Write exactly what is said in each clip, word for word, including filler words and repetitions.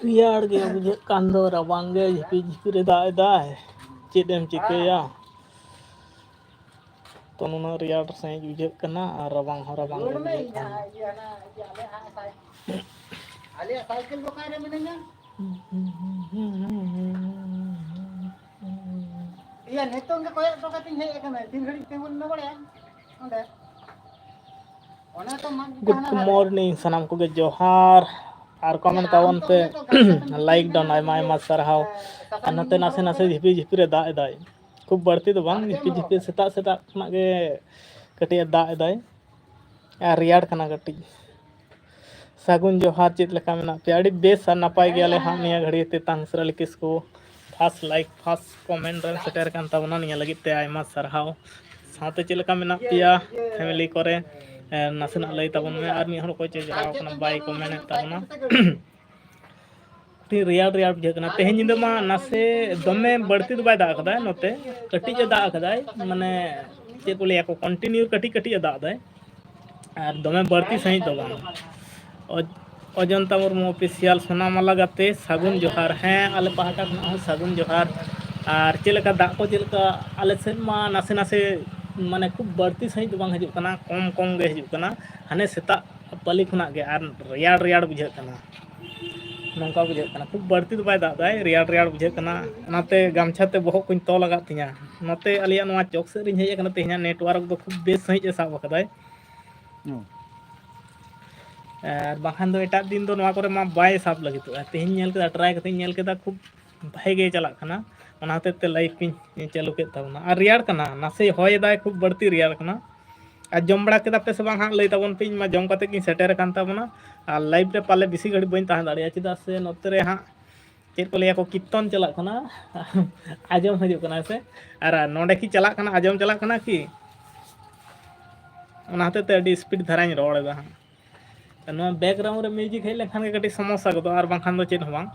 ᱨᱮᱭᱟᱲ ᱜᱮ ᱵᱩᱡᱷᱟᱹᱜ ᱠᱟᱱ ᱫᱚ, ᱨᱟᱵᱟᱝ ᱜᱮ ᱡᱷᱤᱯᱤᱨ ᱡᱷᱤᱯᱤᱨ ᱮ ᱫᱟᱜ ᱮᱫᱟᱭ᱾ ᱪᱮᱫ ᱮᱢ ᱪᱤᱠᱟᱹᱭᱟ? ᱛᱚ, ᱱᱩᱱᱟᱹᱜ ᱨᱮᱭᱟᱲ ᱥᱟᱺᱦᱤᱡ ᱵᱩᱡᱷᱟᱹᱜ ᱠᱟᱱᱟ ᱟᱨ ᱨᱟᱵᱟᱝ ᱦᱚᱸ ᱨᱟᱵᱟᱝ ᱜᱮ ᱵᱩᱡᱷᱟᱹᱜ ᱠᱟᱱᱟ᱾ ᱟᱞᱮᱭᱟᱜ ᱥᱟᱭᱠᱮᱞ ᱫᱚᱠᱟᱱ ᱨᱮ ᱢᱮᱱᱟᱧᱟ᱾ ᱤᱭᱟᱹ, ᱱᱤᱛᱚᱝ ᱜᱮ ᱠᱚᱭᱚᱜ ᱦᱚᱴᱚ ᱠᱟᱛᱮᱧ ᱦᱮᱡ ᱟᱠᱟᱱᱟ᱾ ᱛᱤᱱ ᱜᱷᱟᱹᱲᱤᱡ ᱛᱤᱸᱜᱩᱱ ᱢᱮ ᱵᱟᱲᱟᱭᱟ ᱚᱸᱰᱮ? ᱚᱱᱟ ᱛᱚ ᱢᱟᱜ ᱜᱮ ᱜᱩᱰ ᱛᱟᱦᱮᱱᱟ ᱱᱟᱦᱟᱜ᱾ ᱢᱚᱨᱱᱤᱝ, ᱥᱟᱱᱟᱢ ᱠᱚᱜᱮ ᱡᱚᱦᱟᱨ᱾ ᱟᱨ ᱠᱚᱢᱮᱱᱴ ᱛᱟᱵᱚᱱ ᱯᱮ, ᱞᱟᱭᱤᱠ ᱰᱚᱱ, ᱟᱭᱢᱟ ᱟᱭᱢᱟ ᱥᱟᱨᱦᱟᱣ᱾ ᱟᱨ ᱱᱚᱛᱮ ᱱᱟᱥᱮ ᱱᱟᱥᱮ ᱡᱷᱤᱯᱤᱨ ᱡᱷᱤᱯᱤᱨ ᱮ ᱫᱟᱜ ᱮᱫᱟᱭ, ᱠᱷᱩᱵ ᱵᱟᱹᱲᱛᱤ ᱫᱚ ᱵᱟᱝ, ᱡᱷᱤᱯᱤᱨ ᱡᱷᱤᱯᱤᱨ ᱥᱮᱛᱟᱜ ᱥᱮᱛᱟᱜ ᱠᱷᱚᱱᱟᱜ ᱜᱮ ᱠᱟᱹᱴᱤᱡ ᱮ ᱫᱟᱜ ᱮᱫᱟᱭ᱾ ᱟᱨ ᱨᱮᱭᱟᱲ ᱠᱟᱱᱟ ᱠᱟᱹᱴᱤᱡ᱾ ᱥᱟᱹᱜᱩᱱ ᱡᱚᱦᱟᱨ, ᱪᱮᱫ ᱞᱮᱠᱟ ᱢᱮᱱᱟᱜ ᱯᱮᱭᱟ? ᱟᱹᱰᱤ ᱵᱮᱥ ᱟᱨ ᱱᱟᱯᱟᱭ ᱜᱮᱭᱟᱞᱮ ᱦᱟᱸᱜ ᱱᱤᱭᱟᱹ ᱜᱷᱟᱹᱲᱤᱡ᱾ ᱛᱮᱛᱟᱝ ᱥᱨᱟᱞᱤ ᱠᱤᱥᱠᱩ ᱯᱷᱟᱥᱴ ᱞᱟᱭᱤᱠ, ᱯᱷᱟᱥᱴ ᱠᱚᱢᱮᱱᱴ ᱨᱮᱢ ᱥᱮᱴᱮᱨ ᱠᱟᱱ ᱛᱟᱵᱚᱱᱟ, ᱱᱤᱭᱟᱹ ᱞᱟᱹᱜᱤᱫ ᱛᱮ ᱟᱭᱢᱟ ᱥᱟᱨᱦᱟᱣ᱾ ᱥᱟᱶᱛᱮ ᱪᱮᱫ ᱞᱮᱠᱟ ᱢᱮᱱᱟᱜ ᱯᱮᱭᱟ ᱯᱷᱮᱢᱮᱞᱤ ᱠᱚᱨᱮ? ᱮ, ᱱᱟᱥᱮᱱᱟᱜ ᱞᱟᱹᱭ ᱛᱟᱵᱚᱱ ᱢᱮ᱾ ᱟᱨ ᱢᱤᱫ ᱦᱚᱲ ᱚᱠᱚᱭ ᱪᱚᱭ ᱡᱚᱲᱟᱣ ᱠᱟᱱᱟ, ᱵᱟᱭ ᱠᱚᱢᱮᱱᱴ ᱮᱫ ᱛᱟᱵᱚᱱᱟ᱾ ᱠᱟᱹᱴᱤᱡ ᱨᱮᱭᱟᱲ ᱨᱮᱭᱟᱲ ᱵᱩᱡᱷᱟᱹᱜ ᱠᱟᱱᱟ᱾ ᱛᱮᱦᱮᱧ ᱧᱤᱫᱟᱹ ᱢᱟ ᱱᱟᱥᱮ ᱫᱚᱢᱮ ᱵᱟᱹᱲᱛᱤ ᱫᱚ ᱵᱟᱭ ᱫᱟᱜ ᱟᱠᱟᱫᱟ, ᱱᱚᱛᱮ ᱠᱟᱹᱴᱤᱡ ᱮ ᱫᱟᱜ ᱟᱠᱟᱫᱟᱭ, ᱢᱟᱱᱮ ᱪᱮᱫ ᱠᱚ ᱞᱟᱹᱭᱟ ᱠᱚ, ᱠᱚᱱᱴᱤᱱᱤᱭᱩ ᱠᱟᱹᱴᱤᱡ ᱠᱟᱹᱴᱤᱡ ᱮ ᱫᱟᱜ ᱮᱫᱟᱭ᱾ ᱟᱨ ᱫᱚᱢᱮ ᱵᱟᱹᱲᱛᱤ ᱥᱟᱺᱦᱤᱡ ᱫᱚ ᱵᱟᱝ᱾ ᱚᱡ-, ᱚᱡᱚᱱᱛᱟ ᱢᱩᱨᱢᱩ ᱚᱯᱷᱤᱥᱤᱭᱟᱞ, ᱥᱳᱱᱟᱢᱟᱞᱟ ᱜᱟᱛᱮ, ᱥᱟᱹᱜᱩᱱ ᱡᱚᱦᱟᱨ᱾ ᱦᱮᱸ, ᱟᱞᱮ ᱯᱟᱦᱴᱟ ᱠᱷᱚᱱᱟᱜ ᱦᱚᱸ ᱥᱟᱹᱜᱩᱱ ᱡᱚᱦᱟᱨ᱾ ᱟᱨ ᱪᱮᱫ ᱞᱮᱠᱟ ᱫᱟᱜ ᱠᱚ, ᱪᱮᱫ ᱞᱮᱠᱟ? ᱟᱞᱮ ᱥᱮᱫ ᱢᱟ ᱱᱟᱥᱮ ᱱᱟᱥᱮ, ᱢᱟᱱᱮ ᱠᱷᱩᱵ ᱵᱟᱹᱲᱛᱤ ᱥᱟᱺᱦᱤᱡ ᱫᱚ ᱵᱟᱝ ᱦᱤᱡᱩᱜ ᱠᱟᱱᱟ, ᱠᱚᱢ ᱠᱚᱢ ᱜᱮ ᱦᱤᱡᱩᱜ ᱠᱟᱱᱟ᱾ ᱦᱟᱱᱮ ᱥᱮᱛᱟᱜ ᱯᱟᱹᱞᱤ ᱠᱷᱚᱱᱟᱜ ᱜᱮ ᱟᱨ ᱨᱮᱭᱟᱲ ᱨᱮᱭᱟᱲ ᱵᱩᱡᱷᱟᱹᱜ ᱠᱟᱱᱟ, ᱱᱚᱝᱠᱟ ᱵᱩᱡᱷᱟᱹᱜ ᱠᱟᱱᱟ᱾ ᱠᱷᱩᱵ ᱵᱟᱹᱲᱛᱤ ᱫᱚ ᱵᱟᱭ ᱫᱟᱜ ᱮᱫᱟᱭ, ᱨᱮᱭᱟᱲ ᱨᱮᱭᱟᱲ ᱵᱩᱡᱷᱟᱹᱜ ᱠᱟᱱᱟ᱾ ᱚᱱᱟᱛᱮ ᱜᱟᱢᱪᱷᱟ ᱛᱮ ᱵᱚᱦᱚᱜ ᱠᱚᱧ ᱛᱚᱞ ᱟᱠᱟᱫ ᱛᱤᱧᱟᱹ᱾ ᱱᱚᱛᱮ ᱟᱞᱮᱭᱟᱜ ᱱᱚᱣᱟ ᱪᱚᱠ ᱥᱮᱫ ᱨᱤᱧ ᱦᱮᱡ ᱟᱠᱟᱱᱟ, ᱛᱮᱦᱮᱧᱟᱜ ᱱᱮᱴᱣᱟᱨᱠ ᱫᱚ ᱠᱷᱩᱵ ᱵᱮᱥ ᱥᱟᱺᱦᱤᱡ ᱮ ᱥᱟᱵ ᱟᱠᱟᱫᱟᱭ᱾ ᱟᱨ ᱵᱟᱝᱠᱷᱟᱱ ᱫᱚ ᱮᱴᱟᱜ ᱫᱤᱱ ᱫᱚ ᱱᱚᱣᱟ ᱠᱚᱨᱮ ᱢᱟ ᱵᱟᱭ ᱥᱟᱵ ᱞᱟᱹᱜᱤᱫᱚᱜᱼᱟ᱾ ᱛᱮᱦᱮᱧ ᱧᱮᱞ ᱠᱮᱫᱟ, ᱴᱨᱟᱭ ᱠᱟᱛᱮᱧ ᱧᱮᱞ ᱠᱮᱫᱟ, ᱠᱷᱩᱵ ᱵᱷᱟᱜᱮ ᱜᱮ ᱪᱟᱞᱟᱜ ᱠᱟᱱᱟ᱾ ᱚᱱᱟ ᱦᱚᱛᱮᱡ ᱛᱮ ᱞᱟᱭᱤᱵᱷ ᱤᱧ ᱪᱟᱹᱞᱩ ᱠᱮᱫ ᱛᱟᱵᱚᱱᱟ᱾ ᱟᱨ ᱨᱮᱭᱟᱲ ᱠᱟᱱᱟ, ᱱᱟᱥᱮ ᱦᱚᱭ ᱮᱫᱟᱭ, ᱠᱷᱩᱵ ᱵᱟᱹᱲᱛᱤ ᱨᱮᱭᱟᱲ ᱠᱟᱱᱟ᱾ ᱟᱨ ᱡᱚᱢ ᱵᱟᱲᱟ ᱠᱮᱫᱟ ᱯᱮ ᱥᱮ ᱵᱟᱝ ᱦᱟᱸᱜ, ᱞᱟᱹᱭ ᱛᱟᱵᱚᱱ ᱯᱮ᱾ ᱤᱧ ᱢᱟ ᱡᱚᱢ ᱠᱟᱛᱮ ᱜᱤᱧ ᱥᱮᱴᱮᱨ ᱟᱠᱟᱱ ᱛᱟᱵᱚᱱᱟ᱾ ᱟᱨ ᱞᱟᱭᱤᱵᱷ ᱨᱮ ᱯᱟᱞᱮ ᱵᱮᱥᱤ ᱜᱷᱟᱹᱲᱤᱡ ᱵᱟᱹᱧ ᱛᱟᱦᱮᱸ ᱫᱟᱲᱮᱭᱟᱜᱼᱟ, ᱪᱮᱫᱟᱜ ᱥᱮ ᱱᱚᱛᱮ ᱨᱮ ᱦᱟᱸᱜ ᱪᱮᱫ ᱠᱚ ᱞᱟᱹᱭᱟ ᱠᱚ, ᱠᱤᱨᱛᱚᱱ ᱪᱟᱞᱟᱜ ᱠᱟᱱᱟ᱾ ᱟᱸᱡᱚᱢ ᱦᱤᱡᱩᱜ ᱠᱟᱱᱟ ᱥᱮ? ᱟᱨ ᱱᱚᱰᱮ ᱠᱤ ᱪᱟᱞᱟᱜ ᱠᱟᱱᱟ, ᱟᱸᱡᱚᱢ ᱪᱟᱞᱟᱜ ᱠᱟᱱᱟ ᱠᱤ? ᱚᱱᱟ ᱦᱚᱛᱮᱡ ᱛᱮ ᱟᱹᱰᱤ ᱥᱯᱤᱰ ᱫᱷᱟᱨᱟᱧ ᱨᱚᱲ ᱮᱫᱟ ᱦᱟᱸᱜ᱾ ᱱᱚᱣᱟ ᱵᱮᱠᱜᱨᱟᱣᱩᱱᱰ ᱨᱮ ᱢᱤᱣᱡᱤᱠ ᱦᱮᱡ ᱞᱮᱱᱠᱷᱟᱱ ᱜᱮ ᱠᱟᱹᱴᱤᱡ ᱥᱚᱢᱚᱥᱥᱟ ᱜᱚᱫᱚᱜᱼᱟ, ᱟᱨ ᱵᱟᱝᱠᱷᱟᱱ ᱫᱚ ᱪᱮᱫ ᱦᱚᱸ ᱵᱟᱝ᱾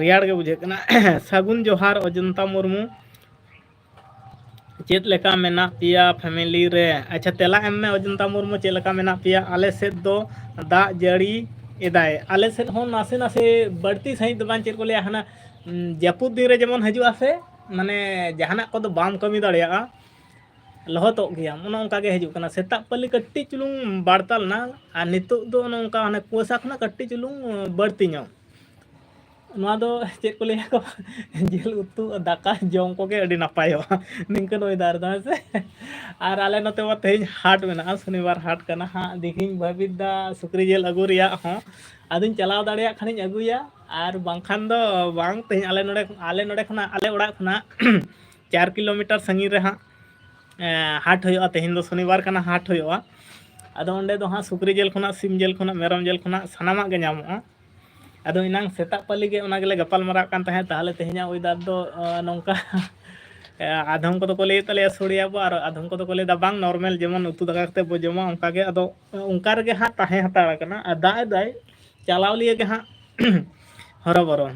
ᱨᱮᱭᱟᱲ ᱜᱮ ᱵᱩᱡᱷᱟᱹᱜ ᱠᱟᱱᱟ᱾ ᱥᱟᱹᱜᱩᱱ ᱡᱚᱦᱟᱨ ᱚᱡᱚᱱᱛᱟ ᱢᱩᱨᱢᱩ, ᱪᱮᱫ ᱞᱮᱠᱟ ᱢᱮᱱᱟᱜ ᱯᱮᱭᱟ ᱯᱷᱮᱢᱮᱞᱤ ᱨᱮ? ᱟᱪᱪᱷᱟ, ᱛᱮᱞᱟ ᱮᱢ ᱢᱮ ᱚᱡᱚᱱᱛᱟ ᱢᱩᱨᱢᱩ, ᱪᱮᱫ ᱞᱮᱠᱟ ᱢᱮᱱᱟᱜ ᱯᱮᱭᱟ? ᱟᱞᱮ ᱥᱮᱫ ᱫᱚ ᱫᱟᱜ ᱡᱟᱹᱲᱤ ᱮᱫᱟᱭ᱾ ᱟᱞᱮ ᱥᱮᱫ ᱦᱚᱸ ᱱᱟᱥᱮ ᱱᱟᱥᱮ ᱵᱟᱹᱲᱛᱤ ᱥᱟᱺᱦᱤᱡ ᱫᱚ ᱵᱟᱝ, ᱪᱮᱫ ᱠᱚ ᱞᱟᱹᱭᱟ, ᱦᱟᱱᱟ, ᱩᱢ, ᱡᱟᱹᱯᱩᱫ ᱫᱤᱱ ᱨᱮ ᱡᱮᱢᱚᱱ ᱦᱤᱡᱩᱜᱼᱟ ᱥᱮ, ᱢᱟᱱᱮ ᱡᱟᱦᱟᱱᱟᱜ ᱠᱚᱫᱚ ᱵᱟᱢ ᱠᱟᱹᱢᱤ ᱫᱟᱲᱮᱭᱟᱜᱼᱟ, ᱞᱚᱦᱚᱫᱚᱜ ᱜᱮᱭᱟᱢ, ᱚᱱᱮ ᱚᱱᱠᱟ ᱜᱮ ᱦᱤᱡᱩᱜ ᱠᱟᱱᱟ᱾ ᱥᱮᱛᱟᱜ ᱯᱟᱹᱞᱤ ᱠᱟᱹᱴᱤᱡ ᱪᱩᱞᱩᱝ ᱵᱟᱲᱛᱟ ᱞᱮᱱᱟ, ᱟᱨ ᱱᱤᱛᱚᱜ ᱫᱚ ᱚᱱᱮ ᱚᱱᱠᱟ ᱦᱟᱱᱮ ᱠᱩᱣᱟᱹᱥᱟ ᱠᱷᱚᱱᱟᱜ ᱠᱟᱹᱴᱤᱡ ᱪᱩᱞᱩᱝ ᱵᱟᱹᱲᱛᱤ ᱧᱚᱜ᱾ ᱱᱚᱣᱟ ᱫᱚ ᱪᱮᱫ ᱠᱚ ᱞᱟᱹᱭᱟ ᱠᱚ, ᱡᱤᱞ ᱩᱛᱩ ᱫᱟᱠᱟ ᱡᱚᱢ ᱠᱚᱜᱮ ᱟᱹᱰᱤ ᱱᱟᱯᱟᱭᱚᱜᱼᱟ ᱱᱤᱝᱠᱟᱹᱱ ᱚᱭᱮᱫᱟᱨ ᱫᱚ, ᱦᱮᱸ ᱥᱮ᱾ ᱟᱨ ᱟᱞᱮ ᱱᱚᱛᱮ ᱢᱟ ᱛᱮᱦᱮᱧ ᱦᱟᱴ ᱢᱮᱱᱟᱜᱼᱟ, ᱥᱚᱱᱤᱵᱟᱨ ᱦᱟᱴ ᱠᱟᱱᱟ ᱦᱟᱸᱜ᱾ ᱫᱤᱠᱷᱤᱧ ᱵᱷᱟᱹᱵᱤᱛ ᱫᱟ ᱥᱩᱠᱨᱤ ᱡᱤᱞ ᱟᱹᱜᱩ ᱨᱮᱭᱟᱜ ᱦᱚᱸ, ᱟᱫᱚᱧ ᱪᱟᱞᱟᱣ ᱫᱟᱲᱮᱭᱟᱜ ᱠᱷᱟᱱᱤᱧ ᱟᱹᱜᱩᱭᱟ, ᱟᱨ ᱵᱟᱝᱠᱷᱟᱱ ᱫᱚ ᱵᱟᱝ᱾ ᱛᱮᱦᱮᱧ ᱟᱞᱮ ᱱᱚᱰᱮ, ᱟᱞᱮ ᱱᱚᱰᱮ ᱠᱷᱚᱱᱟᱜ, ᱟᱞᱮ ᱚᱲᱟᱜ ᱠᱷᱚᱱᱟᱜ ᱪᱟᱨ ᱠᱤᱞᱳᱢᱤᱴᱟᱨ ᱥᱟᱺᱜᱤᱧ ᱨᱮ ᱦᱟᱸᱜ, ᱮᱸ, ᱦᱟᱴ ᱦᱩᱭᱩᱜᱼᱟ᱾ ᱛᱮᱦᱮᱧ ᱫᱚ ᱥᱚᱱᱤᱵᱟᱨ ᱠᱟᱱᱟ, ᱦᱟᱴ ᱦᱩᱭᱩᱜᱼᱟ᱾ ᱟᱫᱚ ᱚᱸᱰᱮ ᱫᱚ ᱦᱟᱸᱜ ᱥᱩᱠᱨᱤ ᱡᱤᱞ ᱠᱷᱚᱱᱟᱜ, ᱥᱤᱢ ᱡᱤᱞ ᱠᱷᱚᱱᱟᱜ, ᱢᱮᱨᱚᱢ ᱡᱤᱞ ᱠᱷᱚᱱᱟᱜ ᱥᱟᱱᱟᱢᱟᱜ ᱜᱮ ᱧᱟᱢᱚᱜᱼᱟ᱾ ᱟᱫᱚ ᱮᱱᱟᱝ ᱥᱮᱛᱟᱜ ᱯᱟᱹᱞᱤ ᱜᱮ ᱚᱱᱟ ᱜᱮᱞᱮ ᱜᱟᱯᱟᱞ ᱢᱟᱨᱟᱜ ᱠᱟᱱ ᱛᱟᱦᱮᱸᱫ, ᱛᱟᱦᱚᱞᱮ ᱛᱮᱦᱮᱧᱟᱜ ᱚᱭᱮᱫᱟᱨ ᱫᱚ, ᱟᱸ, ᱱᱚᱝᱠᱟ᱾ ᱟᱫᱷᱚᱢ ᱠᱚᱫᱚ ᱠᱚ ᱞᱟᱹᱭᱮᱫ ᱛᱟᱞᱮᱭᱟ ᱥᱳᱲᱮᱭᱟᱵᱚ, ᱟᱨ ᱟᱫᱷᱚᱢ ᱠᱚᱫᱚ ᱠᱚ ᱞᱟᱹᱭᱫᱟ ᱵᱟᱝ, ᱱᱚᱨᱢᱟᱞ ᱡᱮᱢᱚᱱ ᱩᱛᱩ ᱫᱟᱠᱟ ᱠᱟᱛᱮ ᱵᱚ ᱡᱚᱢᱟ, ᱚᱱᱠᱟ ᱜᱮ᱾ ᱟᱫᱚ ᱚᱱᱠᱟ ᱨᱮᱜᱮ ᱦᱟᱸᱜ ᱛᱟᱦᱮᱸ ᱦᱟᱛᱟᱲ ᱟᱠᱟᱱᱟ᱾ ᱟᱨ ᱫᱟᱜ ᱮᱫᱟᱭ, ᱪᱟᱞᱟᱣ ᱞᱤᱭᱟᱹ ᱜᱮ ᱦᱟᱸᱜ ᱦᱚᱨᱚᱵᱚᱨᱚ᱾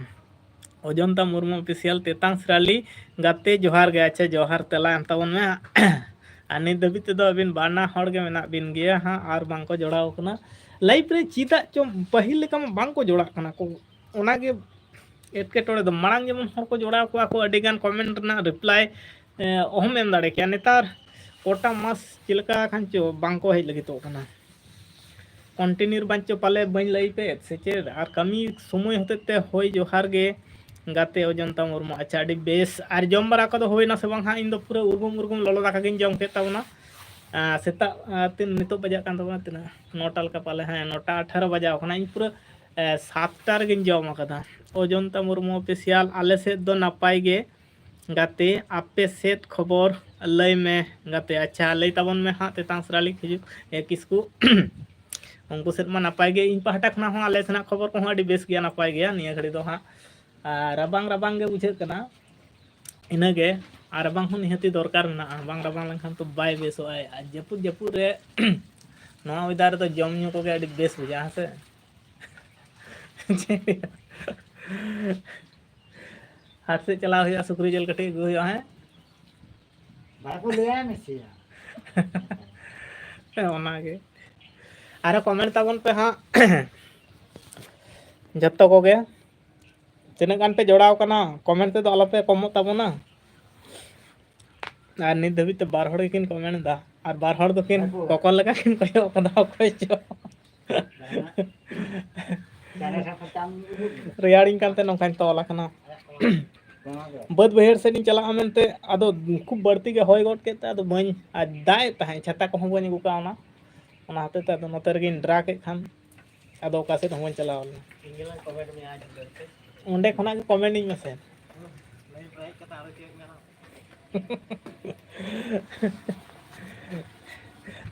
ᱚᱡᱚᱱᱛᱟ ᱢᱩᱨᱢᱩ ᱚᱯᱷᱤᱥᱤᱭᱟᱞ ᱛᱮᱛᱟᱝ ᱥᱨᱟᱞᱤ ᱜᱟᱛᱮ ᱡᱚᱦᱟᱨ ᱜᱮ᱾ ᱟᱪᱪᱷᱟ, ᱡᱚᱦᱟᱨ ᱛᱮᱞᱟ ᱮᱢ ᱛᱟᱵᱚᱱ ᱢᱮ᱾ ᱟᱨ ᱱᱤᱛ ᱫᱷᱟᱹᱵᱤᱡ ᱛᱮᱫᱚ ᱟᱹᱵᱤᱱ ᱵᱟᱱᱟ ᱦᱚᱲ ᱜᱮ ᱢᱮᱱᱟᱜ ᱵᱤᱱ ᱜᱮᱭᱟ ᱦᱟᱸᱜ, ᱟᱨ ᱵᱟᱝ ᱠᱚ ᱡᱚᱲᱟᱣ ᱠᱟᱱᱟ ᱞᱟᱭᱤᱵᱷ ᱨᱮ᱾ ᱪᱮᱫᱟᱜ ᱪᱚᱝ ᱯᱟᱹᱦᱤᱞ ᱞᱮᱠᱟ ᱢᱟ ᱵᱟᱝ ᱠᱚ ᱡᱚᱲᱟᱜ ᱠᱟᱱᱟ ᱠᱚ, ᱚᱱᱟ ᱜᱮ ᱮᱴᱠᱮᱴᱚᱬᱮ ᱫᱚ᱾ ᱢᱟᱲᱟᱝ ᱡᱮᱢᱚᱱ ᱦᱚᱲ ᱠᱚ ᱡᱚᱲᱟᱣ ᱠᱚᱣᱟ ᱠᱚ, ᱟᱹᱰᱤ ᱜᱟᱱ ᱠᱚᱢᱮᱱᱴ ᱨᱮᱱᱟᱜ ᱨᱤᱯᱞᱟᱭ, ᱮ, ᱚᱦᱚᱢ ᱮᱢ ᱫᱟᱲᱮ ᱠᱮᱭᱟ᱾ ᱱᱮᱛᱟᱨ ᱠᱚᱴᱟ ᱢᱟᱥ ᱪᱮᱫ ᱞᱮᱠᱟ ᱠᱷᱟᱱ ᱪᱚ ᱵᱟᱝ ᱠᱚ ᱦᱮᱡ ᱞᱟᱹᱜᱤᱫᱚᱜ ᱠᱟᱱᱟ᱾ ᱠᱚᱱᱴᱤᱱᱤᱭᱩ ᱵᱟᱧᱪᱚ ᱯᱟᱞᱮ ᱵᱟᱹᱧ ᱞᱟᱹᱭ ᱯᱮ ᱥᱮ ᱪᱮᱫ? ᱟᱨ ᱠᱟᱹᱢᱤ ᱥᱚᱢᱚᱭ ᱦᱚᱛᱮᱡ ᱛᱮ ᱦᱳᱭ ᱡᱚᱦᱟᱨ ᱜᱮ ᱜᱟᱛᱮ ᱚᱡᱚᱱᱛᱟ ᱢᱩᱨᱢᱩ᱾ ᱟᱪᱪᱷᱟ, ᱟᱹᱰᱤ ᱵᱮᱥ᱾ ᱟᱨ ᱡᱚᱢ ᱵᱟᱲᱟ ᱠᱚᱫᱚ ᱦᱩᱭᱱᱟ ᱥᱮ ᱵᱟᱝ ᱦᱟᱸᱜ? ᱤᱧ ᱫᱚ ᱯᱩᱨᱟᱹ ᱩᱨᱜᱩᱢ ᱩᱨᱜᱩᱢ ᱞᱚᱞᱚ ᱫᱟᱠᱟ ᱜᱤᱧ ᱡᱚᱢ ᱠᱮᱫ ᱛᱟᱵᱚᱱᱟ᱾ ᱟᱨ ᱥᱮᱛᱟᱜ, ᱟᱨ ᱛᱤᱱ, ᱱᱤᱛᱚᱜ ᱵᱟᱡᱟᱜ ᱠᱟᱱ ᱛᱟᱵᱚᱱᱟ ᱛᱤᱱᱟᱹᱜ? ᱱᱚᱴᱟ ᱞᱮᱠᱟ ᱯᱟᱞᱮ, ᱦᱮᱸ, ᱱᱚᱴᱟ ᱟᱴᱷᱟᱨᱚ ᱵᱟᱡᱟᱣ ᱠᱟᱱᱟ᱾ ᱤᱧ ᱯᱩᱨᱟᱹ, ᱮ, ᱥᱟᱛᱴᱟ ᱨᱮᱜᱤᱧ ᱡᱚᱢ ᱟᱠᱟᱫᱟ᱾ ᱚᱡᱚᱱᱛᱟ ᱢᱩᱨᱢᱩ ᱚᱯᱷᱤᱥᱤᱭᱟᱞ, ᱟᱞᱮ ᱥᱮᱫ ᱫᱚ ᱱᱟᱯᱟᱭ ᱜᱮ ᱜᱟᱛᱮ, ᱟᱯᱮ ᱥᱮᱫ ᱠᱷᱚᱵᱚᱨ ᱞᱟᱹᱭ ᱢᱮ ᱜᱟᱛᱮ᱾ ᱟᱪᱪᱷᱟ, ᱞᱟᱹᱭ ᱛᱟᱵᱚᱱ ᱢᱮ ᱦᱟᱸᱜ ᱛᱮᱛᱟᱝ ᱥᱨᱟᱞᱤ ᱠᱷᱤᱡᱩ-, ᱮ, ᱠᱤᱥᱠᱩ᱾ ᱩᱱᱠᱩ ᱥᱮᱫ ᱢᱟ ᱱᱟᱯᱟᱭ ᱜᱮ, ᱤᱧ ᱯᱟᱦᱴᱟ ᱠᱷᱚᱱᱟᱜ ᱦᱚᱸ ᱟᱞᱮ ᱥᱮᱱᱟᱜ ᱠᱷᱚᱵᱚᱨ ᱠᱚᱦᱚᱸ ᱟᱹᱰᱤ ᱵᱮᱥ ᱜᱮᱭᱟ, ᱱᱟᱯᱟᱭ ᱜᱮᱭᱟ ᱱᱤᱭᱟᱹ ᱜᱷᱟᱹᱲᱤ ᱫᱚ ᱦᱟᱸᱜ᱾ ᱟᱨ ᱨᱟᱵᱟᱝ ᱨᱟᱵᱟᱝ ᱜᱮ ᱵᱩᱡᱷᱟᱹᱜ ᱠᱟᱱᱟ, ᱤᱱᱟᱹᱜᱮ᱾ ᱟᱨ ᱨᱟᱵᱟᱝ ᱦᱚᱸ ᱱᱤᱦᱟᱹᱛᱤ ᱫᱚᱨᱠᱟᱨ ᱢᱮᱱᱟᱜᱼᱟ, ᱵᱟᱝ ᱨᱟᱵᱟᱝ ᱞᱮᱱᱠᱷᱟᱱ ᱛᱚ ᱵᱟᱭ ᱵᱮᱥᱚᱜᱼᱟᱭ᱾ ᱟᱨ ᱡᱟᱹᱯᱩᱫ ᱡᱟᱹᱯᱩᱫ ᱨᱮ ᱱᱚᱣᱟ ᱚᱭᱮᱫᱟᱨ ᱨᱮᱫᱚ ᱡᱚᱢ ᱧᱩ ᱠᱚᱜᱮ ᱟᱹᱰᱤ ᱵᱮᱥ ᱵᱩᱡᱷᱟᱹᱜᱼᱟ, ᱦᱮᱸ ᱥᱮ? ᱦᱟᱴ ᱥᱮᱫ ᱪᱟᱞᱟᱣ ᱦᱩᱭᱩᱜᱼᱟ, ᱥᱩᱠᱨᱤ ᱡᱤᱞ ᱠᱟᱹᱴᱤᱡ ᱟᱹᱜᱩ ᱦᱩᱭᱩᱜᱼᱟ, ᱦᱮᱸ? ᱵᱟᱠᱚ ᱞᱟᱹᱭᱟ ᱢᱮᱥᱮᱭᱟ᱾ ᱦᱮᱸ, ᱚᱱᱟᱜᱮ᱾ ᱟᱨᱚ ᱠᱚᱢᱮᱱᱴ ᱛᱟᱵᱚᱱ ᱯᱮ ᱦᱟᱸᱜ᱾ ᱡᱚᱛᱚ ᱠᱚᱜᱮ ᱛᱤᱱᱟᱹᱜ ᱜᱟᱱ ᱯᱮ ᱡᱚᱲᱟᱣ ᱠᱟᱱᱟ, ᱠᱚᱢᱮᱱᱴ ᱛᱮᱫᱚ ᱟᱞᱚᱯᱮ ᱠᱚᱢᱚᱜ ᱛᱟᱵᱚᱱᱟ᱾ ᱟᱨ ᱱᱤᱛ ᱫᱷᱟᱹᱵᱤᱡ ᱛᱮ ᱵᱟᱨ ᱦᱚᱲ ᱜᱮᱠᱤᱱ ᱠᱚᱢᱮᱱᱴ ᱮᱫᱟ, ᱟᱨ ᱵᱟᱨ ᱦᱚᱲ ᱫᱚᱠᱤᱱ ᱠᱚᱠᱚᱨ ᱞᱮᱠᱟ ᱠᱤᱱ ᱠᱚᱭᱚᱜ ᱠᱟᱫᱟ, ᱚᱠᱚᱭ ᱪᱚ᱾ ᱨᱮᱭᱟᱲᱤᱧ ᱠᱟᱱᱛᱮ ᱱᱚᱝᱠᱟᱧ ᱛᱚᱞ ᱟᱠᱟᱱᱟ᱾ ᱵᱟᱹᱫᱽ ᱵᱟᱹᱭᱦᱟᱹᱲ ᱥᱮᱫ ᱤᱧ ᱪᱟᱞᱟᱜᱼᱟ ᱢᱮᱱᱛᱮ, ᱟᱫᱚ ᱠᱷᱩᱵ ᱵᱟᱹᱲᱛᱤ ᱜᱮ ᱦᱚᱭ ᱜᱚᱫ ᱠᱮᱫ ᱛᱮ, ᱟᱫᱚ ᱵᱟᱹᱧ, ᱟᱨ ᱫᱟᱜ ᱮᱫ ᱛᱟᱦᱮᱸᱫ, ᱪᱷᱟᱛᱟ ᱠᱚᱦᱚᱸ ᱵᱟᱹᱧ ᱟᱹᱜᱩ ᱠᱟᱣᱱᱟ᱾ ᱚᱱᱟ ᱦᱚᱛᱮᱡ ᱛᱮ ᱟᱫᱚ ᱱᱚᱛᱮ ᱨᱮᱜᱮᱧ ᱰᱨᱟ ᱠᱮᱫ ᱠᱷᱟᱱ, ᱟᱫᱚ ᱚᱠᱟ ᱥᱮᱫ ᱦᱚᱸ ᱵᱟᱹᱧ ᱪᱟᱞᱟᱣ ᱞᱮᱱᱟ᱾ ᱤᱧ ᱜᱮ ᱞᱟᱝ ᱠᱚᱢᱮᱱᱴ ᱢᱮᱭᱟ ᱟᱡ ᱩᱛᱟᱹᱨ ᱛᱮ᱾ ᱚᱸᱰᱮ ᱠᱷᱚᱱᱟᱜ ᱜᱮ ᱠᱚᱢᱮᱱᱴ ᱤᱧ ᱢᱮᱥᱮ᱾ ᱞᱟᱭᱤᱵᱷ ᱨᱮ ᱦᱮᱡ ᱠᱟᱛᱮ ᱟᱨᱚ ᱪᱮᱫ ᱢᱮᱱᱟ?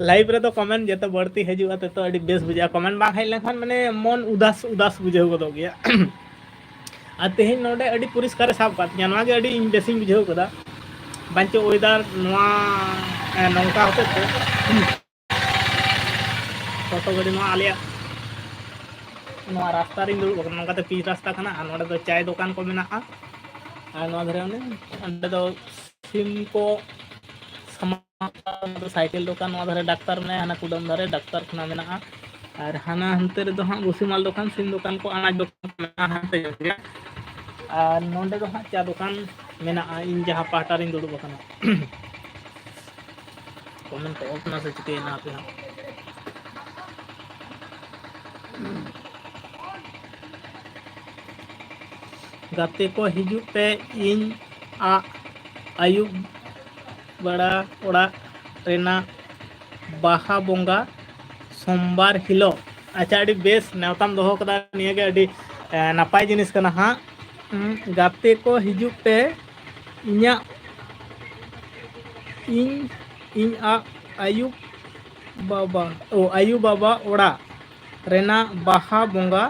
ᱞᱟᱭᱤᱵᱷ ᱨᱮᱫᱚ ᱠᱚᱢᱮᱱᱴ ᱡᱚᱛᱚ ᱵᱟᱹᱲᱛᱤ ᱦᱤᱡᱩᱜᱼᱟ, ᱛᱚ ᱟᱹᱰᱤ ᱵᱮᱥ ᱵᱩᱡᱷᱟᱹᱜᱼᱟ᱾ ᱠᱚᱢᱮᱱᱴ ᱵᱟᱝ ᱦᱮᱡ ᱞᱮᱱᱠᱷᱟᱱ ᱢᱟᱱᱮ ᱢᱚᱱ ᱩᱫᱟᱥ ᱩᱫᱟᱥ ᱵᱩᱡᱷᱟᱹᱣ ᱜᱚᱫᱚᱜ ᱜᱮᱭᱟ᱾ ᱟᱨ ᱛᱮᱦᱮᱧ ᱱᱚᱰᱮ ᱟᱹᱰᱤ ᱯᱚᱨᱤᱥᱠᱟᱨᱮ ᱥᱟᱵ ᱠᱟᱜ ᱛᱤᱧᱟᱹ, ᱱᱚᱣᱟ ᱜᱮ ᱟᱹᱰᱤ ᱤᱧ ᱵᱮᱥᱤᱧ ᱵᱩᱡᱷᱟᱹᱣ ᱠᱟᱫᱟ᱾ ᱵᱟᱧᱪᱚ ᱚᱭᱮᱫᱟᱨ ᱱᱚᱣᱟ, ᱮ, ᱱᱚᱝᱠᱟ ᱦᱚᱛᱮᱡ ᱛᱮ ᱴᱳᱴᱳ ᱜᱟᱹᱰᱤ ᱱᱚᱣᱟ ᱟᱞᱮᱭᱟᱜ ᱱᱚᱣᱟ ᱨᱟᱥᱛᱟ ᱨᱤᱧ ᱫᱩᱲᱩᱵ ᱟᱠᱟᱱᱟ, ᱱᱚᱝᱠᱟᱛᱮ ᱯᱤᱪ ᱨᱟᱥᱛᱟ ᱠᱟᱱᱟ᱾ ᱟᱨ ᱱᱚᱰᱮ ᱫᱚ ᱪᱟᱭ ᱫᱚᱠᱟᱱ ᱠᱚ ᱢᱮᱱᱟᱜᱼᱟ, ᱟᱨ ᱱᱚᱣᱟ ᱫᱷᱟᱨᱮ ᱚᱱᱮ ᱚᱸᱰᱮ ᱫᱚ ᱥᱤᱢ ᱠᱚ ᱥᱟᱢᱟᱱ, ᱥᱟᱭᱠᱮᱞ ᱫᱚᱠᱟᱱ, ᱱᱚᱣᱟ ᱫᱷᱟᱨᱮ ᱰᱟᱠᱛᱟᱨ ᱢᱮᱱᱟᱭᱟ, ᱦᱟᱱᱟ ᱠᱩᱰᱟᱹᱢ ᱫᱷᱟᱨᱮ ᱰᱟᱠᱛᱟᱨ ᱠᱷᱟᱱᱟ ᱢᱮᱱᱟᱜᱼᱟ, ᱟᱨ ᱦᱟᱱᱟ ᱦᱟᱱᱛᱮ ᱨᱮᱫᱚ ᱦᱟᱸᱜ ᱵᱷᱩᱥᱤᱢᱟᱞ ᱫᱚᱠᱟᱱ, ᱥᱤᱢ ᱫᱚᱠᱟᱱ ᱠᱚ, ᱟᱱᱟᱡᱽ ᱫᱚᱠᱟᱱ ᱠᱚ ᱢᱮᱱᱟᱜᱼᱟ ᱦᱟᱱᱛᱮ ᱧᱚᱜ ᱜᱮᱭᱟ᱾ ᱟᱨ ᱱᱚᱸᱰᱮ ᱫᱚ ᱦᱟᱸᱜ ᱪᱟ ᱫᱚᱠᱟᱱ ᱢᱮᱱᱟᱜᱼᱟ, ᱤᱧ ᱡᱟᱦᱟᱸ ᱯᱟᱦᱴᱟ ᱨᱤᱧ ᱫᱩᱲᱩᱵ ᱟᱠᱟᱱᱟ᱾ ᱠᱚᱢᱮᱱᱴ ᱠᱚ ᱚᱯᱷ ᱱᱟ ᱥᱮ ᱪᱤᱠᱟᱹᱭᱮᱱᱟ ᱦᱟᱯᱮ ᱦᱟᱸᱜ? ᱜᱟᱛᱮ ᱠᱚ ᱦᱤᱡᱩᱜ ᱯᱮ, ᱤᱧ ᱟᱜ ᱟᱹᱭᱩᱵ ᱵᱮᱲᱟ ᱚᱲᱟᱜ ᱨᱮᱱᱟᱜ ᱵᱟᱦᱟ ᱵᱚᱸᱜᱟ ᱥᱳᱢᱵᱟᱨ ᱦᱤᱞᱳᱜ᱾ ᱟᱪᱪᱷᱟ, ᱟᱹᱰᱤ ᱵᱮᱥ ᱱᱮᱣᱛᱟᱢ ᱫᱚᱦᱚ ᱠᱟᱫᱟ, ᱱᱤᱭᱟᱹᱜᱮ ᱟᱹᱰᱤ, ᱮ, ᱱᱟᱯᱟᱭ ᱡᱤᱱᱤᱥ ᱠᱟᱱᱟ ᱦᱟᱸᱜ᱾ ᱩᱸ, ᱜᱟᱛᱮ ᱠᱚ ᱦᱤᱡᱩᱜ ᱯᱮ, ᱤᱧᱟᱹᱜ, ᱤᱧ, ᱤᱧ ᱟᱜ ᱟᱹᱭᱩᱵ ᱵᱟᱵᱟ, ᱳ, ᱟᱭᱳ ᱵᱟᱵᱟ ᱚᱲᱟᱜ ᱨᱮᱱᱟᱜ ᱵᱟᱦᱟ ᱵᱚᱸᱜᱟ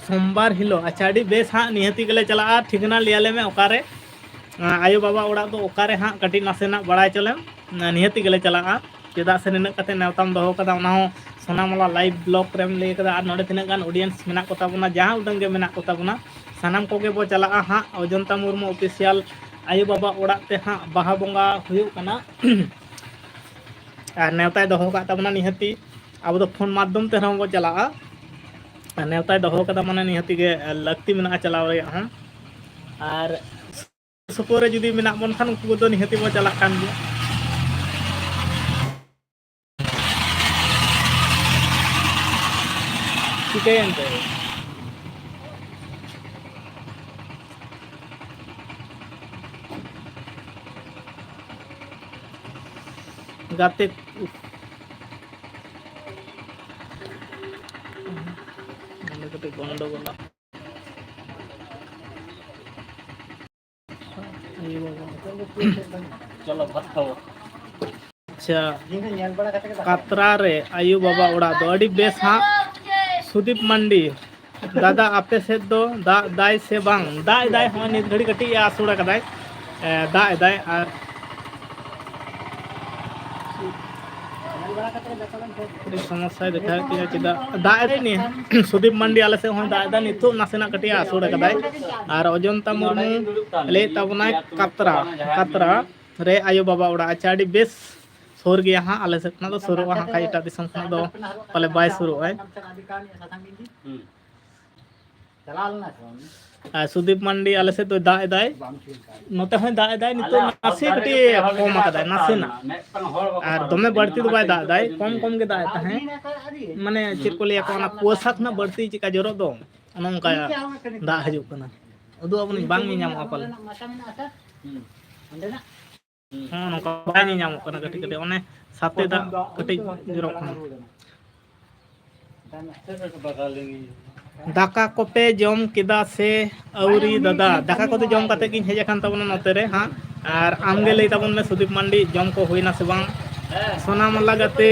ᱥᱳᱢᱵᱟᱨ ᱦᱤᱞᱳᱜ᱾ ᱟᱪᱪᱷᱟ, ᱟᱹᱰᱤ ᱵᱮᱥ ᱦᱟᱸᱜ, ᱱᱤᱦᱟᱹᱛᱤ ᱜᱮᱞᱮ ᱪᱟᱞᱟᱜᱼᱟ᱾ ᱴᱷᱤᱠᱟᱹᱱᱟ ᱞᱟᱹᱭ ᱟᱞᱮ ᱢᱮ ᱚᱠᱟᱨᱮ, ᱟᱸ, ᱟᱭᱳ ᱵᱟᱵᱟ ᱚᱲᱟᱜ ᱫᱚ ᱚᱠᱟᱨᱮ ᱦᱟᱸᱜ, ᱠᱟᱹᱴᱤᱡ ᱱᱟᱥᱮᱱᱟᱜ ᱵᱟᱲᱟᱭ ᱦᱚᱪᱚ ᱞᱮᱢ᱾ ᱱᱤᱦᱟᱹᱛᱤ ᱜᱮᱞᱮ ᱪᱟᱞᱟᱜᱼᱟ, ᱪᱮᱫᱟᱜ ᱥᱮ ᱱᱤᱱᱟᱹᱜ ᱠᱟᱛᱮ ᱱᱮᱣᱛᱟᱢ ᱫᱚᱦᱚ ᱠᱟᱫᱟ, ᱚᱱᱟ ᱦᱚᱸ ᱥᱳᱱᱟᱢᱟᱞᱟ ᱞᱟᱭᱤᱵᱷ ᱵᱞᱚᱜ ᱨᱮᱢ ᱞᱟᱹᱭ ᱠᱟᱫᱟ᱾ ᱟᱨ ᱱᱚᱰᱮ ᱛᱤᱱᱟᱹᱜ ᱜᱟᱱ ᱚᱰᱤᱭᱮᱱᱥ ᱢᱮᱱᱟᱜ ᱠᱚᱛᱟ ᱵᱚᱱᱟ, ᱡᱟᱦᱟᱸ ᱩᱰᱟᱹᱝ ᱜᱮ ᱢᱮᱱᱟᱜ ᱠᱚᱛᱟ ᱵᱚᱱᱟ, ᱥᱟᱱᱟᱢ ᱠᱚᱜᱮ ᱵᱚ ᱪᱟᱞᱟᱜᱼᱟ ᱦᱟᱸᱜ ᱚᱡᱚᱱᱛᱟ ᱢᱩᱨᱢᱩ ᱚᱯᱷᱤᱥᱤᱭᱟᱞ ᱟᱭᱳ ᱵᱟᱵᱟ ᱚᱲᱟᱜ ᱛᱮ ᱦᱟᱸᱜ ᱵᱟᱦᱟ ᱵᱚᱸᱜᱟ ᱦᱩᱭᱩᱜ ᱠᱟᱱᱟ᱾ ᱟᱨ ᱱᱮᱣᱛᱟᱭ ᱫᱚᱦᱚ ᱠᱟᱜ ᱛᱟᱵᱚᱱᱟ, ᱱᱤᱦᱟᱹᱛᱤ ᱟᱵᱚ ᱫᱚ ᱯᱷᱳᱱ ᱢᱟᱫᱽᱫᱷᱚᱢ ᱛᱮ ᱨᱮᱦᱚᱸ ᱵᱚ ᱪᱟᱞᱟᱜᱼᱟ᱾ ᱱᱮᱣᱛᱟᱭ ᱫᱚᱦᱚ ᱠᱟᱫᱟ, ᱢᱟᱱᱮ ᱱᱤᱦᱟᱹᱛᱤ ᱜᱮ ᱞᱟᱹᱠᱛᱤ ᱢᱮᱱᱟᱜᱼᱟ ᱪᱟᱞᱟᱣ ᱨᱮᱭᱟᱜ ᱦᱚᱸ᱾ ᱟᱨ ᱥᱩᱯᱩᱨ ᱨᱮ ᱡᱩᱫᱤ ᱢᱮᱱᱟᱜ ᱵᱚᱱ ᱠᱷᱟᱱ, ᱩᱱᱠᱩ ᱠᱚᱫᱚ ᱱᱤᱦᱟᱹᱛᱤ ᱵᱚᱱ ᱪᱟᱞᱟᱜ ᱠᱟᱱ ᱜᱮᱭᱟ᱾ ᱪᱤᱠᱟᱹᱭᱮᱱ ᱛᱮ? ᱜᱟᱛᱮ ᱱᱚᱰᱮ ᱠᱟᱹᱴᱤᱡ ᱜᱚᱱᱰᱚᱜᱳᱞᱟ᱾ ᱟᱭᱳ ᱵᱟᱵᱟ᱾ ᱪᱚᱞᱚ ᱵᱷᱟᱛ ᱠᱷᱟᱵᱚ᱾ ᱟᱪᱪᱷᱟ, ᱠᱟᱛᱨᱟ ᱨᱮ ᱟᱭᱳ ᱵᱟᱵᱟ ᱚᱲᱟᱜ ᱫᱚ ᱟᱹᱰᱤ ᱵᱮᱥ ᱦᱟᱸᱜ᱾ ᱥᱩᱫᱤᱯ ᱢᱟᱱᱰᱤ, ᱫᱟᱫᱟ, ᱟᱯᱮ ᱥᱮᱫ ᱫᱚ ᱫᱟᱜ ᱫᱟᱭ ᱥᱮ ᱵᱟᱝ? ᱫᱟᱜ ᱮᱫᱟᱭ, ᱦᱚᱸᱜᱼᱚᱭ ᱱᱤᱛ ᱜᱷᱟᱹᱲᱤ ᱠᱟᱹᱴᱤᱡ ᱮ ᱟᱹᱥᱩᱲ ᱟᱠᱟᱫᱟᱭ, ᱮ, ᱫᱟᱜ ᱮᱫᱟᱭ᱾ ᱟᱨ ᱟᱹᱰᱤ ᱥᱚᱢᱚᱥᱥᱟᱭ ᱫᱮᱠᱷᱟᱣᱮᱫ ᱛᱤᱧᱟᱹ, ᱪᱮᱫᱟᱜ ᱫᱟᱜ ᱮᱫᱟᱭ ᱱᱤᱭᱟᱹ᱾ ᱥᱩᱫᱤᱯ ᱢᱟᱱᱰᱤ ᱟᱞᱮ ᱥᱮᱫ ᱦᱚᱸᱭ ᱫᱟᱜ ᱮᱫᱟ, ᱱᱤᱛᱚᱜ ᱱᱟᱥᱮᱱᱟᱜ ᱠᱟᱹᱴᱤᱡ ᱮ ᱟᱹᱥᱩᱲ ᱟᱠᱟᱫᱟᱭ᱾ ᱟᱨ ᱚᱡᱚᱱᱛᱟ ᱢᱩᱨᱢᱩ ᱞᱟᱹᱭᱮᱫ ᱛᱟᱵᱚᱱᱟᱭ ᱠᱟᱛᱨᱟ, ᱠᱟᱛᱨᱟ ᱨᱮ ᱟᱭᱳ ᱵᱟᱵᱟ ᱚᱲᱟᱜ᱾ ᱟᱪᱪᱷᱟ, ᱟᱹᱰᱤ ᱵᱮᱥ, ᱥᱩᱨ ᱜᱮᱭᱟ ᱦᱟᱸᱜ, ᱟᱞᱮ ᱥᱮᱫ ᱠᱷᱚᱱᱟᱜ ᱫᱚ ᱥᱩᱨᱩᱜᱼᱟ ᱦᱟᱸᱜ ᱠᱷᱟᱡ, ᱮᱴᱟᱜ ᱫᱤᱥᱚᱢ ᱠᱷᱚᱱᱟᱜ ᱫᱚ ᱯᱟᱞᱮ ᱵᱟᱭ ᱥᱩᱨᱩᱜᱼᱟᱭ᱾ ᱟᱨ ᱥᱩᱫᱤᱯ ᱢᱟᱱᱰᱤ ᱟᱞᱮ ᱥᱮᱫ ᱫᱚᱭ ᱫᱟᱜ ᱮᱫᱟᱭ, ᱱᱚᱛᱮ ᱦᱚᱸᱭ ᱫᱟᱜ ᱮᱫᱟᱭ, ᱱᱤᱛᱚᱜ ᱱᱟᱥᱮ ᱠᱟᱹᱴᱤᱡ ᱮ ᱠᱚᱢ ᱟᱠᱟᱫᱟᱭ, ᱱᱟᱥᱮᱱᱟᱜ᱾ ᱟᱨ ᱫᱚᱢᱮ ᱵᱟᱹᱲᱛᱤ ᱫᱚ ᱵᱟᱭ ᱫᱟᱜ ᱮᱫᱟᱭ, ᱠᱚᱢ ᱠᱚᱢ ᱜᱮ ᱫᱟᱜ ᱮᱫ ᱛᱟᱦᱮᱸᱫ᱾ ᱢᱟᱱᱮ ᱪᱮᱫ ᱠᱚ ᱞᱟᱹᱭᱟ, ᱚᱱᱟ ᱠᱩᱣᱟᱹᱥᱟ ᱠᱷᱚᱱᱟᱜ ᱵᱟᱹᱲᱛᱤ ᱪᱮᱫᱠᱟ ᱡᱚᱨᱚᱜ ᱫᱚ, ᱚᱱᱮ ᱚᱱᱠᱟ ᱫᱟᱜ ᱦᱤᱡᱩᱜ ᱠᱟᱱᱟ᱾ ᱩᱫᱩᱜ ᱟᱵᱚᱱᱟᱹᱧ, ᱵᱟᱝ ᱧᱮᱞ ᱧᱟᱢᱚᱜᱼᱟ ᱯᱟᱞᱮ᱾ ᱦᱚᱸ, ᱱᱚᱝᱠᱟ ᱵᱟᱭ ᱧᱮᱞ ᱧᱟᱢᱚᱜ ᱠᱟᱱᱟ ᱠᱟᱹᱴᱤᱡ ᱠᱟᱹᱴᱤᱡ, ᱚᱱᱮ ᱥᱟᱛᱮ ᱫᱟᱜ ᱠᱟᱹᱴᱤᱡ ᱡᱚᱨᱚᱜ ᱠᱟᱱᱟ᱾ ᱫᱟᱠᱟ ᱠᱚᱯᱮ ᱡᱚᱢ ᱠᱮᱫᱟ ᱥᱮ ᱟᱹᱣᱨᱤ? ᱫᱟᱫᱟ, ᱫᱟᱠᱟ ᱠᱚᱫᱚ ᱡᱚᱢ ᱠᱟᱛᱮ ᱜᱤᱧ ᱦᱮᱡ ᱟᱠᱟᱱ ᱛᱟᱵᱚᱱᱟ ᱱᱚᱛᱮ ᱨᱮ ᱦᱟᱸᱜ᱾ ᱟᱨ ᱟᱢᱜᱮ ᱞᱟᱹᱭ ᱛᱟᱵᱚᱱ ᱢᱮ, ᱥᱩᱫᱤᱯ ᱢᱟᱱᱰᱤ, ᱡᱚᱢ ᱠᱚ ᱦᱩᱭᱱᱟ ᱥᱮ ᱵᱟᱝ? ᱥᱳᱱᱟ ᱢᱟᱞᱟ ᱜᱟᱛᱮ,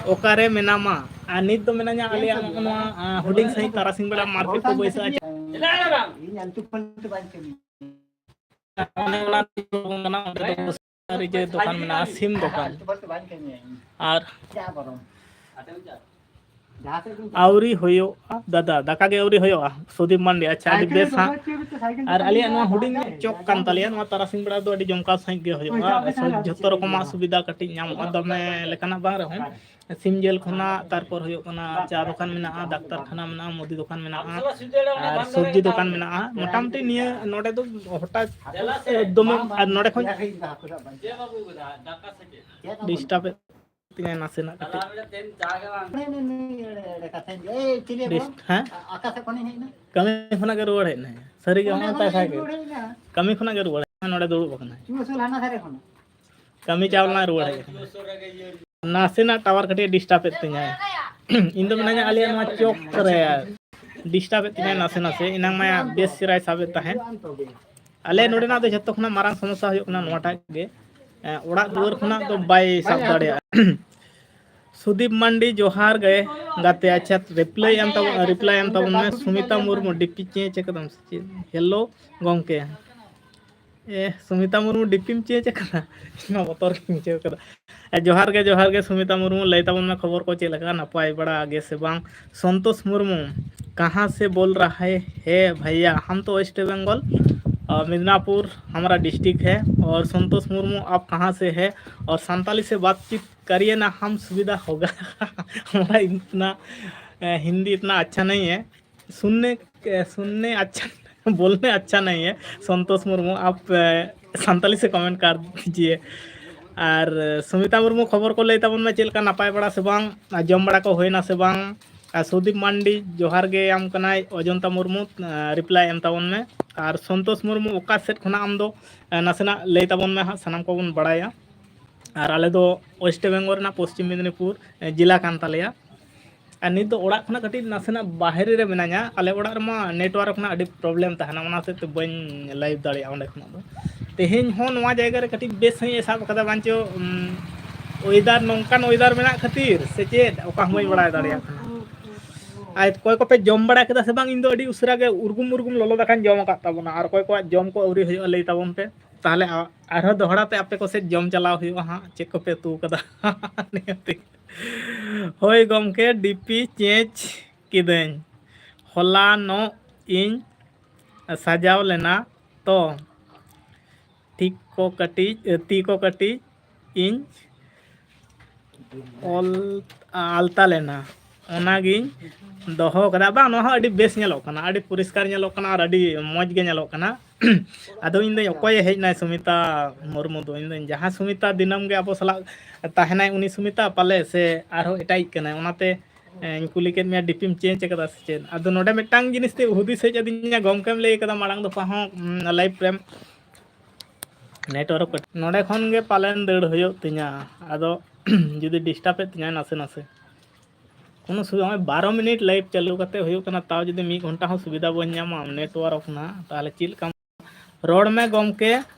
ᱚᱠᱟᱨᱮ ᱢᱮᱱᱟᱢᱟ? ᱟᱨ ᱱᱤᱛ ᱫᱚ ᱢᱮᱱᱟᱧᱟ ᱟᱞᱮᱭᱟᱜ ᱱᱚᱜᱼᱚ ᱱᱚᱣᱟ, ᱟᱸ, ᱦᱩᱰᱤᱧ ᱥᱟᱺᱦᱤᱡ ᱛᱟᱨᱟᱥᱤᱧ ᱵᱮᱲᱟ ᱢᱟᱨᱠᱮᱴ ᱠᱚ ᱵᱟᱹᱭᱥᱟᱹᱜᱼᱟ᱾ ᱚᱱᱮ ᱚᱱᱟ ᱠᱟᱱᱟ, ᱚᱸᱰᱮ ᱫᱚ ᱜᱨᱳᱥᱟᱨᱤ ᱡᱮ ᱫᱚᱠᱟᱱ ᱢᱮᱱᱟᱜᱼᱟ, ᱥᱤᱢ ᱫᱚᱠᱟᱱ᱾ ᱟᱨ ᱟᱹᱣᱨᱤ ᱦᱩᱭᱩᱜᱼᱟ ᱫᱟᱫᱟ, ᱫᱟᱠᱟ ᱜᱮ ᱟᱹᱣᱨᱤ ᱦᱩᱭᱩᱜᱼᱟ᱾ ᱥᱩᱫᱤᱯ ᱢᱟᱱᱰᱤ, ᱟᱪᱪᱷᱟ, ᱟᱹᱰᱤ ᱵᱮᱥ ᱦᱟᱸᱜ᱾ ᱟᱨ ᱟᱞᱮᱭᱟᱜ ᱱᱚᱣᱟ ᱦᱩᱰᱤᱧ ᱧᱚᱜ ᱪᱚᱠ ᱠᱟᱱ ᱛᱟᱞᱮᱭᱟ, ᱱᱚᱣᱟ ᱛᱟᱨᱟᱥᱤᱧ ᱵᱮᱲᱟ ᱫᱚ ᱟᱹᱰᱤ ᱡᱚᱢᱠᱟᱣ ᱥᱟᱺᱦᱤᱡ ᱜᱮ ᱦᱩᱭᱩᱜᱼᱟ᱾ ᱡᱷᱚᱛᱚ ᱨᱚᱠᱚᱢᱟᱜ ᱥᱩᱵᱤᱫᱷᱟ ᱠᱟᱹᱴᱤᱡ ᱧᱟᱢᱚᱜᱼᱟ, ᱫᱚᱢᱮ ᱞᱮᱠᱟᱱᱟᱜ ᱵᱟᱝ ᱨᱮᱦᱚᱸ᱾ ᱥᱤᱢ ᱡᱤᱞ ᱠᱷᱚᱱᱟᱜ, ᱛᱟᱨᱯᱚᱨ ᱦᱩᱭᱩᱜ ᱠᱟᱱᱟ ᱪᱟ ᱫᱚᱠᱟᱱ ᱢᱮᱱᱟᱜᱼᱟ, ᱰᱟᱠᱛᱟᱨ ᱠᱷᱟᱱᱟ ᱢᱮᱱᱟᱜᱼᱟ, ᱢᱩᱫᱤ ᱫᱚᱠᱟᱱ ᱢᱮᱱᱟᱜᱼᱟ, ᱟᱨ ᱥᱚᱵᱽᱡᱤ ᱫᱚᱠᱟᱱ ᱢᱮᱱᱟᱜᱼᱟ᱾ ᱢᱚᱴᱟᱢᱩᱴᱤ ᱱᱤᱭᱟᱹ ᱱᱚᱰᱮ ᱫᱚ ᱦᱚᱴᱟᱛ ᱫᱚᱢᱮ, ᱟᱨ ᱱᱚᱰᱮ ᱠᱷᱚᱱ ᱰᱤᱥᱴᱟᱵᱮᱫ ᱛᱤᱧᱟᱹ ᱱᱟᱥᱮᱱᱟᱜ ᱠᱟᱹᱴᱤᱡ᱾ ᱰᱤᱥ-, ᱦᱮᱸ? ᱠᱟᱹᱢᱤ ᱠᱷᱚᱱᱟᱜ ᱜᱮ ᱨᱩᱣᱟᱹᱲ ᱦᱮᱡ ᱮᱱᱟᱭ᱾ ᱥᱟᱹᱨᱤ ᱜᱮ, ᱦᱚᱸᱜᱼᱚᱭ ᱛᱟᱭ ᱥᱟᱭ ᱜᱮ᱾ ᱠᱟᱹᱢᱤ ᱠᱷᱚᱱᱟᱜ ᱜᱮ ᱨᱩᱣᱟᱹᱲ ᱦᱮᱡ ᱮᱱᱟᱭ, ᱱᱚᱰᱮ ᱫᱩᱲᱩᱵ ᱟᱠᱟᱱᱟᱭ᱾ ᱠᱟᱹᱢᱤ ᱪᱟᱣ ᱞᱮᱱᱟᱭ, ᱨᱩᱣᱟᱹᱲ ᱦᱮᱡ ᱟᱠᱟᱱᱟᱭ᱾ ᱱᱟᱥᱮᱱᱟᱜ ᱴᱟᱣᱟᱨ ᱠᱟᱹᱴᱤᱡ ᱰᱤᱥᱴᱟᱵᱮᱫ ᱛᱤᱧᱟᱹ᱾ ᱤᱧ ᱫᱚ ᱢᱮᱱᱟᱹᱧᱟ ᱟᱞᱮᱭᱟᱜ ᱱᱚᱣᱟ ᱪᱚᱠ ᱨᱮ ᱰᱤᱥᱴᱟᱵᱮᱫ ᱛᱤᱧᱟᱹ ᱱᱟᱥᱮ ᱱᱟᱥᱮ᱾ ᱮᱱᱟᱝ ᱢᱟ ᱵᱮᱥ ᱪᱮᱦᱨᱟᱭ ᱥᱟᱵᱮᱫ ᱛᱟᱦᱮᱸᱫ᱾ ᱟᱞᱮ ᱱᱚᱰᱮᱱᱟᱜ ᱫᱚ ᱡᱷᱚᱛᱚ ᱠᱷᱚᱱᱟᱜ ᱢᱟᱨᱟᱝ ᱥᱚᱢᱚᱥᱥᱟ ᱦᱩᱭᱩᱜ ᱠᱟᱱᱟ ᱱᱚᱣᱟᱴᱟᱜ ᱜᱮ, ᱮ, ᱚᱲᱟᱜ ᱫᱩᱣᱟᱹᱨ ᱠᱷᱚᱱᱟᱜ ᱫᱚ ᱵᱟᱭ ᱥᱟᱵ ᱫᱟᱲᱮᱭᱟᱜᱼᱟ᱾ ᱥᱩᱫᱤᱯ ᱢᱟᱱᱰᱤ, ᱡᱚᱦᱟᱨ ᱜᱮ ᱜᱟᱛᱮ᱾ ᱟᱪᱪᱷᱟ, ᱨᱤᱯᱞᱟᱭ ᱮᱢ ᱛᱟᱵᱚᱱ, ᱨᱤᱯᱞᱟᱭ ᱮᱢ ᱛᱟᱵᱚᱱ ᱢᱮ᱾ ᱥᱩᱢᱤᱛᱟ ᱢᱩᱨᱢᱩ, ᱰᱤᱯᱤ ᱪᱮᱧᱡᱽ ᱟᱠᱟᱫᱟᱢ ᱥᱮ ᱪᱮᱫ? ᱦᱮᱞᱳ ᱜᱚᱢᱠᱮ᱾ ᱮ, ᱥᱩᱢᱤᱛᱟ ᱢᱩᱨᱢᱩ, ᱰᱤᱯᱤᱢ ᱪᱮᱧᱡᱽ ᱟᱠᱟᱫᱟ? ᱤᱧ ᱢᱟ ᱵᱚᱛᱚᱨ ᱜᱤᱧ ᱵᱩᱡᱷᱟᱹᱣ ᱠᱟᱫᱟ᱾ ᱮ, ᱡᱚᱦᱟᱨ ᱜᱮ, ᱡᱚᱦᱟᱨ ᱜᱮ ᱥᱩᱢᱤᱛᱟ ᱢᱩᱨᱢᱩ, ᱞᱟᱹᱭ ᱛᱟᱵᱚᱱ ᱢᱮ ᱠᱷᱚᱵᱚᱨ ᱠᱚ ᱪᱮᱫ ᱞᱮᱠᱟ, ᱱᱟᱯᱟᱭ ᱵᱟᱲᱟ ᱜᱮ ᱥᱮ ᱵᱟᱝ? ᱥᱚᱱᱛᱳᱥ ᱢᱩᱨᱢᱩ, ᱠᱟᱦᱟᱸ ᱥᱮ ᱵᱳᱞ ᱨᱟᱦᱟ ᱦᱮ ᱵᱷᱟᱭᱭᱟ? ᱦᱟᱢ ᱛᱚ ᱳᱭᱮᱥᱴ ᱵᱮᱝᱜᱚᱞ, ᱢᱤᱫᱱᱟᱯᱩᱨ ᱦᱟᱢᱟᱨᱟ ᱰᱤᱥᱴᱨᱤᱠᱴ ᱦᱮ᱾ ᱚᱨ ᱥᱚᱱᱛᱳᱥ ᱢᱩᱨᱢᱩ, ᱟᱯ ᱠᱟᱦᱟᱸ ᱥᱮ ᱦᱮ? ᱚᱨ ᱥᱟᱱᱛᱟᱞᱤ ᱥᱮ ᱵᱟᱛᱪᱤᱛ ᱠᱟᱨᱤᱭᱮ ᱱᱟ, ᱦᱟᱢ ᱥᱩᱵᱤᱫᱷᱟ ᱦᱳᱜᱟ᱾ ᱦᱟᱢᱟᱨᱟ ᱤᱛᱱᱟ, ᱮ, ᱦᱤᱱᱫᱤ ᱤᱛᱱᱟ ᱟᱪᱪᱷᱟ ᱱᱟᱦᱤ ᱦᱮ᱾ ᱥᱩᱱᱱᱮ, ᱮ, ᱥᱩᱱᱱᱮ ᱟᱪᱪᱷᱟ, ᱵᱳᱞᱱᱮ ᱟᱪᱪᱷᱟ ᱱᱟᱦᱤ ᱦᱮ᱾ ᱥᱚᱱᱛᱳᱥ ᱢᱩᱨᱢᱩ, ᱟᱯ, ᱮ, ᱥᱟᱱᱛᱟᱞᱤ ᱥᱮ ᱠᱚᱢᱮᱱᱴ ᱠᱟᱨ ᱫᱤᱡᱤᱭᱮ᱾ ᱟᱨ, ᱮ, ᱥᱩᱢᱤᱛᱟ ᱢᱩᱨᱢᱩ, ᱠᱷᱚᱵᱚᱨ ᱠᱚ ᱞᱟᱹᱭ ᱛᱟᱵᱚᱱ ᱢᱮ, ᱪᱮᱫ ᱞᱮᱠᱟ, ᱱᱟᱯᱟᱭ ᱵᱟᱲᱟ ᱥᱮ ᱵᱟᱝ? ᱟᱨ ᱡᱚᱢ ᱵᱟᱲᱟ ᱠᱚ ᱦᱩᱭᱱᱟ ᱥᱮ ᱵᱟᱝ? ᱟᱨ ᱥᱩᱫᱤᱯ ᱢᱟᱱᱰᱤ, ᱡᱚᱦᱟᱨ ᱜᱮ ᱟᱢ ᱠᱟᱱᱟᱭ ᱚᱡᱚᱱᱛᱟ ᱢᱩᱨᱢᱩ, ᱮ, ᱨᱤᱯᱞᱟᱭ ᱮᱢ ᱛᱟᱵᱚᱱ ᱢᱮ᱾ ᱟᱨ ᱥᱚᱱᱛᱳᱥ ᱢᱩᱨᱢᱩ, ᱚᱠᱟ ᱥᱮᱫ ᱠᱷᱚᱱᱟᱜ ᱟᱢ ᱫᱚ, ᱮ, ᱱᱟᱥᱮᱱᱟᱜ ᱞᱟᱹᱭ ᱛᱟᱵᱚᱱ ᱢᱮ ᱦᱟᱸᱜ, ᱥᱟᱱᱟᱢ ᱠᱚᱵᱚᱱ ᱵᱟᱲᱟᱭᱟ᱾ ᱟᱨ ᱟᱞᱮ ᱫᱚ ᱳᱭᱮᱥᱴ ᱵᱮᱝᱜᱚᱞ ᱨᱮᱱᱟᱜ ᱯᱚᱥᱪᱤᱢ ᱢᱮᱫᱽᱱᱤᱯᱩᱨ, ᱮ, ᱡᱮᱞᱟ ᱠᱟᱱ ᱛᱟᱞᱮᱭᱟ᱾ ᱟᱨ ᱱᱤᱛ ᱫᱚ ᱚᱲᱟᱜ ᱠᱷᱚᱱᱟᱜ ᱠᱟᱹᱴᱤᱡ ᱱᱟᱥᱮᱱᱟᱜ ᱵᱟᱦᱨᱮ ᱨᱮ ᱢᱮᱱᱟᱹᱧᱟ᱾ ᱟᱞᱮ ᱚᱲᱟᱜ ᱨᱮᱢᱟ network ᱨᱮᱱᱟᱜ ᱟᱹᱰᱤ problem ᱛᱟᱦᱮᱱᱟ, ᱚᱱᱟ ᱦᱚᱛᱮᱡ ᱛᱮ ᱵᱟᱹᱧ live ᱫᱟᱲᱮᱭᱟᱜᱼᱟ ᱚᱸᱰᱮ ᱠᱷᱚᱱᱟᱜ ᱫᱚ᱾ ᱛᱮᱦᱮᱧ ᱦᱚᱸ ᱱᱚᱣᱟ ᱡᱟᱭᱜᱟ ᱨᱮ ᱠᱟᱹᱴᱤᱡ ᱵᱮᱥ ᱥᱟᱺᱦᱤᱡ ᱮ ᱥᱟᱵ ᱠᱟᱫᱟ, ᱵᱟᱝᱪᱚ, ᱩᱢ, weather, ᱱᱚᱝᱠᱟᱱ weather ᱢᱮᱱᱟᱜ ᱠᱷᱟᱹᱛᱤᱨ ᱥᱮ ᱪᱮᱫ, ᱚᱠᱟ ᱦᱚᱸ ᱵᱟᱹᱧ ᱵᱟᱲᱟᱭ ᱫᱟᱲᱮᱭᱟᱜ ᱠᱟᱱᱟ᱾ ᱟᱨ ᱚᱠᱚᱭ ᱠᱚᱯᱮ ᱡᱚᱢ ᱵᱟᱲᱟ ᱠᱮᱫᱟ ᱥᱮ ᱵᱟᱝ? ᱤᱧ ᱫᱚ ᱟᱹᱰᱤ ᱩᱥᱟᱹᱨᱟ ᱜᱮ ᱩᱨᱜᱩᱢ ᱩᱨᱜᱩᱢ ᱞᱚᱞᱚ ᱫᱟᱠᱟᱧ ᱡᱚᱢ ᱟᱠᱟᱫ ᱛᱟᱵᱚᱱᱟ᱾ ᱟᱨ ᱚᱠᱚᱭ ᱠᱚᱣᱟᱜ ᱡᱚᱢ ᱠᱚ ᱟᱹᱣᱨᱤ ᱦᱩᱭᱩᱜᱼᱟ, ᱞᱟᱹᱭ ᱛᱟᱵᱚᱱ ᱯᱮ᱾ ᱛᱟᱦᱚᱞᱮ ᱟ-, ᱟᱨᱦᱚᱸ ᱫᱚᱦᱲᱟ ᱛᱮ ᱟᱯᱮ ᱠᱚ ᱥᱮᱫ ᱡᱚᱢ ᱪᱟᱞᱟᱣ ᱦᱩᱭᱩᱜᱼᱟ ᱦᱟᱸᱜ, ᱪᱮᱫ ᱠᱚᱯᱮ ᱩᱛᱩ ᱠᱟᱫᱟ᱾ ᱱᱤᱭᱟᱹᱛᱮ᱾ ᱦᱳᱭ ᱜᱚᱢᱠᱮ, ᱰᱤᱯᱤ ᱪᱮᱧᱡᱽ ᱠᱤᱫᱟᱹᱧ᱾ ᱦᱚᱞᱟᱱᱚᱜ ᱤᱧ ᱥᱟᱡᱟᱣ ᱞᱮᱱᱟ ᱛᱚ, ᱴᱷᱤᱠ ᱠᱚ ᱠᱟᱹᱴᱤᱡ, ᱛᱤ ᱠᱚ ᱠᱟᱹᱴᱤᱡ ᱤᱧ ᱚᱞ ᱟᱞᱛᱟ ᱞᱮᱱᱟ, ᱚᱱᱟᱜᱤᱧ ᱫᱚᱦᱚ ᱠᱟᱫᱟ᱾ ᱵᱟᱝ, ᱱᱚᱣᱟ ᱦᱚᱸ ᱟᱹᱰᱤ ᱵᱮᱥ ᱧᱮᱞᱚᱜ ᱠᱟᱱᱟ, ᱟᱹᱰᱤ ᱯᱚᱨᱤᱥᱠᱟᱨ ᱧᱮᱞᱚᱜ ᱠᱟᱱᱟ ᱟᱨ ᱟᱹᱰᱤ ᱢᱚᱡᱽ ᱜᱮ ᱧᱮᱞᱚᱜ ᱠᱟᱱᱟ᱾ ᱟᱫᱚ ᱤᱧ ᱫᱚᱧ, ᱚᱠᱚᱭᱮ ᱦᱮᱡ ᱮᱱᱟᱭ ᱥᱩᱢᱤᱛᱟ ᱢᱩᱨᱢᱩ ᱫᱚ? ᱤᱧ ᱫᱚᱧ, ᱡᱟᱦᱟᱸ ᱥᱩᱢᱤᱛᱟ ᱫᱤᱱᱟᱹᱢ ᱜᱮ ᱟᱵᱚ ᱥᱟᱞᱟᱜ ᱛᱟᱦᱮᱱᱟᱭ, ᱩᱱᱤ ᱥᱩᱢᱤᱛᱟ ᱯᱟᱞᱮ, ᱥᱮ ᱟᱨᱦᱚᱸ ᱮᱴᱟᱜᱤᱡ ᱠᱟᱱᱟᱭ? ᱚᱱᱟᱛᱮ ᱤᱧ ᱠᱩᱞᱤ ᱠᱮᱫ ᱢᱮᱭᱟ, ᱰᱤᱯᱤᱢ ᱪᱮᱧᱡᱽ ᱟᱠᱟᱫᱟ ᱥᱮ ᱪᱮᱫ? ᱟᱫᱚ ᱱᱚᱰᱮ ᱢᱤᱫᱴᱟᱝ ᱡᱤᱱᱤᱥ ᱛᱮ ᱦᱩᱫᱤᱥ ᱦᱮᱡ ᱟᱹᱫᱤᱧᱟ, ᱜᱚᱢᱠᱮᱢ ᱞᱟᱹᱭ ᱠᱟᱫᱟ ᱢᱟᱲᱟᱝ ᱫᱚᱯᱷᱟ ᱦᱚᱸ, ᱩᱢ, ᱞᱟᱭᱤᱵᱷ ᱨᱮᱢ ᱱᱮᱴᱣᱟᱨᱠ ᱠᱟᱹᱴᱤᱡ, ᱱᱚᱰᱮ ᱠᱷᱚᱱ ᱜᱮ ᱯᱟᱞᱮᱱ ᱫᱟᱹᱲ ᱦᱩᱭᱩᱜ ᱛᱤᱧᱟ᱾ ᱟᱫᱚ ᱡᱩᱫᱤ ᱰᱤᱥᱴᱟᱵᱮᱫ ᱛᱤᱧᱟᱹ ᱱᱟᱥᱮ ᱱᱟᱥᱮ, ᱠᱳᱱᱳ ᱥᱩᱵᱤᱫᱷᱟ, ᱱᱚᱜᱼᱚᱭ ᱵᱟᱨᱚ ᱢᱤᱱᱤᱴ ᱞᱟᱭᱤᱵᱷ ᱪᱟᱹᱞᱩ ᱠᱟᱛᱮ ᱦᱩᱭᱩᱜ ᱠᱟᱱᱟ, ᱛᱟᱣ ᱡᱩᱫᱤ ᱢᱤᱫ ᱜᱷᱚᱱᱴᱟ ᱦᱚᱸ ᱥᱩᱵᱤᱫᱷᱟ ᱵᱟᱹᱧ ᱧᱟᱢᱟ ᱱᱮᱴᱣᱟᱨᱠ ᱨᱮᱱᱟᱜ, ᱛᱟᱦᱚᱞᱮ ᱪᱮᱫ ᱞᱮᱠᱟᱢ? ᱨᱚᱲ ᱢᱮ ᱜᱚᱢᱠᱮ,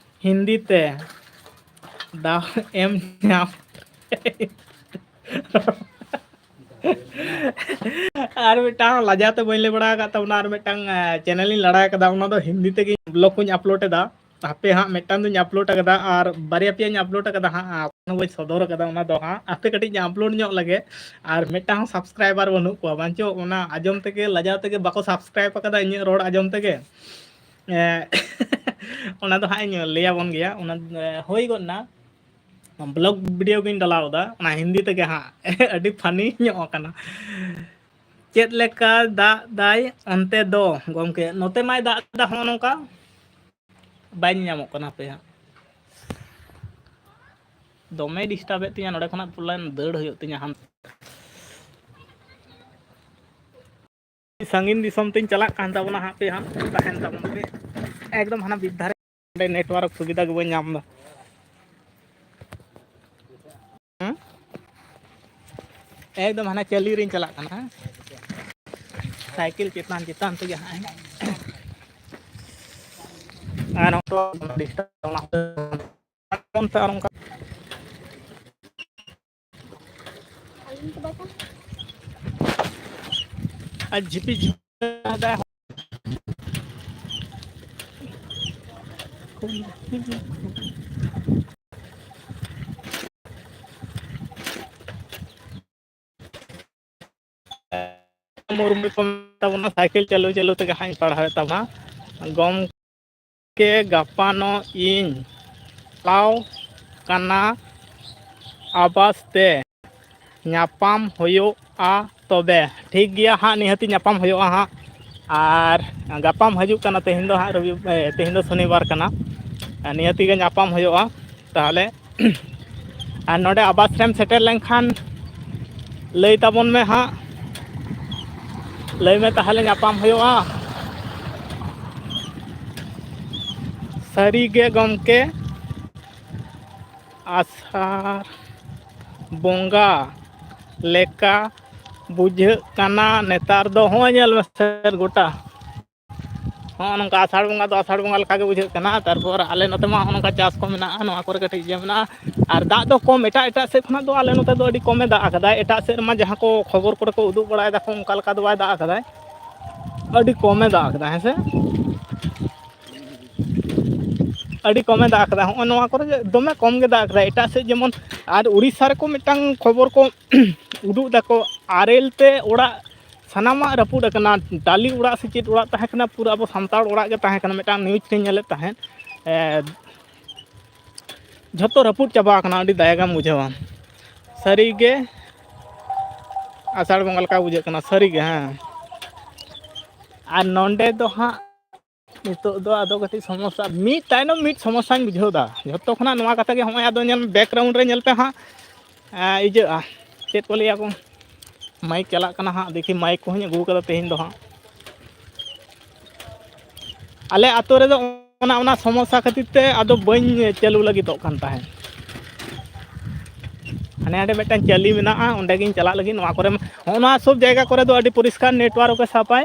ᱦᱤᱱᱫᱤ ᱛᱮ ᱫᱟᱣ ᱮᱢ ᱧᱟᱢ᱾ ᱟᱨ ᱢᱤᱫᱴᱟᱝ ᱞᱟᱡᱟᱣ ᱛᱮ ᱵᱟᱹᱧ ᱞᱟᱹᱭ ᱵᱟᱲᱟ ᱟᱠᱟᱫ ᱛᱟᱵᱚᱱᱟ, ᱟᱨ ᱢᱤᱫᱴᱟᱝ ᱪᱮᱱᱮᱞ ᱤᱧ ᱞᱟᱲᱟ ᱟᱠᱟᱫᱟ, ᱚᱱᱟ ᱫᱚ ᱦᱤᱱᱫᱤ ᱛᱮᱜᱮ ᱵᱞᱚᱜ ᱠᱚᱧ ᱟᱯᱞᱳᱰ ᱮᱫᱟ᱾ ᱦᱟᱯᱮ ᱦᱟᱸᱜ, ᱢᱤᱫᱴᱟᱝ ᱫᱚᱧ ᱟᱯᱞᱳᱰ ᱟᱠᱟᱫᱟ ᱟᱨ ᱵᱟᱨᱭᱟ ᱯᱮᱭᱟᱧ ᱟᱯᱞᱳᱰ ᱟᱠᱟᱫᱟ ᱦᱟᱸᱜ, ᱚᱱᱟ ᱵᱟᱹᱧ ᱥᱚᱫᱚᱨ ᱟᱠᱟᱫᱟ᱾ ᱚᱱᱟ ᱫᱚ ᱦᱟᱸᱜ ᱟᱯᱮ ᱠᱟᱹᱴᱤᱡ ᱤᱧ ᱟᱯᱞᱳᱰ ᱧᱚᱜ ᱞᱮᱜᱮ᱾ ᱟᱨ ᱢᱤᱫᱴᱟᱝ ᱦᱚᱸ ᱥᱟᱵᱥᱠᱨᱟᱭᱵᱟᱨ ᱵᱟᱹᱱᱩᱜ ᱠᱚᱣᱟ, ᱵᱟᱝᱪᱚ ᱚᱱᱟ ᱟᱸᱡᱚᱢ ᱛᱮᱜᱮ ᱞᱟᱡᱟᱣ ᱛᱮᱜᱮ ᱵᱟᱠᱚ ᱥᱟᱵᱥᱠᱨᱟᱭᱤᱵ ᱟᱠᱟᱫᱟ ᱤᱧᱟᱹᱜ ᱨᱚᱲ ᱟᱸᱡᱚᱢ ᱛᱮᱜᱮ᱾ ᱮ, ᱚᱱᱟ ᱫᱚ ᱦᱟᱸᱜ ᱤᱧ ᱞᱟᱹᱭ ᱟᱵᱚᱱ ᱜᱮᱭᱟ᱾ ᱚᱱᱟ, ᱮ, ᱦᱩᱭ ᱜᱚᱫ ᱮᱱᱟ, ᱵᱞᱚᱜ ᱵᱷᱤᱰᱤᱭᱳ ᱜᱤᱧ ᱰᱟᱞᱟᱣ ᱮᱫᱟ, ᱚᱱᱟ ᱦᱤᱱᱫᱤ ᱛᱮᱜᱮ ᱦᱟᱸᱜ᱾ ᱟᱹᱰᱤ ᱯᱷᱟᱱᱤ ᱧᱚᱜ ᱟᱠᱟᱱᱟ᱾ ᱪᱮᱫ ᱞᱮᱠᱟ ᱫᱟᱜ ᱫᱟᱭ ᱚᱱᱛᱮ ᱫᱚ ᱜᱚᱢᱠᱮ? ᱱᱚᱛᱮ ᱢᱟᱭ ᱫᱟᱜ ᱮᱫᱟ ᱦᱚᱸᱜᱼᱚ ᱱᱚᱝᱠᱟ, ᱵᱟᱭ ᱧᱟᱢᱚᱜ ᱠᱟᱱᱟ ᱦᱟᱯᱮ ᱦᱟᱸᱜ᱾ ᱫᱚᱢᱮ ᱰᱤᱥᱴᱟᱵᱮᱫ ᱛᱤᱧᱟᱹ, ᱱᱚᱰᱮ ᱠᱷᱚᱱᱟᱜ ᱯᱟᱞᱮᱱ ᱫᱟᱹᱲ ᱦᱩᱭᱩᱜ ᱛᱤᱧᱟᱹ ᱦᱟᱱᱛᱮ᱾ ᱥᱟᱺᱜᱤᱧ ᱫᱤᱥᱚᱢ ᱛᱤᱧ ᱪᱟᱞᱟᱜ ᱠᱟᱱ ᱛᱟᱵᱚᱱᱟ, ᱦᱟᱯᱮ ᱦᱟᱸᱜ ᱛᱟᱦᱮᱱ ᱛᱟᱵᱚᱱ ᱯᱮ᱾ ᱮᱠᱫᱚᱢ ᱦᱟᱱᱟ ᱵᱤᱨ ᱫᱷᱟᱨᱮ, ᱚᱸᱰᱮ ᱱᱮᱴᱣᱟᱨᱠ ᱥᱩᱵᱤᱫᱷᱟ ᱜᱮ ᱵᱟᱹᱧ ᱧᱟᱢ ᱮᱫᱟ᱾ ᱦᱮᱸ? ᱮᱠᱫᱚᱢ ᱦᱟᱱᱟ ᱪᱟᱹᱞᱤ ᱨᱤᱧ ᱪᱟᱞᱟᱜ ᱠᱟᱱᱟ, ᱦᱮᱸ? ᱥᱟᱭᱠᱮᱞ ᱪᱮᱛᱟᱱ ᱪᱮᱛᱟᱱ ᱛᱮᱜᱮ ᱦᱟᱸᱜ ᱤᱧ᱾ ᱟᱨ ᱱᱚᱝᱠᱟ ᱰᱤᱥᱴᱟᱵ, ᱚᱱᱟ ᱠᱷᱟᱹᱛᱤᱨ ᱟᱨ ᱚᱱᱠᱟ ᱟᱨ ᱡᱷᱤᱯᱤ ᱡᱷᱤᱯᱤ ᱫᱟᱜ᱾ ᱢᱩᱨᱢᱩ ᱠᱚ ᱢᱮᱛᱟ ᱵᱚᱱᱟ, ᱥᱟᱭᱠᱮᱞ ᱪᱟᱹᱞᱩ ᱪᱟᱹᱞᱩ ᱛᱮᱜᱮ ᱦᱟᱸᱜ ᱤᱧ ᱯᱟᱲᱦᱟᱣᱮᱫ ᱛᱟᱵᱚᱱᱟ᱾ ᱜᱚᱢᱠᱮ, ᱜᱟᱯᱟ ᱱᱚᱜ ᱤᱧ ᱪᱟᱞᱟᱣ ᱠᱟᱱᱟ ᱟᱵᱟᱥ ᱛᱮ, ᱧᱟᱯᱟᱢ ᱦᱩᱭᱩᱜᱼᱟ ᱛᱚᱵᱮ᱾ ᱴᱷᱤᱠ ᱜᱮᱭᱟ ᱦᱟᱸᱜ, ᱱᱤᱦᱟᱹᱛᱤ ᱧᱟᱯᱟᱢ ᱦᱩᱭᱩᱜᱼᱟ ᱦᱟᱸᱜ᱾ ᱟᱨ ᱜᱟᱯᱟᱢ ᱦᱤᱡᱩᱜ ᱠᱟᱱᱟ, ᱛᱮᱦᱮᱧ ᱫᱚ ᱦᱟᱸᱜ ᱨᱚᱵᱤ-, ᱮ, ᱛᱮᱦᱮᱧ ᱫᱚ ᱥᱚᱱᱤᱵᱟᱨ ᱠᱟᱱᱟ᱾ ᱟᱨ ᱱᱤᱦᱟᱹᱛᱤ ᱜᱮ ᱧᱟᱯᱟᱢ ᱦᱩᱭᱩᱜᱼᱟ ᱛᱟᱦᱚᱞᱮ᱾ ᱟᱨ ᱱᱚᱰᱮ ᱟᱵᱟᱥ ᱨᱮᱢ ᱥᱮᱴᱮᱨ ᱞᱮᱱᱠᱷᱟᱱ ᱞᱟᱹᱭ ᱛᱟᱵᱚᱱ ᱢᱮ ᱦᱟᱸᱜ, ᱞᱟᱹᱭ ᱢᱮ ᱛᱟᱦᱚᱞᱮ, ᱧᱟᱯᱟᱢ ᱦᱩᱭᱩᱜᱼᱟ᱾ ᱥᱟᱹᱨᱤ ᱜᱮ ᱜᱚᱢᱠᱮ, ᱟᱥᱟᱲ ᱵᱚᱸᱜᱟ ᱞᱮᱠᱟ ᱵᱩᱡᱷᱟᱹᱜ ᱠᱟᱱᱟ ᱱᱮᱛᱟᱨ ᱫᱚ᱾ ᱦᱚᱸᱜᱼᱚᱭ ᱧᱮᱞ ᱢᱮ ᱥᱮᱨ, ᱜᱚᱴᱟ ᱦᱚᱸᱜᱼᱚ ᱱᱚᱝᱠᱟ ᱟᱥᱟᱲ ᱵᱚᱸᱜᱟ ᱫᱚ ᱟᱥᱟᱲ ᱵᱚᱸᱜᱟ ᱞᱮᱠᱟ ᱜᱮ ᱵᱩᱡᱷᱟᱹᱜ ᱠᱟᱱᱟ᱾ ᱛᱟᱨᱯᱚᱨ ᱟᱞᱮ ᱱᱚᱛᱮ ᱢᱟ ᱦᱚᱸᱜᱼᱚ ᱱᱚᱝᱠᱟ ᱪᱟᱥ ᱠᱚ ᱢᱮᱱᱟᱜᱼᱟ, ᱱᱚᱣᱟ ᱠᱚᱨᱮ ᱠᱟᱹᱴᱤᱡ ᱤᱭᱟᱹ ᱢᱮᱱᱟᱜᱼᱟ᱾ ᱟᱨ ᱫᱟᱜ ᱫᱚ ᱠᱚᱢ, ᱮᱴᱟᱜ ᱮᱴᱟᱜ ᱥᱮᱫ ᱠᱷᱚᱱᱟᱜ ᱫᱚ ᱟᱞᱮ ᱱᱚᱛᱮ ᱫᱚ ᱟᱹᱰᱤ ᱠᱚᱢᱮ ᱫᱟᱜ ᱟᱠᱟᱫᱟ᱾ ᱮᱴᱟᱜ ᱥᱮᱫ ᱨᱮᱢᱟ ᱡᱟᱦᱟᱸ ᱠᱚ ᱠᱷᱚᱵᱚᱨ ᱠᱚᱨᱮ ᱠᱚ ᱩᱫᱩᱜ ᱵᱟᱲᱟᱭ ᱫᱟᱠᱚ, ᱚᱱᱠᱟ ᱞᱮᱠᱟ ᱫᱚ ᱵᱟᱭ ᱫᱟᱜ ᱟᱠᱟᱫᱟᱭ, ᱟᱹᱰᱤ ᱠᱚᱢᱮ ᱫᱟᱜ ᱟᱠᱟᱫᱟ᱾ ᱦᱮᱸ ᱥᱮ, ᱟᱹᱰᱤ ᱠᱚᱢᱮ ᱫᱟᱜ ᱟᱠᱟᱫᱟ᱾ ᱦᱚᱸᱜᱼᱚ ᱱᱚᱣᱟ ᱠᱚᱨᱮ ᱫᱚᱢᱮ ᱠᱚᱢ ᱜᱮ ᱫᱟᱜ ᱟᱠᱟᱫᱟ᱾ ᱮᱴᱟᱜ ᱥᱮᱫ ᱡᱮᱢᱚᱱ, ᱟᱨ ᱩᱲᱤᱥᱥᱟ ᱨᱮᱠᱚ ᱢᱤᱫᱴᱟᱝ ᱠᱷᱚᱵᱚᱨ ᱠᱚ ᱩᱫᱩᱜ ᱫᱟᱠᱚ, ᱟᱨᱮᱞ ᱛᱮ ᱚᱲᱟᱜ ᱥᱟᱱᱟᱢᱟᱜ ᱨᱟᱹᱯᱩᱫ ᱟᱠᱟᱱᱟ᱾ ᱴᱟᱹᱞᱤ ᱚᱲᱟᱜ ᱥᱮ ᱪᱮᱫ ᱚᱲᱟᱜ ᱛᱟᱦᱮᱸ ᱠᱟᱱᱟ, ᱯᱩᱨᱟᱹ ᱟᱵᱚ ᱥᱟᱱᱛᱟᱲ ᱚᱲᱟᱜ ᱜᱮ ᱛᱟᱦᱮᱸ ᱠᱟᱱᱟ᱾ ᱢᱤᱫᱴᱟᱝ ᱱᱤᱭᱩᱡᱽ ᱨᱮᱧ ᱧᱮᱞᱮᱫ ᱛᱟᱦᱮᱸᱫ, ᱮ, ᱡᱷᱚᱛᱚ ᱨᱟᱹᱯᱩᱫ ᱪᱟᱵᱟ ᱟᱠᱟᱱᱟ᱾ ᱟᱹᱰᱤ ᱫᱟᱭᱟ ᱜᱮᱢ ᱵᱩᱡᱷᱟᱹᱣᱟ᱾ ᱥᱟᱹᱨᱤ ᱜᱮ ᱟᱥᱟᱲ ᱵᱚᱸᱜᱟ ᱞᱮᱠᱟ ᱵᱩᱡᱷᱟᱹᱜ ᱠᱟᱱᱟ, ᱥᱟᱹᱨᱤ ᱜᱮ, ᱦᱮᱸ᱾ ᱟᱨ ᱱᱚᱸᱰᱮ ᱫᱚ ᱦᱟᱸᱜ ᱱᱤᱛᱚᱜ ᱫᱚ ᱟᱫᱚ ᱠᱟᱹᱴᱤᱡ ᱥᱚᱢᱚᱥᱥᱟ, ᱢᱤᱫ ᱛᱟᱭᱱᱚᱢ ᱢᱤᱫ ᱥᱚᱢᱚᱥᱥᱟᱧ ᱵᱩᱡᱷᱟᱹᱣ ᱮᱫᱟ᱾ ᱡᱷᱚᱛᱚ ᱠᱷᱚᱱᱟᱜ ᱱᱚᱣᱟ ᱠᱟᱛᱷᱟ ᱜᱮ, ᱦᱚᱸᱜᱼᱚᱭ ᱟᱫᱚ ᱧᱮᱞ ᱢᱮ, ᱵᱮᱠᱜᱨᱟᱣᱩᱱᱰ ᱨᱮ ᱧᱮᱞ ᱯᱮ ᱦᱟᱸᱜ, ᱮᱸ, ᱤᱭᱟᱹᱜᱼᱟ, ᱪᱮᱫ ᱠᱚ ᱞᱟᱹᱭᱟ ᱠᱚ, ᱢᱟᱭᱤᱠ ᱪᱟᱞᱟᱜ ᱠᱟᱱᱟ ᱦᱟᱸᱜ᱾ ᱫᱮᱠᱷᱤ, ᱢᱟᱭᱤᱠ ᱠᱚᱦᱚᱸᱧ ᱟᱹᱜᱩ ᱠᱟᱫᱟ ᱛᱮᱦᱮᱧ ᱫᱚ ᱦᱟᱸᱜ᱾ ᱟᱞᱮ ᱟᱛᱳ ᱨᱮᱫᱚ ᱚᱱᱟ, ᱚᱱᱟ ᱥᱚᱢᱚᱥᱥᱟ ᱠᱷᱟᱹᱛᱤᱨ ᱛᱮ ᱟᱫᱚ ᱵᱟᱹᱧ ᱪᱟᱹᱞᱩ ᱞᱟᱹᱜᱤᱫᱚᱜ ᱠᱟᱱ ᱛᱟᱦᱮᱸᱫ᱾ ᱦᱟᱱᱮ ᱦᱟᱸᱰᱮ ᱢᱤᱫᱴᱟᱝ ᱪᱟᱹᱞᱤ ᱢᱮᱱᱟᱜᱼᱟ, ᱚᱸᱰᱮ ᱜᱤᱧ ᱪᱟᱞᱟᱜ ᱞᱟᱹᱜᱤᱫ᱾ ᱱᱚᱣᱟ ᱠᱚᱨᱮ, ᱦᱚᱸᱜᱼᱚ ᱱᱚᱣᱟ ᱥᱚᱵ ᱡᱟᱭᱜᱟ ᱠᱚᱨᱮ ᱫᱚ ᱟᱹᱰᱤ ᱯᱚᱨᱤᱥᱠᱟᱨ ᱱᱮᱴᱣᱟᱨᱠ ᱮ ᱥᱟᱵᱟᱭ᱾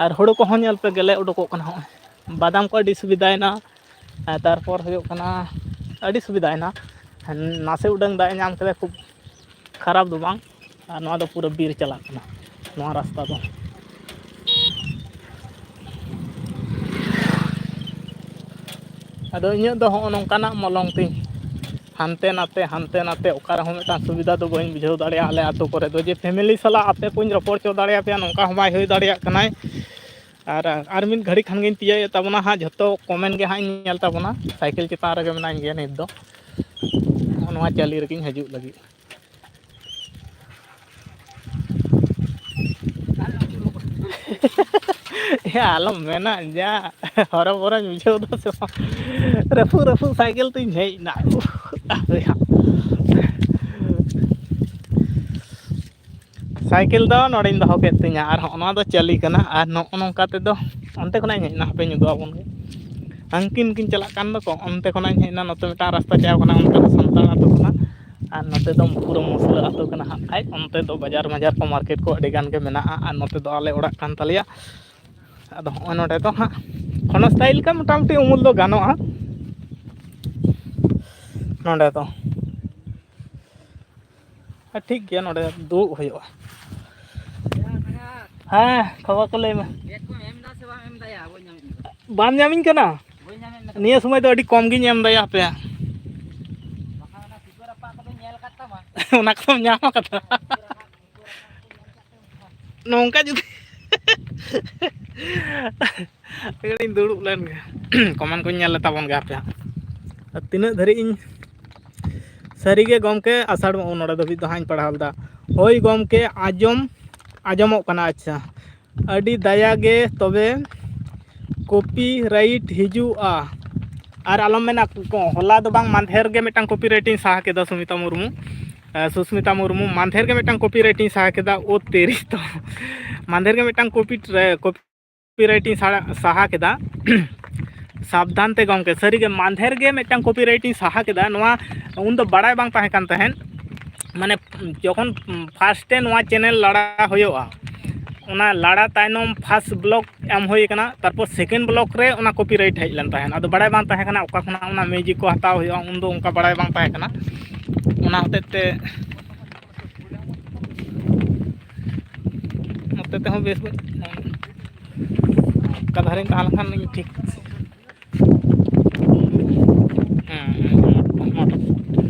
ᱟᱨ ᱦᱩᱲᱩ ᱠᱚᱦᱚᱸ ᱧᱮᱞ ᱯᱮ, ᱜᱮᱞᱮ ᱩᱰᱩᱠᱚᱜ ᱠᱟᱱᱟ᱾ ᱦᱚᱸᱜᱼᱚᱭ ᱵᱟᱫᱟᱢ ᱠᱚ ᱟᱹᱰᱤ ᱥᱩᱵᱤᱫᱷᱟᱭᱮᱱᱟ᱾ ᱟᱨ ᱛᱟᱨᱯᱚᱨ ᱦᱩᱭᱩᱜ ᱠᱟᱱᱟ, ᱟᱹᱰᱤ ᱥᱩᱵᱤᱫᱷᱟᱭᱮᱱᱟ᱾ ᱱᱟᱥᱮ ᱩᱰᱟᱹᱝ ᱫᱟᱜ ᱮ ᱧᱟᱢ ᱠᱮᱫᱟ, ᱠᱷᱩᱵ ᱠᱷᱟᱨᱟᱯ ᱫᱚ ᱵᱟᱝ᱾ ᱟᱨ ᱱᱚᱣᱟ ᱫᱚ ᱯᱩᱨᱟᱹ ᱵᱤᱨ ᱪᱟᱞᱟᱜ ᱠᱟᱱᱟ, ᱱᱚᱣᱟ ᱨᱟᱥᱛᱟ ᱫᱚ᱾ ᱟᱫᱚ ᱤᱧᱟᱹᱜ ᱫᱚ ᱦᱚᱸᱜᱼᱚ ᱱᱚᱝᱠᱟᱱᱟᱜ ᱢᱚᱞᱚᱝ ᱛᱤᱧ᱾ ᱦᱟᱱᱛᱮ ᱱᱟᱛᱮ, ᱦᱟᱱᱛᱮ ᱱᱟᱛᱮ ᱚᱠᱟ ᱨᱮᱦᱚᱸ ᱢᱤᱫᱴᱟᱝ ᱥᱩᱵᱤᱫᱷᱟ ᱫᱚ ᱵᱟᱹᱧ ᱵᱩᱡᱷᱟᱹᱣ ᱫᱟᱲᱮᱭᱟᱜᱼᱟ ᱟᱞᱮ ᱟᱹᱛᱩ ᱠᱚᱨᱮ ᱫᱚ, ᱡᱮ ᱯᱷᱮᱢᱮᱞᱤ ᱥᱟᱞᱟᱜ ᱟᱯᱮ ᱠᱚᱧ ᱨᱚᱯᱚᱲ ᱦᱚᱪᱚ ᱫᱟᱲᱮᱭᱟᱯᱮᱭᱟ, ᱱᱚᱝᱠᱟ ᱦᱚᱸ ᱵᱟᱭ ᱦᱩᱭ ᱫᱟᱲᱮᱭᱟᱜ ᱠᱟᱱᱟᱭ᱾ ᱟᱨ, ᱟᱨ ᱢᱤᱫ ᱜᱷᱟᱹᱲᱤ ᱠᱷᱟᱱ ᱜᱤᱧ ᱛᱤᱭᱟᱹᱜ ᱮᱫ ᱛᱟᱵᱚᱱᱟ ᱦᱟᱸᱜ, ᱡᱷᱚᱛᱚ ᱠᱚᱢᱮᱱᱴ ᱜᱮ ᱦᱟᱸᱜ ᱤᱧ ᱧᱮᱞ ᱛᱟᱵᱚᱱᱟ᱾ ᱥᱟᱭᱠᱮᱞ ᱪᱮᱛᱟᱱ ᱨᱮᱜᱮ ᱢᱮᱱᱟᱧ ᱜᱮᱭᱟ ᱱᱤᱛ ᱫᱚ, ᱱᱚᱜᱼᱚ ᱱᱚᱣᱟ ᱪᱟᱹᱞᱤ ᱨᱮᱜᱮᱧ ᱦᱤᱡᱩᱜ ᱞᱟᱹᱜᱤᱫ᱾ ᱮ, ᱟᱞᱚᱢ ᱢᱮᱱᱟ, ᱡᱟ ᱦᱚᱨᱚᱵᱚᱨᱚᱧ ᱵᱩᱡᱷᱟᱹᱣ ᱫᱟ ᱥᱮ ᱵᱟᱝ? ᱨᱟᱹᱯᱩᱫ ᱨᱟᱹᱯᱩᱫ ᱥᱟᱭᱠᱮᱞ ᱛᱤᱧ ᱦᱮᱡ ᱮᱱᱟ᱾ ᱥᱟᱭᱠᱮᱞ ᱫᱚ ᱱᱚᱰᱮᱧ ᱫᱚᱦᱚ ᱠᱮᱫ ᱛᱤᱧᱟ, ᱟᱨ ᱦᱚᱸᱜᱼᱚ ᱱᱚᱣᱟ ᱫᱚ ᱪᱟᱹᱞᱤ ᱠᱟᱱᱟ᱾ ᱟᱨ ᱱᱚᱜᱼᱚ ᱱᱚᱝᱠᱟ ᱛᱮᱫᱚ ᱚᱱᱛᱮ ᱠᱷᱚᱱᱟᱜ ᱤᱧ ᱦᱮᱡ ᱮᱱᱟ, ᱦᱟᱯᱮᱧ ᱩᱫᱩᱜ ᱟᱵᱚᱱ ᱜᱮ᱾ ᱦᱟᱱᱠᱤᱱ ᱠᱤᱱ ᱪᱟᱞᱟᱜ ᱠᱟᱱ ᱫᱚᱠᱚ, ᱚᱱᱛᱮ ᱠᱷᱚᱱᱟᱜ ᱤᱧ ᱦᱮᱡ ᱮᱱᱟ, ᱱᱚᱛᱮ ᱢᱤᱫᱴᱟᱝ ᱨᱟᱥᱛᱟ ᱪᱟᱞᱟᱣ ᱠᱟᱱᱟ, ᱚᱱᱛᱮ ᱫᱚ ᱥᱟᱱᱛᱟᱲ ᱟᱹᱛᱩ ᱠᱟᱱᱟ, ᱟᱨ ᱱᱚᱛᱮ ᱫᱚ ᱯᱩᱨᱟᱹ ᱢᱩᱥᱞᱟᱹ ᱟᱹᱛᱩ ᱠᱟᱱᱟ ᱦᱟᱸᱜ ᱠᱷᱟᱡ᱾ ᱚᱱᱛᱮ ᱫᱚ ᱵᱟᱡᱟᱨ ᱢᱟᱡᱟᱨ ᱠᱚ, ᱢᱟᱨᱠᱮᱴ ᱠᱚ ᱟᱹᱰᱤ ᱜᱟᱱ ᱜᱮ ᱢᱮᱱᱟᱜᱼᱟ, ᱟᱨ ᱱᱚᱛᱮ ᱫᱚ ᱟᱞᱮ ᱚᱲᱟᱜ ᱠᱟᱱ ᱛᱟᱞᱮᱭᱟ᱾ ᱟᱫᱚ ᱦᱚᱸᱜᱼᱚᱭ ᱱᱚᱰᱮ ᱫᱚ ᱦᱟᱸᱜ ᱠᱷᱚᱱᱚ ᱥᱴᱟᱭᱤᱞ ᱞᱮᱠᱟ ᱢᱚᱴᱟᱢᱩᱴᱤ ᱩᱢᱩᱞ ᱫᱚ ᱜᱟᱱᱚᱜᱼᱟ ᱱᱚᱰᱮ ᱫᱚ᱾ ᱟᱨ ᱴᱷᱤᱠ ᱜᱮᱭᱟ, ᱱᱚᱰᱮ ᱫᱩᱲᱩᱵ ᱦᱩᱭᱩᱜᱼᱟ᱾ ᱦᱮᱸ, ᱠᱷᱚᱵᱚᱨ ᱠᱚ ᱞᱟᱹᱭ ᱢᱮ᱾ ᱵᱮᱜᱽ ᱠᱚᱢ ᱮᱢ ᱮᱫᱟ ᱥᱮ ᱵᱟᱢ ᱮᱢ ᱮᱫᱟ? ᱭᱟ, ᱵᱟᱹᱧ ᱧᱟᱢᱮᱫ ᱢᱮᱫᱚ᱾ ᱵᱟᱢ ᱧᱟᱢᱤᱧ ᱠᱟᱱᱟ? ᱵᱟᱹᱧ ᱧᱟᱢᱮᱫ ᱢᱮᱫᱚ᱾ ᱱᱤᱭᱟᱹ ᱥᱚᱢᱚᱭ ᱫᱚ ᱟᱹᱰᱤ ᱠᱚᱢ ᱜᱤᱧ ᱮᱢ ᱫᱟᱭᱟ ᱦᱟᱯᱮᱭᱟ᱾ ᱵᱟᱠᱷᱟᱱ ᱚᱱᱟ ᱥᱤᱛᱟᱹ ᱨᱟᱯᱟᱜ ᱠᱚᱫᱚᱧ ᱧᱮᱞ ᱟᱠᱟᱫ ᱛᱟᱢᱟ᱾ ᱚᱱᱟ ᱠᱚᱫᱚᱢ ᱧᱟᱢ ᱟᱠᱟᱫᱟ᱾ ᱱᱚᱝᱠᱟ ᱡᱩᱫᱤ ᱠᱟᱹᱴᱤᱡ ᱤᱧ ᱫᱩᱲᱩᱵ ᱞᱮᱱ ᱜᱮ᱾ ᱠᱚᱢᱮᱱᱴ ᱠᱚᱧ ᱧᱮᱞ ᱞᱮ ᱛᱟᱵᱚᱱ ᱜᱮ ᱦᱟᱯᱮ ᱦᱟᱸᱜ᱾ ᱟᱨ ᱛᱤᱱᱟᱹᱜ ᱫᱷᱟᱹᱨᱤᱡ ᱤᱧ ᱥᱟᱹᱨᱤᱜᱮ ᱜᱚᱢᱠᱮ, ᱟᱥᱟᱲ ᱵᱚᱸᱜᱟ ᱱᱚᱰᱮ ᱫᱷᱟᱹᱵᱤᱡ ᱫᱚ ᱦᱟᱸᱜ ᱤᱧ ᱯᱟᱲᱦᱟᱣ ᱞᱮᱫᱟ᱾ ᱦᱳᱭ ᱜᱚᱢᱠᱮ, ᱟᱸᱡᱚᱢ, ᱟᱸᱡᱚᱢᱚᱜ ᱠᱟᱱᱟ᱾ ᱟᱪᱪᱷᱟ, ᱟᱹᱰᱤ ᱫᱟᱭᱟ ᱜᱮ ᱛᱚᱵᱮ ᱠᱚᱯᱤ ᱨᱟᱭᱤᱴ ᱦᱤᱡᱩᱜᱼᱟ᱾ ᱟᱨ ᱟᱞᱚᱢ ᱢᱮᱱᱟ, ᱠᱚ-, ᱦᱚᱞᱟ ᱫᱚ ᱵᱟᱝ, ᱢᱟᱱᱫᱷᱮᱨ ᱜᱮ ᱢᱤᱫᱴᱟᱝ ᱠᱚᱯᱤ ᱨᱟᱭᱤᱴ ᱤᱧ ᱥᱟᱦᱟ ᱠᱮᱫᱟ, ᱥᱩᱢᱤᱛᱟ ᱢᱩᱨᱢᱩ, ᱮ, ᱥᱩᱥᱢᱤᱛᱟ ᱢᱩᱨᱢᱩ, ᱢᱟᱱᱫᱷᱮᱨ ᱜᱮ ᱢᱤᱫᱴᱟᱝ ᱠᱚᱯᱤ ᱨᱟᱭᱤᱴ ᱤᱧ ᱥᱟᱦᱟ ᱠᱮᱫᱟ᱾ ᱳ ᱛᱮᱨᱤ ᱛᱚ, ᱢᱟᱱᱫᱷᱮᱨ ᱜᱮ ᱢᱤᱫᱴᱟᱝ ᱠᱚᱯᱤ ᱨᱮ, ᱠᱚᱯᱤ ᱨᱟᱭᱤᱴ ᱤᱧ ᱥᱟᱲᱟ-, ᱥᱟᱦᱟ ᱠᱮᱫᱟ᱾ ᱥᱟᱵᱫᱷᱟᱱ ᱛᱮ ᱜᱚᱢᱠᱮ, ᱥᱟᱹᱨᱤᱜᱮ ᱢᱟᱱᱫᱷᱮᱨ ᱜᱮ ᱢᱤᱫᱴᱟᱝ ᱠᱚᱯᱤ ᱨᱟᱭᱤᱴ ᱤᱧ ᱥᱟᱦᱟ ᱠᱮᱫᱟ᱾ ᱱᱚᱣᱟ, ᱩᱱᱫᱚ ᱵᱟᱲᱟᱭ ᱵᱟᱝ ᱛᱟᱦᱮᱸ ᱠᱟᱱ ᱛᱟᱦᱮᱸᱫ, ᱢᱟᱱᱮ ᱡᱚᱠᱷᱚᱱ ᱯᱷᱟᱥᱴ ᱛᱮ ᱱᱚᱣᱟ ᱪᱮᱱᱮᱞ ᱞᱟᱲᱟ ᱦᱩᱭᱩᱜᱼᱟ, ᱚᱱᱟ ᱞᱟᱲᱟ ᱛᱟᱭᱱᱚᱢ ᱯᱷᱟᱥᱴ ᱵᱞᱚᱠ ᱮᱢ ᱦᱩᱭ ᱠᱟᱱᱟ, ᱛᱟᱨᱯᱚᱨ ᱥᱮᱠᱮᱱᱰ ᱵᱞᱚᱠ ᱨᱮ ᱚᱱᱟ ᱠᱚᱯᱤ ᱨᱟᱭᱤᱴ ᱦᱮᱡ ᱞᱮᱱ ᱛᱟᱦᱮᱸᱫ᱾ ᱟᱫᱚ ᱵᱟᱲᱟᱭ ᱵᱟᱝ ᱛᱟᱦᱮᱸ ᱠᱟᱱᱟ ᱚᱠᱟ ᱠᱷᱚᱱᱟᱜ ᱚᱱᱟ ᱢᱤᱣᱡᱤᱠ ᱠᱚ ᱦᱟᱛᱟᱣ ᱦᱩᱭᱩᱜᱼᱟ, ᱩᱱᱫᱚ ᱚᱱᱠᱟ ᱵᱟᱲᱟᱭ ᱵᱟᱝ ᱛᱟᱦᱮᱸ ᱠᱟᱱᱟ᱾ ᱚᱱᱟ ᱦᱚᱛᱮᱡ ᱛᱮ ᱱᱚᱛᱮ ᱛᱮᱦᱚᱸ ᱵᱮᱥ ᱵᱟᱹᱧ, ᱚᱠᱟ ᱫᱷᱟᱨᱮᱧ ᱛᱟᱦᱮᱸ ᱞᱮᱱᱠᱷᱟᱱ ᱤᱧ ᱴᱷᱤᱠ᱾ ᱦᱮᱸ, ᱦᱮᱸ, ᱦᱮᱸ, ᱢᱚᱴᱚᱨ᱾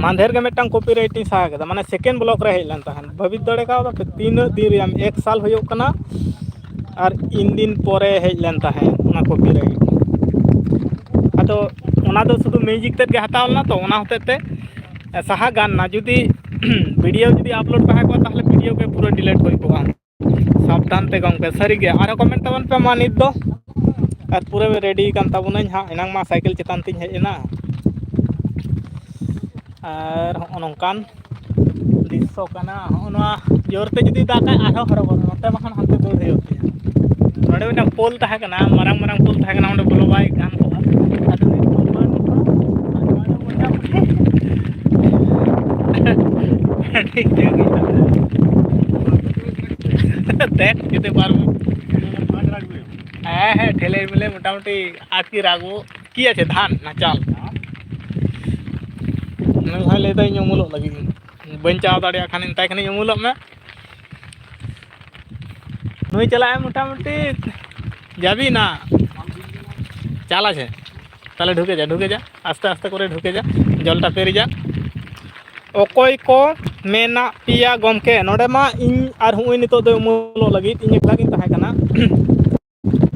ᱢᱟᱱᱫᱷᱮᱨ ᱜᱮ ᱢᱤᱫᱴᱟᱝ ᱠᱚᱯᱤᱨᱟᱭᱤᱴ ᱤᱧ ᱥᱟᱦᱟ ᱠᱮᱫᱟ, ᱢᱟᱱᱮ ᱥᱮᱠᱮᱱᱰ ᱵᱞᱚᱠ ᱨᱮ ᱦᱮᱡ ᱞᱮᱱ ᱛᱟᱦᱮᱸᱫ᱾ ᱵᱷᱟᱹᱵᱤᱛ ᱫᱟᱲᱮ ᱠᱟᱣᱫᱟ ᱯᱮ, ᱛᱤᱱᱟᱹᱜ ᱫᱤᱱ ᱨᱮᱭᱟᱜ, ᱮᱠ ᱥᱟᱞ ᱦᱩᱭᱩᱜ ᱠᱟᱱᱟ ᱟᱨ ᱤᱱ ᱫᱤᱱ ᱯᱚᱨᱮ ᱦᱮᱡ ᱞᱮᱱ ᱛᱟᱦᱮᱸᱫ ᱚᱱᱟ ᱠᱚᱯᱤᱨᱟᱭᱤᱴ᱾ ᱟᱫᱚ ᱚᱱᱟ ᱫᱚ ᱥᱩᱫᱷᱩ ᱢᱤᱣᱡᱤᱠ ᱛᱮᱫ ᱜᱮ ᱦᱟᱛᱟᱣ ᱞᱮᱱᱟ, ᱛᱚ ᱚᱱᱟ ᱦᱚᱛᱮᱡ ᱛᱮ ᱥᱟᱦᱟ ᱜᱟᱱ ᱱᱟ᱾ ᱡᱩᱫᱤ ᱵᱷᱤᱰᱤᱭᱳ ᱡᱩᱫᱤ ᱟᱯᱞᱳᱰ ᱛᱟᱦᱮᱸ ᱠᱚᱜᱼᱟ, ᱛᱟᱦᱚᱞᱮ ᱵᱷᱤᱰᱤᱭᱳ ᱜᱮ ᱯᱩᱨᱟᱹ ᱰᱤᱞᱤᱴ ᱦᱩᱭ ᱠᱚᱜᱼᱟ᱾ ᱥᱟᱵᱫᱷᱟᱱ ᱛᱮ ᱜᱚᱢᱠᱮ, ᱥᱟᱹᱨᱤᱜᱮ᱾ ᱟᱨᱦᱚᱸ ᱠᱚᱢᱮᱱᱴ ᱛᱟᱵᱚᱱ ᱯᱮ ᱢᱟ ᱱᱤᱛ ᱫᱚ᱾ ᱟᱨ ᱯᱩᱨᱟᱹ ᱨᱮᱰᱤ ᱠᱟᱱ ᱛᱟᱵᱚᱱᱟᱹᱧ ᱦᱟᱸᱜ, ᱮᱱᱟᱝ ᱢᱟ ᱥᱟᱭᱠᱮᱞ ᱪᱮᱛᱟᱱ ᱛᱤᱧ ᱦᱮᱡ ᱮᱱᱟ᱾ ᱟᱨ ᱦᱚᱸᱜᱼᱚ ᱱᱚᱝᱠᱟᱱ ᱫᱨᱤᱥᱥᱚ ᱠᱟᱱᱟ᱾ ᱦᱚᱸᱜᱼᱚ ᱱᱚᱣᱟ ᱡᱳᱨᱛᱮ ᱡᱩᱫᱤ ᱫᱟᱜᱟᱭ, ᱟᱨᱦᱚᱸ ᱦᱚᱨᱚᱵᱚᱨᱚ, ᱱᱚᱛᱮ ᱵᱟᱠᱷᱟᱱ ᱦᱟᱱᱛᱮ ᱫᱟᱹᱲ ᱦᱩᱭᱩᱜ ᱛᱤᱧᱟ᱾ ᱱᱚᱰᱮ ᱢᱤᱫᱴᱟᱝ ᱯᱳᱞ ᱛᱟᱦᱮᱸ ᱠᱟᱱᱟ, ᱢᱟᱨᱟᱝ ᱢᱟᱨᱟᱝ ᱯᱳᱞ ᱛᱟᱦᱮᱸ ᱠᱟᱱᱟ, ᱚᱸᱰᱮ ᱵᱚᱞᱚ ᱵᱟᱭ ᱜᱟᱱ ᱠᱚᱜᱼᱟ᱾ ᱟᱫᱚ ᱱᱤᱛ ᱯᱳᱞ ᱵᱟᱹᱱᱩᱜᱼᱟ᱾ ᱟᱫᱚ ᱟᱫᱚ ᱢᱚᱴᱟᱢᱩᱴᱤ ᱴᱷᱤᱠ ᱜᱮᱭᱟ᱾ ᱫᱮᱠ ᱡᱩᱫᱤ ᱯᱟᱨᱚᱢ᱾ ᱦᱮᱸ, ᱦᱮᱸ, ᱴᱷᱮᱞᱮ ᱢᱮᱞᱮ ᱢᱚᱴᱟᱢᱩᱴᱤ ᱟᱴ ᱠᱤ ᱨᱟᱜᱽᱵᱚ᱾ কি আছে? ধান না চাল? ᱱᱩᱭ ᱦᱚᱸᱭ ᱞᱟᱹᱭᱫᱟ ᱤᱧ ᱩᱢᱩᱞᱚᱜ ᱞᱟᱹᱜᱤᱫ᱾ ᱵᱟᱹᱧ ᱪᱟᱞᱟᱣ ᱫᱟᱲᱮᱭᱟᱜ ᱠᱷᱟᱱ ᱢᱮᱛᱟᱭ ᱠᱟᱹᱱᱟᱹᱧ ᱩᱢᱩᱞᱚᱜ ᱢᱮ᱾ ᱱᱩᱭ ᱪᱟᱞᱟᱜᱼᱟᱭ ᱢᱚᱴᱟᱢᱩᱴᱤ ᱡᱟᱵᱤ ᱱᱟ᱾ ᱪᱟᱞ ᱟᱪᱷᱮ᱾ ᱛᱟᱦᱞᱮ ঢুকে যা, ঢুকে যা, ᱟᱥᱛᱮ ᱟᱥᱛᱮ ᱠᱚᱨᱮ ঢুকে যা, ᱡᱚᱞᱴᱟ ᱯᱮᱨᱮᱡᱟ᱾ ᱚᱠᱚᱭ ᱠᱚ ᱢᱮᱱᱟᱜ ᱯᱮᱭᱟ ᱜᱚᱢᱠᱮ? ᱱᱚᱰᱮ ᱢᱟ ᱤᱧ ᱟᱨ ᱦᱚᱸᱜᱼᱚᱭ ᱱᱤᱛᱚᱜ ᱫᱚ ᱩᱢᱩᱞᱚᱜ ᱞᱟᱹᱜᱤᱫ ᱤᱧ ᱮᱠᱞᱟ ᱜᱤᱧ ᱛᱟᱦᱮᱸ ᱠᱟᱱᱟ᱾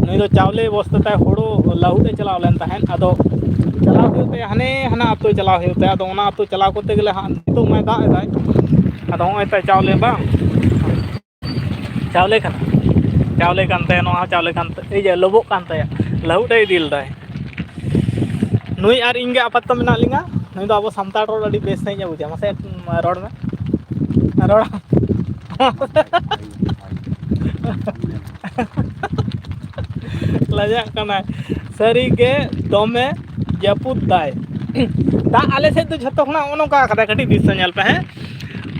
ᱱᱩᱭ ᱫᱚ ᱪᱟᱣᱞᱮ ᱵᱚᱥᱛᱟ ᱛᱟᱭ ᱦᱳᱲᱳ ᱞᱟᱹᱦᱩᱫ ᱮ ᱪᱟᱞᱟᱣ ᱞᱮᱱ ᱛᱟᱦᱮᱸᱫ, ᱟᱫᱚ ᱪᱟᱞᱟᱣ ᱦᱩᱭᱩᱜ ᱛᱟᱭᱟ ᱦᱟᱱᱮ ᱦᱟᱱᱟ ᱟᱹᱛᱩ ᱪᱟᱞᱟᱣ ᱦᱩᱭᱩᱜ ᱛᱟᱭᱟ, ᱟᱫᱚ ᱚᱱᱟ ᱟᱹᱛᱩ ᱪᱟᱞᱟᱣ ᱠᱚᱨᱛᱮ ᱜᱮᱞᱮ ᱦᱟᱸᱜ ᱱᱤᱛᱚᱜ ᱢᱟᱭ ᱫᱟᱜ ᱮᱫᱟᱭ, ᱟᱫᱚ ᱦᱚᱸᱜᱼᱚᱭ ᱛᱟᱭ ᱪᱟᱣᱞᱮ ᱵᱟᱝ ᱪᱟᱣᱞᱮ ᱠᱟᱱᱟ, ᱪᱟᱣᱞᱮ ᱠᱟᱱ ᱛᱟᱭᱟ, ᱱᱚᱣᱟ ᱦᱚᱸ ᱪᱟᱣᱞᱮ ᱠᱟᱱ ᱛᱟᱭᱟ, ᱤᱭᱟᱹ ᱞᱳᱵᱳᱜ ᱠᱟᱱ ᱛᱟᱭᱟ, ᱞᱟᱹᱦᱩᱫ ᱮ ᱤᱫᱤ ᱞᱮᱫᱟᱭ᱾ ᱱᱩᱭ ᱟᱨ ᱤᱧ ᱜᱮ ᱟᱯᱟᱛᱚᱛᱚ ᱢᱮᱱᱟᱜ ᱞᱤᱧᱟ᱾ ᱱᱩᱭ ᱫᱚ ᱟᱵᱚ ᱥᱟᱱᱛᱟᱲ ᱨᱚᱲ ᱟᱹᱰᱤ ᱵᱮᱥ ᱥᱟᱺᱦᱤᱡ ᱮ ᱵᱩᱡᱟ᱾ ᱢᱟᱥᱮ ᱨᱚᱲ ᱢᱮ, ᱨᱚᱲ᱾ ᱞᱟᱡᱟᱜ ᱠᱟᱱᱟᱭ᱾ ᱥᱟᱹᱨᱤᱜᱮ ᱫᱚᱢᱮ ᱡᱟᱹᱯᱩᱫ ᱫᱟᱭ᱾ ᱫᱟᱜ ᱟᱞᱮ ᱥᱮᱫ ᱫᱚ ᱡᱷᱚᱛᱚ ᱠᱷᱚᱱᱟᱜ ᱱᱚᱜᱼᱚ ᱱᱚᱝᱠᱟ ᱠᱟᱫᱟᱭ, ᱠᱟᱹᱴᱤᱡ ᱫᱨᱤᱥᱥᱚ ᱧᱮᱞ ᱯᱮ, ᱦᱮᱸ᱾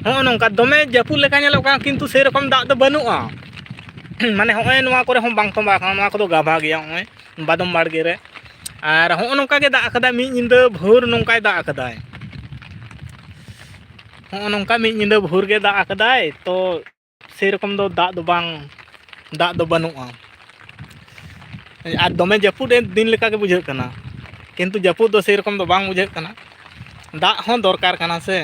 ᱦᱚᱸᱜᱼᱚ ᱱᱚᱝᱠᱟ ᱫᱚᱢᱮ ᱡᱟᱹᱯᱩᱫ ᱞᱮᱠᱟ ᱧᱮᱞᱚᱜ ᱠᱟᱱᱟ, ᱠᱤᱱᱛᱩ ᱥᱮᱨᱚᱠᱚᱢ ᱫᱟᱜ ᱫᱚ ᱵᱟᱹᱱᱩᱜᱼᱟ᱾ ᱢᱟᱱᱮ ᱦᱚᱸᱜᱼᱚᱭ ᱱᱚᱣᱟ ᱠᱚᱨᱮ ᱦᱚᱸ ᱵᱟᱝ ᱛᱚᱸᱵᱟ ᱟᱠᱟᱱᱟ, ᱱᱚᱣᱟ ᱠᱚᱫᱚ ᱜᱟᱵᱷᱟ ᱜᱮᱭᱟ᱾ ᱦᱚᱸᱜᱼᱚᱭ ᱵᱟᱫᱚᱢ ᱵᱟᱲᱜᱮ ᱨᱮ᱾ ᱟᱨ ᱦᱚᱸᱜᱼᱚ ᱱᱚᱝᱠᱟ ᱜᱮ ᱫᱟᱜ ᱟᱠᱟᱫᱟᱭ, ᱢᱤᱫ ᱧᱤᱫᱟᱹ ᱵᱷᱳᱨ ᱱᱚᱝᱠᱟᱭ ᱫᱟᱜ ᱟᱠᱟᱫᱟᱭ᱾ ᱦᱚᱸᱜᱼᱚ ᱱᱚᱝᱠᱟ ᱢᱤᱫ ᱧᱤᱫᱟᱹ ᱵᱷᱳᱨ ᱜᱮ ᱫᱟᱜ ᱟᱠᱟᱫᱟᱭ, ᱛᱚ ᱥᱮᱨᱚᱠᱚᱢ ᱫᱚ ᱫᱟᱜ ᱫᱚ ᱵᱟᱝ, ᱫᱟᱜ ᱫᱚ ᱵᱟᱹᱱᱩᱜᱼᱟ᱾ ᱟᱨ ᱫᱚᱢᱮ ᱡᱟᱹᱯᱩᱫ ᱮ ᱫᱤᱱ ᱞᱮᱠᱟ ᱜᱮ ᱵᱩᱡᱷᱟᱹᱜ ᱠᱟᱱᱟ, ᱠᱤᱱᱛᱩ ᱡᱟᱹᱯᱩᱫ ᱫᱚ ᱥᱮᱨᱚᱠᱚᱢ ᱫᱚ ᱵᱟᱝ ᱵᱩᱡᱷᱟᱹᱜ ᱠᱟᱱᱟ᱾ ᱫᱟᱜ ᱦᱚᱸ ᱫᱚᱨᱠᱟᱨ ᱠᱟᱱᱟ ᱥᱮ᱾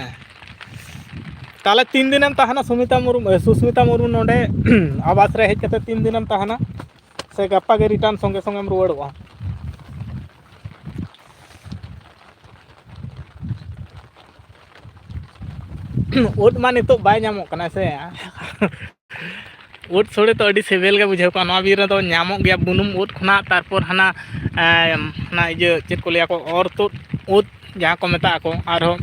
ᱛᱟᱦᱚᱞᱮ ᱛᱤᱱ ᱫᱤᱱᱮᱢ ᱛᱟᱦᱮᱱᱟ ᱥᱩᱢᱤᱛᱟ ᱢᱩᱨᱢᱩ, ᱮ, ᱥᱩᱥᱢᱤᱛᱟ ᱢᱩᱨᱢᱩ ᱱᱚᱰᱮ ᱟᱵᱟᱥ ᱨᱮ ᱦᱮᱡ ᱠᱟᱛᱮ ᱛᱤᱱ ᱫᱤᱱᱮᱢ ᱛᱟᱦᱮᱱᱟ? ᱥᱮ ᱜᱟᱯᱟ ᱜᱮ ᱨᱤᱴᱟᱨᱱ ᱥᱚᱸᱜᱮ ᱥᱚᱸᱜᱮᱢ ᱨᱩᱣᱟᱹᱲᱚᱜᱼᱟ? ᱩᱫ ᱢᱟ ᱱᱤᱛᱚᱜ ᱵᱟᱭ ᱧᱟᱢᱚᱜ ᱠᱟᱱᱟ ᱥᱮ᱾ ᱩᱫ ᱥᱳᱲᱮ ᱛᱚ ᱟᱹᱰᱤ ᱥᱤᱵᱤᱞ ᱜᱮ ᱵᱩᱡᱷᱟᱹᱣ ᱠᱚᱜᱼᱟ᱾ ᱱᱚᱣᱟ ᱵᱤᱨ ᱨᱮᱫᱚ ᱧᱟᱢᱚᱜ ᱜᱮᱭᱟ ᱵᱩᱱᱩᱢ ᱩᱫ ᱠᱷᱚᱱᱟᱜ, ᱛᱟᱨᱯᱚᱨ ᱦᱟᱱᱟ, ᱮᱸ, ᱦᱟᱱᱟ ᱤᱭᱟᱹ ᱪᱮᱫ ᱠᱚ ᱞᱟᱹᱭᱟ ᱠᱚ, ᱚᱨ ᱛᱩᱫ ᱩᱫ ᱡᱟᱦᱟᱸ ᱠᱚ ᱢᱮᱛᱟᱜ ᱟᱠᱚ, ᱟᱨᱦᱚᱸ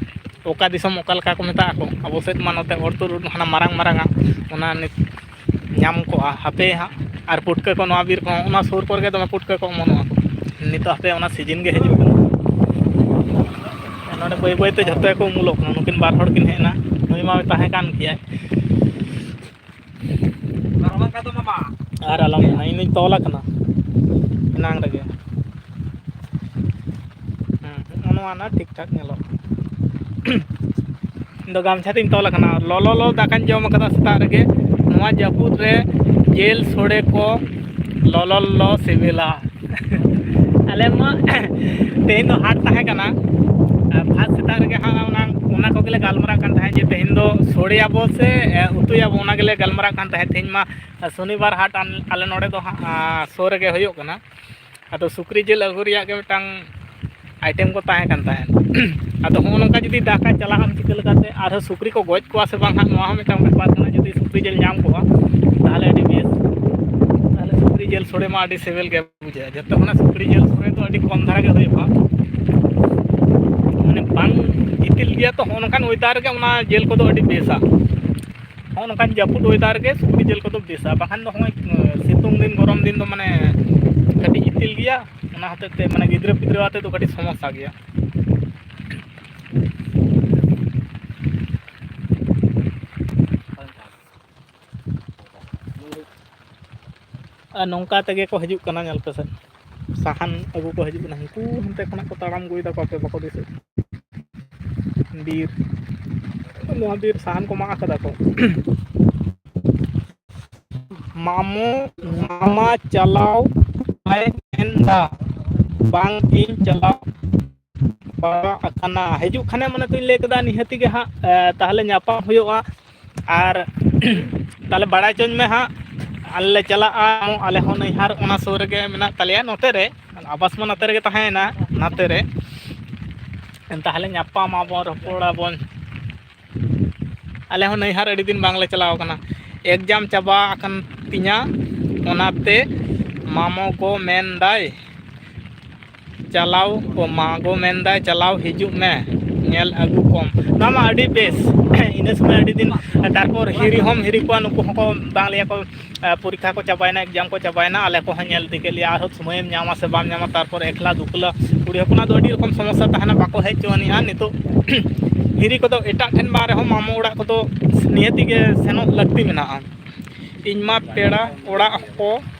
ᱚᱠᱟ ᱫᱤᱥᱚᱢ ᱚᱠᱟ ᱞᱮᱠᱟ ᱠᱚ ᱢᱮᱛᱟᱜ ᱟᱠᱚ᱾ ᱟᱵᱚ ᱥᱮᱫ ᱢᱟ ᱱᱚᱛᱮ ᱚᱨ ᱛᱩᱫ ᱩᱫ ᱦᱟᱱᱟ ᱢᱟᱨᱟᱝ ᱢᱟᱨᱟᱝᱟ, ᱚᱱᱟ ᱱᱤᱛ ᱧᱟᱢ ᱠᱚᱜᱼᱟ ᱦᱟᱯᱮ ᱦᱟᱸᱜ᱾ ᱟᱨ ᱯᱩᱴᱠᱟᱹ ᱠᱚ ᱱᱚᱣᱟ ᱵᱤᱨ ᱠᱚᱦᱚᱸ, ᱚᱱᱟ ᱥᱩᱨ ᱠᱚᱨᱮ ᱜᱮ ᱫᱚᱢᱮ ᱯᱩᱴᱠᱟᱹ ᱠᱚ ᱚᱢᱚᱱᱚᱜᱼᱟ᱾ ᱱᱤᱛᱚᱜ ᱦᱟᱯᱮ ᱚᱱᱟ ᱥᱤᱡᱤᱱ ᱜᱮ ᱦᱤᱡᱩᱜ ᱠᱟᱱᱟ᱾ ᱱᱚᱰᱮ ᱵᱟᱹᱭ ᱵᱟᱹᱭ ᱛᱮ ᱡᱷᱚᱛᱚ ᱜᱮᱠᱚ ᱩᱢᱩᱞᱚᱜ ᱠᱟᱱᱟ᱾ ᱱᱩᱠᱤᱱ ᱵᱟᱨ ᱦᱚᱲ ᱠᱤᱱ ᱦᱮᱡ ᱮᱱᱟ, ᱱᱩᱭ ᱢᱟ ᱛᱟᱦᱮᱸ ᱠᱟᱱ ᱜᱮᱭᱟᱭ᱾ ᱟᱨ ᱟᱞᱚᱢ ᱢᱮᱱᱟ, ᱤᱧ ᱫᱩᱧ ᱛᱚᱞ ᱟᱠᱟᱱᱟ ᱮᱱᱟᱝ ᱨᱮᱜᱮ᱾ ᱦᱮᱸ, ᱱᱚᱜᱼᱚ ᱱᱚᱣᱟ ᱱᱟ ᱴᱷᱤᱠ ᱴᱷᱟᱠ ᱧᱮᱞᱚᱜ᱾ ᱤᱧ ᱫᱚ ᱜᱟᱢᱪᱷᱟ ᱛᱤᱧ ᱛᱚᱞ ᱟᱠᱟᱱᱟ᱾ ᱞᱚᱞᱚ ᱞᱚ ᱫᱟᱠᱟᱧ ᱡᱚᱢ ᱟᱠᱟᱫᱟ ᱥᱮᱛᱟᱜ ᱨᱮᱜᱮ᱾ ᱱᱚᱣᱟ ᱡᱟᱹᱯᱩᱫ ᱨᱮ ᱡᱤᱞ ᱥᱳᱲᱮ ᱠᱚ ᱞᱚᱞᱚ ᱞᱚ ᱥᱤᱵᱤᱞᱟ᱾ ᱟᱞᱮ ᱢᱟ ᱛᱮᱦᱮᱧ ᱫᱚ ᱦᱟᱴ ᱛᱟᱦᱮᱸ ᱠᱟᱱᱟ᱾ ᱟᱨ ᱯᱷᱟᱥᱴ ᱥᱮᱛᱟᱜ ᱨᱮᱜᱮ ᱦᱟᱸᱜ ᱚᱱᱟ, ᱚᱱᱟ ᱠᱚᱜᱮᱞᱮ ᱜᱟᱞᱢᱟᱨᱟᱜ ᱠᱟᱱ ᱛᱟᱦᱮᱸᱫ ᱡᱮ ᱛᱮᱦᱮᱧ ᱫᱚ ᱥᱳᱲᱮᱭᱟᱵᱚ ᱥᱮ, ᱮ, ᱩᱛᱩᱭᱟᱵᱚ, ᱚᱱᱟ ᱜᱮᱞᱮ ᱜᱟᱞᱢᱟᱨᱟᱜ ᱠᱟᱱ ᱛᱟᱦᱮᱸᱫ᱾ ᱛᱮᱦᱮᱧ ᱢᱟ ᱥᱚᱱᱤᱵᱟᱨ ᱦᱟᱴ ᱟᱱ-, ᱟᱞᱮ ᱱᱚᱰᱮ ᱫᱚ ᱦᱟᱸᱜ, ᱟ, ᱥᱩᱨ ᱨᱮᱜᱮ ᱦᱩᱭᱩᱜ ᱠᱟᱱᱟ᱾ ᱟᱫᱚ ᱥᱩᱠᱨᱤ ᱡᱤᱞ ᱟᱹᱜᱩ ᱨᱮᱭᱟᱜ ᱜᱮ ᱢᱤᱫᱴᱟᱝ ᱟᱭᱴᱮᱢ ᱠᱚ ᱛᱟᱦᱮᱸ ᱠᱟᱱ ᱛᱟᱦᱮᱸᱫ᱾ ᱟᱫᱚ ᱦᱚᱸᱜᱼᱚ ᱱᱚᱝᱠᱟ ᱡᱩᱫᱤ ᱫᱟᱠᱟ ᱪᱟᱞᱟᱜ ᱟᱢ ᱪᱤᱠᱟᱹ ᱞᱮᱠᱟᱛᱮ, ᱟᱨᱦᱚᱸ ᱥᱩᱠᱨᱤ ᱠᱚ ᱜᱚᱡ ᱠᱚᱣᱟ ᱥᱮ ᱵᱟᱝ ᱦᱟᱸᱜ, ᱱᱚᱣᱟ ᱦᱚᱸ ᱢᱤᱫᱴᱟᱝ ᱵᱮᱯᱟᱨ ᱠᱟᱱᱟ᱾ ᱡᱩᱫᱤ ᱥᱩᱠᱨᱤ ᱡᱤᱞ ᱧᱟᱢ ᱠᱚᱜᱼᱟ, ᱛᱟᱦᱚᱞᱮ ᱟᱹᱰᱤ ᱵᱮᱥ᱾ ᱛᱟᱦᱚᱞᱮ ᱥᱩᱠᱨᱤ ᱡᱤᱞ ᱥᱳᱲᱮ ᱢᱟ ᱟᱹᱰᱤ ᱥᱤᱵᱤᱞ ᱜᱮ ᱵᱩᱡᱷᱟᱹᱜᱼᱟ᱾ ᱡᱚᱛᱚ ᱠᱷᱚᱱᱟᱜ ᱥᱩᱠᱨᱤ ᱡᱤᱞ ᱥᱳᱲᱮ ᱫᱚ ᱟᱹᱰᱤ ᱠᱚᱢ ᱫᱷᱟᱨᱟ ᱜᱮ ᱦᱩᱭᱩᱜᱼᱟ, ᱢᱟᱱᱮ ᱵᱟᱝ ᱜᱤᱛᱤᱞ ᱜᱮᱭᱟ ᱛᱚ᱾ ᱦᱚᱸᱜᱼᱚ ᱱᱚᱝᱠᱟᱱ ᱚᱭᱮᱫᱟᱨ ᱨᱮᱜᱮ ᱚᱱᱟ ᱡᱤᱞ ᱠᱚᱫᱚ ᱟᱹᱰᱤ ᱵᱮᱥᱟ᱾ ᱦᱚᱸᱜᱼᱚ ᱱᱚᱝᱠᱟᱱ ᱡᱟᱹᱯᱩᱫ ᱚᱭᱮᱫᱟᱨ ᱨᱮᱜᱮ ᱥᱩᱠᱨᱤ ᱡᱤᱞ ᱠᱚᱫᱚ ᱵᱮᱥᱟ, ᱵᱟᱠᱷᱟᱱ ᱫᱚ ᱦᱚᱸᱜᱼᱚᱭ, ᱮᱸ, ᱥᱤᱛᱩᱝ ᱫᱤᱱ, ᱜᱚᱨᱚᱢ ᱫᱤᱱ ᱫᱚ ᱢᱟᱱᱮ ᱠᱟᱹᱴᱤᱡ ᱜᱤᱛᱤᱞ ᱜᱮᱭᱟ᱾ ᱚᱱᱟ ᱦᱚᱛᱮᱡ ᱛᱮ ᱢᱟᱱᱮ ᱜᱤᱫᱽᱨᱟᱹ ᱯᱤᱫᱽᱨᱟᱹ ᱟᱛᱮ ᱫᱚ ᱠᱟᱹᱴᱤᱡ ᱥᱚᱢᱚᱥᱥᱟ ᱜᱮᱭᱟ᱾ ᱟᱨ ᱱᱚᱝᱠᱟ ᱛᱮᱜᱮ ᱠᱚ ᱦᱤᱡᱩᱜ ᱠᱟᱱᱟ, ᱧᱮᱞ ᱯᱮ ᱥᱮ, ᱥᱟᱦᱟᱱ ᱟᱹᱜᱩ ᱠᱚ ᱦᱤᱡᱩᱜ ᱠᱟᱱᱟ᱾ ᱦᱟᱹᱱᱠᱩ ᱦᱟᱱᱛᱮ ᱠᱷᱚᱱᱟᱜ ᱠᱚ ᱛᱟᱲᱟᱢ ᱟᱹᱜᱩᱭᱮᱫᱟ ᱠᱚ, ᱟᱯᱮ ᱵᱟᱠᱚ ᱫᱤᱥᱟᱹᱭᱮᱫ? ᱵᱤᱨ, ᱱᱚᱣᱟ ᱵᱤᱨ ᱥᱟᱦᱟᱱ ᱠᱚ ᱢᱟᱜ ᱟᱠᱟᱫᱟ ᱠᱚ᱾ ᱢᱟᱢᱚ, ᱢᱟᱢᱟ ᱪᱟᱞᱟᱣ ᱵᱟᱭ ᱢᱮᱱᱫᱟ, ᱵᱟᱝ ᱤᱧ ᱪᱟᱞᱟᱣ᱾ ᱯᱟᱲᱟᱜ ᱠᱟᱱᱟ᱾ ᱦᱤᱡᱩᱜ ᱠᱷᱟᱱᱮ ᱢᱚᱱᱮ ᱛᱚᱧ ᱞᱟᱹᱭ ᱠᱮᱫᱟ, ᱱᱤᱦᱟᱹᱛᱤ ᱜᱮ ᱦᱟᱸᱜ, ᱮ, ᱛᱟᱦᱚᱞᱮ ᱧᱟᱯᱟᱢ ᱦᱩᱭᱩᱜᱼᱟ᱾ ᱟᱨ ᱛᱟᱦᱚᱞᱮ ᱵᱟᱲᱟᱭ ᱪᱚᱧ ᱢᱮ ᱦᱟᱸᱜ, ᱟᱞᱮ ᱞᱮ ᱪᱟᱞᱟᱜᱼᱟ, ᱟᱞᱮ ᱦᱚᱸ ᱱᱟᱹᱭᱦᱟᱨ ᱚᱱᱟ ᱥᱩᱨ ᱨᱮᱜᱮ ᱢᱮᱱᱟᱜ ᱛᱟᱞᱮᱭᱟ, ᱱᱚᱛᱮ ᱨᱮ, ᱟᱵᱟᱥ ᱢᱟ ᱱᱚᱛᱮ ᱨᱮᱜᱮ ᱛᱟᱦᱮᱸᱭᱮᱱᱟ, ᱱᱟᱛᱮ ᱨᱮ᱾ ᱛᱟᱦᱚᱞᱮ ᱧᱟᱯᱟᱢ ᱟᱵᱚᱱ, ᱨᱚᱯᱚᱲ ᱟᱵᱚᱱ᱾ ᱟᱞᱮ ᱦᱚᱸ ᱱᱟᱹᱭᱦᱟᱨ ᱟᱹᱰᱤ ᱫᱤᱱ ᱵᱟᱝᱞᱮ ᱪᱟᱞᱟᱣ ᱠᱟᱱᱟ᱾ ᱮᱠᱡᱟᱢ ᱪᱟᱵᱟ ᱟᱠᱟᱱ ᱛᱤᱧᱟ, ᱚᱱᱟᱛᱮ ᱢᱟᱢᱚ ᱜᱚ ᱢᱮᱱᱫᱟᱭ ᱪᱟᱞᱟᱣ, ᱚ, ᱢᱟ ᱜᱚ ᱢᱮᱱᱫᱟᱭ ᱪᱟᱞᱟᱣ ᱦᱤᱡᱩᱜ ᱢᱮ, ᱧᱮᱞ ᱟᱹᱜᱩ ᱠᱚᱢ᱾ ᱱᱚᱣᱟ ᱢᱟ ᱟᱹᱰᱤ ᱵᱮᱥ᱾ ᱤᱱᱟᱹ ᱥᱚᱢᱚᱭ ᱟᱹᱰᱤ ᱫᱤᱱ, ᱛᱟᱨᱯᱚᱨ ᱦᱤᱨᱤ ᱦᱚᱸᱢ ᱦᱤᱨᱤ ᱠᱚᱣᱟ, ᱱᱩᱠᱩ ᱦᱚᱸᱠᱚ ᱵᱟᱝ ᱞᱟᱹᱭᱟ ᱠᱚ, ᱮ, ᱯᱚᱨᱤᱠᱠᱷᱟ ᱠᱚ ᱪᱟᱵᱟᱭᱮᱱᱟ, ᱮᱠᱡᱟᱢ ᱠᱚ ᱪᱟᱵᱟᱭᱮᱱᱟ, ᱟᱞᱮ ᱠᱚᱦᱚᱸ ᱧᱮᱞ ᱤᱫᱤ ᱠᱮᱫ ᱞᱮᱭᱟ, ᱟᱨᱦᱚᱸ ᱥᱚᱢᱚᱭᱮᱢ ᱧᱟᱢᱟ ᱥᱮ ᱵᱟᱢ ᱧᱟᱢᱟ, ᱛᱟᱨᱯᱚᱨ ᱮᱠᱞᱟ ᱫᱩᱠᱞᱟᱹ, ᱠᱩᱲᱤ ᱦᱚᱯᱚᱱᱟᱜ ᱫᱚ ᱟᱹᱰᱤ ᱨᱚᱠᱚᱢ ᱥᱚᱢᱚᱥᱥᱟ ᱛᱟᱦᱮᱱᱟ, ᱵᱟᱠᱚ ᱦᱮᱡ ᱦᱚᱪᱚ ᱟᱹᱱᱤᱡᱼᱟ᱾ ᱱᱤᱛᱚᱜ ᱦᱤᱨᱤ ᱠᱚᱫᱚ ᱮᱴᱟᱜ ᱴᱷᱮᱱ ᱵᱟᱝ ᱨᱮᱦᱚᱸ ᱢᱟᱢᱚ ᱚᱲᱟᱜ ᱠᱚᱫᱚ ᱱᱤᱦᱟᱹᱛᱤ ᱜᱮ ᱥᱮᱱᱚᱜ ᱞᱟᱹᱠᱛᱤ ᱢᱮᱱᱟᱜᱼᱟ᱾ ᱤᱧ ᱢᱟ ᱯᱮᱲᱟ ᱚᱲᱟᱜ ᱠᱚ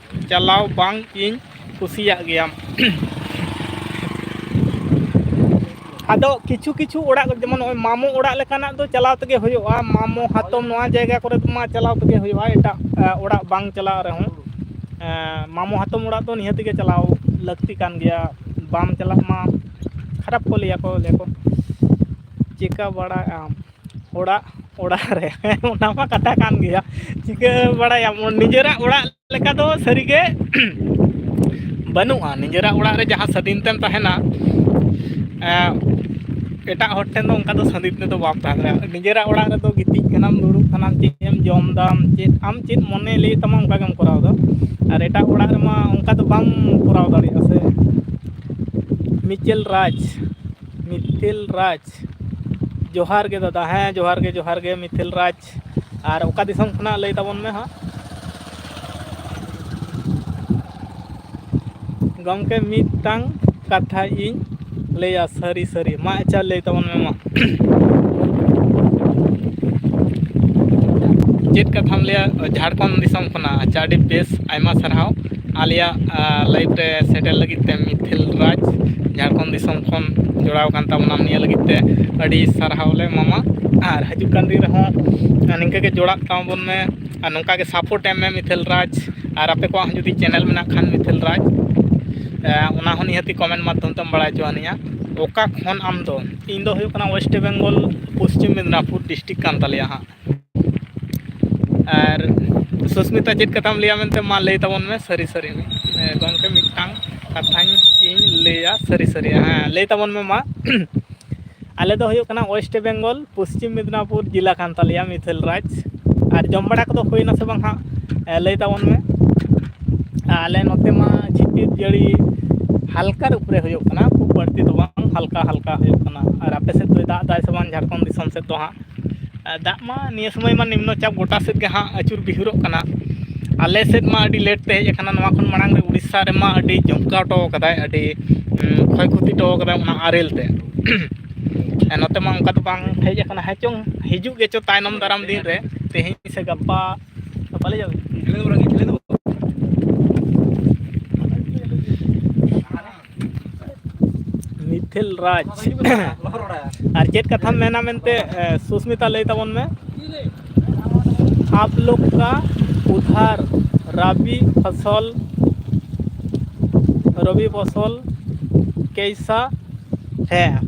ᱪᱟᱞᱟᱣ ᱵᱟᱝ ᱤᱧ ᱠᱩᱥᱤᱭᱟᱜ ᱜᱮᱭᱟ᱾ ᱟᱫᱚ ᱠᱤᱪᱷᱩ ᱠᱤᱪᱷᱩ ᱚᱲᱟᱜ, ᱡᱮᱢᱚᱱ ᱱᱚᱜᱼᱚᱭ ᱢᱟᱢᱚ ᱚᱲᱟᱜ ᱞᱮᱠᱟᱱᱟᱜ ᱫᱚ ᱪᱟᱞᱟᱣ ᱛᱮᱜᱮ ᱦᱩᱭᱩᱜᱼᱟ, ᱢᱟᱢᱚ ᱦᱟᱛᱚᱢ ᱱᱚᱣᱟ ᱡᱟᱭᱜᱟ ᱠᱚᱨᱮ ᱫᱚ ᱢᱟ ᱪᱟᱞᱟᱣ ᱛᱮᱜᱮ ᱦᱩᱭᱩᱜᱼᱟ, ᱮᱴᱟᱜ, ᱮ, ᱚᱲᱟᱜ ᱵᱟᱝ ᱪᱟᱞᱟᱣ ᱨᱮᱦᱚᱸ᱾ ᱮ, ᱢᱟᱢᱚ ᱦᱟᱛᱚᱢ ᱚᱲᱟᱜ ᱫᱚ ᱱᱤᱦᱟᱹᱛ ᱜᱮ ᱪᱟᱞᱟᱣ ᱞᱟᱹᱠᱛᱤ ᱠᱟᱱ ᱜᱮᱭᱟ, ᱵᱟᱢ ᱪᱟᱞᱟᱜ ᱢᱟ ᱠᱷᱟᱨᱟᱯ ᱠᱚ ᱞᱟᱹᱭᱟ ᱠᱚ, ᱞᱟᱹᱭᱟ ᱠᱚ ᱪᱤᱠᱟᱹ ᱵᱟᱲᱟᱭ ᱟᱢ ᱚᱲᱟᱜ, ᱚᱲᱟᱜ ᱨᱮ᱾ ᱚᱱᱟ ᱢᱟ ᱠᱟᱛᱷᱟ ᱠᱟᱱ ᱜᱮᱭᱟ, ᱪᱤᱠᱟᱹ ᱵᱟᱲᱟᱭᱟᱢ, ᱱᱤᱡᱮᱨᱟᱜ ᱚᱲᱟᱜ ᱞᱮᱠᱟ ᱫᱚ ᱥᱟᱹᱨᱤᱜᱮ ᱵᱟᱹᱱᱩᱜᱼᱟ᱾ ᱱᱤᱡᱮᱨᱟᱜ ᱚᱲᱟᱜ ᱨᱮ ᱡᱟᱦᱟᱸ ᱥᱟᱹᱫᱷᱤᱱ ᱛᱮᱢ ᱛᱟᱦᱮᱱᱟ, ᱮᱸ, ᱮᱴᱟᱜ ᱦᱚᱲ ᱴᱷᱮᱱ ᱫᱚ ᱚᱱᱠᱟ ᱫᱚ ᱥᱟᱹᱫᱷᱤᱱ ᱛᱮᱫᱚ ᱵᱟᱢ ᱛᱟᱦᱮᱸ ᱫᱟᱲᱮᱭᱟᱜᱼᱟ᱾ ᱱᱤᱡᱮᱨᱟᱜ ᱚᱲᱟᱜ ᱨᱮᱫᱚ ᱜᱤᱛᱤᱡ ᱠᱟᱱᱟᱢ, ᱫᱩᱲᱩᱵ ᱠᱟᱱᱟᱢ, ᱪᱮᱫ ᱮᱢ ᱡᱚᱢ ᱫᱟᱢ, ᱪᱮᱫ ᱟᱢ ᱪᱮᱫ ᱢᱚᱱᱮ ᱞᱟᱹᱭ ᱛᱟᱢᱟ ᱚᱱᱠᱟ ᱜᱮᱢ ᱠᱚᱨᱟᱣ ᱫᱟ᱾ ᱟᱨ ᱮᱴᱟᱜ ᱚᱲᱟᱜ ᱨᱮᱢᱟ ᱚᱱᱠᱟ ᱫᱚ ᱵᱟᱢ ᱠᱚᱨᱟᱣ ᱫᱟᱲᱮᱭᱟᱜᱼᱟ ᱥᱮ᱾ ᱢᱤᱪᱮᱞ ᱨᱟᱡᱽ, ᱢᱤᱛᱷᱤᱞ ᱨᱟᱡᱽ, ᱡᱚᱦᱟᱨ ᱜᱮ ᱫᱟᱫᱟ᱾ ᱦᱮᱸ, ᱡᱚᱦᱟᱨ ᱜᱮ, ᱡᱚᱦᱟᱨ ᱜᱮ ᱢᱤᱛᱷᱤᱞ ᱨᱟᱡᱽ᱾ ᱟᱨ ᱚᱠᱟ ᱫᱤᱥᱚᱢ ᱠᱷᱚᱱᱟᱜ ᱞᱟᱹᱭ ᱛᱟᱵᱚᱱ ᱢᱮ ᱦᱟᱸᱜ᱾ ᱜᱚᱢᱠᱮ, ᱢᱤᱫᱴᱟᱝ ᱠᱟᱛᱷᱟ ᱤᱧ ᱞᱟᱹᱭᱟ, ᱥᱟᱹᱨᱤ ᱥᱟᱹᱨᱤ᱾ ᱢᱟ ᱟᱪᱪᱷᱟ, ᱞᱟᱹᱭ ᱛᱟᱵᱚᱱ ᱢᱮ ᱢᱟ᱾ ᱪᱮᱫ ᱠᱟᱛᱷᱟᱢ ᱞᱟᱹᱭᱟ ᱡᱷᱟᱲᱠᱷᱚᱸᱰ ᱫᱤᱥᱚᱢ ᱠᱷᱚᱱᱟᱜ? ᱟᱪᱪᱷᱟ, ᱟᱹᱰᱤ ᱵᱮᱥ, ᱟᱭᱢᱟ ᱥᱟᱨᱦᱟᱣ᱾ ᱟᱞᱮᱭᱟᱜ, ᱟ, live ᱨᱮ ᱥᱮᱴᱮᱨ ᱞᱟᱹᱜᱤᱫ ᱛᱮ ᱢᱤᱛᱷᱤᱞ ᱨᱟᱡᱽ, ᱡᱷᱟᱲᱠᱷᱚᱸᱰ ᱫᱤᱥᱚᱢ ᱠᱷᱚᱱ ᱡᱚᱲᱟᱣ ᱠᱟᱱ ᱛᱟᱵᱚᱱᱟᱢ, ᱱᱤᱭᱟᱹ ᱞᱟᱹᱜᱤᱫ ᱛᱮ ᱟᱹᱰᱤ ᱥᱟᱨᱦᱟᱣ ᱞᱮ ᱮᱢᱟᱢᱟ᱾ ᱟᱨ ᱦᱤᱡᱩᱜ ᱠᱟᱱ ᱫᱤᱱ ᱨᱮᱦᱚᱸ ᱱᱤᱝᱠᱟᱹ ᱜᱮ ᱡᱚᱲᱟᱜ ᱛᱟᱵᱚᱱ ᱢᱮ ᱟᱨ ᱱᱚᱝᱠᱟ ᱜᱮ support ᱮᱢ ᱢᱮ ᱢᱤᱛᱷᱤᱞ ᱨᱟᱡᱽ᱾ ᱟᱨ ᱟᱯᱮ ᱠᱚᱣᱟᱜ ᱦᱚᱸ ᱡᱩᱫᱤ channel ᱢᱮᱱᱟᱜ ᱠᱷᱟᱱ ᱢᱤᱛᱷᱤᱞ ᱨᱟᱡᱽ, ᱮ, ᱚᱱᱟ ᱦᱚᱸ ᱱᱤᱦᱟᱹᱛᱤ comment ᱢᱟᱫᱽᱫᱷᱚᱢ ᱛᱮᱢ ᱵᱟᱲᱟᱭ ᱦᱚᱪᱚ ᱟᱹᱱᱤᱡᱼᱟ᱾ ᱚᱠᱟ ᱠᱷᱚᱱ ᱟᱢ ᱫᱚ? ᱤᱧ ᱫᱚ ᱦᱩᱭᱩᱜ ᱠᱟᱱᱟ ᱳᱭᱮᱥᱴ ᱵᱮᱝᱜᱚᱞ, ᱯᱚᱥᱪᱤᱢ ᱢᱮᱫᱽᱱᱟᱯᱩᱨ ᱰᱤᱥᱴᱨᱤᱠᱴ ᱠᱟᱱ ᱛᱟᱞᱮᱭᱟ ᱦᱟᱸᱜ᱾ ᱟᱨ ᱥᱩᱥᱢᱤᱛᱟ, ᱪᱮᱫ ᱠᱟᱛᱷᱟᱢ ᱞᱟᱹᱭᱟ ᱢᱮᱱᱛᱮ? ᱢᱟ ᱞᱟᱹᱭ ᱛᱟᱵᱚᱱ ᱢᱮ ᱥᱟᱹᱨᱤ ᱥᱟᱹᱨᱤ᱾ ᱦᱮᱸ, ᱜᱚᱢᱠᱮ, ᱢᱤᱫᱴᱟᱝ ᱠᱟᱛᱷᱟᱧ ᱤᱧ ᱞᱟᱹᱭᱟ ᱥᱟᱹᱨᱤ ᱥᱟᱹᱨᱤ᱾ ᱦᱮᱸ, ᱞᱟᱹᱭ ᱛᱟᱵᱚᱱ ᱢᱮ ᱢᱟ᱾ ᱟᱞᱮ ᱫᱚ ᱦᱩᱭᱩᱜ ᱠᱟᱱᱟ ᱳᱭᱮᱥᱴ ᱵᱮᱝᱜᱚᱞ, ᱯᱚᱥᱪᱤᱢ ᱢᱮᱫᱽᱱᱟᱯᱩᱨ ᱡᱮᱞᱟ ᱠᱟᱱ ᱛᱟᱞᱮᱭᱟ, ᱢᱤᱛᱷᱤᱞ ᱨᱟᱡᱽ᱾ ᱟᱨ ᱡᱚᱢ ᱵᱟᱲᱟ ᱠᱚᱫᱚ ᱦᱩᱭᱱᱟ ᱥᱮ ᱵᱟᱝ ᱦᱟᱸᱜ? ᱮ, ᱞᱟᱹᱭ ᱛᱟᱵᱚᱱ ᱢᱮ᱾ ᱟᱞᱮ ᱱᱚᱛᱮ ᱢᱟ ᱡᱷᱤᱯᱤᱨ ᱡᱟᱹᱲᱤ ᱦᱟᱞᱠᱟᱨ ᱩᱯᱨᱮ ᱦᱩᱭᱩᱜ ᱠᱟᱱᱟ, ᱠᱷᱩᱵ ᱵᱟᱹᱲᱛᱤ ᱫᱚ ᱵᱟᱝ, ᱦᱟᱞᱠᱟ ᱦᱟᱞᱠᱟ ᱦᱩᱭᱩᱜ ᱠᱟᱱᱟ᱾ ᱟᱨ ᱟᱯᱮ ᱥᱮᱫ ᱫᱚᱭ ᱫᱟᱜ ᱮᱫᱟᱭ ᱥᱮ ᱵᱟᱝ, ᱡᱷᱟᱲᱠᱷᱚᱸᱰ ᱫᱤᱥᱚᱢ ᱥᱮᱫ ᱫᱚ ᱦᱟᱸᱜ? ᱮ, ᱫᱟᱜ ᱢᱟ ᱱᱤᱭᱟᱹ ᱥᱚᱢᱚᱭ ᱢᱟ ᱱᱤᱢᱱᱚ ᱪᱟᱯ ᱜᱚᱴᱟ ᱥᱮᱫ ᱜᱮ ᱦᱟᱸᱜ ᱟᱹᱪᱩᱨ ᱵᱤᱦᱩᱨᱚᱜ ᱠᱟᱱᱟ᱾ ᱟᱞᱮ ᱥᱮᱫ ᱢᱟ ᱟᱹᱰᱤ ᱞᱮᱴ ᱛᱮ ᱦᱮᱡ ᱟᱠᱟᱱᱟ᱾ ᱱᱚᱣᱟ ᱠᱷᱚᱱ ᱢᱟᱲᱟᱝ ᱨᱮ ᱩᱲᱤᱥᱥᱟ ᱨᱮᱢᱟ ᱟᱹᱰᱤ ᱡᱚᱢᱠᱟᱣ ᱦᱚᱴᱚ ᱠᱟᱫᱟᱭ, ᱟᱹᱰᱤ, ᱩᱸ, ᱠᱷᱚᱭ ᱠᱷᱚᱛᱤ ᱦᱚᱴᱚ ᱠᱟᱫᱟᱭ ᱚᱱᱟ ᱟᱨᱮᱞ ᱛᱮ᱾ ᱮ, ᱱᱚᱛᱮ ᱢᱟ ᱚᱱᱠᱟ ᱫᱚ ᱵᱟᱝ ᱦᱮᱡ ᱟᱠᱟᱱᱟ᱾ ᱦᱮᱸ ᱪᱚᱝ, ᱦᱤᱡᱩᱜ ᱜᱮᱪᱚ ᱛᱟᱭᱱᱚᱢ ᱫᱟᱨᱟᱢ ᱫᱤᱱ ᱨᱮ, ᱛᱮᱦᱮᱧ ᱥᱮ ᱜᱟᱯᱟ᱾ ᱵᱟᱞᱮ ᱡᱟᱣ-, ᱢᱤᱛᱷᱤᱞ ᱨᱟᱡᱽ᱾ ᱟᱨ ᱪᱮᱫ ᱠᱟᱛᱷᱟᱢ ᱢᱮᱱᱟ ᱢᱮᱱᱛᱮ, ᱮ, ᱥᱩᱥᱢᱤᱛᱟ, ᱞᱟᱹᱭ ᱛᱟᱵᱚᱱ ᱢᱮ᱾ आप लोग का उधर रबी फसल, रबी फसल कैसा है?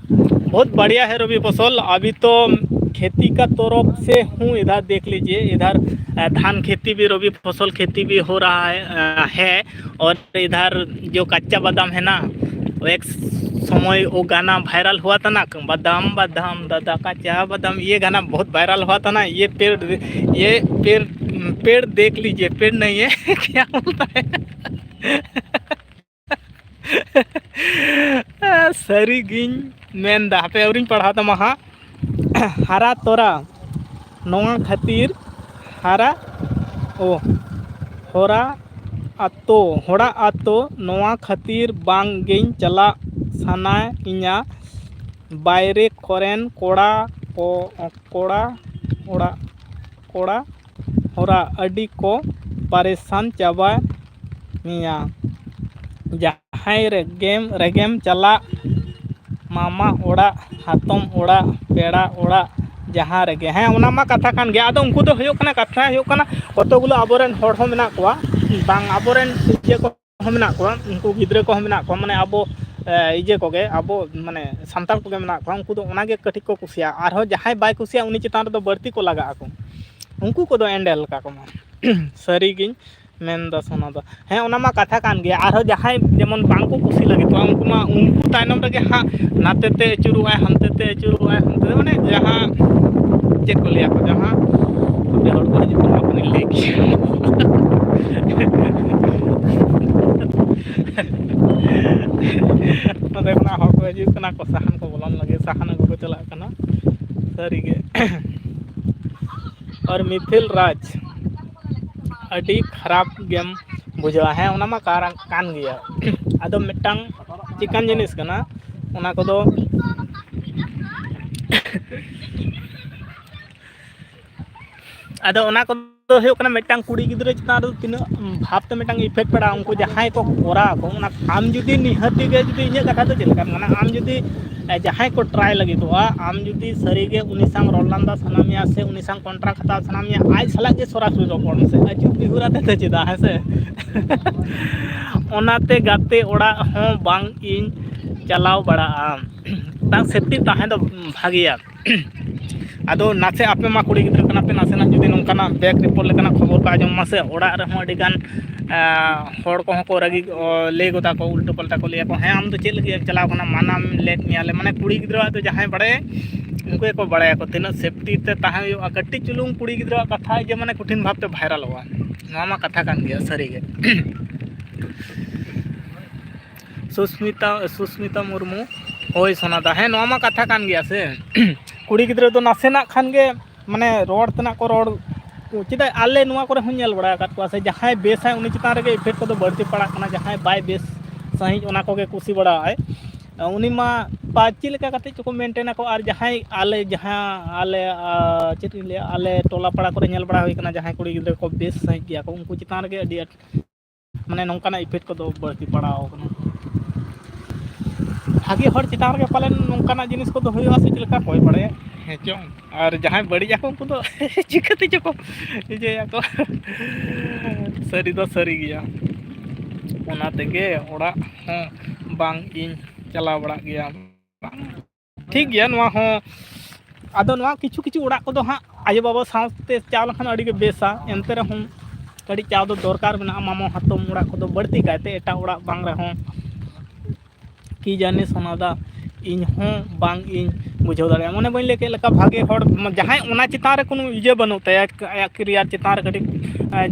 बहुत बढ़िया है रबी फसल। अभी तो खेती का तरफ से हूँ, इधर देख लीजिए, इधर, अ, धान खेती भी, रबी फसल खेती भी हो रहा है, अ, है। और इधर जो कच्चा बादाम है ना, वो एक समय वो गाना वायरल हुआ था ना, बादाम बादाम दादा कच्चा बादाम, ये गाना बहुत वायरल हुआ था ना। ये पेड़, ये पेड़, पेड़ देख लीजिए, पेड़ नहीं है क्या बोलता है? ᱥᱟᱹᱨᱤ ᱜᱤᱧ ᱢᱮᱱᱫᱟ, ᱦᱟᱯᱮ ᱟᱹᱣᱨᱤᱧ ᱯᱟᱲᱦᱟᱣ ᱛᱟᱢᱟ ᱦᱟᱸᱜ᱾ ᱦᱟᱨᱟ ᱛᱚᱨᱟ ᱱᱚᱣᱟ ᱠᱷᱟᱹᱛᱤᱨ, ᱦᱟᱨᱟ, ᱳ, ᱦᱚᱨᱟ ᱟᱛᱳ, ᱦᱚᱲᱟᱜ ᱟᱛᱳ ᱱᱚᱣᱟ ᱠᱷᱟᱹᱛᱤᱨ ᱵᱟᱝ ᱜᱤᱧ ᱪᱟᱞᱟᱜ ᱥᱟᱱᱟᱭᱤᱧᱟ᱾ ᱵᱟᱭᱨᱮ ᱠᱚᱨᱮᱱ ᱠᱚᱲᱟ ᱠᱚ, ᱠᱚᱲᱟ, ᱚᱲᱟᱜ, ᱠᱚᱲᱟ ᱦᱚᱨᱟ ᱟᱹᱰᱤ ᱠᱚ ᱯᱟᱨᱮᱥᱟᱱ ᱪᱟᱵᱟ ᱢᱮᱭᱟ᱾ ᱡᱟᱦᱟᱸᱭ ᱨᱮᱜᱮᱢ, ᱨᱮᱜᱮᱢ ᱪᱟᱞᱟᱜ, ᱢᱟᱢᱟ ᱚᱲᱟᱜ, ᱦᱟᱛᱚᱢ ᱚᱲᱟᱜ, ᱯᱮᱲᱟ ᱚᱲᱟᱜ, ᱡᱟᱦᱟᱸ ᱨᱮᱜᱮ᱾ ᱦᱮᱸ, ᱚᱱᱟ ᱢᱟ ᱠᱟᱛᱷᱟ ᱠᱟᱱ ᱜᱮ᱾ ᱟᱫᱚ ᱩᱱᱠᱩ ᱫᱚ ᱦᱩᱭᱩᱜ ᱠᱟᱱᱟ, ᱠᱟᱛᱷᱟ ᱦᱩᱭᱩᱜ ᱠᱟᱱᱟ, ᱠᱚᱛᱚ ᱜᱩᱞᱳ ᱟᱵᱚᱨᱮᱱ ᱦᱚᱲ ᱦᱚᱸ ᱢᱮᱱᱟᱜ ᱠᱚᱣᱟ, ᱵᱟᱝ, ᱟᱵᱚᱨᱮᱱ ᱤᱭᱟᱹ ᱠᱚ ᱦᱚᱸ ᱢᱮᱱᱟᱜ ᱠᱚᱣᱟ, ᱩᱱᱠᱩ ᱜᱤᱫᱽᱨᱟᱹ ᱠᱚᱦᱚᱸ ᱢᱮᱱᱟᱜ ᱠᱚᱣᱟ, ᱢᱟᱱᱮ ᱟᱵᱚ ᱤᱭᱟᱹ ᱠᱚᱜᱮ, ᱟᱵᱚ ᱢᱟᱱᱮ ᱥᱟᱱᱛᱟᱲ ᱠᱚᱜᱮ ᱢᱮᱱᱟᱜ ᱠᱚᱣᱟ, ᱩᱱᱠᱩ ᱫᱚ ᱚᱱᱟᱜᱮ ᱠᱟᱹᱴᱤᱡ ᱠᱚ ᱠᱩᱥᱤᱭᱟᱜᱼᱟ᱾ ᱟᱨᱦᱚᱸ ᱡᱟᱦᱟᱸᱭ ᱵᱟᱭ ᱠᱩᱥᱤᱭᱟᱜᱼᱟ, ᱩᱱᱤ ᱪᱮᱛᱟᱱ ᱨᱮᱫᱚ ᱵᱟᱹᱲᱛᱤ ᱠᱚ ᱞᱟᱜᱟᱜ ᱟᱠᱚ, ᱩᱱᱠᱩ ᱠᱚᱫᱚ ᱮᱸᱰᱮᱞ ᱠᱟᱠᱚ ᱢᱟ᱾ ᱥᱟᱹᱨᱤᱜᱤᱧ ᱢᱮᱱᱫᱟ ᱥᱚᱱᱟ ᱫᱚ᱾ ᱦᱮᱸ, ᱚᱱᱟ ᱢᱟ ᱠᱟᱛᱷᱟ ᱠᱟᱱ ᱜᱮᱭᱟ᱾ ᱟᱨᱦᱚᱸ ᱡᱟᱦᱟᱸᱭ ᱡᱮᱢᱚᱱ ᱵᱟᱝ ᱠᱚ ᱠᱩᱥᱤ ᱞᱟᱹᱜᱤᱫᱚᱜᱼᱟ, ᱩᱱᱠᱩ ᱢᱟ ᱩᱱᱠᱩ ᱛᱟᱭᱱᱚᱢ ᱨᱮᱜᱮ ᱦᱟᱸᱜ ᱱᱟᱛᱮ ᱛᱮ ᱟᱹᱪᱩᱨᱚᱜᱼᱟᱭ, ᱦᱟᱱᱛᱮ ᱛᱮ ᱟᱹᱪᱩᱨᱚᱜᱼᱟᱭ, ᱦᱟᱱᱛᱮ ᱛᱮ, ᱢᱟᱱᱮ ᱡᱟᱦᱟᱸ ᱪᱮᱫ ᱠᱚ ᱞᱟᱹᱭᱟ ᱠᱚ, ᱡᱟᱦᱟᱸ ᱯᱮ ᱦᱚᱲ ᱠᱚ ᱦᱤᱡᱩᱜ ᱠᱟᱱᱟ, ᱵᱟᱠᱷᱟᱱᱤᱧ ᱞᱟᱹᱭ ᱠᱮᱭᱟ᱾ ᱱᱚᱸᱰᱮ ᱠᱷᱚᱱᱟᱜ ᱦᱚᱲ ᱠᱚ ᱦᱤᱡᱩᱜ ᱠᱟᱱᱟ ᱠᱚ, ᱥᱟᱦᱟᱱ ᱠᱚ ᱵᱚᱞᱚᱱ ᱞᱟᱹᱜᱤᱫ, ᱥᱟᱦᱟᱱ ᱟᱹᱜᱩ ᱠᱚ ᱪᱟᱞᱟᱜ ᱠᱟᱱᱟ᱾ ᱥᱟᱹᱨᱤᱜᱮ᱾ ᱟᱨ ᱢᱤᱛᱷᱤᱞ ᱨᱟᱡᱽ ᱟᱹᱰᱤ ᱠᱷᱟᱨᱟᱯ ᱜᱮᱢ ᱵᱩᱡᱷᱟᱹᱣᱟ᱾ ᱦᱮᱸ, ᱚᱱᱟ ᱢᱟ ᱠᱟᱨ-, ᱠᱟᱱ ᱜᱮᱭᱟ᱾ ᱟᱫᱚ ᱢᱤᱫᱴᱟᱝ ᱪᱤᱠᱟᱱ ᱡᱤᱱᱤᱥ ᱠᱟᱱᱟ, ᱚᱱᱟ ᱠᱚᱫᱚ ᱟᱫᱚ ᱚᱱᱟ ᱠᱚᱫᱚ ᱦᱩᱭᱩᱜ ᱠᱟᱱᱟ, ᱢᱤᱫᱴᱟᱝ ᱠᱩᱲᱤ ᱜᱤᱫᱽᱨᱟᱹ ᱪᱮᱛᱟᱱ ᱨᱮ ᱛᱤᱱᱟᱹᱜ ᱵᱷᱟᱵᱽ ᱛᱮ ᱢᱤᱫᱴᱟᱝ effect ᱯᱟᱲᱟᱜᱼᱟ, ᱩᱱᱠᱩ ᱡᱟᱦᱟᱸᱭ ᱠᱚ ᱠᱚᱨᱟᱣ ᱟᱠᱚ, ᱚᱱᱟ ᱟᱢ ᱡᱩᱫᱤ ᱱᱤᱦᱟᱹᱛᱤ ᱜᱮ, ᱡᱩᱫᱤ ᱤᱧᱟᱹᱜ ᱠᱟᱛᱷᱟ ᱫᱚ ᱪᱮᱫ ᱞᱮᱠᱟᱱ ᱠᱟᱱᱟ, ᱟᱢ ᱡᱩᱫᱤ, ᱮ, ᱡᱟᱦᱟᱸᱭ ᱠᱚ try ᱞᱟᱹᱜᱤᱫᱚᱜᱼᱟ, ᱟᱢ ᱡᱩᱫᱤ ᱥᱟᱹᱨᱤᱜᱮ ᱩᱱᱤ ᱥᱟᱶ ᱨᱚᱲ ᱞᱟᱸᱫᱟ ᱥᱟᱱᱟ ᱢᱮᱭᱟ ᱥᱮ ᱩᱱᱤ ᱥᱟᱶ contract ᱦᱟᱛᱟᱣ ᱥᱟᱱᱟ ᱢᱮᱭᱟ, ᱟᱡ ᱥᱟᱞᱟᱜ ᱜᱮ ᱥᱚᱨᱟᱥᱚᱨᱤ ᱨᱚᱯᱚᱲ ᱢᱮᱥᱮ, ᱟᱹᱪᱩᱨ ᱵᱤᱦᱩᱨ ᱟᱛᱮ ᱫᱚ ᱪᱮᱫᱟᱜ, ᱦᱮᱸ ᱥᱮ? ᱚᱱᱟᱛᱮ ᱜᱟᱛᱮ ᱚᱲᱟᱜ ᱦᱚᱸ ᱵᱟᱝ ᱤᱧ ᱪᱟᱞᱟᱣ ᱵᱟᱲᱟᱜᱼᱟ᱾ ᱵᱟᱝ, safety ᱛᱟᱦᱮᱸ ᱫᱚ ᱵᱷᱟᱜᱮᱭᱟ᱾ ᱟᱫᱚ ᱱᱟᱥᱮ ᱟᱯᱮ ᱢᱟ ᱠᱩᱲᱤ ᱜᱤᱫᱽᱨᱟᱹ ᱠᱟᱱᱟ ᱯᱮ, ᱱᱟᱥᱮᱱᱟᱜ ᱡᱩᱫᱤ ᱱᱚᱝᱠᱟᱱᱟᱜ ᱵᱮᱠ ᱨᱤᱯᱳᱨᱴ ᱞᱮᱠᱟᱱᱟᱜ ᱠᱷᱚᱵᱚᱨ ᱯᱮ ᱟᱸᱡᱚᱢ ᱢᱟ ᱥᱮ, ᱚᱲᱟᱜ ᱨᱮᱦᱚᱸ ᱟᱹᱰᱤ ᱜᱟᱱ, ᱟᱸ, ᱦᱚᱲ ᱠᱚᱦᱚᱸ ᱠᱚ ᱨᱟᱹᱜᱤ, ᱚ, ᱞᱟᱹᱭ ᱜᱚᱫᱟ ᱠᱚ, ᱩᱞᱴᱟᱹ ᱯᱟᱞᱴᱟ ᱠᱚ ᱞᱟᱹᱭᱟ ᱠᱚ, "ᱦᱮᱸ, ᱟᱢ ᱫᱚ ᱪᱮᱫ ᱞᱟᱹᱜᱤᱫ ᱮᱢ ᱪᱟᱞᱟᱣ ᱠᱟᱱᱟ? ᱢᱟᱱᱟᱢ ᱞᱮᱫ ᱢᱮᱭᱟ ᱞᱮ?" ᱢᱟᱱᱮ, ᱠᱩᱲᱤ ᱜᱤᱫᱽᱨᱟᱹᱣᱟᱜ ᱫᱚ ᱡᱟᱦᱟᱸᱭ ᱵᱟᱲᱟᱭᱟ, ᱩᱱᱠᱩ ᱜᱮᱠᱚ ᱵᱟᱲᱟᱭᱟ ᱠᱚ ᱛᱤᱱᱟᱹᱜ ᱥᱮᱯᱴᱤ ᱛᱮ ᱛᱟᱦᱮᱸ ᱦᱩᱭᱩᱜᱼᱟ᱾ ᱠᱟᱹᱴᱤᱡ ᱪᱩᱞᱩᱝ ᱠᱩᱲᱤ ᱜᱤᱫᱽᱨᱟᱹᱣᱟᱜ ᱠᱟᱛᱷᱟ ᱡᱮ, ᱢᱟᱱᱮ, ᱠᱚᱴᱷᱤᱱ ᱵᱷᱟᱵᱽ ᱛᱮ ᱵᱷᱟᱭᱨᱟᱞᱚᱜᱼᱟ, ᱱᱚᱣᱟ ᱢᱟ ᱠᱟᱛᱷᱟ ᱠᱟᱱ ᱜᱮᱭᱟ, ᱥᱟᱹᱨᱤ ᱜᱮ᱾ ᱥᱩᱥᱢᱤᱛᱟ, ᱥᱩᱥᱢᱤᱛᱟ ᱢᱩᱨᱢᱩ, ᱦᱳᱭ ᱥᱚᱱᱟᱫᱟ, ᱦᱮᱸ, ᱱᱚᱣᱟ ᱢᱟ ᱠᱟᱛᱷᱟ ᱠᱟᱱ ᱜᱮᱭᱟ ᱥᱮ᱾ ᱠᱩᱲᱤ ᱜᱤᱫᱽᱨᱟᱹ ᱫᱚ ᱱᱟᱥᱮᱱᱟᱜ ᱠᱷᱟᱱ ᱜᱮ, ᱢᱟᱱᱮ, ᱨᱚᱲ ᱛᱮᱱᱟᱜ ᱠᱚ ᱨᱚᱲ, ᱪᱮᱫᱟᱜ, ᱟᱞᱮ ᱱᱚᱣᱟ ᱠᱚᱨᱮ ᱦᱚᱸᱧ ᱧᱮᱞ ᱵᱟᱲᱟ ᱟᱠᱟᱫ ᱠᱚᱣᱟ ᱥᱮ, ᱡᱟᱦᱟᱸᱭ ᱵᱮᱥᱟᱭ, ᱩᱱᱤ ᱪᱮᱛᱟᱱ ᱨᱮᱜᱮ effect ᱠᱚᱫᱚ ᱵᱟᱹᱲᱛᱤ ᱯᱟᱲᱟᱜ ᱠᱟᱱᱟ, ᱡᱟᱦᱟᱸᱭ ᱵᱟᱭ ᱵᱮᱥ ᱥᱟᱺᱦᱤᱡ, ᱚᱱᱟ ᱠᱚᱜᱮ ᱠᱩᱥᱤ ᱵᱟᱲᱟᱣᱟᱜᱼᱟᱭ᱾ ᱩᱱᱤ ᱢᱟ ᱯᱟ-, ᱪᱮᱫ ᱞᱮᱠᱟ ᱠᱟᱛᱮ ᱪᱚᱠᱚ maintain ᱟᱠᱚ, ᱟᱨ ᱡᱟᱦᱟᱸᱭ ᱟᱞᱮ, ᱡᱟᱦᱟᱸ ᱟᱞᱮ, ᱟ, ᱪᱮᱫ ᱤᱧ ᱞᱟᱹᱭᱟ, ᱟᱞᱮ ᱴᱚᱞᱟ ᱯᱟᱲᱟ ᱠᱚᱨᱮ ᱧᱮᱞ ᱵᱟᱲᱟ ᱦᱩᱭ ᱠᱟᱱᱟ, ᱡᱟᱦᱟᱸᱭ ᱠᱩᱲᱤ ᱜᱤᱫᱽᱨᱟᱹ ᱠᱚ ᱵᱮᱥ ᱥᱟᱺᱦᱤᱡ ᱜᱮᱭᱟ ᱠᱚ, ᱩᱱᱠᱩ ᱪᱮᱛᱟᱱ ᱨᱮᱜᱮ ᱟᱹᱰᱤ ᱟᱸᱴ, ᱢᱟᱱᱮ, ᱱᱚᱝᱠᱟᱱᱟᱜ effect ᱠᱚᱫᱚ ᱵᱟᱹᱲᱛᱤ ᱯᱟᱲᱟᱣ ᱠᱟᱱᱟ᱾ ᱵᱷᱟᱜᱮ ᱦᱚᱲ ᱪᱮᱛᱟᱱ ᱨᱮᱜᱮ ᱯᱟᱞᱮᱱ ᱱᱚᱝᱠᱟᱱᱟᱜ ᱡᱤᱱᱤᱥ ᱠᱚᱫᱚ ᱦᱩᱭᱩᱜᱼᱟ ᱥᱮ ᱪᱮᱫ ᱞᱮᱠᱟ, ᱚᱠᱚᱭ ᱵᱟᱲᱟᱭᱟ᱾ ᱦᱮᱸ ᱪᱚᱝ, ᱟᱨ ᱡᱟᱦᱟᱸᱭ ᱵᱟᱹᱲᱤᱡ ᱟᱠᱚ, ᱩᱱᱠᱩ ᱫᱚ ᱪᱤᱠᱟᱹᱛᱮ ᱪᱚ ᱠᱚ ᱤᱭᱟᱹᱭᱟᱠᱚ᱾ ᱥᱟᱹᱨᱤ ᱫᱚ ᱥᱟᱹᱨᱤ ᱜᱮᱭᱟ᱾ ᱚᱱᱟ ᱛᱮᱜᱮ ᱚᱲᱟᱜ ᱦᱚᱸ ᱵᱟᱝ ᱤᱧ ᱪᱟᱞᱟᱣ ᱵᱟᱲᱟᱜ ᱜᱮᱭᱟ᱾ ᱴᱷᱤᱠ ᱜᱮᱭᱟ, ᱱᱚᱣᱟ ᱦᱚᱸ᱾ ᱟᱫᱚ ᱱᱚᱣᱟ ᱠᱤᱪᱷᱩ ᱠᱤᱪᱷᱩ ᱚᱲᱟᱜ ᱠᱚᱫᱚ ᱦᱟᱸᱜ ᱟᱭᱳᱼᱵᱟᱵᱟ ᱥᱟᱶᱛᱮ ᱪᱟᱣ ᱞᱮᱠᱷᱟᱱ ᱟᱹᱰᱤ ᱜᱮ ᱵᱮᱥᱟ᱾ ᱮᱱᱛᱮ ᱨᱮᱦᱚᱸ ᱠᱟᱹᱴᱤᱡ ᱪᱟᱣ ᱫᱚ ᱫᱚᱨᱠᱟᱨ ᱢᱮᱱᱟᱜᱼᱟ᱾ ᱢᱟᱢᱚ ᱦᱟᱛᱚᱢ ᱚᱲᱟᱜ ᱠᱚᱫᱚ ᱵᱟᱹᱲᱛᱤ ᱠᱟᱭᱛᱮ, ᱮᱴᱟᱜ ᱚᱲᱟᱜ ᱵᱟᱝ ᱨᱮᱦᱚᱸ᱾ ᱠᱤ ᱡᱟᱹᱱᱤ ᱥᱳᱱᱟ ᱫᱟ, ᱤᱧ ᱦᱚᱸ ᱵᱟᱝ ᱤᱧ ᱵᱩᱡᱷᱟᱹᱣ ᱫᱟᱲᱮᱭᱟᱜᱼᱟ᱾ ᱢᱚᱱᱮ ᱵᱟᱹᱧ ᱞᱟᱹᱭ ᱠᱮᱫ ᱞᱮᱠᱟ, ᱵᱷᱟᱜᱮ ᱦᱚᱲ ᱡᱟᱦᱟᱸᱭ ᱚᱱᱟ ᱪᱮᱛᱟᱱ ᱨᱮ ᱠᱳᱱᱳ ᱤᱭᱟᱹ ᱵᱟᱹᱱᱩᱜ ᱛᱟᱭᱟ, ᱟᱭᱟᱜ ᱠᱮᱨᱤᱭᱟᱨ ᱪᱮᱛᱟᱱ ᱨᱮ ᱠᱟᱹᱴᱤᱡ,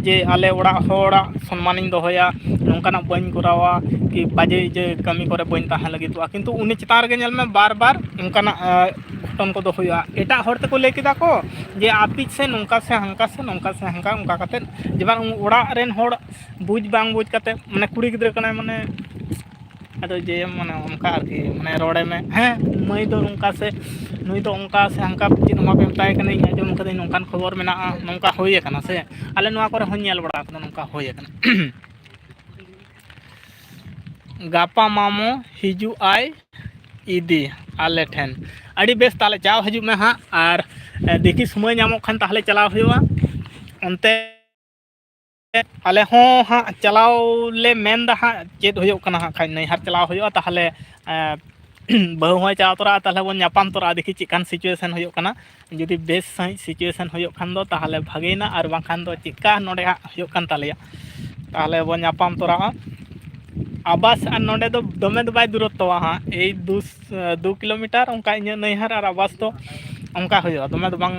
ᱡᱮ ᱟᱞᱮ ᱚᱲᱟᱜ ᱦᱚᱲᱟᱜ ᱥᱚᱱᱢᱟᱱᱤᱧ ᱫᱚᱦᱚᱭᱟ, ᱱᱚᱝᱠᱟᱱᱟᱜ ᱵᱟᱹᱧ ᱠᱚᱨᱟᱣᱟ, ᱠᱤ ᱵᱟᱡᱮ ᱤᱡᱮ ᱠᱟᱹᱢᱤ ᱠᱚᱨᱮ ᱵᱟᱹᱧ ᱛᱟᱦᱮᱸ ᱞᱟᱹᱜᱤᱫᱚᱜᱼᱟ᱾ ᱠᱤᱱᱛᱩ ᱩᱱᱤ ᱪᱮᱛᱟᱱ ᱨᱮᱜᱮ ᱧᱮᱞ ᱢᱮ, ᱵᱟᱨ ᱵᱟᱨ ᱚᱱᱠᱟᱱᱟᱜ ᱜᱷᱚᱴᱚᱱ ᱠᱚᱫᱚ ᱦᱩᱭᱩᱜᱼᱟ᱾ ᱮᱴᱟᱜ ᱦᱚᱲ ᱛᱮᱠᱚ ᱞᱟᱹᱭ ᱠᱮᱫᱟ ᱠᱚ ᱡᱮ ᱟᱯᱤᱡ ᱥᱮ ᱱᱚᱝᱠᱟ ᱥᱮ ᱦᱟᱱᱠᱟ ᱥᱮ ᱱᱚᱝᱠᱟ ᱥᱮ ᱦᱟᱱᱠᱟ, ᱚᱱᱠᱟ ᱠᱟᱛᱮᱫ ᱡᱮ ᱵᱟᱝ ᱚᱲᱟᱜ ᱨᱮᱱ ᱦᱚᱲ ᱵᱩᱡᱽ ᱵᱟᱝ ᱵᱩᱡᱽ ᱠᱟᱛᱮᱫ, ᱢᱟᱱᱮ ᱠᱩᱲᱤ ᱜᱤᱫᱽᱨᱟᱹ ᱠᱟᱱᱟᱭ, ᱢᱟᱱᱮ ᱟᱫᱚ ᱡᱮ ᱢᱟᱱᱮ ᱚᱱᱠᱟ ᱟᱨᱠᱤ, ᱢᱟᱱᱮ ᱨᱚᱲᱮ ᱢᱮ, ᱦᱮᱸ ᱢᱟᱹᱭ ᱫᱚ ᱱᱚᱝᱠᱟ ᱥᱮ ᱱᱩᱭ ᱫᱚ ᱚᱱᱠᱟ ᱥᱮ ᱦᱟᱱᱠᱟ, ᱪᱮᱫ ᱦᱚᱸ ᱵᱟᱯᱮ ᱢᱮᱛᱟᱭ ᱠᱟᱱᱟ, ᱤᱧ ᱟᱸᱡᱚᱢ ᱠᱟᱹᱫᱟᱹᱧ ᱱᱚᱝᱠᱟᱱ ᱠᱷᱚᱵᱚᱨ ᱢᱮᱱᱟᱜᱼᱟ, ᱱᱚᱝᱠᱟ ᱦᱩᱭ ᱟᱠᱟᱱᱟ ᱥᱮ᱾ ᱟᱞᱮ ᱱᱚᱣᱟ ᱠᱚᱨᱮ ᱦᱚᱸ ᱧᱮᱞ ᱵᱟᱲᱟ ᱟᱠᱟᱱᱟ, ᱱᱚᱝᱠᱟ ᱦᱩᱭ ᱟᱠᱟᱱᱟ᱾ ᱜᱟᱯᱟ ᱢᱟᱢᱚ ᱦᱤᱡᱩᱜ ᱟᱭ ᱤᱫᱤ ᱟᱞᱮ ᱴᱷᱮᱱ᱾ ᱟᱹᱰᱤ ᱵᱮᱥ, ᱛᱟᱦᱚᱞᱮ ᱪᱟᱣ ᱦᱤᱡᱩᱜ ᱢᱮ ᱦᱟᱸᱜ, ᱟᱨ ᱫᱮᱠᱷᱤ ᱥᱚᱢᱚᱭ ᱧᱟᱢᱚᱜ ᱠᱷᱟᱱ ᱛᱟᱦᱚᱞᱮ ᱪᱟᱞᱟᱣ ᱦᱩᱭᱩᱜᱼᱟ ᱚᱱᱛᱮ᱾ ᱟᱞᱮ ᱦᱚᱸ ᱦᱟᱸᱜ ᱪᱟᱞᱟᱣ ᱞᱮ ᱢᱮᱱᱫᱟ ᱦᱟᱸᱜ, ᱪᱮᱫ ᱦᱩᱭᱩᱜ ᱠᱟᱱᱟ ᱦᱟᱸᱜ ᱠᱷᱟᱡ, ᱱᱟᱹᱭᱦᱟᱨ ᱪᱟᱞᱟᱣ ᱦᱩᱭᱩᱜᱼᱟ᱾ ᱛᱟᱦᱚᱞᱮ ᱮᱸ, ᱵᱟᱹᱦᱩ ᱦᱚᱸᱭ ᱪᱟᱞᱟᱣ ᱛᱚᱨᱟᱜᱼᱟ, ᱛᱟᱦᱚᱞᱮ ᱵᱚᱱ ᱧᱟᱯᱟᱢ ᱛᱚᱨᱟᱜᱼᱟ, ᱫᱮᱠᱷᱤ ᱪᱮᱫ ᱠᱟᱱ situation ᱦᱩᱭᱩᱜ ᱠᱟᱱᱟ᱾ ᱡᱩᱫᱤ ᱵᱮᱥ ᱥᱟᱺᱦᱤᱡ situation ᱦᱩᱭᱩᱜ ᱠᱷᱟᱱ ᱫᱚ ᱛᱟᱦᱚᱞᱮ ᱵᱷᱟᱜᱮᱭᱮᱱᱟ, ᱟᱨ ᱵᱟᱝᱠᱷᱟᱱ ᱫᱚ ᱪᱮᱫᱠᱟ ᱱᱚᱰᱮ ᱦᱟᱸᱜ ᱦᱩᱭᱩᱜ ᱠᱟᱱ ᱛᱟᱞᱮᱭᱟ, ᱛᱟᱦᱚᱞᱮ ᱵᱚᱱ ᱧᱟᱯᱟᱢ ᱛᱚᱨᱟᱜᱼᱟ᱾ ᱟᱵᱟᱥ ᱟᱨ ᱱᱚᱰᱮ ᱫᱚ ᱫᱚᱢᱮ ᱫᱚ ᱵᱟᱭ ᱫᱩᱨᱚᱛᱛᱚᱣᱟ ᱦᱟᱸᱜ, ᱮᱭ ᱫᱩ, ᱫᱩ ᱠᱤᱞᱳᱢᱤᱴᱟᱨ ᱚᱱᱠᱟ ᱤᱧᱟᱹᱜ ᱱᱟᱹᱭᱦᱟᱨ ᱟᱨ ᱟᱵᱟᱥ ᱫᱚ ᱚᱱᱠᱟ ᱦᱩᱭᱩᱜᱼᱟ, ᱫᱚᱢᱮ ᱫᱚ ᱵᱟᱝ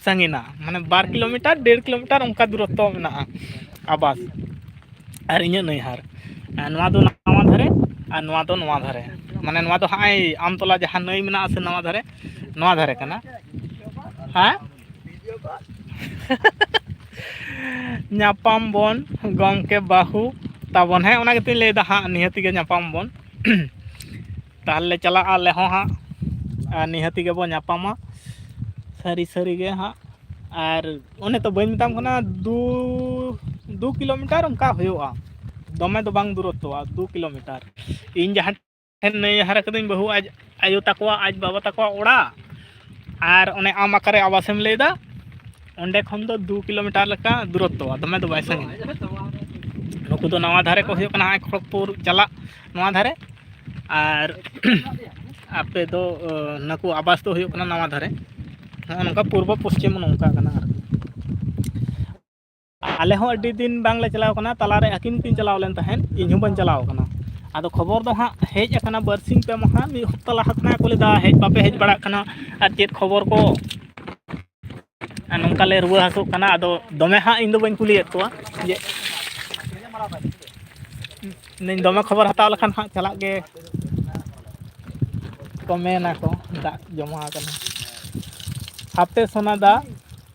ᱥᱟᱺᱜᱤᱧᱟ, ᱢᱟᱱᱮ ᱵᱟᱨ ᱠᱤᱞᱳᱢᱤᱴᱟᱨ, ᱰᱮᱲ ᱠᱤᱞᱳᱢᱤᱴᱟᱨ ᱚᱱᱠᱟ ᱫᱩᱨᱚᱛᱛᱚ ᱢᱮᱱᱟᱜᱼᱟ ᱟᱵᱟᱥ ᱟᱨ ᱤᱧᱟᱹᱜ ᱱᱟᱹᱭᱦᱟᱨ᱾ ᱟᱨ ᱱᱚᱣᱟ ᱫᱚ ᱱᱟᱣᱟ ᱫᱷᱟᱨᱮ ᱟᱨ ᱱᱚᱣᱟ ᱫᱚ ᱱᱚᱣᱟ ᱫᱷᱟᱨᱮ, ᱢᱟᱱᱮ ᱱᱚᱣᱟ ᱫᱚ ᱦᱟᱸᱜ ᱟᱢᱛᱚᱞᱟ ᱡᱟᱦᱟᱸ ᱱᱟᱹᱭ ᱢᱮᱱᱟᱜᱼᱟ ᱥᱮ ᱱᱟᱣᱟ ᱫᱷᱟᱨᱮ, ᱱᱚᱣᱟ ᱫᱷᱟᱨᱮ ᱠᱟᱱᱟ᱾ ᱦᱮᱸ? ᱧᱟᱯᱟᱢ ᱵᱚᱱ ᱜᱚᱢᱠᱮ ᱵᱟᱹᱦᱩ ᱛᱟᱵᱚᱱ᱾ ᱦᱮᱸ, ᱚᱱᱟ ᱜᱮᱛᱚᱧ ᱞᱟᱹᱭᱫᱟ ᱦᱟᱸᱜ, ᱱᱤᱦᱟᱹᱛᱤ ᱜᱮ ᱧᱟᱯᱟᱢ ᱵᱚᱱ᱾ ᱛᱟᱦᱚᱞᱮ ᱪᱟᱞᱟᱜᱼᱟ ᱟᱞᱮ ᱦᱚᱸ ᱦᱟᱸᱜ, ᱟᱨ ᱱᱤᱦᱟᱹᱛᱤ ᱜᱮᱵᱚᱱ ᱧᱟᱯᱟᱢᱟ, ᱥᱟᱹᱨᱤ ᱥᱟᱹᱨᱤ ᱜᱮ ᱦᱟᱸᱜ᱾ ᱟᱨ ᱚᱱᱮ ᱛᱚ ᱵᱟᱹᱧ ᱢᱮᱛᱟᱢ ᱠᱟᱱᱟ, ᱫᱩ, ᱫᱩ ᱠᱤᱞᱳᱢᱤᱴᱟᱨ ᱚᱱᱠᱟ ᱦᱩᱭᱩᱜᱼᱟ, ᱫᱚᱢᱮ ᱫᱚ ᱵᱟᱝ ᱫᱩᱨᱚᱛᱛᱚᱼᱟ, ᱫᱩ ᱠᱤᱞᱳᱢᱤᱴᱟᱨ᱾ ᱤᱧ ᱡᱟᱦᱟᱸ ᱴᱷᱮᱱ ᱱᱟᱹᱭ ᱦᱟᱨᱟ ᱠᱟᱹᱫᱟᱹᱧ, ᱵᱟᱹᱦᱩ ᱟᱡ ᱟᱭᱳ ᱛᱟᱠᱚᱣᱟᱜ, ᱟᱡ ᱵᱟᱵᱟ ᱛᱟᱠᱚᱣᱟᱜ ᱚᱲᱟᱜ, ᱟᱨ ᱚᱱᱮ ᱟᱢ ᱚᱠᱟᱨᱮ ᱟᱵᱟᱥᱮᱢ ᱞᱟᱹᱭᱫᱟ, ᱚᱸᱰᱮ ᱠᱷᱚᱱ ᱫᱚ ᱫᱩ ᱠᱤᱞᱳᱢᱤᱴᱟᱨ ᱞᱮᱠᱟ ᱫᱩᱨᱚᱛᱛᱚᱼᱟ, ᱫᱚᱢᱮ ᱫᱚ ᱵᱟᱭ ᱥᱟᱺᱜᱤᱧᱟ᱾ ᱱᱩᱠᱩ ᱫᱚ ᱱᱟᱣᱟ ᱫᱷᱟᱨᱮ ᱠᱚ ᱦᱩᱭᱩᱜ ᱠᱟᱱᱟ ᱦᱟᱸᱜ ᱠᱷᱚᱲᱚᱜᱽᱯᱩᱨ ᱪᱟᱞᱟᱜ ᱱᱚᱣᱟ ᱫᱷᱟᱨᱮ, ᱟᱨ ᱟᱯᱮ ᱫᱚ ᱱᱩᱠᱩ ᱟᱵᱟᱥ ᱫᱚ ᱦᱩᱭᱩᱜ ᱠᱟᱱᱟ ᱱᱟᱣᱟ ᱫᱷᱟᱨᱮ, ᱱᱚᱜᱼᱚ ᱱᱚᱝᱠᱟ ᱯᱩᱨᱵᱚ ᱯᱚᱥᱪᱤᱢ ᱱᱚᱝᱠᱟ ᱠᱟᱱᱟ ᱟᱨᱠᱤ᱾ ᱟᱞᱮ ᱦᱚᱸ ᱟᱹᱰᱤ ᱫᱤᱱ ᱵᱟᱝᱞᱮ ᱪᱟᱞᱟᱣ ᱠᱟᱱᱟ, ᱛᱟᱞᱟᱨᱮ ᱟᱹᱠᱤᱱ ᱠᱤᱱ ᱪᱟᱞᱟᱣ ᱞᱮᱱ ᱛᱟᱦᱮᱸᱫ, ᱤᱧ ᱦᱚᱸ ᱵᱟᱹᱧ ᱪᱟᱞᱟᱣ ᱠᱟᱱᱟ᱾ ᱟᱫᱚ ᱠᱷᱚᱵᱚᱨ ᱫᱚ ᱦᱟᱸᱜ ᱦᱮᱡ ᱟᱠᱟᱱᱟ ᱵᱟᱨᱥᱤᱧ ᱯᱮ ᱢᱟᱦᱟ, ᱢᱤᱫ ᱦᱚᱯᱛᱟ ᱞᱟᱦᱟ ᱠᱷᱚᱱᱟᱜ ᱠᱚ ᱞᱟᱹᱭᱫᱟ ᱦᱮᱡ ᱵᱟᱯᱮ ᱦᱮᱡ ᱵᱟᱲᱟᱜ ᱠᱟᱱᱟ, ᱟᱨ ᱪᱮᱫ ᱠᱷᱚᱵᱚᱨ ᱠᱚ, ᱟᱨ ᱱᱚᱝᱠᱟ ᱞᱮ ᱨᱩᱣᱟᱹ ᱦᱟᱹᱥᱩᱜ ᱠᱟᱱᱟ᱾ ᱟᱫᱚ ᱫᱚᱢᱮ ᱦᱟᱸᱜ ᱤᱧ ᱫᱚ ᱵᱟᱹᱧ ᱠᱩᱞᱤᱭᱮᱫ ᱠᱚᱣᱟ ᱡᱮ ᱤᱧ ᱫᱚᱢᱮ ᱠᱷᱚᱵᱚᱨ ᱦᱟᱛᱟᱣ ᱞᱮᱠᱷᱟᱱ ᱦᱟᱸᱜ ᱪᱟᱞᱟᱜ ᱜᱮ ᱠᱚ ᱢᱮᱱᱟ ᱠᱚ, ᱫᱟᱜ ᱡᱚᱢᱟ ᱟᱠᱟᱱᱟ᱾ ᱦᱟᱯᱮ ᱥᱳᱱᱟ ᱫᱟ,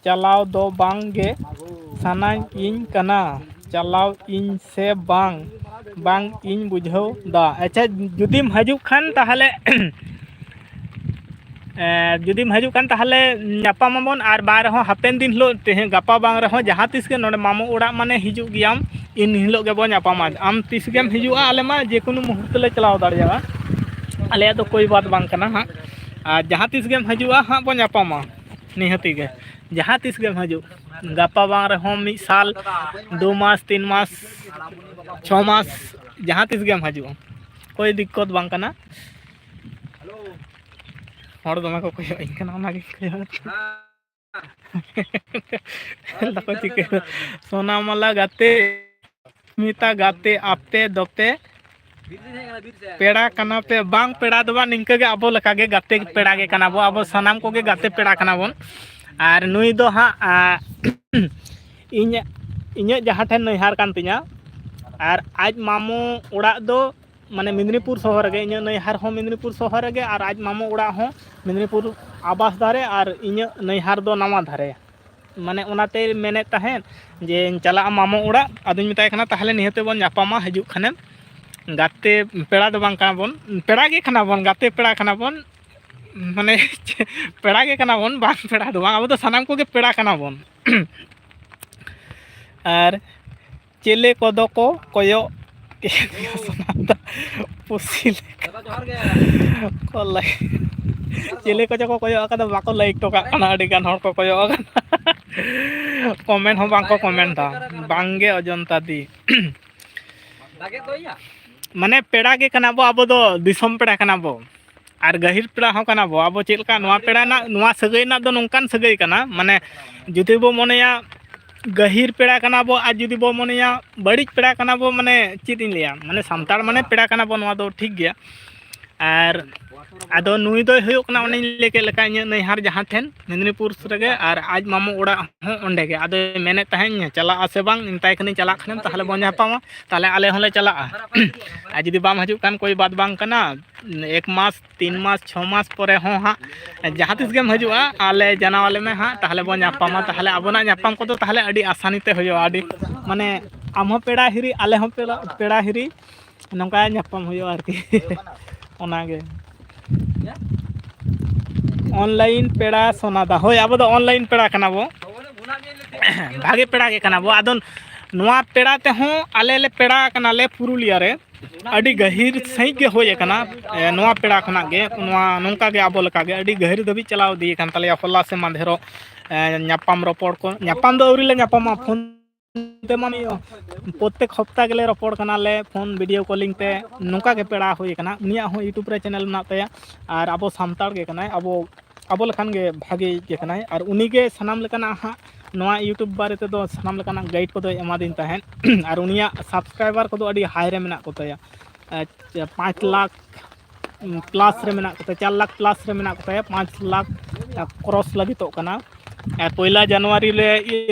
ᱪᱟᱞᱟᱣ ᱫᱚ ᱵᱟᱝ ᱜᱮ ᱥᱟᱱᱟᱧ ᱤᱧ ᱠᱟᱱᱟ, ᱪᱟᱞᱟᱣ ᱤᱧ ᱥᱮ ᱵᱟᱝ, ᱵᱟᱝ ᱤᱧ ᱵᱩᱡᱷᱟᱹᱣ ᱫᱟ᱾ ᱟᱪᱪᱷᱟ, ᱡᱩᱫᱤᱢ ᱦᱤᱡᱩᱜ ᱠᱷᱟᱱ ᱛᱟᱦᱚᱞᱮ ᱮᱸ, ᱡᱩᱫᱤᱢ ᱦᱤᱡᱩᱜ ᱠᱷᱟᱱ ᱛᱟᱦᱚᱞᱮ ᱧᱟᱯᱟᱢ ᱟᱵᱚᱱ, ᱟᱨ ᱵᱟᱝ ᱨᱮᱦᱚᱸ ᱦᱟᱯᱮᱱ ᱫᱤᱱ ᱦᱤᱞᱳᱜ, ᱛᱮᱦᱮᱧ ᱜᱟᱯᱟ ᱵᱟᱝ ᱨᱮᱦᱚᱸ ᱡᱟᱦᱟᱸ ᱛᱤᱥ ᱜᱮ ᱱᱚᱰᱮ ᱢᱟᱢᱚ ᱚᱲᱟᱜ ᱢᱟᱱᱮ ᱦᱤᱡᱩᱜ ᱜᱮᱭᱟᱢ, ᱤᱱ ᱦᱤᱞᱳᱜ ᱜᱮᱵᱚᱱ ᱧᱟᱯᱟᱢᱟ᱾ ᱟᱢ ᱛᱤᱥ ᱜᱮᱢ ᱦᱤᱡᱩᱜᱼᱟ, ᱟᱞᱮ ᱢᱟ ᱡᱮᱠᱳᱱᱳ ᱢᱩᱦᱩᱨᱛᱚ ᱞᱮ ᱪᱟᱞᱟᱣ ᱫᱟᱲᱮᱭᱟᱜᱼᱟ, ᱟᱞᱮᱭᱟᱜ ᱫᱚ ᱠᱳᱭ ᱵᱟᱛ ᱵᱟᱝ ᱠᱟᱱᱟ ᱦᱟᱸᱜ᱾ ᱟᱨ ᱡᱟᱦᱟᱸ ᱛᱤᱥ ᱜᱮᱢ ᱦᱤᱡᱩᱜᱼᱟ ᱦᱟᱸᱜ ᱵᱚᱱ ᱧᱟᱯᱟᱢᱟ ᱱᱤᱦᱟᱹᱛᱤ ᱜᱮ, ᱡᱟᱦᱟᱸ ᱛᱤᱥ ᱜᱮᱢ ᱦᱤᱡᱩᱜ, ᱜᱟᱯᱟ ᱵᱟᱝ ᱨᱮᱦᱚᱸ ᱢᱤᱫ ᱥᱟᱞ, ᱫᱩ ᱢᱟᱥ, ᱛᱤᱱ ᱢᱟᱥ, ᱪᱷᱚ ᱢᱟᱥ, ᱡᱟᱦᱟᱸ ᱛᱤᱥ ᱜᱮᱢ ᱦᱤᱡᱩᱜᱼᱟ, ᱠᱳᱭ ᱫᱤᱠᱠᱚᱛ ᱵᱟᱝ ᱠᱟᱱᱟ᱾ ᱦᱚᱲ ᱫᱚᱢᱮ ᱠᱚ ᱠᱚᱭᱚᱜ ᱟᱹᱧ ᱠᱟᱱᱟ, ᱚᱱᱟᱜᱮ ᱠᱚᱭᱚᱜ᱾ ᱫᱟᱠᱚ ᱪᱤᱠᱟᱹ? ᱥᱳᱱᱟᱢᱟᱞᱟ ᱜᱟᱛᱮ, ᱢᱤᱛᱟ ᱜᱟᱛᱮ, ᱟᱯᱮ ᱫᱚᱯᱮ ᱯᱮᱲᱟ ᱠᱟᱱᱟ ᱯᱮ? ᱵᱟᱝ, ᱯᱮᱲᱟ ᱫᱚ ᱵᱟᱝ, ᱱᱤᱝᱠᱟᱹ ᱜᱮ ᱟᱵᱚ ᱞᱮᱠᱟ ᱜᱮ ᱜᱟᱛᱮ ᱯᱮᱲᱟ ᱜᱮ ᱠᱟᱱᱟ ᱵᱚ᱾ ᱟᱵᱚ ᱥᱟᱱᱟᱢ ᱠᱚᱜᱮ ᱜᱟᱛᱮ ᱯᱮᱲᱟ ᱠᱟᱱᱟ ᱵᱚᱱ᱾ ᱟᱨ ᱱᱩᱭ ᱫᱚ ᱦᱟᱸᱜ, ᱟ, ᱤᱧ, ᱤᱧᱟᱹᱜ ᱡᱟᱦᱟᱸ ᱴᱷᱮᱱ ᱱᱟᱹᱭᱦᱟᱨ ᱠᱟᱱ ᱛᱤᱧᱟ, ᱟᱨ ᱟᱡ ᱢᱟᱢᱚ ᱚᱲᱟᱜ ᱫᱚ ᱢᱟᱱᱮ ᱢᱮᱫᱽᱱᱤᱯᱩᱨ ᱥᱚᱦᱚᱨ ᱨᱮᱜᱮ, ᱤᱧᱟᱹᱜ ᱱᱟᱹᱭᱦᱟᱨ ᱦᱚᱸ ᱢᱮᱫᱽᱱᱤᱯᱩᱨ ᱥᱚᱦᱚᱨ ᱨᱮᱜᱮ, ᱟᱨ ᱟᱡ ᱢᱟᱢᱚ ᱚᱲᱟᱜ ᱦᱚᱸ ᱢᱮᱫᱽᱱᱤᱯᱩᱨ ᱟᱵᱟᱥ ᱫᱷᱟᱨᱮ, ᱟᱨ ᱤᱧᱟᱹᱜ ᱱᱟᱹᱭᱦᱟᱨ ᱫᱚ ᱱᱟᱣᱟ ᱫᱷᱟᱨᱮ᱾ ᱢᱟᱱᱮ ᱚᱱᱟᱛᱮᱭ ᱢᱮᱱᱮᱫ ᱛᱟᱦᱮᱸᱫ ᱡᱮᱧ ᱪᱟᱞᱟᱜᱼᱟ ᱢᱟᱢᱚ ᱚᱲᱟᱜ, ᱟᱫᱚᱧ ᱢᱮᱛᱟᱭ ᱠᱟᱱᱟ ᱛᱟᱦᱚᱞᱮ ᱱᱤᱦᱟᱹᱛ ᱵᱚᱱ ᱧᱟᱯᱟᱢᱟ ᱦᱤᱡᱩᱜ ᱠᱷᱟᱱᱮᱢ, ᱜᱟᱛᱮ ᱯᱮᱲᱟ ᱫᱚ ᱵᱟᱝ ᱠᱟᱱᱟ ᱵᱚᱱ, ᱯᱮᱲᱟ ᱜᱮ ᱠᱟᱱᱟ ᱵᱚᱱ, ᱜᱟᱛᱮ ᱯᱮᱲᱟ ᱠᱟᱱᱟ ᱵᱚᱱ, ᱢᱟᱱᱮ ᱯᱮᱲᱟ ᱜᱮ ᱠᱟᱱᱟ ᱵᱚᱱ, ᱵᱟᱝ ᱯᱮᱲᱟ ᱫᱚ ᱵᱟᱝ, ᱟᱵᱚ ᱫᱚ ᱥᱟᱱᱟᱢ ᱠᱚᱜᱮ ᱯᱮᱲᱟ ᱠᱟᱱᱟ ᱵᱚᱱ᱾ ᱟᱨ ᱪᱮᱞᱮ ᱠᱚᱫᱚ ᱠᱚ ᱠᱚᱭᱚᱜ ᱯᱩᱥᱤ ᱞᱮᱠᱟ ᱠᱚ ᱞᱟᱹᱭ-, ᱪᱮᱞᱮ ᱠᱚᱪᱚ ᱠᱚ ᱠᱚᱭᱚᱜ ᱟᱠᱟᱫᱟ, ᱵᱟᱠᱚ ᱞᱟᱹᱭᱤᱠ ᱦᱚᱴᱚ ᱠᱟᱜ ᱠᱟᱱᱟ, ᱟᱹᱰᱤ ᱜᱟᱱ ᱦᱚᱲ ᱠᱚ ᱠᱚᱭᱚᱜ ᱟᱠᱟᱱᱟ᱾ ᱠᱚᱢᱮᱱᱴ ᱦᱚᱸ ᱵᱟᱝ ᱠᱚ ᱠᱚᱢᱮᱱᱴ ᱫᱟ, ᱵᱟᱝ ᱜᱮ ᱚᱡᱚᱱᱛᱟ ᱫᱤ᱾ ᱢᱟᱱᱮ ᱯᱮᱲᱟ ᱜᱮ ᱠᱟᱱᱟ ᱵᱚ, ᱟᱵᱚ ᱫᱚ ᱫᱤᱥᱚᱢ ᱯᱮᱲᱟ ᱠᱟᱱᱟ ᱵᱚ, ᱟᱨ ᱜᱟᱹᱦᱤᱨ ᱯᱮᱲᱟ ᱦᱚᱸ ᱠᱟᱱᱟ ᱵᱚ᱾ ᱟᱵᱚ ᱪᱮᱫ ᱞᱮᱠᱟ ᱱᱚᱣᱟ ᱯᱮᱲᱟ ᱨᱮᱱᱟᱜ, ᱱᱚᱣᱟ ᱥᱟᱹᱜᱟᱹᱭ ᱨᱮᱱᱟᱜ ᱫᱚ ᱱᱚᱝᱠᱟᱱ ᱥᱟᱹᱜᱟᱹᱭ ᱠᱟᱱᱟ, ᱢᱟᱱᱮ ᱡᱩᱫᱤ ᱵᱚ ᱢᱚᱱᱮᱭᱟ ᱜᱟᱹᱦᱤᱨ ᱯᱮᱲᱟ ᱠᱟᱱᱟ ᱵᱚ, ᱟᱨ ᱡᱩᱫᱤ ᱵᱚ ᱢᱚᱱᱮᱭᱟ ᱵᱟᱹᱲᱤᱡ ᱯᱮᱲᱟ ᱠᱟᱱᱟ ᱵᱚ, ᱢᱟᱱᱮ ᱪᱮᱫ ᱤᱧ ᱞᱟᱹᱭᱟ, ᱢᱟᱱᱮ ᱥᱟᱱᱛᱟᱲ ᱢᱟᱱᱮ ᱯᱮᱲᱟ ᱠᱟᱱᱟ ᱵᱚ, ᱱᱚᱣᱟ ᱫᱚ ᱴᱷᱤᱠ ᱜᱮᱭᱟ᱾ ᱟᱨ ᱟᱫᱚ ᱱᱩᱭ ᱫᱚᱭ ᱦᱩᱭᱩᱜ ᱠᱟᱱᱟ, ᱚᱱᱮᱧ ᱞᱟᱹᱭ ᱠᱮᱫ ᱞᱮᱠᱟ, ᱤᱧᱟᱹᱜ ᱱᱟᱹᱭᱦᱟᱨ ᱡᱟᱦᱟᱸ ᱴᱷᱮᱱ ᱢᱮᱫᱽᱱᱤᱯᱩᱨ ᱨᱮᱜᱮ, ᱟᱨ ᱟᱡ ᱢᱟᱢᱚ ᱚᱲᱟᱜ ᱦᱚᱸ ᱚᱸᱰᱮ ᱜᱮ᱾ ᱟᱫᱚᱭ ᱢᱮᱱᱮᱫ ᱛᱟᱦᱮᱸᱫ, "ᱪᱟᱞᱟᱜᱼᱟ ᱥᱮ ᱵᱟᱝ? ᱢᱮᱛᱟᱭ ᱠᱟᱹᱱᱟᱹᱧ, ᱪᱟᱞᱟᱜ ᱠᱷᱟᱱᱮᱢ ᱛᱟᱦᱚᱞᱮ ᱵᱚᱱ ᱧᱟᱯᱟᱢᱟ, ᱛᱟᱦᱚᱞᱮ ᱟᱞᱮ ᱦᱚᱸᱞᱮ ᱪᱟᱞᱟᱜᱼᱟ᱾ ᱟᱨ ᱡᱩᱫᱤ ᱵᱟᱢ ᱦᱤᱡᱩᱜ ᱠᱷᱟᱱ ᱠᱳᱭ ᱵᱟᱛ ᱵᱟᱝ ᱠᱟᱱᱟ, ᱮᱠ ᱢᱟᱥ, ᱛᱤᱱ ᱢᱟᱥ, ᱪᱷᱚ ᱢᱟᱥ ᱯᱚᱨᱮ ᱦᱚᱸ ᱦᱟᱸᱜ ᱡᱟᱦᱟᱸ ᱛᱤᱥ ᱜᱮᱢ ᱦᱤᱡᱩᱜᱼᱟ, ᱟᱞᱮ ᱡᱟᱱᱟᱣ ᱟᱞᱮ ᱢᱮ ᱦᱟᱸᱜ, ᱛᱟᱦᱚᱞᱮ ᱵᱚᱱ ᱧᱟᱯᱟᱢᱟ, ᱛᱟᱦᱚᱞᱮ ᱟᱵᱚᱱᱟᱜ ᱧᱟᱯᱟᱢ ᱠᱚᱫᱚ ᱛᱟᱦᱚᱞᱮ ᱟᱹᱰᱤ ᱟᱥᱟᱱᱤ ᱛᱮ ᱦᱩᱭᱩᱜᱼᱟ, ᱟᱹᱰᱤ ᱢᱟᱱᱮ ᱟᱢ ᱦᱚᱸ ᱯᱮᱲᱟ ᱦᱤᱨᱤ, ᱟᱞᱮ ᱦᱚᱸ ᱯᱮᱲᱟ, ᱯᱮᱲᱟ ᱦᱤᱨᱤ, ᱱᱚᱝᱠᱟ ᱧᱟᱯᱟᱢ ᱦᱩᱭᱩᱜᱼᱟ ᱟᱨᱠᱤ᱾ ᱚᱱᱟᱜᱮ ᱚᱱᱞᱟᱭᱤᱱ ᱯᱮᱲᱟ ᱥᱚᱱᱟᱫᱟ, ᱦᱳᱭ, ᱟᱵᱚ ᱫᱚ ᱚᱱᱞᱟᱭᱤᱱ ᱯᱮᱲᱟ ᱠᱟᱱᱟ ᱵᱚ, ᱵᱷᱟᱜᱮ ᱯᱮᱲᱟ ᱜᱮ ᱠᱟᱱᱟ ᱵᱚ᱾ ᱟᱫᱚ ᱱᱚᱣᱟ ᱯᱮᱲᱟ ᱛᱮᱦᱚᱸ ᱟᱞᱮ ᱞᱮ ᱯᱮᱲᱟ ᱠᱟᱱᱟᱞᱮ ᱯᱩᱨᱩᱞᱤᱭᱟ ᱨᱮ, ᱟᱹᱰᱤ ᱜᱟᱹᱦᱤᱨ ᱥᱟᱺᱦᱤᱡ ᱜᱮ ᱦᱩᱭ ᱟᱠᱟᱱᱟ᱾ ᱮ, ᱱᱚᱣᱟ ᱯᱮᱲᱟ ᱠᱷᱚᱱᱟᱜ ᱜᱮ ᱱᱚᱣᱟ ᱱᱚᱝᱠᱟ ᱜᱮ ᱟᱵᱚ ᱞᱮᱠᱟ ᱜᱮ ᱟᱹᱰᱤ ᱜᱟᱹᱦᱤᱨ ᱫᱷᱟᱹᱵᱤᱡ ᱪᱟᱞᱟᱣ ᱤᱫᱤ ᱟᱠᱟᱱ ᱛᱟᱞᱮᱭᱟ᱾ ᱦᱚᱞᱟ ᱥᱮ ᱢᱟᱫᱷᱮᱨᱚᱜ, ᱮ, ᱧᱟᱯᱟᱢ ᱨᱚᱯᱚᱲ ᱠᱚ, ᱧᱟᱯᱟᱢ ᱫᱚ ᱟᱹᱣᱨᱤ ᱞᱮ ᱧᱟᱯᱟᱢᱟ, ᱯᱷᱳᱱ ᱛᱮ ᱢᱟ ᱱᱤᱭᱟᱹ ᱯᱨᱚᱛᱛᱮᱠ ᱦᱚᱯᱛᱟ ᱜᱮᱞᱮ ᱨᱚᱯᱚᱲ ᱠᱟᱱᱟᱞᱮ ᱯᱷᱳᱱ ᱵᱷᱤᱰᱤᱭᱳ ᱠᱚᱞᱤᱝ ᱛᱮ, ᱱᱚᱝᱠᱟ ᱜᱮ ᱯᱮᱲᱟ ᱦᱩᱭ ᱟᱠᱟᱱᱟ᱾ ᱩᱱᱤᱭᱟᱜ ᱦᱚᱸ YouTube ᱨᱮ ᱪᱮᱱᱮᱞ ᱢᱮᱱᱟᱜ ᱛᱟᱭᱟ, ᱟᱨ ᱟᱵᱚ ᱥᱟᱱᱛᱟᱲ ᱜᱮ ᱠᱟᱱᱟᱭ, ᱟᱵᱚ, ᱟᱵᱚ ᱞᱮᱠᱟᱱ ᱜᱮ ᱵᱷᱟᱜᱮ ᱜᱮ ᱠᱟᱱᱟᱭ᱾ ᱟᱨ ᱩᱱᱤ ᱜᱮ ᱥᱟᱱᱟᱢ ᱞᱮᱠᱟᱱᱟᱜ ᱦᱟᱸᱜ ᱱᱚᱣᱟ YouTube ᱵᱟᱨᱮ ᱛᱮᱫᱚ ᱥᱟᱱᱟᱢ ᱞᱮᱠᱟᱱᱟᱜ ᱜᱟᱭᱤᱰ ᱠᱚᱫᱚᱭ ᱮᱢᱟᱫᱤᱧ ᱛᱟᱦᱮᱸᱫ᱾ ᱟᱨ ᱩᱱᱤᱭᱟᱜ ᱥᱟᱵᱥᱠᱨᱟᱭᱵᱟᱨ ᱠᱚᱫᱚ ᱟᱹᱰᱤ ᱦᱟᱭ ᱨᱮ ᱢᱮᱱᱟᱜ ᱠᱚ ᱛᱟᱭᱟ, ᱟᱪᱪᱷᱟ, ᱯᱟᱸᱪ ᱞᱟᱠᱷ ᱯᱞᱟᱥ ᱨᱮ ᱢᱮᱱᱟᱜ ᱠᱚ ᱛᱟᱭᱟ, ᱪᱟᱨ ᱞᱟᱠᱷ ᱯᱞᱟᱥ ᱨᱮ ᱢᱮᱱᱟᱜ ᱠᱚ ᱛᱟᱭᱟ, ᱯᱟᱸᱪ ᱞᱟᱠᱷ ᱠᱨᱚᱥ ᱞᱟᱹᱜᱤᱫᱚᱜ ᱠᱟᱱᱟ᱾ ᱮ, ᱯᱚᱭᱞᱟ ᱡᱟᱱᱩᱣᱟᱨᱤ ᱨᱮ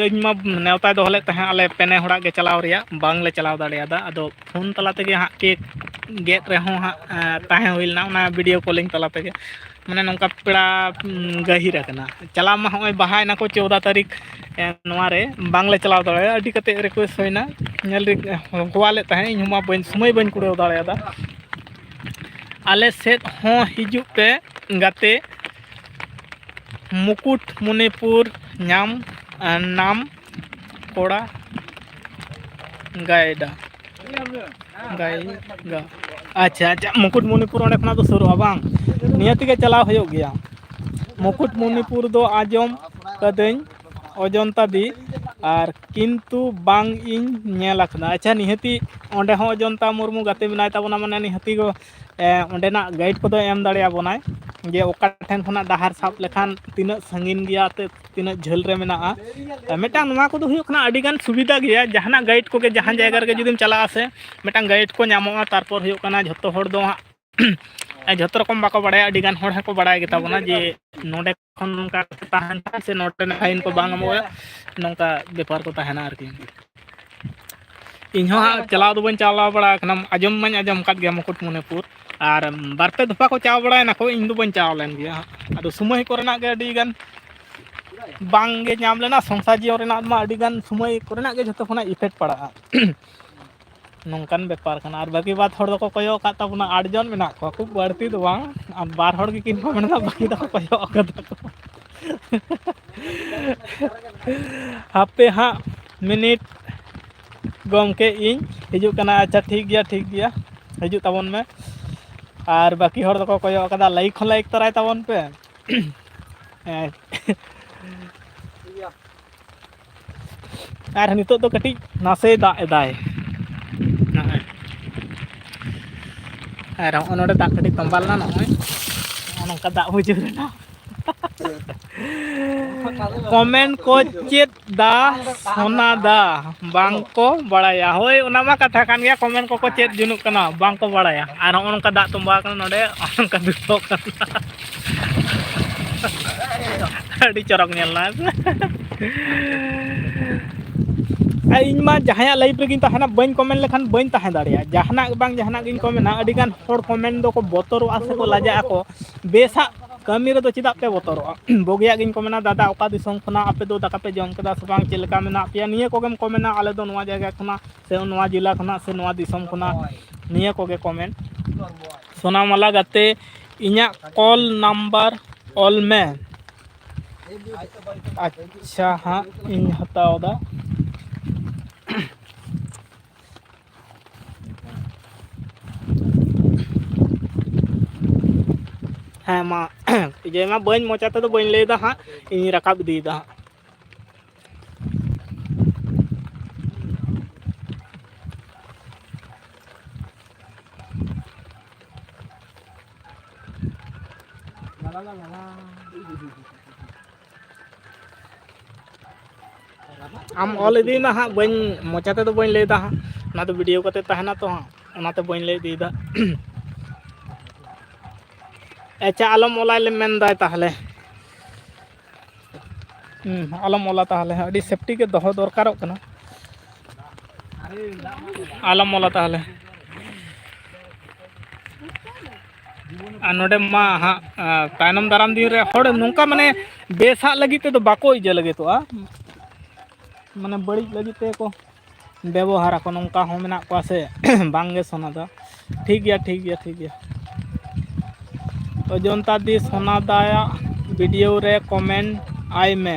ᱤᱧ ᱢᱟ ᱱᱮᱣᱛᱟᱭ ᱫᱚᱦᱚ ᱞᱮᱫ ᱛᱟᱦᱮᱸᱫ ᱟᱞᱮ ᱯᱮᱱᱮ ᱦᱚᱲᱟᱜ ᱜᱮ ᱪᱟᱞᱟᱣ ᱨᱮᱭᱟᱜ, ᱵᱟᱝᱞᱮ ᱪᱟᱞᱟᱣ ᱫᱟᱲᱮᱭᱟᱫᱟ᱾ ᱟᱫᱚ ᱯᱷᱳᱱ ᱛᱟᱞᱟ ᱛᱮᱜᱮ ᱦᱟᱸᱜ ᱠᱮᱠ ᱜᱮᱫ ᱨᱮᱦᱚᱸ ᱦᱟᱸᱜ, ᱮ, ᱛᱟᱦᱮᱸ ᱦᱩᱭ ᱞᱮᱱᱟ ᱚᱱᱟ ᱵᱷᱤᱰᱤᱭᱳ ᱠᱚᱞᱤᱝ ᱛᱟᱞᱟ ᱛᱮᱜᱮ᱾ ᱢᱟᱱᱮ ᱱᱚᱝᱠᱟ ᱯᱮᱲᱟ, ᱩᱸ, ᱜᱟᱹᱦᱤᱨ ᱟᱠᱟᱱᱟ᱾ ᱪᱟᱞᱟᱣ ᱢᱟ ᱦᱚᱸᱜᱼᱚᱭ ᱵᱟᱦᱟᱭᱮᱱᱟ ᱠᱚ ᱪᱳᱫᱟ ᱛᱟᱹᱨᱤᱠᱷ, ᱮ, ᱱᱚᱣᱟ ᱨᱮ ᱵᱟᱝᱞᱮ ᱪᱟᱞᱟᱣ ᱫᱟᱲᱮᱭᱟᱜᱼᱟ᱾ ᱟᱹᱰᱤ ᱠᱟᱛᱮ ᱨᱤᱠᱩᱭᱮᱥᱴ ᱦᱩᱭᱱᱟ, ᱧᱮᱞ ᱨᱤ-, ᱦᱚᱦᱚᱣᱟ ᱞᱮᱫ ᱛᱟᱦᱮᱸᱫ, ᱤᱧ ᱦᱚᱸ ᱢᱟ ᱵᱟᱹᱧ, ᱥᱚᱢᱚᱭ ᱵᱟᱹᱧ ᱠᱩᱲᱟᱹᱣ ᱫᱟᱲᱮᱭᱟᱫᱟ᱾ ᱟᱞᱮ ᱥᱮᱫ ᱦᱚᱸ ᱦᱤᱡᱩᱜ ᱯᱮ ᱜᱟᱛᱮ, ᱢᱩᱠᱩᱴᱢᱩᱱᱤᱯᱩᱨ ᱧᱟᱢ, ᱟᱨ ᱱᱟᱢ ᱠᱚᱲᱟ ᱜᱟᱭᱰᱟ, ᱜᱟᱭᱜᱟ᱾ ᱟᱪᱪᱷᱟ, ᱟᱪᱪᱷᱟ, ᱢᱩᱠᱩᱴᱢᱩᱱᱤᱯᱩᱨ ᱚᱸᱰᱮ ᱠᱷᱚᱱᱟᱜ ᱫᱚ ᱥᱩᱨᱩᱜᱼᱟ ᱵᱟᱝ? ᱱᱤᱭᱟᱹ ᱛᱮᱜᱮ ᱪᱟᱞᱟᱣ ᱦᱩᱭᱩᱜ ᱜᱮᱭᱟ᱾ ᱢᱩᱠᱩᱴᱢᱩᱱᱤᱯᱩᱨ ᱫᱚ ᱟᱸᱡᱚᱢ ᱠᱟᱹᱫᱟᱹᱧ ᱚᱡᱚᱱᱛᱟ ᱫᱤ, ᱟᱨ ᱠᱤᱱᱛᱩ ᱵᱟᱝ ᱤᱧ ᱧᱮᱞ ᱟᱠᱟᱫᱟ᱾ ᱟᱪᱪᱷᱟ, ᱱᱤᱦᱟᱹᱛᱤ ᱚᱸᱰᱮ ᱦᱚᱸ ᱚᱡᱚᱱᱛᱟ ᱢᱩᱨᱢᱩ ᱜᱟᱛᱮ ᱢᱮᱱᱟᱭ ᱛᱟᱵᱚᱱᱟ, ᱢᱟᱱᱮ ᱱᱤᱦᱟᱹᱛᱤ ᱜᱚ-, ᱮ, ᱚᱸᱰᱮᱱᱟᱜ ᱜᱟᱭᱤᱰ ᱠᱚᱫᱚ ᱮᱢ ᱫᱟᱲᱮᱭᱟᱵᱚᱱᱟᱭ ᱡᱮ ᱚᱠᱟ ᱴᱷᱮᱱ ᱠᱷᱚᱱᱟᱜ ᱰᱟᱦᱟᱨ ᱥᱟᱵ ᱞᱮᱠᱷᱟᱱ ᱛᱤᱱᱟᱹᱜ ᱥᱟᱺᱜᱤᱧ ᱜᱮᱭᱟ ᱛᱮ ᱛᱤᱱᱟᱹᱜ ᱡᱷᱟᱹᱞ ᱨᱮ ᱢᱮᱱᱟᱜᱼᱟ᱾ ᱮ, ᱢᱤᱫᱴᱟᱝ ᱱᱚᱣᱟ ᱠᱚᱫᱚ ᱦᱩᱭᱩᱜ ᱠᱟᱱᱟ ᱟᱹᱰᱤᱜᱟᱱ ᱥᱩᱵᱤᱫᱷᱟ ᱜᱮᱭᱟ, ᱡᱟᱦᱟᱱᱟᱜ ᱜᱟᱭᱤᱰ ᱠᱚᱜᱮ ᱡᱟᱦᱟᱸ ᱡᱟᱭᱜᱟ ᱨᱮᱜᱮ ᱡᱩᱫᱤᱢ ᱪᱟᱞᱟᱜᱼᱟ ᱥᱮ ᱢᱤᱫᱴᱟᱝ ᱜᱟᱭᱤᱰ ᱠᱚ ᱧᱟᱢᱚᱜᱼᱟ᱾ ᱛᱟᱨᱯᱚᱨ ᱦᱩᱭᱩᱜ ᱠᱟᱱᱟ ᱡᱷᱚᱛᱚ ᱦᱚᱲ ᱫᱚ ᱦᱟᱸᱜ ᱡᱷᱚᱛᱚ ᱨᱚᱠᱚᱢ ᱵᱟᱠᱚ ᱵᱟᱲᱟᱭᱟ, ᱟᱹᱰᱤᱜᱟᱱ ᱦᱚᱲ ᱦᱚᱸᱠᱚ ᱵᱟᱲᱟᱭ ᱜᱮᱛᱟ ᱵᱚᱱᱟ ᱡᱮ ᱱᱚᱰᱮ ᱠᱷᱚᱱ ᱱᱚᱝᱠᱟ ᱛᱟᱦᱮᱱᱟ ᱥᱮ ᱱᱚᱰᱮ ᱯᱷᱟᱭᱤᱱ ᱠᱚ ᱵᱟᱝ ᱮᱢᱚᱜᱼᱟ, ᱱᱚᱝᱠᱟ ᱵᱮᱯᱟᱨ ᱠᱚ ᱛᱟᱦᱮᱱᱟ ᱟᱨᱠᱤ᱾ ᱤᱧ ᱦᱚᱸ ᱦᱟᱸᱜ ᱪᱟᱞᱟᱣ ᱫᱚ ᱵᱟᱹᱧ ᱪᱟᱞᱟᱣ ᱵᱟᱲᱟ ᱟᱠᱟᱱᱟ, ᱟᱸᱡᱚᱢ ᱢᱟᱧ ᱟᱸᱡᱚᱢ ᱟᱠᱟᱫ ᱜᱮᱭᱟ ᱢᱩᱠᱩᱴᱢᱩᱱᱤᱯᱩᱨ, ᱟᱨ ᱵᱟᱨ ᱯᱮ ᱫᱚᱯᱷᱟ ᱠᱚ ᱪᱟᱞᱟᱣ ᱵᱟᱲᱟᱭᱮᱱᱟ ᱠᱚ, ᱤᱧ ᱫᱚ ᱵᱟᱹᱧ ᱪᱟᱞᱟᱣ ᱞᱮᱱ ᱜᱮᱭᱟ ᱦᱟᱸᱜ᱾ ᱟᱫᱚ ᱥᱚᱢᱚᱭ ᱠᱚᱨᱮᱱᱟᱜ ᱜᱮ ᱟᱹᱰᱤ ᱜᱟᱱ ᱵᱟᱝ ᱜᱮ ᱧᱟᱢ ᱞᱮᱱᱟ, ᱥᱚᱝᱥᱟᱨ ᱡᱤᱭᱚᱱ ᱨᱮᱱᱟᱜ ᱢᱟ ᱟᱹᱰᱤ ᱜᱟᱱ ᱥᱚᱢᱚᱭ ᱠᱚᱨᱮᱱᱟᱜ ᱜᱮ ᱡᱷᱚᱛᱚ ᱠᱷᱚᱱᱟᱜ ᱤᱯᱷᱮᱠᱴ ᱯᱟᱲᱟᱜᱼᱟ᱾ ᱱᱚᱝᱠᱟᱱ ᱵᱮᱯᱟᱨ ᱠᱟᱱᱟ᱾ ᱟᱨ ᱵᱟᱹᱠᱤ ᱵᱟᱫ ᱦᱚᱲ ᱫᱚᱠᱚ ᱠᱚᱭᱚᱜ ᱟᱠᱟᱫ ᱛᱟᱵᱚᱱᱟ, ᱟᱴ ᱡᱚᱱ ᱢᱮᱱᱟᱜ ᱠᱚᱣᱟ, ᱠᱷᱩᱵ ᱵᱟᱹᱲᱛᱤ ᱫᱚ ᱵᱟᱝ, ᱟᱨ ᱵᱟᱨ ᱦᱚᱲ ᱜᱮᱠᱤᱱ ᱠᱚ ᱢᱮᱱᱟ, ᱵᱟᱹᱠᱤ ᱫᱚᱠᱚ ᱠᱚᱭᱚᱜ ᱟᱠᱟᱫᱟ ᱠᱚ᱾ ᱦᱟᱯᱮ ᱦᱟᱸᱜ ᱢᱤᱱᱤᱴ ᱜᱚᱢᱠᱮ, ᱤᱧ ᱦᱤᱡᱩᱜ ᱠᱟᱱᱟ᱾ ᱟᱪᱪᱷᱟ, ᱴᱷᱤᱠ ᱜᱮᱭᱟ, ᱴᱷᱤᱠ ᱜᱮᱭᱟ, ᱦᱤᱡᱩᱜ ᱛᱟᱵᱚᱱ ᱢᱮ᱾ ᱟᱨ ᱵᱟᱹᱠᱤ ᱦᱚᱲ ᱫᱚᱠᱚ ᱠᱚᱭᱚᱜ ᱟᱠᱟᱫᱟ, ᱞᱟᱭᱤᱠ ᱦᱚᱸ ᱞᱟᱭᱤᱠ ᱛᱚᱨᱟᱭ ᱛᱟᱵᱚᱱ ᱯᱮ᱾ ᱦᱮᱸ᱾ ᱟᱨ ᱱᱤᱛᱚᱜ ᱫᱚ ᱠᱟᱹᱴᱤᱡ ᱱᱟᱥᱮ ᱫᱟᱜ ᱮᱫᱟᱭ᱾ ᱱᱚᱜᱼᱚᱭ᱾ ᱟᱨ ᱦᱚᱸᱜᱼᱚ ᱱᱚᱰᱮ ᱫᱟᱜ ᱠᱟᱹᱴᱤᱡ ᱛᱚᱸᱵᱟ ᱞᱮᱱᱟ, ᱱᱚᱜᱼᱚᱭ᱾ ᱱᱚᱜᱼᱚ ᱱᱚᱝᱠᱟ ᱫᱟᱜ ᱵᱩᱡᱷᱟᱹᱣ ᱞᱮᱱᱟ᱾ ᱠᱚᱢᱮᱱᱴ ᱠᱚ ᱪᱮᱫ ᱫᱟ ᱥᱚᱱᱟ ᱫᱟ ᱵᱟᱝ ᱠᱚ ᱵᱟᱲᱟᱭᱟ᱾ ᱦᱳᱭ, ᱚᱱᱟ ᱢᱟ ᱠᱟᱛᱷᱟ ᱠᱟᱱ ᱜᱮᱭᱟ, ᱠᱚᱢᱮᱱᱴ ᱠᱚᱠᱚ ᱪᱮᱫ ᱡᱚᱱᱚᱜ ᱠᱟᱱᱟ, ᱵᱟᱝ ᱠᱚ ᱵᱟᱲᱟᱭᱟ᱾ ᱟᱨ ᱦᱚᱸᱜᱼᱚ ᱱᱚᱝᱠᱟ ᱫᱟᱜ ᱛᱚᱸᱵᱟ ᱟᱠᱟᱱᱟ ᱱᱚᱰᱮ, ᱱᱚᱝᱠᱟ ᱫᱩᱥᱚᱜ ᱠᱟᱱᱟ᱾ ᱟᱹᱰᱤ ᱪᱚᱨᱚᱠ ᱧᱮᱞ ᱮᱱᱟ᱾ ᱟᱨ ᱤᱧ ᱢᱟ ᱡᱟᱦᱟᱸᱭᱟᱜ ᱞᱟᱭᱤᱵᱷ ᱨᱮᱜᱮᱧ ᱛᱟᱦᱮᱱᱟ, ᱵᱟᱹᱧ ᱠᱚᱢᱮᱱᱴ ᱞᱮᱠᱷᱟᱱ ᱵᱟᱹᱧ ᱛᱟᱦᱮᱸ ᱫᱟᱲᱮᱭᱟᱜᱼᱟ᱾ ᱡᱟᱦᱟᱱᱟᱜ ᱵᱟᱝ ᱡᱟᱦᱟᱱᱟᱜ ᱜᱤᱧ ᱠᱚᱢᱮᱱᱴᱟ, ᱟᱹᱰᱤᱜᱟᱱ ᱦᱚᱲ ᱠᱚᱢᱮᱱᱴ ᱫᱚᱠᱚ ᱵᱚᱛᱚᱨᱚᱜᱼᱟ ᱥᱮᱠᱚ ᱞᱟᱡᱟᱜ ᱟᱠᱚ᱾ ᱵᱮᱥᱟᱜ ᱠᱟᱹᱢᱤ ᱨᱮᱫᱚ ᱪᱮᱫᱟᱜ ᱯᱮ ᱵᱚᱛᱚᱨᱚᱜᱼᱟ? ᱵᱩᱜᱤᱭᱟᱜ ᱜᱤᱧ ᱠᱚᱢᱮᱱᱴᱟ, ᱫᱟᱫᱟ ᱚᱠᱟ ᱫᱤᱥᱚᱢ ᱠᱷᱚᱱᱟᱜ, ᱟᱯᱮ ᱫᱚ ᱫᱟᱠᱟ ᱯᱮ ᱡᱚᱢ ᱠᱮᱫᱟ ᱥᱮ ᱵᱟᱝ, ᱪᱮᱫ ᱞᱮᱠᱟ ᱢᱮᱱᱟᱜ ᱯᱮᱭᱟ, ᱱᱤᱭᱟᱹ ᱠᱚᱜᱮᱢ ᱠᱚᱢᱮᱱᱴᱟ᱾ ᱟᱞᱮ ᱫᱚ ᱱᱚᱣᱟ ᱡᱟᱭᱜᱟ ᱠᱷᱚᱱᱟᱜ ᱥᱮ ᱱᱚᱣᱟ ᱡᱮᱞᱟ ᱠᱷᱚᱱᱟᱜ ᱥᱮ ᱱᱚᱣᱟ ᱫᱤᱥᱚᱢ ᱠᱷᱚᱱᱟᱜ, ᱱᱤᱭᱟᱹ ᱠᱚᱜᱮ ᱠᱚᱢᱮᱱᱴ᱾ ᱥᱳᱱᱟᱢᱟᱞᱟ ᱜᱟᱛᱮ, ᱤᱧᱟᱹᱜ ᱠᱚᱞ ᱱᱟᱢᱵᱟᱨ ᱚᱞ ᱢᱮ᱾ ᱟᱪᱪᱷᱟ, ᱦᱟᱸᱜ ᱤᱧ ᱦᱟᱛᱟᱣ ᱮᱫᱟ᱾ ᱦᱮᱸ, ᱢᱟ, ᱤᱭᱟᱹ ᱢᱟ ᱵᱟᱹᱧ, ᱢᱚᱪᱟ ᱛᱮᱫᱚ ᱵᱟᱹᱧ ᱞᱟᱹᱭᱫᱟ ᱦᱟᱸᱜ, ᱤᱧ ᱨᱟᱠᱟᱵ ᱤᱫᱤᱭᱮᱫᱟ ᱦᱟᱸᱜ᱾ ᱟᱢ ᱚᱞ ᱤᱫᱤᱭ ᱢᱮ ᱦᱟᱸᱜ, ᱵᱟᱹᱧ, ᱢᱚᱪᱟ ᱛᱮᱫᱚ ᱵᱟᱹᱧ ᱞᱟᱹᱭ ᱮᱫᱟ ᱦᱟᱸᱜ, ᱚᱱᱟ ᱫᱚ ᱵᱷᱤᱰᱤᱭᱳ ᱠᱟᱛᱮ ᱛᱟᱦᱮᱱᱟ ᱛᱚ ᱦᱟᱸᱜ, ᱚᱱᱟᱛᱮ ᱵᱟᱹᱧ ᱞᱟᱹᱭ ᱤᱫᱤᱭᱮᱫᱟ᱾ ᱟᱪᱪᱷᱟ, ᱟᱞᱚᱢ ᱚᱞᱟ ᱞᱮ ᱢᱮᱱᱫᱟᱭ ᱛᱟᱦᱚᱞᱮ᱾ ᱦᱩᱸ, ᱟᱞᱚᱢ ᱚᱞᱟ ᱛᱟᱦᱚᱞᱮ, ᱟᱹᱰᱤ ᱥᱮᱯᱴᱤ ᱜᱮ ᱫᱚᱦᱚ ᱫᱚᱨᱠᱟᱨᱚᱜ ᱠᱟᱱᱟ᱾ ᱟᱞᱚᱢ ᱚᱞᱟ ᱛᱟᱦᱚᱞᱮ᱾ ᱟᱨ ᱱᱚᱰᱮ ᱢᱟ ᱦᱟᱸᱜ, ᱟ, ᱛᱟᱭᱱᱚᱢ ᱫᱟᱨᱟᱢ ᱫᱤᱱ ᱨᱮ ᱦᱚᱲ ᱱᱚᱝᱠᱟ ᱢᱟᱱᱮ ᱵᱮᱥᱟᱜ ᱞᱟᱹᱜᱤᱫ ᱛᱮᱫᱚ ᱵᱟᱠᱚ ᱤᱭᱟᱹ ᱞᱟᱹᱜᱤᱫᱚᱜᱼᱟ, ᱢᱟᱱᱮ ᱵᱟᱹᱲᱤᱡ ᱞᱟᱹᱜᱤᱫ ᱛᱮᱠᱚ ᱵᱮᱵᱚᱦᱟᱨᱟᱠᱚ, ᱱᱚᱝᱠᱟ ᱦᱚᱸ ᱢᱮᱱᱟᱜ ᱠᱚᱣᱟ ᱥᱮ᱾ ᱵᱟᱝ ᱜᱮ ᱥᱚᱱᱟ ᱫᱚ᱾ ᱴᱷᱤᱠ ᱜᱮᱭᱟ, ᱴᱷᱤᱠ ᱜᱮᱭᱟ, ᱴᱷᱤᱠ ᱜᱮᱭᱟ᱾ ᱚᱡᱚᱱᱛᱟ ᱫᱤ ᱥᱚᱱᱟ ᱫᱟᱭᱟᱜ ᱵᱷᱤᱰᱤᱭᱳ ᱨᱮ ᱠᱚᱢᱮᱱᱴ ᱟᱭ ᱢᱮ᱾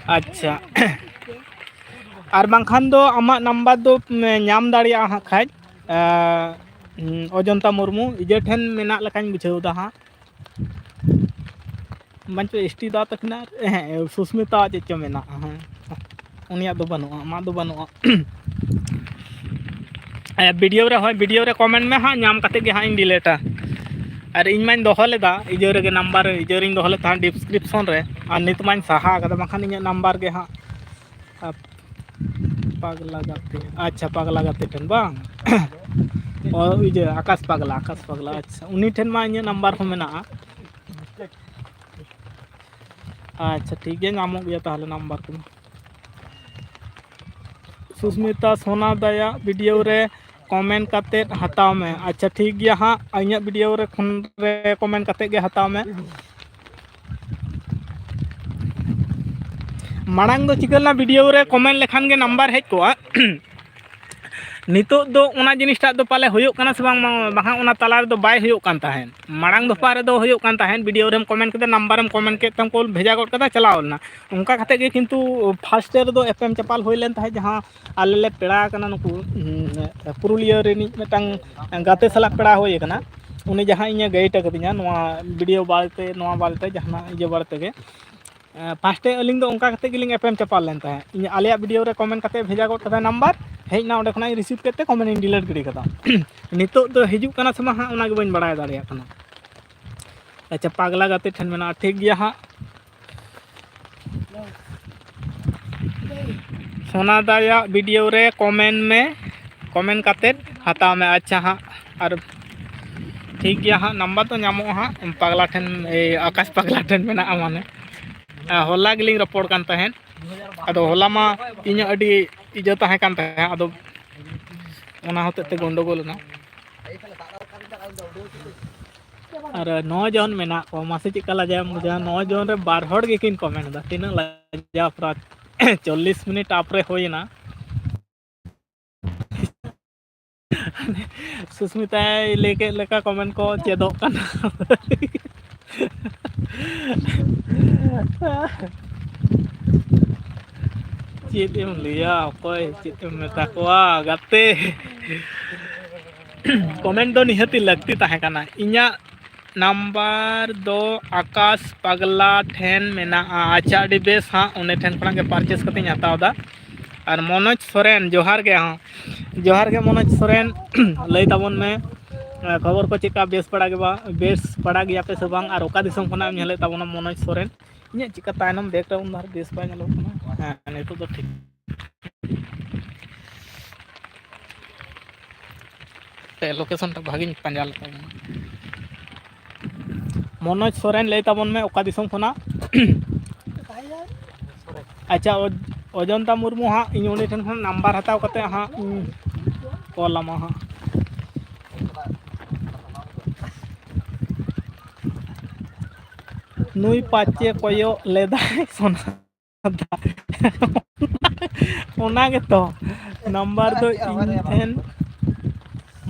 ᱟᱪᱪᱷᱟ, ᱟᱨ ᱵᱟᱝᱠᱷᱟᱱ ᱫᱚ ᱟᱢᱟᱜ ᱱᱟᱢᱵᱟᱨ ᱫᱚ, ᱩᱢ, ᱧᱟᱢ ᱫᱟᱲᱮᱭᱟᱜᱼᱟ ᱦᱟᱸᱜ ᱠᱷᱟᱡ᱾ ᱟᱸ, ᱩᱢ, ᱚᱡᱚᱱᱛᱟ ᱢᱩᱨᱢᱩ ᱤᱡᱟᱹ ᱴᱷᱮᱱ ᱢᱮᱱᱟᱜ ᱞᱮᱠᱟᱧ ᱵᱩᱡᱷᱟᱹᱣ ᱮᱫᱟ ᱦᱟᱸᱜ᱾ ᱵᱟᱝᱪᱚ ᱮᱥ ᱴᱤ ᱫᱟ ᱛᱟᱹᱠᱤᱱᱟᱜ, ᱦᱮᱸ, ᱥᱩᱥᱢᱤᱛᱟ ᱪᱮᱫ ᱪᱚ ᱢᱮᱱᱟᱜᱼᱟ, ᱦᱮᱸ, ᱩᱱᱤᱭᱟᱜ ᱫᱚ ᱵᱟᱹᱱᱩᱜᱼᱟ, ᱟᱢᱟᱜ ᱫᱚ ᱵᱟᱹᱱᱩᱜᱼᱟ᱾ ᱦᱮᱸ, ᱵᱷᱤᱰᱤᱭᱳ ᱨᱮ, ᱦᱳᱭ, ᱵᱷᱤᱰᱤᱭᱳ ᱨᱮ ᱠᱚᱢᱮᱱᱴ ᱢᱮ ᱦᱟᱸᱜ, ᱧᱟᱢ ᱠᱟᱛᱮ ᱜᱮ ᱦᱟᱸᱜ ᱤᱧ ᱰᱤᱞᱮᱴᱟ᱾ ᱟᱨ ᱤᱧ ᱢᱟᱧ ᱫᱚᱦᱚ ᱞᱮᱫᱟ ᱤᱭᱟᱹ ᱨᱮᱜᱮ, ᱱᱟᱢᱵᱟᱨ ᱤᱭᱟᱹ ᱨᱤᱧ ᱫᱚᱦᱚ ᱞᱮᱫ ᱛᱟᱦᱮᱸᱫ ᱰᱤᱥᱠᱨᱤᱯᱥᱚᱱ ᱨᱮ, ᱟᱨ ᱱᱤᱛ ᱢᱟᱧ ᱥᱟᱦᱟ ᱟᱠᱟᱫᱟ, ᱵᱟᱝᱠᱷᱟᱱ ᱤᱧᱟᱹᱜ ᱱᱟᱢᱵᱟᱨ ᱜᱮ ᱦᱟᱸᱜ, ᱟᱨ ᱯᱟᱜᱽᱞᱟ ᱜᱟᱛᱮ, ᱟᱪᱪᱷᱟ, ᱯᱟᱜᱽᱞᱟ ᱜᱟᱛᱮ ᱴᱷᱮᱱ ᱵᱟᱝ? ᱚ, ᱤᱭᱟᱹ, ᱟᱠᱟᱥ ᱯᱟᱜᱽᱞᱟ, ᱟᱠᱟᱥ ᱯᱟᱜᱽᱞᱟ, ᱟᱪᱪᱷᱟ, ᱩᱱᱤ ᱴᱷᱮᱱ ᱢᱟ ᱤᱧᱟᱹᱜ ᱱᱟᱢᱵᱟᱨ ᱦᱚᱸ ᱢᱮᱱᱟᱜᱼᱟ᱾ ᱟᱪᱪᱷᱟ, ᱴᱷᱤᱠ ᱜᱮᱭᱟ, ᱧᱟᱢᱚᱜ ᱜᱮᱭᱟ ᱛᱟᱦᱚᱞᱮ ᱱᱟᱢᱵᱟᱨ ᱠᱚᱫᱚ᱾ ᱥᱩᱥᱢᱤᱛᱟ ᱥᱳᱱᱟ ᱫᱟᱭᱟ ᱵᱷᱤᱰᱤᱭᱳ ᱨᱮ ᱠᱚᱢᱮᱱᱴ ᱠᱟᱛᱮᱫ ᱦᱟᱛᱟᱣ ᱢᱮ᱾ ᱟᱪᱪᱷᱟ, ᱴᱷᱤᱠ ᱜᱮᱭᱟ ᱦᱟᱸᱜ, ᱤᱧᱟᱹᱜ ᱵᱷᱤᱰᱤᱭᱳ ᱨᱮ ᱠᱷᱚᱱ ᱨᱮ ᱠᱚᱢᱮᱱᱴ ᱠᱟᱛᱮᱫ ᱜᱮ ᱦᱟᱛᱟᱣ ᱢᱮ᱾ ᱢᱟᱲᱟᱝ ᱫᱚ ᱪᱤᱠᱟᱹ ᱞᱮᱱᱟ, ᱵᱷᱤᱰᱤᱭᱳ ᱨᱮ ᱠᱚᱢᱮᱱᱴ ᱞᱮᱠᱷᱟᱱ ᱜᱮ ᱱᱟᱢᱵᱟᱨ ᱦᱮᱡ ᱠᱚᱜᱼᱟ᱾ ᱱᱤᱛᱚᱜ ᱫᱚ ᱚᱱᱟ ᱡᱤᱱᱤᱥᱴᱟᱜ ᱫᱚ ᱯᱟᱞᱮ ᱦᱩᱭᱩᱜ ᱠᱟᱱᱟ ᱥᱮ ᱵᱟᱝ, ᱵᱟᱝ, ᱵᱟᱝᱠᱷᱟᱱ ᱚᱱᱟ ᱛᱟᱞᱟ ᱨᱮᱫᱚ ᱵᱟᱭ ᱦᱩᱭᱩᱜ ᱠᱟᱱ ᱛᱟᱦᱮᱸᱫ᱾ ᱢᱟᱲᱟᱝ ᱫᱚᱯᱷᱟ ᱨᱮᱫᱚ ᱦᱩᱭᱩᱜ ᱠᱟᱱ ᱛᱟᱦᱮᱸᱫ, ᱵᱷᱤᱰᱤᱭᱳ ᱨᱮᱢ ᱠᱚᱢᱮᱱᱴ ᱠᱮᱫᱟ, ᱱᱟᱢᱵᱟᱨᱮᱢ ᱠᱚᱢᱮᱱᱴ ᱠᱮᱫ ᱛᱟᱢ, ᱠᱚᱞ ᱵᱷᱮᱡᱟ ᱜᱚᱫ ᱠᱟᱫᱟ, ᱪᱟᱞᱟᱣ ᱞᱮᱱᱟ᱾ ᱚᱱᱠᱟ ᱠᱟᱛᱮᱫ ᱜᱮ ᱠᱤᱱᱛᱩ ᱯᱷᱟᱥᱴ ᱨᱮᱫᱚ ᱮᱯᱮᱢ ᱪᱟᱯᱟᱞ ᱦᱩᱭ ᱞᱮᱱ ᱛᱟᱦᱮᱸᱫ, ᱡᱟᱦᱟᱸ ᱟᱞᱮ ᱞᱮ ᱯᱮᱲᱟ ᱟᱠᱟᱱᱟ ᱱᱩᱠᱩ, ᱩᱸ, ᱯᱩᱨᱩᱞᱤᱭᱟᱹ ᱨᱤᱱᱤᱡ ᱢᱤᱫᱴᱟᱝ ᱜᱟᱛᱮ ᱥᱟᱞᱟᱜ ᱯᱮᱲᱟ ᱦᱩᱭ ᱟᱠᱟᱱᱟ᱾ ᱩᱱᱤ ᱡᱟᱦᱟᱸ ᱤᱧᱮ ᱜᱟᱭᱤᱰ ᱟᱠᱟᱫᱤᱧᱟ ᱱᱚᱣᱟ ᱵᱷᱤᱰᱤᱭᱳ ᱵᱟᱨᱮᱛᱮ, ᱱᱚᱣᱟ ᱵᱟᱨᱮᱛᱮ, ᱡᱟᱦᱟᱱᱟᱜ ᱤᱭᱟᱹ ᱵᱟᱨᱮ ᱛᱮᱜᱮ᱾ ᱮᱸ, ᱯᱷᱟᱥᱴᱮ ᱟᱹᱞᱤᱧ ᱫᱚ ᱚᱱᱠᱟ ᱠᱟᱛᱮᱫ ᱜᱮᱞᱤᱧ ᱮᱯᱮᱢ ᱪᱟᱯᱟᱞ ᱞᱮᱱ ᱛᱟᱦᱮᱸᱫ᱾ ᱤᱧ ᱟᱞᱮᱭᱟᱜ ᱵᱷᱤᱰᱤᱭᱳ ᱨᱮ ᱠᱚᱢᱮᱱᱴ ᱠᱟᱛᱮᱫ ᱵᱷᱮᱡᱟ ᱜᱚᱫ ᱠᱟᱫᱟᱭ ᱱᱟᱢᱵᱟᱨ, ᱦᱮᱡ ᱮᱱᱟ, ᱚᱸᱰᱮ ᱠᱷᱚᱱᱟᱜ ᱤᱧ ᱨᱤᱥᱤᱵᱷ ᱠᱮᱫ ᱛᱮ ᱠᱚᱢᱮᱱᱴ ᱤᱧ ᱰᱤᱞᱤᱴ ᱜᱤᱰᱤ ᱠᱟᱫᱟ᱾ ᱱᱤᱛᱚᱜ ᱫᱚ ᱦᱤᱡᱩᱜ ᱠᱟᱱᱟ ᱥᱮ ᱵᱟᱝ ᱦᱟᱸᱜ, ᱚᱱᱟ ᱜᱮ ᱵᱟᱹᱧ ᱵᱟᱲᱟᱭ ᱫᱟᱲᱮᱭᱟᱜ ᱠᱟᱱᱟ᱾ ᱟᱪᱪᱷᱟ, ᱯᱟᱜᱽᱞᱟ ᱜᱟᱛᱮ ᱴᱷᱮᱱ ᱢᱮᱱᱟᱜᱼᱟ, ᱴᱷᱤᱠ ᱜᱮᱭᱟ ᱦᱟᱸᱜ᱾ ᱥᱳᱱᱟ ᱫᱟᱭᱟᱜ ᱵᱷᱤᱰᱤᱭᱳ ᱨᱮ ᱠᱚᱢᱮᱱᱴ ᱢᱮ, ᱠᱚᱢᱮᱱᱴ ᱠᱟᱛᱮᱫ ᱦᱟᱛᱟᱣ ᱢᱮ᱾ ᱟᱪᱪᱷᱟ ᱦᱟᱸᱜ, ᱟᱨ ᱴᱷᱤᱠ ᱜᱮᱭᱟ ᱦᱟᱸᱜ, ᱱᱟᱢᱵᱟᱨ ᱫᱚ ᱧᱟᱢᱚᱜᱼᱟ ᱦᱟᱸᱜ ᱯᱟᱜᱽᱞᱟ ᱴᱷᱮᱱ, ᱮᱭ, ᱟᱠᱟᱥ ᱯᱟᱜᱽᱞᱟ ᱴᱷᱮᱱ ᱢᱮᱱᱟᱜᱼᱟ ᱢᱟᱱᱮ᱾ ᱟᱨ ᱦᱚᱞᱟ ᱜᱮᱞᱤᱧ ᱨᱚᱯᱚᱲ ᱠᱟᱱ ᱛᱟᱦᱮᱸᱫ, ᱟᱫᱚ ᱦᱚᱞᱟ ᱢᱟ ᱤᱧᱟᱹᱜ ᱟᱹᱰᱤ ᱤᱡᱟᱹ ᱛᱟᱦᱮᱸ ᱠᱟᱱ ᱛᱟᱦᱮᱸᱫ, ᱟᱫᱚ ᱚᱱᱟ ᱦᱚᱛᱮᱡ ᱛᱮ ᱜᱚᱱᱰᱚᱜᱳᱞ ᱮᱱᱟ᱾ ᱟᱨ ᱱᱚ ᱡᱚᱱ ᱢᱮᱱᱟᱜ ᱠᱚᱣᱟ, ᱢᱟᱥᱮ ᱪᱮᱫ ᱞᱮᱠᱟ ᱞᱟᱡᱟᱣ ᱮᱢ ᱵᱩᱡᱷᱟᱹᱣᱟ? ᱱᱚ ᱡᱚᱱ ᱨᱮ ᱵᱟᱨ ᱦᱚᱲ ᱜᱮᱠᱤᱱ ᱠᱚᱢᱮᱱᱴ ᱮᱫᱟ, ᱛᱤᱱᱟᱹᱜ ᱞᱟᱡᱟᱣ ᱯᱟᱨᱟ᱾ ᱪᱚᱞᱞᱤᱥ ᱢᱤᱱᱤᱴ ᱟᱯ ᱨᱮ ᱦᱩᱭᱮᱱᱟ᱾ ᱥᱩᱥᱢᱤᱛᱟᱭ ᱞᱟᱹᱭ ᱠᱮᱫ ᱞᱮᱠᱟ ᱠᱚᱢᱮᱱᱴ ᱠᱚ ᱪᱮᱫᱚᱜ ᱠᱟᱱᱟ᱾ ᱪᱮᱫ ᱮᱢ ᱞᱟᱹᱭᱟ, ᱚᱠᱚᱭ ᱪᱮᱫ ᱮᱢ ᱢᱮᱛᱟ ᱠᱚᱣᱟ ᱜᱟᱛᱮ? ᱠᱚᱢᱮᱱᱴ ᱫᱚ ᱱᱤᱦᱟᱹᱛᱤ ᱞᱟᱹᱠᱛᱤ ᱛᱟᱦᱮᱸ ᱠᱟᱱᱟ᱾ ᱤᱧᱟᱹᱜ ᱱᱟᱢᱵᱟᱨ ᱫᱚ ᱟᱠᱟᱥ ᱯᱟᱜᱽᱞᱟ ᱴᱷᱮᱱ ᱢᱮᱱᱟᱜᱼᱟ᱾ ᱟᱪᱪᱷᱟ, ᱟᱹᱰᱤ ᱵᱮᱥ, ᱦᱟᱸᱜ ᱚᱸᱰᱮ ᱴᱷᱮᱱ ᱠᱷᱚᱱᱟᱜ ᱜᱮ ᱯᱟᱨᱪᱮᱥ ᱠᱟᱛᱮᱧ ᱦᱟᱛᱟᱣ ᱮᱫᱟ᱾ ᱟᱨ ᱢᱚᱱᱳᱡᱽ ᱥᱚᱨᱮᱱ, ᱡᱚᱦᱟᱨ ᱜᱮ᱾ ᱦᱚᱸ, ᱡᱚᱦᱟᱨ ᱜᱮ ᱢᱚᱱᱳᱡᱽ ᱥᱚᱨᱮᱱ᱾ ᱞᱟᱹᱭ ᱛᱟᱵᱚᱱ ᱢᱮ, ᱠᱷᱚᱵᱚᱨ ᱠᱚ ᱪᱮᱫᱠᱟ? ᱵᱮᱥ ᱵᱟᱲᱟ ᱜᱮ ᱵᱟ-, ᱵᱮᱥ ᱵᱟᱲᱟ ᱜᱮᱭᱟᱯᱮ ᱥᱮ ᱵᱟᱝ? ᱟᱨ ᱚᱠᱟ ᱫᱤᱥᱚᱢ ᱠᱷᱚᱱᱟᱜ ᱮᱢ ᱧᱮᱞᱮᱫ ᱛᱟᱵᱚᱱᱟ ᱢᱚᱱᱳᱡᱽ ᱥᱚᱨᱮᱱ? ᱤᱧᱟᱹᱜ ᱪᱮᱠᱟ ᱛᱟᱭᱱᱚᱢ ᱵᱮᱠᱜᱨᱟᱣᱩᱱᱰ ᱫᱷᱟᱨᱮ ᱵᱮᱥ ᱵᱟᱭ ᱧᱮᱞᱚᱜ ᱠᱟᱱᱟ? ᱦᱮᱸ, ᱱᱤᱛᱚᱜ ᱫᱚ ᱴᱷᱤᱠ᱾ ᱦᱟᱯᱮ, ᱞᱳᱠᱮᱥᱚᱱ ᱴᱟ ᱵᱷᱟᱜᱮᱧ ᱯᱟᱸᱡᱟ ᱞᱮ ᱛᱟᱵᱚᱱᱟ᱾ ᱢᱚᱱᱳᱡᱽ ᱥᱚᱨᱮᱱ, ᱞᱟᱹᱭ ᱛᱟᱵᱚᱱ ᱢᱮ, ᱚᱠᱟ ᱫᱤᱥᱚᱢ ᱠᱷᱚᱱᱟᱜ? ᱟᱪᱪᱷᱟ, ᱚᱡ-, ᱚᱡᱚᱱᱛᱟ ᱢᱩᱨᱢᱩ ᱦᱟᱸᱜ, ᱤᱧ ᱩᱱᱤ ᱴᱷᱮᱱ ᱠᱷᱚᱱ ᱱᱟᱢᱵᱟᱨ ᱦᱟᱛᱟᱣ ᱠᱟᱛᱮ ᱦᱟᱸᱜ ᱤᱧ ᱠᱚᱞ ᱟᱢᱟ ᱦᱟᱸᱜ᱾ ᱱᱩᱭ ᱯᱟᱪᱮ ᱠᱚᱭᱚᱜ ᱞᱮᱫᱟᱭ ᱥᱚᱱᱟ᱾ ᱚᱱᱟ ᱜᱮᱛᱚ, ᱱᱟᱢᱵᱟᱨ ᱫᱚ ᱤᱧ ᱴᱷᱮᱱ,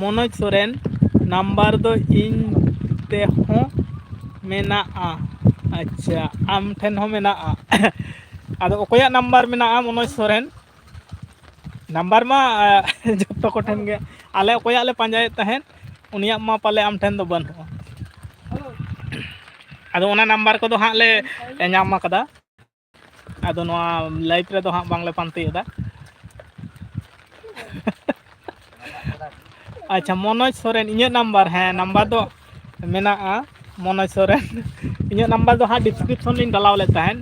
ᱢᱚᱱᱳᱡᱽ ᱥᱚᱨᱮᱱ, ᱱᱟᱢᱵᱟᱨ ᱫᱚ ᱤᱧ ᱛᱮᱦᱚᱸ ᱢᱮᱱᱟᱜᱼᱟ᱾ ᱟᱪᱪᱷᱟ, ᱟᱢ ᱴᱷᱮᱱ ᱦᱚᱸ ᱢᱮᱱᱟᱜᱼᱟ᱾ ᱟᱫᱚ ᱚᱠᱚᱭᱟᱜ ᱱᱟᱢᱵᱟᱨ ᱢᱮᱱᱟᱜᱼᱟ, ᱢᱚᱱᱳᱡᱽ ᱥᱚᱨᱮᱱ? ᱱᱟᱢᱵᱟᱨ ᱢᱟ, ᱟ, ᱡᱚᱛᱚ ᱠᱚᱴᱷᱮᱱ ᱜᱮ᱾ ᱟᱞᱮ ᱚᱠᱚᱭᱟᱜ ᱞᱮ ᱯᱟᱸᱡᱟᱭᱮᱫ ᱛᱟᱦᱮᱸᱫ, ᱩᱱᱤᱭᱟᱜ ᱢᱟ ᱯᱟᱞᱮ ᱟᱢ ᱴᱷᱮᱱ ᱫᱚ ᱵᱟᱹᱱᱩᱜᱼᱟ᱾ ᱟᱫᱚ ᱚᱱᱟ ᱱᱟᱢᱵᱟᱨ ᱠᱚᱫᱚ ᱦᱟᱸᱜ ᱞᱮ ᱧᱟᱢ ᱟᱠᱟᱫᱟ᱾ ᱟᱫᱚ ᱱᱚᱣᱟ ᱞᱟᱭᱤᱵᱷ ᱨᱮᱫᱚ ᱦᱟᱸᱜ ᱵᱟᱝᱞᱮ ᱯᱟᱱᱛᱮᱭᱮᱫᱟ᱾ ᱟᱪᱪᱷᱟ, ᱢᱚᱱᱳᱡᱽ ᱥᱚᱨᱮᱱ, ᱤᱧᱟᱹᱜ ᱱᱟᱢᱵᱟᱨ, ᱦᱮᱸ, ᱱᱟᱢᱵᱟᱨ ᱫᱚ ᱢᱮᱱᱟᱜᱼᱟ, ᱢᱚᱱᱳᱡᱽ ᱥᱚᱨᱮᱱ᱾ ᱤᱧᱟᱹᱜ ᱱᱟᱢᱵᱟᱨ ᱫᱚ ᱦᱟᱸᱜ ᱰᱤᱥᱠᱨᱤᱯᱥᱚᱱ ᱞᱤᱧ ᱰᱟᱞᱟᱣ ᱞᱮᱫ ᱛᱟᱦᱮᱸᱫ᱾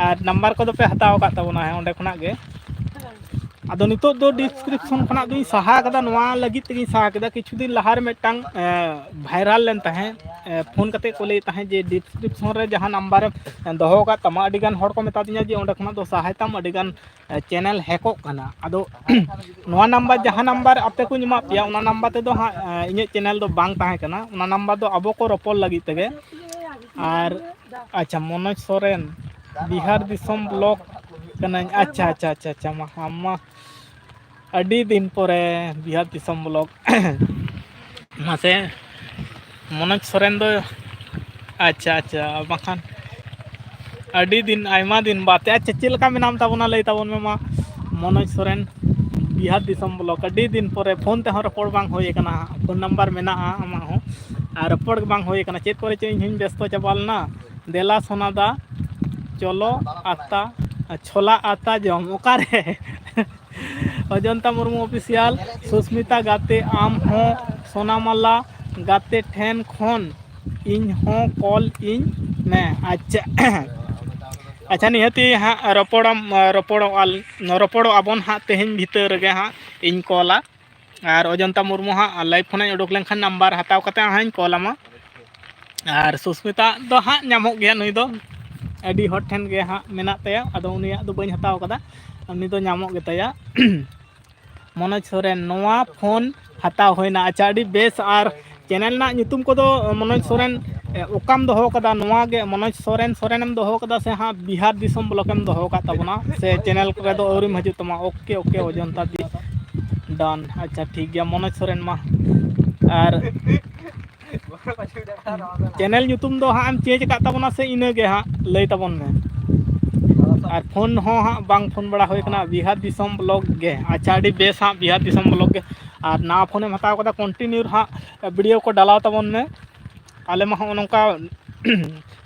ᱟᱨ ᱱᱟᱢᱵᱟᱨ ᱠᱚᱫᱚ ᱯᱮ ᱦᱟᱛᱟᱣ ᱟᱠᱟᱫ ᱛᱟᱵᱚᱱᱟ, ᱦᱮᱸ, ᱚᱸᱰᱮ ᱠᱷᱚᱱᱟᱜ ᱜᱮ᱾ ᱟᱫᱚ ᱱᱤᱛᱚᱜ ᱫᱚ ᱰᱤᱥᱠᱨᱤᱯᱥᱚᱱ ᱠᱷᱚᱱᱟᱜ ᱫᱚᱧ ᱥᱟᱦᱟ ᱟᱠᱟᱫᱟ, ᱱᱚᱣᱟ ᱞᱟᱹᱜᱤᱫ ᱛᱮᱜᱤᱧ ᱥᱟᱦᱟ ᱠᱮᱫᱟ, ᱠᱤᱪᱷᱩ ᱫᱤᱱ ᱞᱟᱦᱟ ᱨᱮ ᱢᱤᱫᱴᱟᱝ ᱵᱷᱟᱭᱨᱟᱞ ᱞᱮᱱ ᱛᱟᱦᱮᱸᱫ᱾ ᱯᱷᱳᱱ ᱠᱟᱛᱮ ᱠᱚ ᱞᱟᱹᱭᱮᱫ ᱛᱟᱦᱮᱸᱫ ᱡᱮ ᱰᱤᱥᱠᱨᱤᱯᱥᱚᱱ ᱨᱮ ᱡᱟᱦᱟᱸ ᱱᱟᱢᱵᱟᱨᱮᱢ ᱫᱚᱦᱚ ᱟᱠᱟᱫ ᱛᱟᱢᱟ, ᱟᱹᱰᱤᱜᱟᱱ ᱦᱚᱲ ᱠᱚ ᱢᱮᱛᱟ ᱫᱤᱧᱟ ᱡᱮ ᱚᱸᱰᱮ ᱠᱷᱚᱱᱟᱜ ᱫᱚ ᱥᱟᱦᱟᱭ ᱛᱟᱢ, ᱟᱹᱰᱤᱜᱟᱱ ᱪᱮᱱᱮᱞ ᱦᱮᱠᱚᱜ ᱠᱟᱱᱟ᱾ ᱟᱫᱚ ᱱᱚᱣᱟ ᱱᱟᱢᱵᱟᱨ, ᱡᱟᱦᱟᱸ ᱱᱟᱢᱵᱟᱨ ᱟᱯᱮ ᱠᱚᱧ ᱮᱢᱟᱫ ᱯᱮᱭᱟ, ᱚᱱᱟ ᱱᱟᱢᱵᱟᱨ ᱛᱮᱫᱚ ᱦᱟᱸᱜ ᱤᱧᱟᱹᱜ ᱪᱮᱱᱮᱞ ᱫᱚ ᱵᱟᱝ ᱛᱟᱦᱮᱸ ᱠᱟᱱᱟ᱾ ᱚᱱᱟ ᱱᱟᱢᱵᱟᱨ ᱫᱚ ᱟᱵᱚ ᱠᱚ ᱨᱚᱯᱚᱲ ᱞᱟᱹᱜᱤᱫ ᱛᱮᱜᱮ᱾ ᱟᱨ ᱟᱪᱪᱷᱟ, ᱢᱚᱱᱳᱡᱽ ᱥᱚᱨᱮᱱ, ᱵᱤᱦᱟᱨ ᱫᱤᱥᱚᱢ ᱵᱞᱚᱠ ᱠᱟᱹᱱᱟᱹᱧ᱾ ᱟᱪᱪᱷᱟ, ᱟᱪᱪᱷᱟ, ᱟᱪᱪᱷᱟ, ᱟᱪᱪᱷᱟ, ᱢᱟ, ᱟᱢ ᱢᱟ ᱟᱹᱰᱤ ᱫᱤᱱ ᱯᱚᱨᱮ ᱵᱤᱦᱟᱨ ᱫᱤᱥᱚᱢ ᱵᱞᱚᱠ᱾ ᱢᱟᱥᱮ, ᱢᱚᱱᱳᱡᱽ ᱥᱚᱨᱮᱱ ᱫᱚ, ᱟᱪᱪᱷᱟ, ᱟᱪᱪᱷᱟ, ᱵᱟᱠᱷᱟᱱ ᱟᱹᱰᱤ ᱫᱤᱱ, ᱟᱭᱢᱟ ᱫᱤᱱ ᱵᱟᱫ᱾ ᱟᱪᱪᱷᱟ, ᱪᱮᱫ ᱞᱮᱠᱟ ᱢᱮᱱᱟᱢ ᱛᱟᱵᱚᱱᱟ, ᱞᱟᱹᱭ ᱛᱟᱵᱚᱱ ᱢᱮ ᱢᱟ᱾ ᱢᱚᱱᱳᱡᱽ ᱥᱚᱨᱮᱱ, ᱵᱤᱦᱟᱨ ᱫᱤᱥᱚᱢ ᱵᱞᱚᱠ, ᱟᱹᱰᱤ ᱫᱤᱱ ᱯᱚᱨᱮ᱾ ᱯᱷᱳᱱ ᱛᱮᱦᱚᱸ ᱨᱚᱯᱚᱲ ᱵᱟᱝ ᱦᱩᱭ ᱟᱠᱟᱱᱟ, ᱯᱷᱳᱱ ᱱᱟᱢᱵᱟᱨ ᱢᱮᱱᱟᱜᱼᱟ ᱟᱢᱟᱜ ᱦᱚᱸ, ᱟᱨ ᱨᱚᱯᱚᱲ ᱜᱮ ᱵᱟᱝ ᱦᱩᱭ ᱟᱠᱟᱱᱟ᱾ ᱪᱮᱫ ᱠᱚᱨᱮ ᱪᱚ ᱤᱧ ᱦᱚᱸᱧ ᱵᱮᱥᱛᱚ ᱪᱟᱵᱟ ᱞᱮᱱᱟ᱾ ᱫᱮᱞᱟ ᱥᱳᱱᱟ ᱫᱟ, ᱪᱚᱞᱚ ᱟᱛᱟ, ᱪᱷᱳᱞᱟ ᱟᱛᱟ ᱡᱚᱢ ᱚᱠᱟᱨᱮ? ᱚᱡᱚᱱᱛᱟ ᱢᱩᱨᱢᱩ ᱚᱯᱷᱤᱥᱤᱭᱟᱞ, ᱥᱩᱥᱢᱤᱛᱟ ᱜᱟᱛᱮ, ᱟᱢ ᱦᱚᱸ ᱥᱳᱱᱟᱢᱟᱞᱟ ᱜᱟᱛᱮ ᱴᱷᱮᱱ ᱠᱷᱚᱱ ᱤᱧ ᱦᱚᱸ ᱠᱚᱞ ᱤᱧ ᱢᱮ᱾ ᱟᱪᱪᱷᱟ, ᱟᱪᱪᱷᱟ, ᱱᱤᱦᱟᱹᱛᱤ ᱦᱟᱸᱜ ᱨᱚᱯᱚᱲᱟᱢ, ᱨᱚᱯᱚᱲᱚᱜᱼᱟ, ᱨᱚᱯᱚᱲᱚᱜ ᱟᱵᱚᱱ ᱦᱟᱸᱜ ᱛᱮᱦᱮᱧ ᱵᱷᱤᱛᱟᱹᱨ ᱨᱮᱜᱮ ᱦᱟᱸᱜ ᱤᱧ ᱠᱚᱞᱟ᱾ ᱟᱨ ᱚᱡᱚᱱᱛᱟ ᱢᱩᱨᱢᱩ ᱦᱟᱸᱜ ᱞᱟᱭᱤᱵᱷ ᱠᱷᱚᱱᱟᱜ ᱤᱧ ᱩᱰᱩᱠ ᱞᱮᱱᱠᱷᱟᱱ ᱱᱟᱢᱵᱟᱨ ᱦᱟᱛᱟᱣ ᱠᱟᱛᱮ ᱦᱟᱸᱜ ᱤᱧ ᱠᱚᱞ ᱟᱢᱟ᱾ ᱟᱨ ᱥᱩᱥᱢᱤᱛᱟ ᱫᱚ ᱦᱟᱸᱜ ᱧᱟᱢᱚᱜ ᱜᱮᱭᱟ, ᱱᱩᱭ ᱫᱚ ᱟᱹᱰᱤ ᱦᱚᱲ ᱴᱷᱮᱱ ᱜᱮ ᱦᱟᱸᱜ ᱢᱮᱱᱟᱜ ᱛᱟᱭᱟ, ᱟᱫᱚ ᱩᱱᱤᱭᱟᱜ ᱫᱚ ᱵᱟᱹᱧ ᱦᱟᱛᱟᱣ ᱠᱟᱫᱟ, ᱩᱱᱤ ᱫᱚ ᱧᱟᱢᱚᱜ ᱜᱮᱛᱟᱭᱟ᱾ ᱢᱚᱱᱳᱡᱽ ᱥᱚᱨᱮᱱ, ᱱᱚᱣᱟ ᱯᱷᱳᱱ ᱦᱟᱛᱟᱣ ᱦᱩᱭᱱᱟ᱾ ᱟᱪᱪᱷᱟ, ᱟᱹᱰᱤ ᱵᱮᱥ᱾ ᱟᱨ ᱪᱮᱱᱮᱞ ᱨᱮᱱᱟᱜ ᱧᱩᱛᱩᱢ ᱠᱚᱫᱚ, ᱢᱚᱱᱳᱡᱽ ᱥᱚᱨᱮᱱ, ᱮ, ᱚᱠᱟᱢ ᱫᱚᱦᱚ ᱠᱟᱫᱟ? ᱱᱚᱣᱟ ᱜᱮ ᱢᱚᱱᱳᱡᱽ ᱥᱚᱨᱮᱱ, ᱥᱚᱨᱮᱱᱮᱢ ᱫᱚᱦᱚ ᱠᱟᱫᱟ ᱥᱮ ᱦᱟᱸᱜ ᱵᱤᱦᱟᱨ ᱫᱤᱥᱚᱢ ᱵᱞᱚᱠᱮᱢ ᱫᱚᱦᱚ ᱟᱠᱟᱫ ᱛᱟᱵᱚᱱᱟ, ᱥᱮ ᱪᱮᱱᱮᱞ ᱠᱚᱨᱮ ᱫᱚ ᱟᱹᱣᱨᱤᱢ ᱦᱤᱡᱩᱜ ᱛᱟᱢᱟ? ᱳᱠᱮ, ᱳᱠᱮ, ᱚᱡᱚᱱᱛᱟ ᱫᱤ, ᱰᱟᱱ᱾ ᱟᱪᱪᱷᱟ, ᱴᱷᱤᱠ ᱜᱮᱭᱟ ᱢᱚᱱᱳᱡᱽ ᱥᱚᱨᱮᱱ ᱢᱟ᱾ ᱟᱨ ᱪᱮᱱᱮᱞ ᱧᱩᱛᱩᱢ ᱫᱚ ᱦᱟᱸᱜ ᱮᱢ ᱪᱮᱧᱡᱽ ᱟᱠᱟᱫ ᱛᱟᱵᱚᱱᱟ ᱥᱮ ᱤᱱᱟᱹ ᱜᱮ ᱦᱟᱸᱜ ᱞᱟᱹᱭ ᱛᱟᱵᱚᱱ ᱢᱮ᱾ ᱟᱨ ᱯᱷᱳᱱ ᱦᱚᱸ ᱦᱟᱸᱜ ᱵᱟᱝ ᱯᱷᱳᱱ ᱵᱟᱲᱟ ᱦᱩᱭ ᱠᱟᱱᱟ, ᱵᱤᱦᱟᱨ ᱫᱤᱥᱚᱢ ᱵᱞᱚᱠ ᱜᱮ᱾ ᱟᱪᱪᱷᱟ, ᱟᱹᱰᱤ ᱵᱮᱥ ᱦᱟᱸᱜ, ᱵᱤᱦᱟᱨ ᱫᱤᱥᱚᱢ ᱵᱞᱚᱠ ᱜᱮ᱾ ᱟᱨ ᱱᱟᱣᱟ ᱯᱷᱳᱱᱮᱢ ᱦᱟᱛᱟᱣ ᱠᱟᱫᱟ, ᱠᱚᱱᱴᱤᱱᱤᱭᱩ ᱦᱟᱸᱜ ᱵᱷᱤᱰᱤᱭᱳ ᱠᱚ ᱰᱟᱞᱟᱣ ᱛᱟᱵᱚᱱ ᱢᱮ᱾ ᱟᱞᱮ ᱢᱟ ᱦᱚᱸᱜᱼᱚ ᱱᱚᱝᱠᱟ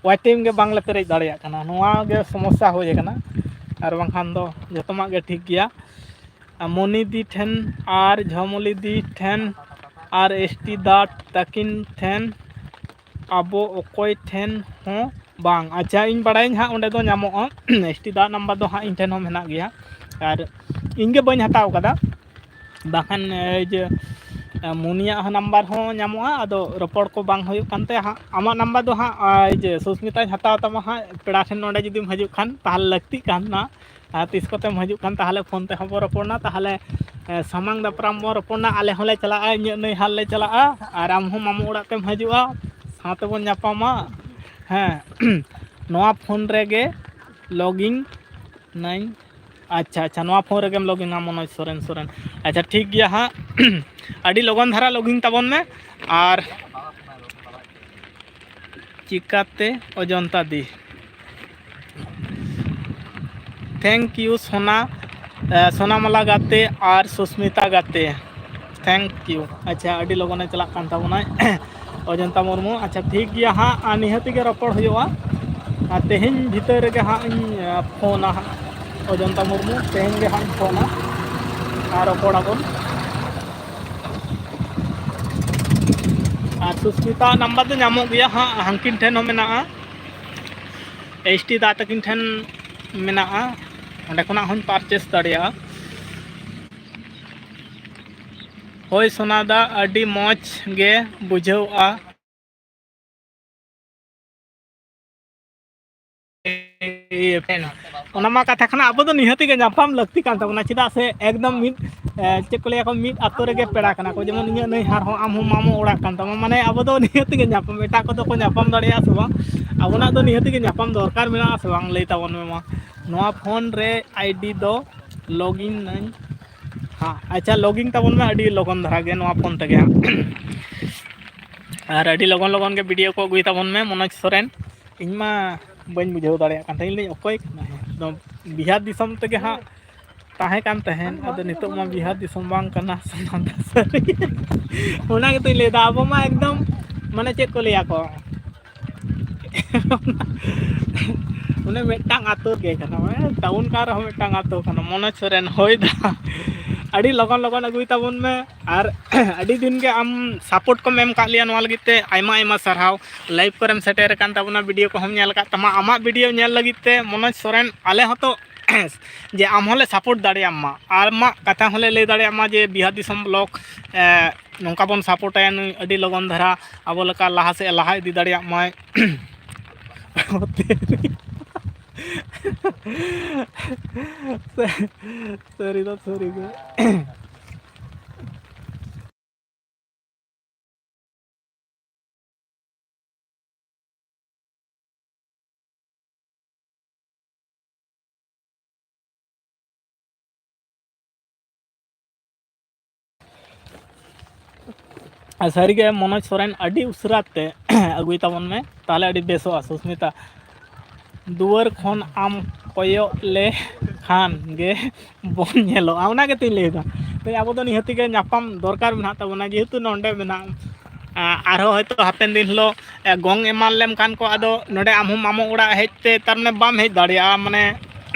ᱣᱟᱭ ᱴᱟᱭᱤᱢ ᱜᱮ ᱵᱟᱝᱞᱮ ᱯᱮᱨᱮᱡ ᱫᱟᱲᱮᱭᱟᱜ ᱠᱟᱱᱟ, ᱱᱚᱣᱟ ᱜᱮ ᱥᱚᱢᱚᱥᱥᱟ ᱦᱩᱭ ᱟᱠᱟᱱᱟ, ᱟᱨ ᱵᱟᱝᱠᱷᱟᱱ ᱫᱚ ᱡᱚᱛᱚᱢᱟᱜ ᱜᱮ ᱴᱷᱤᱠ ᱜᱮᱭᱟ᱾ ᱟᱨ ᱢᱚᱱᱤᱫᱤ ᱴᱷᱮᱱ ᱟᱨ ᱡᱷᱚᱢᱚᱞᱤᱫᱤ ᱴᱷᱮᱱ ᱟᱨ ᱮᱥ ᱴᱤ ᱫᱟ ᱛᱟᱹᱠᱤᱱ ᱴᱷᱮᱱ ᱟᱵᱚ ᱚᱠᱚᱭ ᱴᱷᱮᱱ ᱦᱚᱸ ᱵᱟᱝ, ᱟᱪᱪᱷᱟ, ᱤᱧ ᱵᱟᱲᱟᱭᱟᱹᱧ ᱦᱟᱸᱜ, ᱚᱸᱰᱮ ᱫᱚ ᱧᱟᱢᱚᱜᱼᱟ᱾ ᱮᱥ ᱴᱤ ᱫᱟᱜ ᱱᱟᱢᱵᱟᱨ ᱫᱚ ᱦᱟᱸᱜ ᱤᱧ ᱴᱷᱮᱱ ᱦᱚᱸ ᱢᱮᱱᱟᱜ ᱜᱮᱭᱟ, ᱟᱨ ᱤᱧ ᱜᱮ ᱵᱟᱹᱧ ᱦᱟᱛᱟᱣ ᱠᱟᱫᱟ᱾ ᱵᱟᱠᱷᱟᱱ ᱮᱭ ᱡᱮ, ᱮ, ᱢᱩᱱᱤᱭᱟᱜ ᱦᱚᱸ ᱱᱟᱢᱵᱟᱨ ᱦᱚᱸ ᱧᱟᱢᱚᱜᱼᱟ, ᱟᱫᱚ ᱨᱚᱯᱚᱲ ᱠᱚ ᱵᱟᱝ ᱦᱩᱭᱩᱜ ᱠᱟᱱ ᱛᱟᱭᱟ ᱦᱟᱸᱜ᱾ ᱟᱢᱟᱜ ᱱᱟᱢᱵᱟᱨ ᱫᱚ ᱦᱟᱸᱜ, ᱮᱭ ᱡᱮ, ᱥᱩᱥᱢᱤᱛᱟᱧ ᱦᱟᱛᱟᱣ ᱛᱟᱢᱟ ᱦᱟᱸᱜ, ᱯᱮᱲᱟ ᱴᱷᱮᱱ ᱱᱚᱸᱰᱮ ᱡᱩᱫᱤᱢ ᱦᱤᱡᱩᱜ ᱠᱷᱟᱱ, ᱛᱟᱦᱚᱞᱮ ᱞᱟᱹᱠᱛᱤᱜ ᱠᱟᱱ ᱱᱟ᱾ ᱟᱨ ᱛᱤᱥ ᱠᱚᱛᱮᱢ ᱦᱤᱡᱩᱜ ᱠᱷᱟᱱ, ᱛᱟᱦᱚᱞᱮ ᱯᱷᱳᱱ ᱛᱮᱦᱚᱸ ᱵᱚᱱ ᱨᱚᱯᱚᱲ ᱱᱟ᱾ ᱛᱟᱦᱚᱞᱮ, ᱮ, ᱥᱟᱢᱟᱝ ᱫᱟᱯᱨᱟᱢ ᱵᱚᱱ ᱨᱚᱯᱚᱲ ᱱᱟ᱾ ᱟᱞᱮ ᱦᱚᱸᱞᱮ ᱪᱟᱞᱟᱜᱼᱟ, ᱤᱧᱟᱹᱜ ᱱᱟᱹᱭᱦᱟᱨ ᱞᱮ ᱪᱟᱞᱟᱜᱼᱟ, ᱟᱨ ᱟᱢ ᱦᱚᱸ ᱢᱟᱢᱚ ᱚᱲᱟᱜ ᱛᱮᱢ ᱦᱤᱡᱩᱜᱼᱟ, ᱥᱟᱶᱛᱮ ᱵᱚᱱ ᱧᱟᱯᱟᱢᱟ᱾ ᱦᱮᱸ, ᱱᱚᱣᱟ ᱯᱷᱳᱱ ᱨᱮᱜᱮ ᱞᱚᱜᱤᱝ ᱱᱟᱹᱧ᱾ ᱟᱪᱪᱷᱟ, ᱟᱪᱪᱷᱟ, ᱱᱚᱣᱟ ᱯᱷᱳᱱ ᱨᱮᱜᱮᱢ ᱞᱚᱜᱤᱝᱟ, ᱢᱚᱱᱳᱡᱽ ᱥᱚᱨᱮᱱ, ᱥᱚᱨᱮᱱ᱾ ᱟᱪᱪᱷᱟ, ᱴᱷᱤᱠ ᱜᱮᱭᱟ ᱦᱟᱸᱜ᱾ ᱟᱹᱰᱤ ᱞᱚᱜᱚᱱ ᱫᱷᱟᱨᱟ ᱞᱚᱜᱤᱝ ᱛᱟᱵᱚᱱ ᱢᱮ᱾ ᱟᱨ ᱪᱤᱠᱟᱛᱮ ᱚᱡᱚᱱᱛᱟ ᱫᱤ? Thank you ᱥᱳᱱᱟ, ᱮ, ᱥᱳᱱᱟᱢᱟᱞᱟ ᱜᱟᱛᱮ ᱟᱨ ᱥᱩᱥᱢᱤᱛᱟ ᱜᱟᱛᱮ᱾ Thank you᱾ ᱟᱪᱪᱷᱟ, ᱟᱹᱰᱤ ᱞᱚᱜᱚᱱᱮ ᱪᱟᱞᱟᱜ ᱠᱟᱱ ᱛᱟᱵᱚᱱᱟᱭ ᱚᱡᱚᱱᱛᱟ ᱢᱩᱨᱢᱩ᱾ ᱟᱪᱪᱷᱟ, ᱴᱷᱤᱠ ᱜᱮᱭᱟ ᱦᱟᱸᱜ, ᱟᱨ ᱱᱤᱦᱟᱹᱛ ᱜᱮ ᱨᱚᱯᱚᱲ ᱦᱩᱭᱩᱜᱼᱟ᱾ ᱟᱨ ᱛᱮᱦᱮᱧ ᱵᱷᱤᱛᱟᱹᱨ ᱨᱮᱜᱮ ᱦᱟᱸᱜ ᱤᱧ, ᱮ, ᱯᱷᱳᱱᱟ ᱦᱟᱸᱜ ᱚᱡᱚᱱᱛᱟ ᱢᱩᱨᱢᱩ, ᱛᱮᱦᱮᱧ ᱜᱮ ᱦᱟᱸᱜ ᱤᱧ ᱯᱷᱳᱱᱟ ᱟᱨ ᱨᱚᱯᱚᱲ ᱟᱵᱚᱱ᱾ ᱟᱨ ᱥᱩᱥᱢᱤᱛᱟ ᱱᱟᱢᱵᱟᱨ ᱫᱚ ᱧᱟᱢᱚᱜ ᱜᱮᱭᱟ ᱦᱟᱸᱜ, ᱦᱟᱝᱠᱤᱱ ᱴᱷᱮᱱ ᱦᱚᱸ ᱢᱮᱱᱟᱜᱼᱟ, ᱮᱥ ᱴᱤ ᱫᱟ ᱛᱟᱹᱠᱤᱱ ᱴᱷᱮᱱ ᱢᱮᱱᱟᱜᱼᱟ, ᱚᱸᱰᱮ ᱠᱷᱚᱱᱟᱜ ᱦᱚᱸᱧ ᱯᱟᱨᱪᱮᱥ ᱫᱟᱲᱮᱭᱟᱜᱼᱟ᱾ ᱦᱳᱭ ᱥᱳᱱᱟ ᱫᱟ, ᱟᱹᱰᱤ ᱢᱚᱡᱽ ᱜᱮ ᱵᱩᱡᱷᱟᱹᱣᱜᱼᱟ᱾ ᱚᱱᱟ ᱢᱟ ᱠᱟᱛᱷᱟ ᱠᱟᱱᱟ, ᱟᱵᱚ ᱫᱚ ᱱᱤᱦᱟᱹᱛᱤ ᱜᱮ ᱧᱟᱯᱟᱢ ᱞᱟᱹᱠᱛᱤ ᱠᱟᱱ ᱛᱟᱵᱚᱱᱟ, ᱪᱮᱫᱟᱜ ᱥᱮ ᱮᱠᱫᱚᱢ ᱢᱤᱫ, ᱮ, ᱪᱮᱫ ᱠᱚ ᱞᱟᱹᱭᱟ ᱠᱚ, ᱢᱤᱫ ᱟᱛᱳ ᱨᱮᱜᱮ ᱯᱮᱲᱟ ᱠᱟᱱᱟ ᱠᱚ, ᱡᱮᱢᱚᱱ ᱤᱧᱟᱹᱜ ᱱᱟᱹᱭᱦᱟᱨ ᱦᱚᱸ ᱟᱢ ᱦᱚᱸ ᱢᱟᱢᱚ ᱚᱲᱟᱜ ᱠᱟᱱ ᱛᱟᱢᱟ, ᱢᱟᱱᱮ ᱟᱵᱚ ᱫᱚ ᱱᱤᱦᱟᱹᱛᱤ ᱜᱮ ᱧᱟᱯᱟᱢ, ᱮᱴᱟᱜ ᱠᱚᱫᱚ ᱠᱚ ᱧᱟᱯᱟᱢ ᱫᱟᱲᱮᱭᱟᱜᱼᱟ ᱥᱮ ᱵᱟᱝ, ᱟᱵᱚᱱᱟᱜ ᱫᱚ ᱱᱤᱦᱟᱹᱛᱤ ᱜᱮ ᱧᱟᱯᱟᱢ ᱫᱚᱨᱠᱟᱨ ᱢᱮᱱᱟᱜᱼᱟ ᱥᱮ ᱵᱟᱝ, ᱞᱟᱹᱭ ᱛᱟᱵᱚᱱ ᱢᱮ ᱢᱟ᱾ ᱱᱚᱣᱟ ᱯᱷᱳᱱ ᱨᱮ ᱟᱭ ᱰᱤ ᱫᱚ ᱞᱚᱜᱤᱱ ᱱᱟᱹᱧ ᱦᱟᱸᱜ᱾ ᱟᱪᱪᱷᱟ, ᱞᱚᱜᱤᱱ ᱛᱟᱵᱚᱱ ᱢᱮ ᱟᱹᱰᱤ ᱞᱚᱜᱚᱱ ᱫᱷᱟᱨᱟ ᱜᱮ ᱱᱚᱣᱟ ᱯᱷᱳᱱ ᱛᱮᱜᱮ ᱦᱟᱸᱜ᱾ ᱟᱨ ᱟᱹᱰᱤ ᱞᱚᱜᱚᱱ ᱞᱚᱜᱚᱱ ᱜᱮ ᱵᱷᱤᱰᱤᱭᱳ ᱠᱚ ᱟᱹᱜᱩᱭ ᱛᱟᱵᱚᱱ ᱢᱮ ᱢᱚᱱᱳᱡᱽ ᱥᱚᱨᱮᱱ᱾ ᱤᱧ ᱢᱟ ᱵᱟᱹᱧ ᱵᱩᱡᱷᱟᱹᱣ ᱫᱟᱲᱮᱭᱟᱜ ᱠᱟᱱ ᱛᱟᱦᱮᱸᱫ, ᱤᱧ ᱞᱟᱹᱭ ᱚᱠᱚᱭ ᱠᱟᱱᱟᱭ? ᱮᱠᱫᱚᱢ ᱵᱤᱦᱟᱨ ᱫᱤᱥᱚᱢ ᱛᱮᱜᱮ ᱦᱟᱸᱜ ᱛᱟᱦᱮᱸ ᱠᱟᱱ ᱛᱟᱦᱮᱸᱫ, ᱟᱫᱚ ᱱᱤᱛᱚᱜ ᱢᱟ ᱵᱤᱦᱟᱨ ᱫᱤᱥᱚᱢ ᱵᱟᱝ ᱠᱟᱱᱟ, ᱥᱟᱱᱟᱢ ᱫᱤᱥᱚᱢ ᱨᱮᱜᱮ᱾ ᱚᱱᱟ ᱜᱮᱛᱚᱧ ᱞᱟᱹᱭᱫᱟ, ᱟᱵᱚ ᱢᱟ ᱮᱠᱫᱚᱢ, ᱢᱟᱱᱮ, ᱪᱮᱫ ᱠᱚ ᱞᱟᱹᱭᱟ ᱠᱚ, ᱚᱱᱮ ᱢᱤᱫᱴᱟᱝ ᱟᱛᱳ ᱜᱮ ᱠᱟᱱᱟ, ᱢᱟᱱᱮ ᱴᱟᱣᱩᱱ ᱠᱟᱱ ᱨᱮᱦᱚᱸ ᱢᱤᱫᱴᱟᱝ ᱟᱛᱳ ᱠᱟᱱᱟ᱾ ᱢᱚᱱᱳᱡᱽ ᱥᱚᱨᱮᱱ, ᱦᱳᱭ ᱫᱟ, ᱟᱹᱰᱤ ᱞᱚᱜᱚᱱ ᱞᱚᱜᱚᱱ ᱟᱹᱜᱩᱭ ᱛᱟᱵᱚᱱ ᱢᱮ᱾ ᱟᱨ ᱟᱹᱰᱤ ᱫᱤᱱ ᱜᱮ ᱟᱢ ᱥᱟᱯᱳᱨᱴ ᱠᱚᱢ ᱮᱢ ᱠᱟᱜ ᱞᱮᱭᱟ, ᱱᱚᱣᱟ ᱞᱟᱹᱜᱤᱫ ᱛᱮ ᱟᱭᱢᱟ ᱟᱭᱢᱟ ᱥᱟᱨᱦᱟᱣ᱾ ᱞᱟᱭᱤᱵᱷ ᱠᱚᱨᱮᱢ ᱥᱮᱴᱮᱨ ᱟᱠᱟᱱ ᱛᱟᱵᱚᱱᱟ, ᱵᱷᱤᱰᱤᱭᱳ ᱠᱚᱦᱚᱸᱢ ᱧᱮᱞ ᱟᱠᱟᱫ ᱛᱟᱢᱟ᱾ ᱟᱢᱟᱜ ᱵᱷᱤᱰᱤᱭᱳ ᱧᱮᱞ ᱞᱟᱹᱜᱤᱫ ᱛᱮ ᱢᱚᱱᱳᱡᱽ ᱥᱚᱨᱮᱱ ᱟᱞᱮ ᱦᱚᱸᱛᱚ ᱡᱮ ᱟᱢ ᱦᱚᱸᱞᱮ ᱥᱟᱯᱳᱨᱴ ᱫᱟᱲᱮᱭᱟᱢ ᱢᱟ, ᱟᱢᱟᱜ ᱠᱟᱛᱷᱟ ᱦᱚᱸᱞᱮ ᱞᱟᱹᱭ ᱫᱟᱲᱮᱭᱟᱜ ᱢᱟ ᱡᱮ ᱵᱤᱦᱟᱨ ᱫᱤᱥᱚᱢ ᱵᱞᱚᱜᱽ, ᱮ, ᱱᱚᱝᱠᱟ ᱵᱚᱱ ᱥᱟᱯᱳᱨᱴᱟᱭᱟ, ᱱᱩᱭ ᱟᱹᱰᱤ ᱞᱚᱜᱚᱱ ᱫᱷᱟᱨᱟ ᱟᱵᱚ ᱞᱮᱠᱟ ᱞᱟᱦᱟ ᱥᱮᱫ ᱮ ᱞᱟᱦᱟ ᱤᱫᱤ ᱫᱟᱲᱮᱭᱟᱜ ᱢᱟᱭ᱾ ᱥᱟᱹᱨᱤ ᱫᱚ ᱥᱟᱹᱨᱤ ᱜᱮ᱾ ᱟᱨ ᱥᱟᱹᱨᱤᱜᱮ ᱢᱚᱱᱳᱡᱽ ᱥᱚᱨᱮᱱ ᱟᱹᱰᱤ ᱩᱥᱟᱹᱨᱟ ᱛᱮ ᱟᱹᱜᱩᱭ ᱛᱟᱵᱚᱱ ᱢᱮ, ᱛᱟᱦᱚᱞᱮ ᱟᱹᱰᱤ ᱵᱮᱥᱚᱜᱼᱟ᱾ ᱥᱩᱥᱢᱤᱛᱟ, ᱫᱩᱣᱟᱹᱨ ᱠᱷᱚᱱ ᱟᱢ ᱠᱚᱭᱚᱜ ᱞᱮᱠᱷᱟᱱ ᱜᱮ ᱵᱚᱱ ᱧᱮᱞᱚᱜᱼᱟ, ᱚᱱᱟ ᱜᱮᱛᱤᱧ ᱞᱟᱹᱭᱫᱟ᱾ ᱛᱚ ᱟᱵᱚ ᱫᱚ ᱱᱤᱦᱟᱹᱛᱤ ᱜᱮ ᱧᱟᱯᱟᱢ ᱫᱚᱨᱠᱟᱨ ᱢᱮᱱᱟᱜ ᱛᱟᱵᱚᱱᱟ, ᱡᱮᱦᱮᱛᱩ ᱱᱚᱸᱰᱮ ᱢᱮᱱᱟᱜᱼᱟ᱾ ᱟᱨᱦᱚᱸ ᱦᱚᱭᱛᱳ ᱦᱟᱯᱮᱱ ᱫᱤᱱ ᱦᱤᱞᱳᱜ ᱜᱚᱝ ᱮᱢᱟᱱ ᱞᱮᱢ ᱠᱷᱟᱱ ᱠᱚ, ᱟᱫᱚ ᱱᱚᱸᱰᱮ ᱟᱢ ᱦᱚᱸ ᱢᱟᱢᱚ ᱚᱲᱟᱜ ᱦᱮᱡ ᱛᱮ ᱛᱟᱨ ᱢᱟᱱᱮ ᱵᱟᱢ ᱦᱮᱡ ᱫᱟᱲᱮᱭᱟᱜᱼᱟ, ᱢᱟᱱᱮ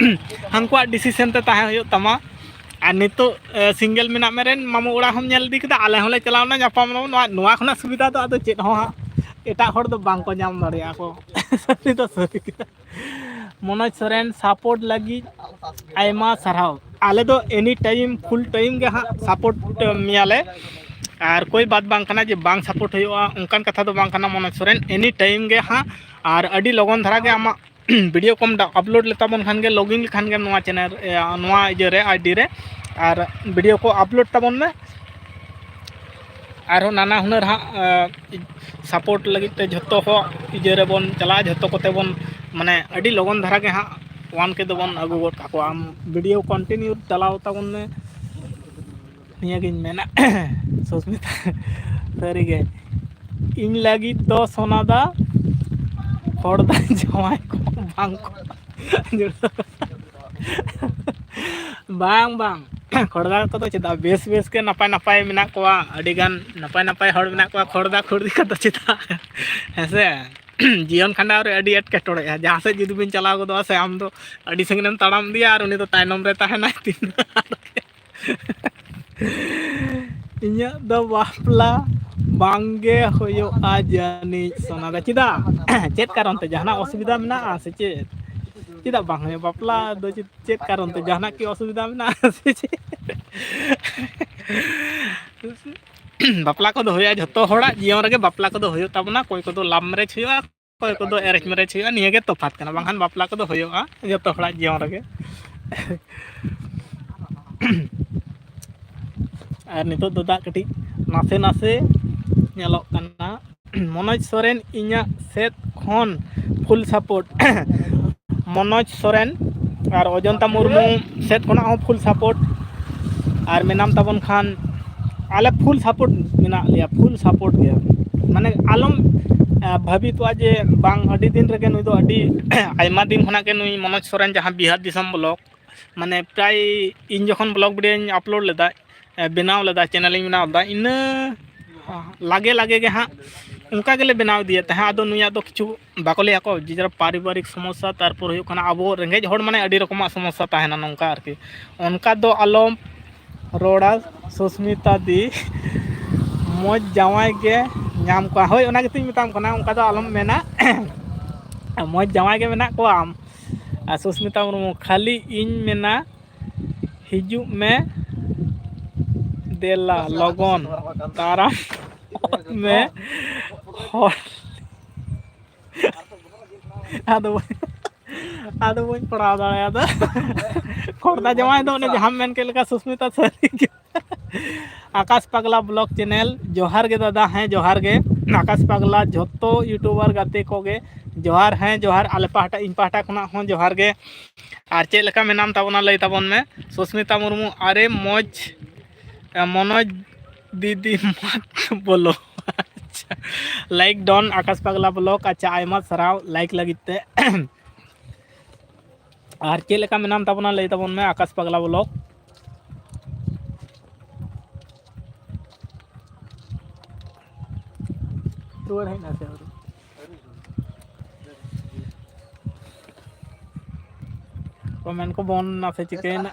ᱦᱟᱱᱠᱩᱣᱟᱜ ᱰᱤᱥᱤᱥᱮᱱ ᱛᱮ ᱛᱟᱦᱮᱸ ᱦᱩᱭᱩᱜ ᱛᱟᱢᱟ᱾ ᱟᱨ ᱱᱤᱛᱚᱜ ᱥᱤᱝᱜᱮᱞ ᱢᱮᱱᱟᱜ ᱢᱮ ᱨᱮᱱ ᱢᱟᱢᱚ ᱚᱲᱟᱜ ᱦᱚᱸᱢ ᱧᱮᱞ ᱤᱫᱤ ᱠᱮᱫᱟ, ᱟᱞᱮ ᱦᱚᱸᱞᱮ ᱪᱟᱞᱟᱣᱱᱟ, ᱧᱟᱯᱟᱢ ᱱᱟᱵᱚᱱ᱾ ᱱᱚᱣᱟ, ᱱᱚᱣᱟ ᱠᱷᱚᱱᱟᱜ ᱥᱩᱵᱤᱫᱷᱟ ᱫᱚ ᱟᱫᱚ ᱪᱮᱫ ᱦᱚᱸ ᱦᱟᱸᱜ ᱮᱴᱟᱜ ᱦᱚᱲ ᱫᱚ ᱵᱟᱝ ᱠᱚ ᱧᱟᱢ ᱫᱟᱲᱮᱭᱟᱜᱼᱟ ᱠᱚ᱾ ᱥᱟᱹᱨᱤ ᱫᱚ ᱥᱟᱹᱨᱤ ᱜᱮ᱾ ᱢᱚᱱᱳᱡᱽ ᱥᱚᱨᱮᱱ ᱥᱟᱯᱳᱨᱴ ᱞᱟᱹᱜᱤᱫ ᱟᱭᱢᱟ ᱥᱟᱨᱦᱟᱣ᱾ ᱟᱞᱮ ᱫᱚ ᱮᱱᱤ ᱴᱟᱭᱤᱢ ᱯᱷᱩᱞ ᱴᱟᱭᱤᱢ ᱜᱮ ᱦᱟᱸᱜ ᱥᱟᱯᱳᱨᱴ ᱢᱮᱭᱟᱞᱮ, ᱟᱨ ᱠᱳᱭ ᱵᱟᱛ ᱵᱟᱝ ᱠᱟᱱᱟ ᱡᱮ ᱵᱟᱝ ᱥᱟᱯᱳᱨᱴ ᱦᱩᱭᱩᱜᱼᱟ, ᱚᱱᱠᱟᱱ ᱠᱟᱛᱷᱟ ᱫᱚ ᱵᱟᱝ ᱠᱟᱱᱟ ᱢᱚᱱᱳᱡᱽ ᱥᱚᱨᱮᱱ, ᱮᱱᱤ ᱴᱟᱭᱤᱢ ᱜᱮ ᱦᱟᱸᱜ᱾ ᱟᱨ ᱟᱹᱰᱤ ᱞᱚᱜᱚᱱ ᱫᱷᱟᱨᱟ ᱜᱮ ᱟᱢᱟᱜ ᱵᱷᱤᱰᱤᱭᱳ ᱠᱚᱢ ᱟᱯᱞᱳᱰ ᱞᱮᱛᱟ ᱵᱚᱱ ᱠᱷᱟᱱ ᱜᱮ, ᱞᱚᱜᱤᱱ ᱞᱮᱠᱷᱟᱱ ᱜᱮ ᱱᱚᱣᱟ ᱪᱮᱱᱮᱞ, ᱱᱚᱣᱟ ᱤᱭᱟᱹ ᱨᱮ, ᱟᱭᱰᱤ ᱨᱮ, ᱟᱨ ᱵᱷᱤᱰᱤᱭᱳ ᱠᱚ ᱟᱯᱞᱳᱰ ᱛᱟᱵᱚᱱ ᱢᱮ᱾ ᱟᱨᱦᱚᱸ ᱱᱟᱱᱟ ᱦᱩᱱᱟᱹᱨ ᱦᱟᱸᱜ ᱥᱟᱯᱳᱨᱴ ᱞᱟᱹᱜᱤᱫ ᱛᱮ ᱡᱷᱚᱛᱚ ᱦᱚᱸ ᱤᱭᱟᱹ ᱨᱮᱵᱚᱱ ᱪᱟᱞᱟᱜᱼᱟ, ᱡᱷᱚᱛᱚ ᱠᱚᱛᱮ ᱵᱚᱱ, ᱢᱟᱱᱮ, ᱟᱹᱰᱤ ᱞᱚᱜᱚᱱ ᱫᱷᱟᱨᱟ ᱜᱮ ᱦᱟᱸᱜ ᱚᱣᱟᱱ ᱠᱮ ᱫᱚᱵᱚᱱ ᱟᱹᱜᱩ ᱜᱚᱫ ᱠᱟᱠᱚᱣᱟ᱾ ᱟᱢ ᱵᱷᱤᱰᱤᱭᱳ ᱠᱚᱱᱴᱤᱱᱤᱭᱩ ᱪᱟᱞᱟᱣ ᱛᱟᱵᱚᱱ ᱢᱮ᱾ ᱱᱤᱭᱟᱹᱜᱤᱧ ᱢᱮᱱᱟ᱾ ᱥᱩᱥᱢᱤᱛᱟ, ᱥᱟᱹᱨᱤᱜᱮ ᱤᱧ ᱞᱟᱹᱜᱤᱫ ᱫᱚ ᱥᱚᱱᱟᱫᱟ ᱠᱷᱚᱲᱫᱟ ᱡᱟᱶᱟᱭ ᱠᱚ ᱵᱟᱝ ᱠᱚ ᱡᱩᱲᱟᱹᱣ᱾ ᱵᱟᱝ, ᱵᱟᱝ, ᱠᱷᱚᱲᱫᱟ ᱠᱚᱫᱚ ᱪᱮᱫᱟᱜ, ᱵᱮᱥ ᱵᱮᱥ ᱜᱮ ᱱᱟᱯᱟᱭ ᱱᱟᱯᱟᱭ ᱢᱮᱱᱟᱜ ᱠᱚᱣᱟ, ᱟᱹᱰᱤᱜᱟᱱ ᱱᱟᱯᱟᱭ ᱱᱟᱯᱟᱭ ᱦᱚᱲ ᱢᱮᱱᱟᱜ ᱠᱚᱣᱟ᱾ ᱠᱷᱚᱲᱫᱟ ᱠᱷᱩᱲᱫᱤ ᱠᱚᱫᱚ ᱪᱮᱫᱟᱜ, ᱦᱮᱸ ᱥᱮ? ᱡᱤᱭᱚᱱ ᱠᱷᱟᱸᱰᱟᱣ ᱨᱮ ᱟᱹᱰᱤ ᱮᱴᱠᱮᱴᱚᱬᱮᱜᱼᱟ᱾ ᱡᱟᱦᱟᱸ ᱥᱮᱫ ᱡᱩᱫᱤ ᱵᱤᱱ ᱪᱟᱞᱟᱣ ᱜᱚᱫᱚᱜᱼᱟ ᱥᱮ, ᱟᱢ ᱫᱚ ᱟᱹᱰᱤ ᱥᱟᱺᱜᱤᱧ ᱮᱢ ᱛᱟᱲᱟᱢ ᱤᱫᱤᱭᱟ ᱟᱨ ᱩᱱᱤ ᱫᱚ ᱛᱟᱭᱱᱚᱢ ᱨᱮ ᱛᱟᱦᱮᱱᱟᱭ ᱛᱤᱱ ᱵᱷᱳᱨ᱾ ᱤᱧᱟᱹᱜ ᱫᱚ ᱵᱟᱯᱞᱟ ᱵᱟᱝᱜᱮ ᱦᱩᱭᱩᱜᱼᱟ ᱡᱟᱹᱱᱤᱡ ᱥᱳᱱᱟ ᱫᱟ᱾ ᱪᱮᱫᱟᱜ? ᱪᱮᱫ ᱠᱟᱨᱚᱱ ᱛᱮ? ᱡᱟᱦᱟᱱᱟᱜ ᱚᱥᱩᱵᱤᱫᱷᱟ ᱢᱮᱱᱟᱜᱼᱟ ᱥᱮ ᱪᱮᱫ? ᱪᱮᱫᱟᱜ ᱵᱟᱝ ᱦᱩᱭᱩᱜᱼᱟ? ᱵᱟᱯᱞᱟ ᱫᱚ ᱪᱮᱫ, ᱪᱮᱫ ᱠᱟᱨᱚᱱ ᱛᱮ? ᱡᱟᱦᱟᱱᱟᱜ ᱠᱤ ᱚᱥᱩᱵᱤᱫᱷᱟ ᱢᱮᱱᱟᱜᱼᱟ ᱥᱮ ᱪᱮᱫ? ᱵᱟᱯᱞᱟ ᱠᱚᱫᱚ ᱦᱩᱭᱩᱜᱼᱟ, ᱡᱷᱚᱛᱚ ᱦᱚᱲᱟᱜ ᱡᱤᱭᱚᱱ ᱨᱮᱜᱮ ᱵᱟᱯᱞᱟ ᱠᱚᱫᱚ ᱦᱩᱭᱩᱜ ᱛᱟᱵᱚᱱᱟ᱾ ᱚᱠᱚᱭ ᱠᱚᱫᱚ love marriage ᱦᱩᱭᱩᱜᱼᱟ, ᱚᱠᱚᱭ ᱠᱚᱫᱚ arrange marriage ᱦᱩᱭᱩᱜᱼᱟ, ᱱᱤᱭᱟᱹ ᱜᱮ ᱛᱚᱯᱷᱟᱛ ᱠᱟᱱᱟ, ᱵᱟᱝᱠᱷᱟᱱ ᱵᱟᱯᱞᱟ ᱠᱚᱫᱚ ᱦᱩᱭᱩᱜᱼᱟ ᱡᱚᱛᱚ ᱦᱚᱲᱟᱜ ᱡᱤᱭᱚᱱ ᱨᱮᱜᱮ᱾ ᱟᱨ ᱱᱤᱛᱚᱜ ᱫᱚ ᱫᱟᱜ ᱠᱟᱹᱴᱤᱡ ᱱᱟᱥᱮ ᱱᱟᱥᱮ ᱧᱮᱞᱚᱜ ᱠᱟᱱᱟ᱾ ᱢᱚᱱᱳᱡᱽ ᱥᱚᱨᱮᱱ ᱤᱧᱟᱹᱜ ᱥᱮᱫ ᱠᱷᱚᱱ full support᱾ ᱢᱚᱱᱳᱡᱽ ᱥᱚᱨᱮᱱ ᱟᱨ ᱚᱡᱚᱱᱛᱟ ᱢᱩᱨᱢᱩ ᱥᱮᱫ ᱠᱷᱚᱱᱟᱜ ᱦᱚᱸ full support᱾ ᱟᱨ ᱢᱮᱱᱟᱢ ᱛᱟᱵᱚᱱ ᱠᱷᱟᱱ ᱟᱞᱮ full support ᱢᱮᱱᱟᱜ ᱞᱮᱭᱟ, full support ᱜᱮ᱾ ᱢᱟᱱᱮ ᱟᱞᱚᱢ ᱵᱷᱟᱹᱵᱤᱛᱚᱜᱼᱟ ᱡᱮ ᱵᱟᱝ, ᱟᱹᱰᱤ ᱫᱤᱱ ᱨᱮᱜᱮ ᱱᱩᱭ ᱫᱚ, ᱟᱹᱰᱤ ᱟᱭᱢᱟ ᱫᱤᱱ ᱠᱷᱚᱱᱟᱜ ᱜᱮ ᱱᱩᱭ ᱢᱚᱱᱳᱡᱽ ᱥᱚᱨᱮᱱ ᱡᱟᱦᱟᱸ ᱵᱤᱦᱟᱨ ᱫᱤᱥᱚᱢ ᱵᱞᱚᱜ, ᱢᱟᱱᱮ ᱯᱨᱟᱭ ᱤᱧ ᱡᱚᱠᱷᱚᱱ ᱵᱞᱚᱜ ᱵᱷᱤᱰᱤᱭᱳᱧ ᱟᱯᱞᱳᱰ ᱞᱮᱫᱟ, ᱵᱮᱱᱟᱣ ᱞᱮᱫᱟ, ᱪᱮᱱᱮᱞᱤᱧ ᱵᱮᱱᱟᱣ ᱞᱮᱫᱟ, ᱤᱱᱟᱹ ᱞᱟᱜᱮ ᱞᱟᱜᱮ ᱜᱮ ᱦᱟᱸᱜ ᱚᱱᱠᱟ ᱜᱮᱞᱮ ᱵᱮᱱᱟᱣ ᱤᱫᱤᱭᱮᱫ ᱛᱟᱦᱮᱸᱫ᱾ ᱟᱫᱚ ᱱᱩᱭᱟᱜ ᱫᱚ ᱠᱤᱪᱷᱩ ᱵᱟᱠᱚ ᱞᱟᱹᱭᱟ ᱠᱚ, ᱡᱮ ᱡᱟᱨ ᱯᱟᱨᱤᱵᱟᱨᱤᱠ ᱥᱚᱢᱚᱥᱥᱟ, ᱛᱟᱨᱯᱚᱨ ᱦᱩᱭᱩᱜ ᱠᱟᱱᱟ ᱟᱵᱚ ᱨᱮᱸᱜᱮᱡ ᱦᱚᱲ ᱢᱟᱱᱮ ᱟᱹᱰᱤ ᱨᱚᱠᱚᱢᱟᱜ ᱥᱚᱢᱚᱥᱥᱟ ᱛᱟᱦᱮᱱᱟ ᱱᱚᱝᱠᱟ ᱟᱨᱠᱤ᱾ ᱚᱱᱠᱟ ᱫᱚ ᱟᱞᱚᱢ ᱨᱚᱲᱟ ᱥᱩᱥᱢᱤᱛᱟ ᱫᱤ, ᱢᱚᱡᱽ ᱡᱟᱶᱟᱭ ᱜᱮ ᱧᱟᱢ ᱠᱚᱣᱟ᱾ ᱦᱳᱭ, ᱚᱱᱟ ᱜᱮᱛᱚᱧ ᱢᱮᱛᱟᱢ ᱠᱟᱱᱟ, ᱚᱱᱠᱟ ᱫᱚ ᱟᱞᱚᱢ ᱢᱮᱱᱟ᱾ ᱢᱚᱡᱽ ᱡᱟᱶᱟᱭ ᱜᱮ ᱢᱮᱱᱟᱜ ᱠᱚᱣᱟ ᱟᱢ ᱟᱨ ᱥᱩᱥᱢᱤᱛᱟ ᱢᱩᱨᱢᱩ᱾ ᱠᱷᱟᱹᱞᱤ ᱤᱧ ᱢᱮᱱᱟ, ᱦᱤᱡᱩᱜ ᱢᱮ ᱫᱮᱞᱟ ᱞᱚᱜᱚᱱ, ᱛᱟᱨᱟᱢ ᱢᱮ ᱦᱚᱲ᱾ ᱟᱫᱚ, ᱟᱫᱚ ᱵᱟᱹᱧ ᱯᱟᱲᱦᱟᱣ ᱫᱟᱲᱮᱭᱟᱫᱟ᱾ ᱠᱷᱚᱲᱫᱟ ᱡᱟᱶᱟᱭ ᱫᱚ ᱚᱱᱮ ᱡᱟᱦᱟᱸᱢ ᱢᱮᱱ ᱠᱮᱫ ᱞᱮᱠᱟ, ᱥᱩᱥᱢᱤᱛᱟ ᱥᱟᱹᱨᱤ ᱜᱮ᱾ ᱟᱠᱟᱥ ᱯᱟᱜᱽᱞᱟ ᱵᱞᱚᱜ ᱪᱮᱱᱮᱞ, ᱡᱚᱦᱟᱨ ᱜᱮ ᱫᱟᱫᱟ, ᱦᱮᱸ ᱡᱚᱦᱟᱨ ᱜᱮ᱾ ᱟᱠᱟᱥ ᱯᱟᱜᱽᱞᱟ ᱡᱷᱚᱛᱚ ᱤᱭᱩᱴᱩᱵᱟᱨ ᱜᱟᱛᱮ ᱠᱚᱜᱮ ᱡᱚᱦᱟᱨ, ᱦᱮᱸ ᱡᱚᱦᱟᱨ, ᱟᱞᱮ ᱯᱟᱦᱴᱟ, ᱤᱧ ᱯᱟᱦᱴᱟ ᱠᱷᱚᱱᱟᱜ ᱦᱚᱸ ᱡᱚᱦᱟᱨ ᱜᱮ᱾ ᱟᱨ ᱪᱮᱫ ᱞᱮᱠᱟ ᱢᱮᱱᱟᱢ ᱛᱟᱵᱚᱱᱟ ᱞᱟᱹᱭ ᱛᱟᱵᱚᱱ ᱢᱮ᱾ ᱥᱩᱥᱢᱤᱛᱟ ᱢᱩᱨᱢᱩ, ᱟᱨᱮ ᱢᱚᱡᱽ, ᱢᱚᱱᱳᱡᱽ ᱫᱤᱫᱤ ᱢᱟᱛ ᱵᱚᱞᱚ᱾ ᱟᱪᱪᱷᱟ, ᱞᱟᱭᱤᱠ ᱰᱚᱱ ᱟᱠᱟᱥ ᱯᱟᱜᱽᱞᱟ ᱵᱞᱚᱜ᱾ ᱟᱪᱪᱷᱟ, ᱟᱭᱢᱟ ᱥᱟᱨᱦᱟᱣ ᱞᱟᱭᱤᱠ ᱞᱟᱹᱜᱤᱫ ᱛᱮ᱾ ᱟᱨ ᱪᱮᱫ ᱞᱮᱠᱟ ᱢᱮᱱᱟᱢ ᱛᱟᱵᱚᱱᱟ ᱞᱟᱹᱭ ᱛᱟᱵᱚᱱ ᱢᱮ ᱟᱠᱟᱥ ᱯᱟᱜᱽᱞᱟ ᱵᱞᱚᱜ᱾ ᱨᱩᱣᱟᱹᱲ ᱦᱮᱡ ᱱᱟ ᱥᱮ ᱟᱹᱣᱨᱤ? ᱠᱚᱢᱮᱱᱴ ᱠᱚ ᱵᱚᱱ ᱱᱟᱥᱮ ᱪᱤᱠᱟᱹᱭᱮᱱᱟ᱾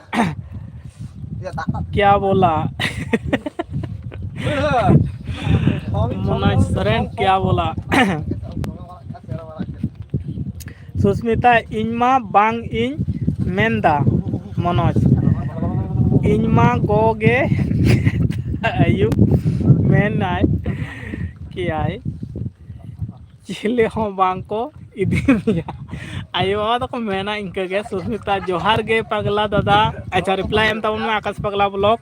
ᱠᱮᱭᱟ ᱵᱚᱞᱟ? ᱢᱚᱱᱳᱡᱽ ᱥᱚᱨᱮᱱ, ᱠᱮᱭᱟ ᱵᱚᱞᱟ? ᱥᱩᱥᱢᱤᱛᱟ, ᱤᱧ ᱢᱟ ᱵᱟᱝ ᱤᱧ ᱢᱮᱱᱫᱟ᱾ ᱢᱚᱱᱳᱡᱽ, ᱤᱧ ᱢᱟ ᱜᱚ ᱜᱮ ᱟᱹᱭᱩᱵ ᱢᱮᱱᱟᱭ ᱠᱮᱭᱟᱭ, ᱪᱤᱞᱤ ᱦᱚᱸ ᱵᱟᱝ ᱠᱚ ᱤᱫᱤ ᱢᱮᱭᱟ᱾ ᱟᱭᱳ ᱵᱟᱵᱟ ᱫᱚᱠᱚ ᱢᱮᱱᱟ ᱤᱱᱠᱟᱹ ᱜᱮ᱾ ᱥᱩᱥᱢᱤᱛᱟ, ᱡᱚᱦᱟᱨ ᱜᱮ ᱯᱟᱜᱽᱞᱟ ᱫᱟᱫᱟ᱾ ᱟᱪᱪᱷᱟ, ᱨᱤᱯᱞᱟᱭ ᱮᱢ ᱛᱟᱵᱚᱱ ᱢᱮ, ᱟᱠᱟᱥ ᱯᱟᱜᱽᱞᱟ ᱵᱞᱚᱜ᱾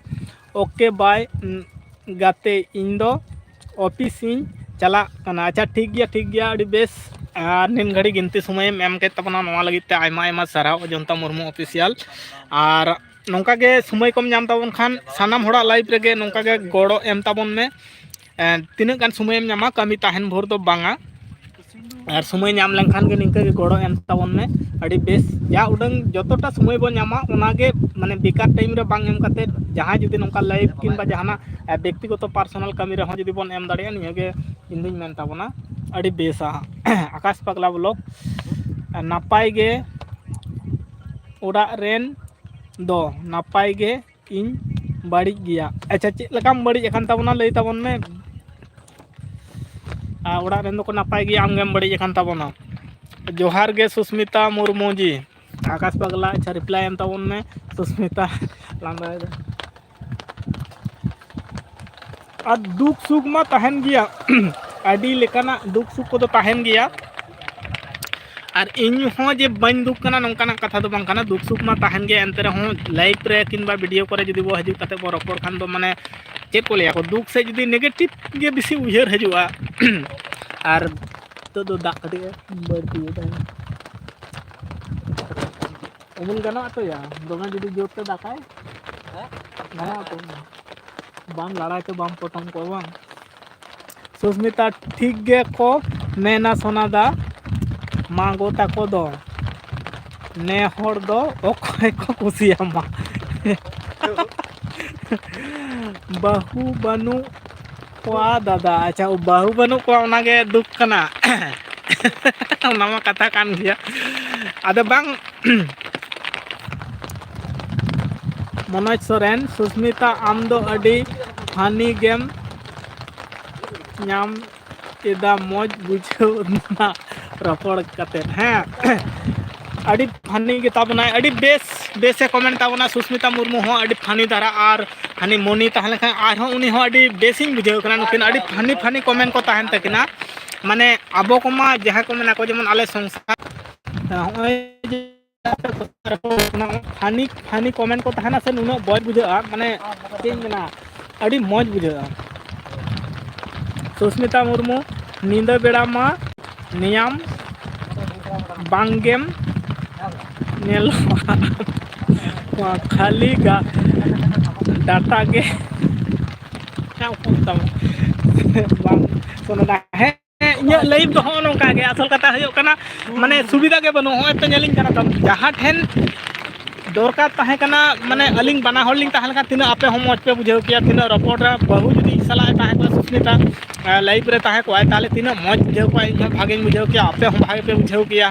ᱳᱠᱮ, ᱵᱟᱭ᱾ ᱜᱟᱛᱮ, ᱤᱧ ᱫᱚ ᱚᱯᱷᱤᱥ ᱤᱧ ᱪᱟᱞᱟᱜ ᱠᱟᱱᱟ᱾ ᱟᱪᱪᱷᱟ, ᱴᱷᱤᱠ ᱜᱮᱭᱟ, ᱴᱷᱤᱠ ᱜᱮᱭᱟ, ᱟᱹᱰᱤ ᱵᱮᱥ᱾ ᱟᱨ ᱱᱤᱱ ᱜᱷᱟᱹᱲᱤ ᱜᱤᱱᱛᱤ ᱥᱚᱢᱚᱭᱮᱢ ᱮᱢ ᱠᱮᱫ ᱛᱟᱵᱚᱱᱟ, ᱱᱚᱣᱟ ᱞᱟᱹᱜᱤᱫ ᱛᱮ ᱟᱭᱢᱟ ᱟᱭᱢᱟ ᱥᱟᱨᱦᱟᱣ, ᱚᱡᱚᱱᱛᱟ ᱢᱩᱨᱢᱩ ᱚᱯᱷᱤᱥᱤᱭᱟᱞ᱾ ᱟᱨ ᱱᱚᱝᱠᱟ ᱜᱮ ᱥᱚᱢᱚᱭ ᱠᱚᱢ ᱧᱟᱢ ᱛᱟᱵᱚᱱ ᱠᱷᱟᱱ, ᱥᱟᱱᱟᱢ ᱦᱚᱲᱟᱜ ᱞᱟᱭᱤᱯᱷ ᱨᱮᱜᱮ ᱱᱚᱝᱠᱟ ᱜᱮ ᱜᱚᱲᱚ ᱮᱢ ᱛᱟᱵᱚᱱ ᱢᱮ᱾ ᱮᱸ, ᱛᱤᱱᱟᱹᱜ ᱜᱟᱱ ᱥᱚᱢᱚᱭᱮᱢ ᱧᱟᱢᱟ, ᱠᱟᱹᱢᱤ ᱛᱟᱦᱮᱱ ᱵᱷᱳᱨ ᱫᱚ ᱵᱟᱝᱟ᱾ ᱟᱨ ᱥᱚᱢᱚᱭ ᱧᱟᱢ ᱞᱮᱱᱠᱷᱟᱱ ᱜᱮ ᱱᱤᱝᱠᱟᱹ ᱜᱮ ᱜᱚᱲᱚ ᱮᱢ ᱛᱟᱵᱚᱱ ᱢᱮ᱾ ᱟᱹᱰᱤ ᱵᱮᱥ, ᱡᱟ ᱩᱰᱟᱹᱝ ᱡᱚᱛᱚᱴᱟ ᱥᱚᱢᱚᱭ ᱵᱚᱱ ᱧᱟᱢᱟ, ᱚᱱᱟᱜᱮ ᱢᱟᱱᱮ ᱵᱮᱠᱟᱨ ᱴᱟᱭᱤᱢ ᱨᱮ ᱵᱟᱝ ᱮᱢ ᱠᱟᱛᱮ, ᱡᱟᱦᱟᱸᱭ ᱡᱩᱫᱤ ᱱᱚᱝᱠᱟ ᱞᱟᱭᱤᱯᱷ ᱠᱤᱝᱵᱟ ᱡᱟᱦᱟᱱᱟᱜ, ᱮ, ᱵᱮᱠᱛᱤᱜᱚᱛᱚ ᱯᱟᱨᱥᱚᱱᱟᱞ ᱠᱟᱹᱢᱤ ᱨᱮᱦᱚᱸ ᱡᱩᱫᱤ ᱵᱚᱱ ᱮᱢ ᱫᱟᱲᱮᱭᱟᱜᱼᱟ, ᱱᱤᱭᱟᱹᱜᱮ ᱤᱧ ᱫᱩᱧ ᱢᱮᱱ ᱛᱟᱵᱚᱱᱟ ᱟᱹᱰᱤ ᱵᱮᱥᱟ᱾ ᱟᱠᱟᱥ ᱯᱟᱜᱽᱞᱟ ᱵᱞᱚᱜ, ᱱᱟᱯᱟᱭ ᱜᱮ ᱚᱲᱟᱜ ᱨᱮᱱ ᱫᱚ ᱱᱟᱯᱟᱭ ᱜᱮ, ᱤᱧ ᱵᱟᱹᱲᱤᱡ ᱜᱮᱭᱟ᱾ ᱟᱪᱪᱷᱟ, ᱪᱮᱫ ᱞᱮᱠᱟᱢ ᱵᱟᱹᱲᱤᱡ ᱟᱠᱟᱱ ᱛᱟᱵᱚᱱᱟ, ᱞᱟᱹᱭ ᱛᱟᱵᱚᱱ ᱢᱮ᱾ ᱟᱨ ᱚᱲᱟᱜ ᱨᱮᱱ ᱫᱚᱠᱚ ᱱᱟᱯᱟᱭ ᱜᱮᱭᱟ, ᱟᱢᱜᱮᱢ ᱵᱟᱹᱲᱤᱡ ᱟᱠᱟᱱ ᱛᱟᱵᱚᱱᱟ᱾ ᱡᱚᱦᱟᱨ ᱜᱮ ᱥᱩᱥᱢᱤᱛᱟ ᱢᱩᱨᱢᱩ ᱡᱤ᱾ ᱟᱠᱟᱥ ᱯᱟᱜᱽᱞᱟ, ᱟᱪᱪᱷᱟ, ᱨᱤᱯᱞᱟᱭ ᱮᱢ ᱛᱟᱵᱚᱱ ᱢᱮ᱾ ᱥᱩᱥᱢᱤᱛᱟ ᱞᱟᱸᱫᱟᱭᱮᱫᱟ᱾ ᱟᱨ ᱫᱩᱠ ᱥᱩᱠ ᱢᱟ ᱛᱟᱦᱮᱱ ᱜᱮᱭᱟ᱾ ᱟᱹᱰᱤ ᱞᱮᱠᱟᱱᱟᱜ ᱫᱩᱠ ᱥᱩᱠ ᱠᱚᱫᱚ ᱛᱟᱦᱮᱱ ᱜᱮᱭᱟ᱾ ᱟᱨ ᱤᱧ ᱦᱚᱸ ᱡᱮ ᱵᱟᱹᱧ ᱫᱩᱠ ᱠᱟᱱᱟ, ᱱᱚᱝᱠᱟᱱᱟᱜ ᱠᱟᱛᱷᱟ ᱫᱚ ᱵᱟᱝ ᱠᱟᱱᱟ᱾ ᱫᱩᱠ ᱥᱩᱠ ᱢᱟ ᱛᱟᱦᱮᱱ ᱜᱮᱭᱟ, ᱮᱱᱛᱮ ᱨᱮᱦᱚᱸ ᱞᱟᱭᱤᱯᱷ ᱨᱮ ᱠᱤᱝᱵᱟ ᱵᱷᱤᱰᱤᱭᱳ ᱠᱚᱨᱮ ᱡᱩᱫᱤ ᱵᱚ ᱦᱤᱡᱩᱜ ᱠᱟᱛᱮ ᱵᱚ ᱨᱚᱯᱚᱲ ᱠᱷᱟᱱ ᱫᱚ, ᱢᱟᱱᱮ, ᱪᱮᱫ ᱠᱚ ᱞᱟᱹᱭᱟ ᱠᱚ, ᱫᱩᱠ ᱥᱮᱫ ᱡᱩᱫᱤ ᱱᱮᱜᱮᱴᱤᱵᱷ ᱜᱮ ᱵᱮᱥᱤ ᱩᱭᱦᱟᱹᱨ ᱦᱤᱡᱩᱜᱼᱟ᱾ ᱟᱨ ᱱᱤᱛᱚᱜ ᱫᱚ ᱫᱟᱜ ᱠᱟᱹᱴᱤᱡ ᱮ ᱵᱟᱹᱲᱛᱤᱭᱮᱫᱟ᱾ ᱩᱢᱩᱞ ᱜᱟᱱᱚᱜᱼᱟ ᱛᱚ ᱭᱟ? ᱫᱚᱢᱮ ᱡᱩᱫᱤ ᱡᱳᱨ ᱛᱮ ᱫᱟᱜᱟᱭ, ᱦᱮᱸ? ᱜᱟᱱᱚᱜᱼᱟ ᱛᱚ? ᱵᱟᱢ ᱞᱟᱲᱟᱭ ᱛᱮ ᱵᱟᱢ ᱯᱚᱴᱚᱢ ᱠᱚᱜᱼᱟ ᱵᱟᱝ? ᱥᱩᱥᱢᱤᱛᱟ, ᱴᱷᱤᱠ ᱜᱮ ᱠᱚ ᱢᱮᱱᱟ ᱥᱳᱱᱟ ᱫᱟ, ᱢᱟ ᱜᱚ ᱛᱟᱠᱚ ᱫᱚ ᱱᱮ ᱦᱚᱲ ᱫᱚ ᱚᱠᱚᱭ ᱠᱚ ᱠᱩᱥᱤᱭᱟᱢᱟ? ᱵᱟᱹᱦᱩ ᱵᱟᱹᱱᱩᱜ ᱠᱚᱣᱟ ᱫᱟᱫᱟ᱾ ᱟᱪᱪᱷᱟ, ᱵᱟᱹᱦᱩ ᱵᱟᱹᱱᱩᱜ ᱠᱚᱣᱟ, ᱚᱱᱟᱜᱮ ᱫᱩᱠ ᱠᱟᱱᱟ᱾ ᱚᱱᱟ ᱢᱟ ᱠᱟᱛᱷᱟ ᱠᱟᱱ ᱜᱮᱭᱟ᱾ ᱟᱫᱚ ᱵᱟᱝ, ᱢᱚᱱᱳᱡᱽ ᱥᱚᱨᱮᱱ, ᱥᱩᱥᱢᱤᱛᱟ, ᱟᱢ ᱫᱚ ᱟᱹᱰᱤ funny ᱜᱮᱢ ᱧᱟᱢ ᱮᱫᱟ, ᱢᱚᱡᱽ ᱵᱩᱡᱷᱟᱹᱣ ᱮᱱᱟ ᱨᱚᱯᱚᱲ ᱠᱟᱛᱮᱫ᱾ ᱦᱮᱸ, ᱟᱹᱰᱤ funny ᱜᱮ ᱛᱟᱵᱚᱱᱟᱭ, ᱟᱹᱰᱤ ᱵᱮᱥ, ᱵᱮᱥᱮ comment ᱛᱟᱵᱚᱱᱟ ᱥᱩᱥᱢᱤᱛᱟ ᱢᱩᱨᱢᱩ ᱦᱚᱸ, ᱟᱹᱰᱤ funny ᱫᱷᱟᱨᱟ᱾ ᱟᱨ ᱦᱟᱹᱱᱤ ᱢᱚᱱᱤ ᱛᱟᱦᱮᱸ ᱞᱮᱱᱠᱷᱟᱱ ᱟᱨᱦᱚᱸ ᱩᱱᱤ ᱦᱚᱸ ᱟᱹᱰᱤ ᱵᱮᱥᱤᱧ ᱵᱩᱡᱷᱟᱹᱣ ᱠᱟᱱᱟ᱾ ᱱᱩᱠᱤᱱ ᱟᱹᱰᱤ funny funny comment ᱠᱚ ᱛᱟᱦᱮᱱ ᱛᱟᱹᱠᱤᱱᱟ, ᱢᱟᱱᱮ ᱟᱵᱚ ᱠᱚᱢᱟ ᱡᱟᱦᱟᱸ ᱠᱚ ᱢᱮᱱᱟ ᱠᱚ, ᱡᱮᱢᱚᱱ ᱟᱞᱮ ᱥᱚᱝᱥᱟᱨ, ᱱᱚᱜᱼᱚᱭ ᱡᱮ funny funny comment ᱠᱚ ᱛᱟᱦᱮᱱᱟ ᱥᱮ, ᱱᱩᱱᱟᱹᱜ ᱵᱚᱡᱽ ᱵᱩᱡᱷᱟᱹᱜᱼᱟ, ᱢᱟᱱᱮ ᱪᱮᱫ ᱤᱧ ᱢᱮᱱᱟ, ᱟᱹᱰᱤ ᱢᱚᱡᱽ ᱵᱩᱡᱷᱟᱹᱜᱼᱟ᱾ ᱥᱩᱥᱢᱤᱛᱟ ᱢᱩᱨᱢᱩ, ᱧᱤᱫᱟᱹ ᱵᱮᱲᱟ ᱢᱟ ᱱᱮᱭᱟᱢ ᱵᱟᱝᱜᱮᱢ ᱧᱮᱞᱚᱜᱼᱟ, ᱠᱷᱟᱹᱞᱤ ᱜᱟ-, ᱰᱟᱴᱟ ᱜᱮ ᱧᱟᱢ ᱠᱚᱜ ᱛᱟᱢᱟ᱾ ᱵᱟᱝ, ᱠᱳᱱᱳ ᱫᱟ-, ᱦᱮᱸ, ᱤᱧᱟᱹᱜ live ᱫᱚ ᱦᱚᱸᱜᱼᱚ ᱱᱚᱝᱠᱟ ᱜᱮ᱾ ᱟᱥᱚᱞ ᱠᱟᱛᱷᱟ ᱦᱩᱭᱩᱜ ᱠᱟᱱᱟ, ᱢᱟᱱᱮ ᱥᱩᱵᱤᱫᱷᱟ ᱜᱮ ᱵᱟᱹᱱᱩᱜᱼᱟ᱾ ᱦᱚᱸᱜᱼᱚᱭ ᱛᱚ ᱧᱮᱞᱤᱧ ᱠᱟᱱᱟ ᱛᱚ, ᱡᱟᱦᱟᱸ ᱴᱷᱮᱱ ᱫᱚᱨᱠᱟᱨ ᱛᱟᱦᱮᱸ ᱠᱟᱱᱟ, ᱢᱟᱱᱮ ᱟᱹᱞᱤᱧ ᱵᱟᱱᱟ ᱦᱚᱲ ᱞᱤᱧ ᱛᱟᱦᱮᱸ ᱞᱮᱱᱠᱷᱟᱱ ᱛᱤᱱᱟᱹᱜ ᱟᱯᱮ ᱦᱚᱸ ᱢᱚᱡᱽ ᱯᱮ ᱵᱩᱡᱷᱟᱹᱣ ᱠᱮᱭᱟ, ᱛᱤᱱᱟᱹᱜ ᱨᱚᱯᱚᱲ ᱨᱮ ᱵᱟᱹᱦᱩ ᱡᱩᱫᱤ ᱤᱧ ᱥᱟᱞᱟᱜ ᱮ ᱛᱟᱦᱮᱸ ᱠᱚᱜᱼᱟ, ᱥᱩᱥᱢᱤᱛᱟ, ᱟᱸ, live ᱨᱮ ᱛᱟᱦᱮᱸ ᱠᱚᱜᱼᱟᱭ, ᱛᱟᱦᱚᱞᱮ ᱛᱤᱱᱟᱹᱜ ᱢᱚᱡᱽ ᱵᱩᱡᱷᱟᱹᱣ ᱠᱚᱜᱼᱟ, ᱤᱧ ᱦᱚᱸ ᱵᱷᱟᱜᱮᱧ ᱵᱩᱡᱷᱟᱹᱣ ᱠᱮᱭᱟ, ᱟᱯᱮ ᱦᱚᱸ ᱵᱷᱟᱜᱮ ᱯᱮ ᱵᱩᱡᱷᱟᱹᱣ ᱠᱮᱭᱟ,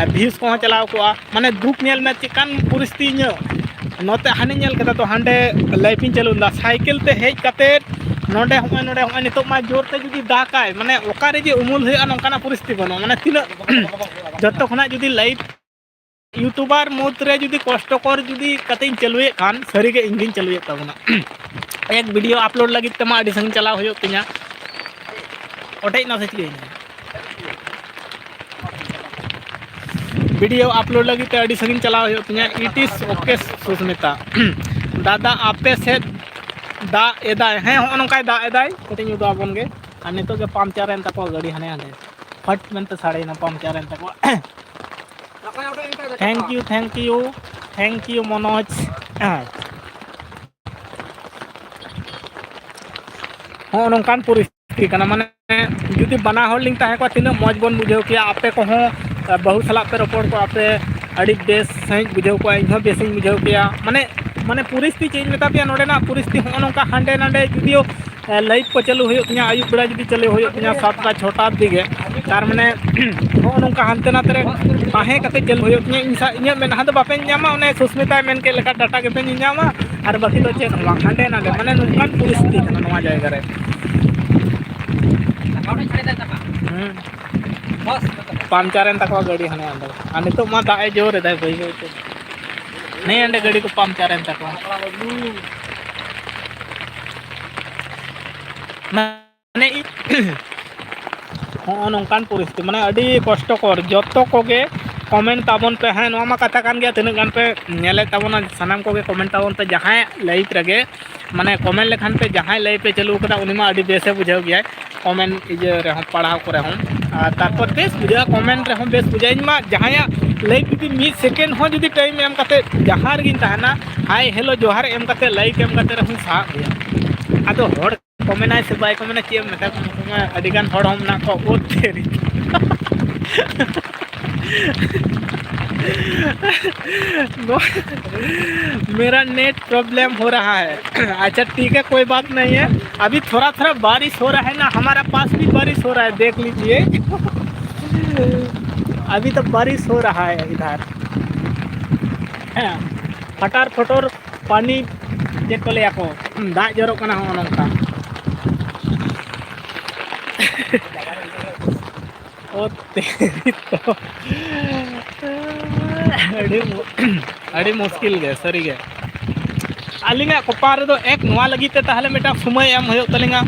ᱟᱨ views ᱠᱚᱦᱚᱸ ᱪᱟᱞᱟᱣ ᱠᱚᱜᱼᱟ᱾ ᱢᱟᱱᱮ ᱫᱩᱠ ᱧᱮᱞ ᱢᱮ ᱪᱮᱫᱠᱟᱱ ᱯᱚᱨᱤᱥᱛᱷᱤᱛᱤ ᱤᱧᱟᱹᱜ, ᱱᱚᱛᱮ ᱦᱟᱱᱮ ᱧᱮᱞ ᱠᱮᱫᱟ ᱛᱚ, ᱦᱟᱸᱰᱮ live ᱤᱧ ᱪᱟᱹᱞᱩ ᱞᱮᱫᱟ, ᱥᱟᱭᱠᱮᱞ ᱛᱮ ᱦᱮᱡ ᱠᱟᱛᱮᱫ ᱱᱚᱰᱮ ᱦᱚᱸᱜᱼᱚᱭ, ᱱᱚᱰᱮ ᱦᱚᱸᱜᱼᱚᱭ ᱱᱤᱛᱚᱜ ᱢᱟ ᱡᱳᱨ ᱛᱮ ᱡᱩᱫᱤ ᱫᱟᱜᱟᱭ, ᱢᱟᱱᱮ ᱚᱠᱟᱨᱮ ᱡᱮ ᱩᱢᱩᱞ ᱦᱩᱭᱩᱜᱼᱟ ᱱᱚᱝᱠᱟᱱᱟᱜ ᱯᱚᱨᱤᱥᱛᱷᱤᱛᱤ ᱵᱟᱹᱱᱩᱜᱼᱟ᱾ ᱢᱟᱱᱮ ᱛᱤᱱᱟᱹᱜ ᱡᱚᱛᱚ ᱠᱷᱚᱱᱟᱜ ᱡᱩᱫᱤ live YouTuber ᱢᱩᱫᱽ ᱨᱮ ᱡᱩᱫᱤ ᱠᱚᱥᱴᱚᱠᱚᱨ ᱡᱩᱫᱤ ᱠᱟᱛᱮᱧ ᱪᱟᱹᱞᱩᱭᱮᱫ ᱠᱷᱟᱱ, ᱥᱟᱹᱨᱤᱜᱮ ᱤᱧ ᱜᱤᱧ ᱪᱟᱹᱞᱩᱭᱮᱫ ᱛᱟᱵᱚᱱᱟ᱾ ᱮᱠ video upload ᱞᱟᱹᱜᱤᱫ ᱛᱮᱢᱟ ᱟᱹᱰᱤ ᱥᱟᱺᱜᱤᱧ ᱪᱟᱞᱟᱣ ᱦᱩᱭᱩᱜ ᱛᱤᱧᱟ᱾ ᱚᱴᱮᱡ ᱱᱟ ᱥᱮ ᱪᱤᱠᱟᱹᱭᱮᱱᱟ? Video upload ᱞᱟᱹᱜᱤᱫ ᱛᱮ ᱟᱹᱰᱤ ᱥᱟᱺᱜᱤᱧ ᱪᱟᱞᱟᱣ ᱦᱩᱭᱩᱜ ᱛᱤᱧᱟ᱾ It is okay Susmita. ᱫᱟᱫᱟ, ᱟᱯᱮ ᱥᱮᱫ ᱫᱟᱜ ᱮᱫᱟᱭ? ᱦᱮᱸ, ᱦᱚᱸᱜᱼᱚ ᱱᱚᱝᱠᱟᱭ ᱫᱟᱜ ᱮᱫᱟᱭ᱾ ᱠᱟᱹᱴᱤᱡ ᱤᱧ ᱩᱫᱩᱜ ᱟᱵᱚᱱ ᱜᱮ᱾ ᱟᱨ ᱱᱤᱛᱚᱜ ᱜᱮ puncture ᱮᱱ ᱛᱟᱠᱚᱣᱟ ᱜᱟᱹᱰᱤ, ᱦᱟᱱᱮ ᱦᱟᱸᱰᱮ ᱯᱷᱟᱴ ᱢᱮᱱᱛᱮ ᱥᱟᱰᱮᱭᱮᱱᱟ, puncture ᱮᱱ ᱛᱟᱠᱚᱣᱟ᱾ Thank you, thank you, thank you Manoj. ᱦᱮᱸ, ᱦᱚᱸᱜᱼᱚ ᱱᱚᱝᱠᱟᱱ ᱯᱚᱨᱤᱥᱛᱷᱤᱛᱤ ᱠᱟᱱᱟ᱾ ᱢᱟᱱᱮ ᱡᱩᱫᱤ ᱵᱟᱱᱟ ᱦᱚᱲ ᱞᱤᱧ ᱛᱟᱦᱮᱸ ᱠᱚᱜᱼᱟ, ᱛᱤᱱᱟᱹᱜ ᱢᱚᱡᱽ ᱵᱚᱱ ᱵᱩᱡᱷᱟᱹᱣ ᱠᱮᱭᱟ᱾ ᱟᱯᱮ ᱠᱚᱦᱚᱸ, ᱟᱸ, ᱵᱟᱹᱦᱩ ᱥᱟᱞᱟᱜ ᱯᱮ ᱨᱚᱯᱚᱲ ᱠᱚᱜᱼᱟ, ᱯᱮ ᱟᱹᱰᱤ ᱵᱮᱥ ᱥᱟᱺᱦᱤᱡ ᱵᱩᱡᱷᱟᱹᱣ ᱠᱚᱜᱼᱟ, ᱤᱧ ᱦᱚᱸ ᱵᱮᱥᱤᱧ ᱵᱩᱡᱷᱟᱹᱣ ᱠᱮᱭᱟ᱾ ᱢᱟᱱᱮ, ᱢᱟᱱᱮ ᱯᱚᱨᱤᱥᱛᱷᱤᱛᱤ ᱪᱮᱫ ᱤᱧ ᱢᱮᱛᱟ ᱯᱮᱭᱟ, ᱱᱚᱰᱮᱱᱟᱜ ᱯᱚᱨᱤᱥᱛᱷᱤᱛᱤ ᱦᱚᱸᱜᱼᱚ ᱱᱚᱝᱠᱟ, ᱦᱟᱸᱰᱮ ᱱᱟᱰᱮ ᱡᱩᱫᱤᱭᱳ ᱮ, live ᱠᱚ ᱪᱟᱹᱞᱩ ᱦᱩᱭᱩᱜ ᱛᱤᱧᱟ, ᱟᱹᱭᱩᱵ ᱵᱮᱲᱟ ᱡᱩᱫᱤ ᱪᱟᱹᱞᱩ ᱦᱩᱭᱩᱜ ᱛᱤᱧᱟ ᱥᱟᱛᱴᱟ ᱪᱷᱚᱴᱟ ᱫᱤᱜᱮ, ᱛᱟᱨ ᱢᱟᱱᱮ ᱱᱚᱜᱼᱚ ᱱᱚᱝᱠᱟ ᱦᱟᱱᱛᱮ ᱱᱟᱛᱮ ᱨᱮ ᱛᱟᱦᱮᱸ ᱠᱟᱛᱮ ᱪᱟᱹᱞᱩ ᱦᱩᱭᱩᱜ ᱛᱤᱧᱟᱹ᱾ ᱤᱧ ᱥᱟᱶ ᱤᱧᱟᱹᱜ ᱢᱮᱫᱦᱟ ᱫᱚ ᱵᱟᱯᱮ ᱧᱟᱢᱟ, ᱚᱱᱮ ᱥᱩᱥᱢᱤᱛᱟᱭ ᱢᱮᱱ ᱠᱮᱫ ᱞᱮᱠᱟ ᱰᱟᱴᱟ ᱜᱮᱯᱮ ᱧᱮᱧᱟᱢᱟ, ᱟᱨ ᱵᱟᱹᱠᱤ ᱫᱚ ᱪᱮᱫ ᱦᱚᱸ ᱵᱟᱝ, ᱦᱟᱸᱰᱮ ᱱᱟᱰᱮ, ᱢᱟᱱᱮ ᱱᱚᱝᱠᱟᱱ ᱯᱚᱨᱤᱥᱛᱷᱤᱛᱤ ᱠᱟᱱᱟ ᱱᱚᱣᱟ ᱡᱟᱭᱜᱟ ᱨᱮ᱾ ᱦᱩᱸ᱾ ᱯᱟᱢᱪᱟᱨ ᱮᱱ ᱛᱟᱠᱚᱣᱟ ᱜᱟᱹᱰᱤ ᱦᱟᱱᱮ ᱚᱸᱰᱮ, ᱟᱨ ᱱᱤᱛᱚᱜ ᱢᱟ ᱫᱟᱜ ᱮ ᱡᱳᱨ ᱮᱫᱟᱭ ᱵᱟᱹᱭ ᱵᱟᱹᱭ ᱛᱮ᱾ ᱦᱮᱸ, ᱚᱸᱰᱮ ᱜᱟᱹᱰᱤ ᱠᱚ ᱯᱟᱢᱪᱟᱨ ᱮᱱ ᱛᱟᱠᱚᱣᱟ᱾ ᱢᱟᱱᱮ ᱤ-, ᱦᱚᱸᱜᱼᱚ ᱱᱚᱝᱠᱟᱱ ᱯᱚᱨᱤᱥᱛᱷᱤᱛᱤ, ᱢᱟᱱᱮ ᱟᱹᱰᱤ ᱠᱚᱥᱴᱚᱠᱚᱨ᱾ ᱡᱚᱛᱚ ᱠᱚᱜᱮ ᱠᱚᱢᱮᱱᱴ ᱛᱟᱵᱚᱱ ᱯᱮ᱾ ᱦᱮᱸ, ᱱᱚᱣᱟ ᱢᱟ ᱠᱟᱛᱷᱟ ᱠᱟᱱ ᱜᱮᱭᱟ, ᱛᱤᱱᱟᱹᱜ ᱜᱟᱱ ᱯᱮ ᱧᱮᱞᱮᱫ ᱛᱟᱵᱚᱱᱟ, ᱥᱟᱱᱟᱢ ᱠᱚᱜᱮ ᱠᱚᱢᱮᱱᱴ ᱛᱟᱵᱚᱱ ᱯᱮ᱾ ᱡᱟᱦᱟᱸᱭᱟᱜ ᱞᱟᱭᱤᱯᱷ ᱨᱮᱜᱮ, ᱢᱟᱱᱮ ᱠᱚᱢᱮᱱᱴ ᱞᱮᱠᱷᱟᱱ ᱯᱮ, ᱡᱟᱦᱟᱸᱭ ᱞᱟᱭᱤᱯᱷ ᱮ ᱪᱟᱹᱞᱩ ᱠᱟᱫᱟ, ᱩᱱᱤ ᱢᱟ ᱟᱹᱰᱤ ᱵᱮᱥᱮ ᱵᱩᱡᱷᱟᱹᱣ ᱜᱮᱭᱟᱭ ᱠᱚᱢᱮᱱᱴ ᱤᱭᱟᱹ ᱨᱮᱦᱚᱸ, ᱯᱟᱲᱦᱟᱣ ᱠᱚᱨᱮ ᱦᱚᱸ᱾ ᱟᱨ ᱛᱟᱨᱯᱚᱨ ᱵᱮᱥ ᱵᱩᱡᱷᱟᱹᱜᱼᱟ, ᱠᱚᱢᱮᱱᱴ ᱨᱮᱦᱚᱸ ᱵᱮᱥ ᱵᱩᱡᱷᱟᱹᱜᱼᱟ᱾ ᱤᱧ ᱢᱟ ᱡᱟᱦᱟᱸᱭᱟᱜ ᱞᱟᱭᱤᱯᱷ ᱡᱩᱫᱤ ᱢᱤᱫ ᱥᱮᱠᱮᱱᱰ ᱦᱚᱸ ᱡᱩᱫᱤ ᱴᱟᱭᱤᱢ ᱮᱢ ᱠᱟᱛᱮ ᱡᱟᱦᱟᱸ ᱨᱮᱜᱤᱧ ᱛᱟᱦᱮᱱᱟ, ᱦᱟᱭ ᱦᱮᱞᱳ ᱡᱚᱦᱟᱨ ᱮᱢ ᱠᱟᱛᱮ, ᱞᱟᱭᱤᱠ ᱮᱢ ᱠᱟᱛᱮ ᱨᱮᱦᱚᱸᱧ ᱥᱟᱦᱟᱜ ᱜᱮᱭᱟ᱾ ᱟᱫᱚ ᱦᱚᱲ ᱠᱚᱢᱮᱱᱟᱭ ᱥᱮ ᱵᱟᱭ ᱠᱚᱢᱮᱱᱟ, ᱪᱮᱫ ᱮᱢ ᱢᱮᱛᱟ ᱠᱚᱣᱟ? ᱩᱱᱠᱩ ᱢᱟ ᱟᱹᱰᱤ ᱜᱟᱱ ᱦᱚᱲ ᱦᱚᱸ ᱢᱮᱱᱟᱜ ᱠᱚᱣᱟ᱾ ᱳ ᱛᱮᱨᱤ᱾ ᱱᱚᱣᱟ, मेरा नेट प्रॉब्लम हो रहा है। अच्छा, ठीक है, कोई बात नहीं है। अभी थोड़ा थोड़ा बारिश हो रहा है ना, हमारा पास भी बारिश हो रहा है, देख लीजिए। अभी तो बारिश हो रहा है इधर। ᱦᱮᱸ, ᱯᱷᱟᱴᱟᱨ ᱯᱷᱚᱴᱚᱨ ᱯᱟᱱᱤ, ᱪᱮᱫ ᱠᱚ ᱞᱟᱹᱭᱟ ᱠᱚ, ᱫᱟᱜ ᱡᱚᱨᱚᱜ ᱠᱟᱱᱟ ᱦᱚᱸᱜᱼᱚ ᱱᱚᱝᱠᱟ᱾ ᱚ ᱛᱮᱨᱤ ᱛᱚ᱾ ᱟᱹᱰᱤ ᱢᱩ-, ᱟᱹᱰᱤ ᱢᱩᱥᱠᱤᱞ ᱜᱮ ᱥᱟᱹᱨᱤ ᱜᱮ᱾ ᱟᱹᱞᱤᱧᱟᱜ ᱠᱚᱯᱟᱞ ᱨᱮᱫᱚ ᱮᱠ ᱱᱚᱣᱟ ᱞᱟᱹᱜᱤᱫ ᱛᱮ ᱛᱟᱦᱚᱞᱮ ᱢᱤᱫᱴᱟᱝ ᱥᱚᱢᱚᱭ ᱮᱢ ᱦᱩᱭᱩᱜ ᱛᱟᱹᱞᱤᱧᱟ᱾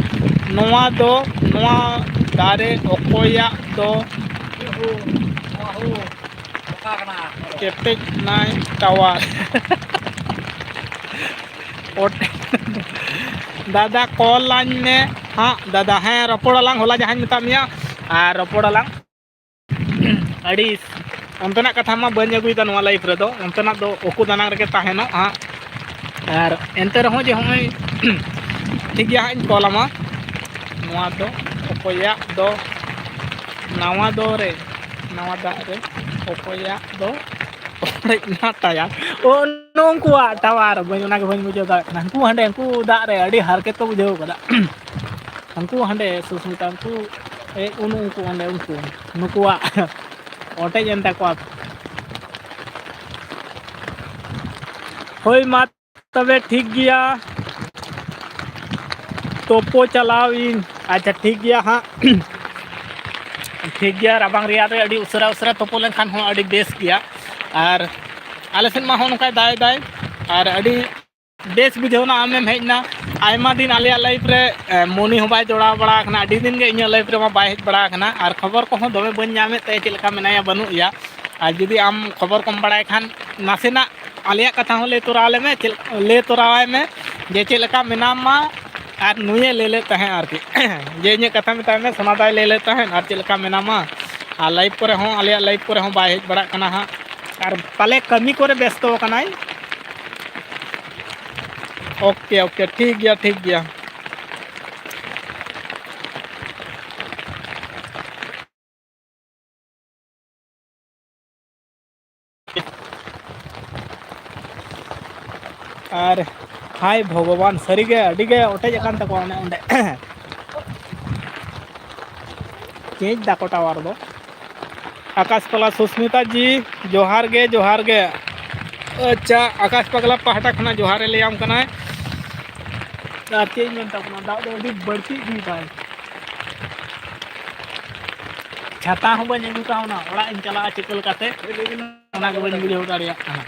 ᱱᱚᱣᱟ ᱫᱚ, ᱱᱚᱣᱟ ᱫᱟᱨᱮ ᱚᱠᱚᱭᱟᱜ ᱫᱚ? ᱠᱮᱴᱮᱡ ᱱᱟᱭ ᱴᱟᱣᱟᱨ᱾ ᱚᱴ-, ᱫᱟᱫᱟ, ᱠᱚᱞ ᱟᱹᱧ ᱢᱮ ᱦᱟᱸᱜ ᱫᱟᱫᱟ᱾ ᱦᱮᱸ, ᱨᱚᱯᱚᱲ ᱟᱞᱟᱝ, ᱦᱚᱞᱟ ᱡᱟᱦᱟᱸᱧ ᱢᱮᱛᱟᱫ ᱢᱮᱭᱟ, ᱟᱨ ᱨᱚᱯᱚᱲ ᱟᱞᱟᱝ᱾ ᱟᱹᱰᱤ ᱚᱱᱛᱮᱱᱟᱜ ᱠᱟᱛᱷᱟ ᱢᱟ ᱵᱟᱹᱧ ᱟᱹᱜᱩᱭᱮᱫᱟ ᱱᱚᱣᱟ ᱞᱟᱭᱤᱯᱷ ᱨᱮᱫᱚ, ᱚᱱᱛᱮᱱᱟᱜ ᱫᱚ ᱩᱠᱩ ᱫᱟᱱᱟᱝ ᱨᱮᱜᱮ ᱛᱟᱦᱮᱱᱚᱜ ᱦᱟᱸᱜ᱾ ᱟᱨ ᱮᱱᱛᱮ ᱨᱮᱦᱚᱸ ᱡᱮ ᱦᱚᱸᱜᱼᱚᱭ ᱴᱷᱤᱠ ᱜᱮᱭᱟ ᱦᱟᱸᱜ, ᱤᱧ ᱠᱚᱞ ᱟᱢᱟ᱾ ᱱᱚᱣᱟ ᱫᱚ ᱚᱠᱚᱭᱟᱜ ᱫᱚ? ᱱᱟᱣᱟ ᱫᱚ ᱨᱮ, ᱱᱟᱣᱟ ᱫᱟᱜ ᱨᱮ ᱚᱠᱚᱭᱟᱜ ᱫᱚ ᱚᱲᱮᱡ ᱮᱱᱟ ᱴᱟᱭᱟᱨ? ᱳ, ᱱᱩᱝᱠᱩᱣᱟᱜ ᱴᱟᱣᱟᱨ, ᱵᱟᱹᱧ, ᱚᱱᱟ ᱜᱮ ᱵᱟᱹᱧ ᱵᱩᱡᱷᱟᱹᱣ ᱫᱟᱲᱮᱭᱟᱜ ᱠᱟᱱᱟ᱾ ᱩᱱᱠᱩ ᱦᱟᱸᱰᱮ, ᱩᱱᱠᱩ ᱫᱟᱜ ᱨᱮ ᱟᱹᱰᱤ ᱦᱟᱨᱠᱮᱛ ᱠᱚ ᱵᱩᱡᱷᱟᱹᱣ ᱠᱟᱫᱟ᱾ ᱩᱱᱠᱩ ᱦᱟᱸᱰᱮ ᱥᱩᱥᱢᱤᱛᱟ, ᱩᱱᱠᱩ, ᱮ, ᱩᱱ-, ᱩᱱᱠᱩ ᱚᱸᱰᱮ, ᱩᱱᱠᱩ, ᱱᱩᱠᱩᱣᱟᱜ ᱚᱴᱮᱡ ᱮᱱ ᱛᱟᱠᱚᱣᱟ᱾ ᱦᱳᱭ, ᱢᱟ ᱛᱚᱵᱮ ᱴᱷᱤᱠ ᱜᱮᱭᱟ, ᱛᱳᱯᱳ ᱪᱟᱞᱟᱣ ᱤᱧ᱾ ᱟᱪᱪᱷᱟ, ᱴᱷᱤᱠ ᱜᱮᱭᱟ ᱦᱟᱸᱜ᱾ ᱴᱷᱤᱠ ᱜᱮᱭᱟ, ᱨᱟᱵᱟᱝ ᱨᱮᱭᱟᱲ ᱨᱮ ᱟᱹᱰᱤ ᱩᱥᱟᱹᱨᱟ ᱩᱥᱟᱹᱨᱟ ᱛᱳᱯᱳ ᱞᱮᱱᱠᱷᱟᱱ ᱦᱚᱸ ᱟᱹᱰᱤ ᱵᱮᱥ ᱜᱮᱭᱟ᱾ ᱟᱨ ᱟᱞᱮ ᱥᱮᱫ ᱢᱟ ᱦᱚᱸᱜᱼᱚ ᱱᱚᱝᱠᱟᱭ ᱫᱟᱜ ᱮᱫᱟᱭ, ᱟᱨ ᱟᱹᱰᱤ ᱵᱮᱥ ᱵᱩᱡᱷᱟᱹᱣ ᱮᱱᱟ ᱟᱢᱮᱢ ᱦᱮᱡ ᱮᱱᱟ᱾ ᱟᱭᱢᱟ ᱫᱤᱱ ᱟᱞᱮᱭᱟᱜ live ᱨᱮ, ᱮ, ᱢᱚᱱᱤ ᱦᱚᱸ ᱵᱟᱭ ᱡᱚᱲᱟᱣ ᱵᱟᱲᱟ ᱟᱠᱟᱱᱟ, ᱟᱹᱰᱤ ᱫᱤᱱ ᱜᱮ ᱤᱧᱟᱹᱜ live ᱨᱮᱢᱟ ᱵᱟᱭ ᱦᱮᱡ ᱵᱟᱲᱟ ᱟᱠᱟᱱᱟ, ᱟᱨ ᱠᱷᱚᱵᱚᱨ ᱠᱚᱦᱚᱸ ᱫᱚᱢᱮ ᱵᱟᱹᱧ ᱧᱟᱢᱮᱫ ᱛᱟᱭᱟ, ᱪᱮᱫ ᱞᱮᱠᱟ ᱢᱮᱱᱟᱭᱟ ᱵᱟᱹᱱᱩᱜ ᱮᱭᱟ᱾ ᱟᱨ ᱡᱩᱫᱤ ᱟᱢ ᱠᱷᱚᱵᱚᱨ ᱠᱚᱢ ᱵᱟᱲᱟᱭ ᱠᱷᱟᱱ ᱱᱟᱥᱮᱱᱟᱜ ᱟᱞᱮᱭᱟᱜ ᱠᱟᱛᱷᱟ ᱦᱚᱸ ᱞᱟᱹᱭ ᱛᱚᱨᱟ ᱟᱞᱮ ᱢᱮ, ᱪᱮᱫ, ᱞᱟᱹᱭ ᱛᱚᱨᱟᱣᱟᱭ ᱢᱮ ᱡᱮ ᱪᱮᱫ ᱞᱮᱠᱟ ᱢᱮᱱᱟᱢᱟ᱾ ᱟᱨ ᱱᱩᱭᱮ ᱞᱟᱹᱭ ᱞᱮᱫ ᱛᱟᱦᱮᱸᱫ ᱟᱨᱠᱤ, ᱡᱮ ᱤᱧᱟᱹᱜ ᱠᱟᱛᱷᱟ ᱢᱮᱛᱟᱭ ᱢᱮ, ᱥᱳᱱᱟ ᱫᱟᱭ ᱞᱟᱹᱭ ᱞᱮᱫ ᱛᱟᱦᱮᱸᱫ, ᱟᱨ ᱪᱮᱫ ᱞᱮᱠᱟ ᱢᱮᱱᱟᱢᱟ᱾ ᱟᱨ live ᱠᱚᱨᱮ ᱦᱚᱸ, ᱟᱞᱮᱭᱟᱜ live ᱠᱚᱨᱮ ᱦᱚᱸ ᱵᱟᱭ ᱦᱮᱡ ᱵᱟᱲᱟᱜ ᱠᱟᱱᱟ ᱦᱟᱸᱜ, ᱟᱨ ᱯᱟᱞᱮ ᱠᱟᱹᱢᱤ ᱠᱚᱨᱮ ᱵᱮᱥᱛᱚ ᱟᱠᱟᱱᱟᱭ᱾ OK, OK, ᱴᱷᱤᱠ ᱜᱮᱭᱟ, ᱴᱷᱤᱠ ᱜᱮᱭᱟ᱾ ᱟᱨ ᱦᱟᱭ ᱵᱷᱚᱜᱚᱵᱟᱱ, ᱥᱟᱹᱨᱤᱜᱮ ᱟᱹᱰᱤᱜᱮ ᱚᱴᱮᱡ ᱟᱠᱟᱱ ᱛᱟᱠᱚᱣᱟ ᱚᱱᱮ ᱚᱸᱰᱮ᱾ ᱪᱮᱧᱡᱽ ᱫᱟᱠᱚ tower ᱫᱚ᱾ ᱟᱠᱟᱥ ᱯᱟᱜᱽᱞᱟ ᱥᱩᱥᱢᱤᱛᱟ ᱡᱤ, ᱡᱚᱦᱟᱨ ᱜᱮ, ᱡᱚᱦᱟᱨ ᱜᱮ᱾ ᱟᱪᱪᱷᱟ, ᱟᱠᱟᱥ ᱯᱟᱜᱽᱞᱟ ᱯᱟᱦᱴᱟ ᱠᱷᱚᱱᱟᱜ ᱡᱚᱦᱟᱨᱮ ᱞᱟᱹᱭᱟᱢ ᱠᱟᱱᱟᱭ᱾ ᱟᱨ ᱪᱮᱫ ᱤᱧ ᱢᱮᱱ ᱛᱟᱵᱚᱱᱟ, ᱫᱟᱜ ᱫᱚ ᱟᱹᱰᱤ ᱵᱟᱹᱲᱛᱤ ᱤᱫᱤᱭᱮᱫᱟᱭ᱾ ᱪᱷᱟᱛᱟ ᱦᱚᱸ ᱵᱟᱹᱧ ᱟᱹᱜᱩ ᱠᱟᱣᱱᱟ, ᱚᱲᱟᱜ ᱤᱧ ᱪᱟᱞᱟᱜᱼᱟ ᱪᱤᱠᱟᱹ ᱞᱮᱠᱟᱛᱮ, ᱚᱱᱟ ᱜᱮ ᱵᱟᱹᱧ ᱵᱩᱡᱷᱟᱹᱣ ᱫᱟᱲᱮᱭᱟᱜ ᱠᱟᱱᱟ᱾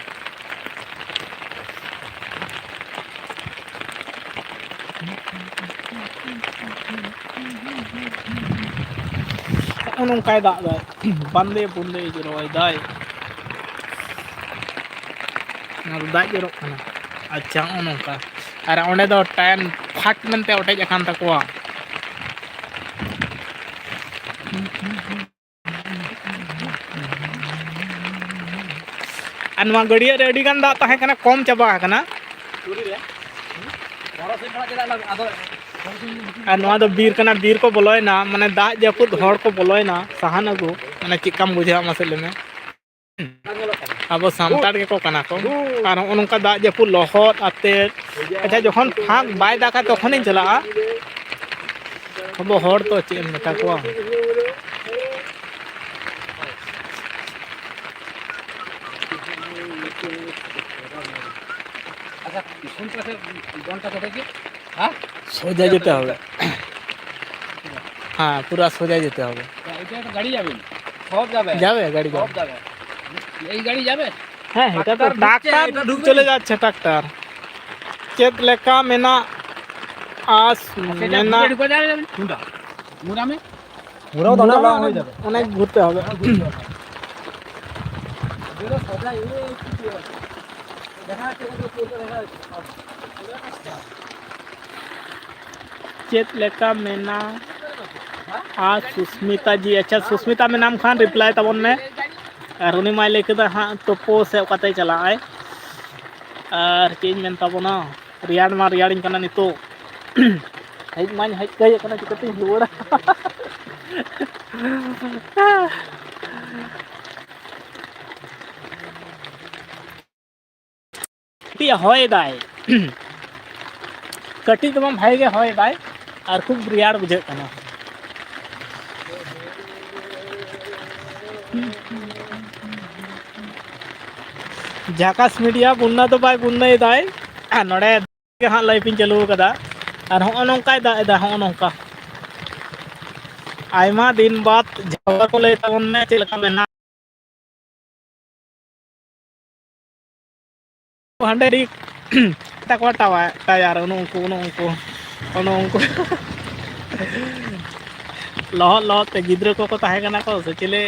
ᱱᱚᱜᱼᱚ ᱱᱚᱝᱠᱟᱭ ᱫᱟᱜ ᱫᱟᱭ, ᱵᱟᱱᱫᱮ ᱵᱩᱱᱫᱮ ᱨᱚᱦᱚᱭ ᱫᱟᱭ᱾ ᱚᱱᱟ ᱫᱚ ᱫᱟᱜ ᱡᱚᱨᱚᱜ ᱠᱟᱱᱟ᱾ ᱟᱪᱪᱷᱟ, ᱱᱚᱜᱼᱚ ᱱᱚᱝᱠᱟ᱾ ᱟᱨ ᱚᱸᱰᱮ ᱫᱚ ᱴᱟᱭᱟᱨ ᱯᱷᱟᱴ ᱢᱮᱱᱛᱮ ᱚᱴᱮᱡ ᱟᱠᱟᱱ ᱛᱟᱠᱚᱣᱟ᱾ ᱟᱨ ᱱᱚᱣᱟ ᱜᱟᱹᱰᱭᱟᱹ ᱨᱮ ᱟᱹᱰᱤ ᱜᱟᱱ ᱫᱟᱜ ᱛᱟᱦᱮᱸ ᱠᱟᱱᱟ, ᱠᱚᱢ ᱪᱟᱵᱟ ᱟᱠᱟᱱᱟ᱾ ᱟᱨ ᱱᱚᱣᱟ ᱫᱚ ᱵᱤᱨ ᱠᱟᱱᱟ, ᱵᱤᱨ ᱠᱚ ᱵᱚᱞᱚᱭᱮᱱᱟ, ᱢᱟᱱᱮ ᱫᱟᱜ ᱡᱟᱹᱯᱩᱫ ᱦᱚᱲ ᱠᱚ ᱵᱚᱞᱚᱭᱮᱱᱟ ᱥᱟᱦᱟᱱ ᱟᱹᱜᱩ, ᱢᱟᱱᱮ ᱪᱮᱫ ᱞᱮᱠᱟᱢ ᱵᱩᱡᱷᱟᱹᱣᱟ ᱢᱟᱥᱮ ᱞᱟᱹᱭ ᱢᱮ? ᱟᱵᱚ ᱥᱟᱱᱛᱟᱲ ᱜᱮᱠᱚ ᱠᱟᱱᱟ ᱠᱚ᱾ ᱟᱨ ᱱᱚᱜᱼᱚ ᱱᱚᱝᱠᱟ ᱫᱟᱜ ᱡᱟᱹᱯᱩᱫ ᱞᱚᱦᱚᱫ ᱟᱛᱮᱫ, ᱟᱪᱪᱷᱟ, ᱡᱚᱠᱷᱚᱱ ᱯᱷᱟᱸᱠ ᱵᱟᱭ ᱫᱟᱜᱟ ᱛᱚᱠᱷᱚᱱᱤᱧ ᱪᱟᱞᱟᱜᱼᱟ᱾ ᱟᱵᱚ ᱦᱚᱲ ᱫᱚ ᱪᱮᱫ ᱮᱢ ᱢᱮᱛᱟ ᱠᱚᱣᱟ? আচ্ছা, কোন পাশে বনটা কেটে গিয়ে? হ্যাঁ, সোজা যেতে হবে। হ্যাঁ, পুরা সোজা যেতে হবে। এটা একটা গাড়ি যাবে না? সব যাবে। যাবে, গাড়ি যাবে। সব যাবে। এই গাড়ি যাবে? হ্যাঁ, এটা তো ট্রাক্টর ঢুকছে, ট্রাক্টর এটা ঢুকবে। চলে যাচ্ছে ট্রাক্টর। ᱪᱮᱫ ᱞᱮᱠᱟ ᱢᱮᱱᱟᱜᱼᱟ ᱟᱨ ᱟᱪᱪᱷᱟ, এটা ᱢᱮᱱᱟᱜ ঢুকে যাবে না? কোনটা? মুরামে? মুরামে তো অনেক লং হয়ে যাবে। অনেক ঘুরতে হবে। ᱪᱮᱫ ᱞᱮᱠᱟ ᱢᱮᱱᱟᱜᱼᱟ? ᱟᱨ ᱥᱩᱥᱢᱤᱛᱟ ᱡᱤ, ᱟᱪᱪᱷᱟ, ᱥᱩᱥᱢᱤᱛᱟ ᱢᱮᱱᱟᱢ ᱠᱷᱟᱱ ᱨᱤᱯᱞᱟᱭ ᱛᱟᱵᱚᱱ ᱢᱮ᱾ ᱟᱨ ᱩᱱᱤ ᱢᱟᱭ ᱞᱟᱹᱭ ᱠᱮᱫᱟ ᱦᱟᱸᱜ ᱛᱳᱯᱳ ᱥᱮ ᱚᱠᱟᱛᱮᱭ ᱪᱟᱞᱟᱜᱼᱟᱭ᱾ ᱟᱨ ᱪᱮᱫ ᱤᱧ ᱢᱮᱱ ᱛᱟᱵᱚᱱᱟ, ᱨᱮᱭᱟᱲ ᱢᱟ ᱨᱮᱭᱟᱲᱤᱧ ᱠᱟᱱᱟ ᱱᱤᱛᱚᱜ᱾ ᱦᱮᱡ ᱢᱟᱧ ᱦᱮᱡ ᱠᱟᱭ ᱠᱟᱱᱟ, ᱪᱤᱠᱟᱹᱛᱤᱧ ᱨᱩᱣᱟᱹᱲᱟ? ᱠᱟᱹᱴᱤᱡ ᱦᱚᱭ ᱫᱟᱭ, ᱠᱟᱹᱴᱤᱡ ᱫᱚ ᱵᱟᱝ, ᱵᱷᱟᱜᱮ ᱜᱮ ᱦᱚᱭ ᱫᱟᱭ ᱟᱨ ᱠᱷᱩᱵ ᱨᱮᱭᱟᱲ ᱵᱩᱡᱷᱟᱹᱜ ᱠᱟᱱᱟ᱾ ᱡᱷᱟᱠᱟᱥ ᱢᱤᱰᱤᱭᱟ ᱵᱩᱱᱱᱟ ᱫᱚ ᱵᱟᱭ ᱵᱩᱱᱱᱟᱹᱭ ᱫᱟᱭ, ᱟᱨ ᱱᱚᱰᱮ ᱜᱮ ᱦᱟᱸᱜ ᱞᱟᱭᱤᱵᱷ ᱤᱧ ᱪᱟᱹᱞᱩ ᱟᱠᱟᱫᱟ᱾ ᱟᱨ ᱦᱚᱸᱜᱼᱚ ᱱᱚᱝᱠᱟᱭ ᱫᱟᱜ ᱮᱫᱟ, ᱦᱚᱸᱜᱼᱚ ᱱᱚᱝᱠᱟ᱾ ᱟᱭᱢᱟ ᱫᱤᱱ ᱵᱟᱫ ᱡᱷᱟᱣᱟ ᱠᱚ ᱞᱟᱹᱭ ᱛᱟᱵᱚᱱ ᱢᱮ ᱪᱮᱫ ᱞᱮᱠᱟ ᱢᱮᱱᱟᱜ ᱦᱟᱸᱰᱮ ᱨᱤ ᱛᱟᱠᱚ ᱴᱟᱣᱟ-, ᱴᱟᱭᱟᱨ, ᱩᱱᱩ ᱩᱱᱠᱩ, ᱩᱱᱩ ᱩᱱᱠᱩ, ᱩᱱᱩ ᱩᱱᱠᱩ᱾ ᱞᱚᱦᱚᱫ ᱞᱚᱦᱚᱫ ᱛᱮ ᱜᱤᱫᱽᱨᱟᱹ ᱠᱚᱠᱚ ᱛᱟᱦᱮᱸ ᱠᱟᱱᱟ ᱠᱚ ᱥᱮ ᱪᱤᱞᱤ,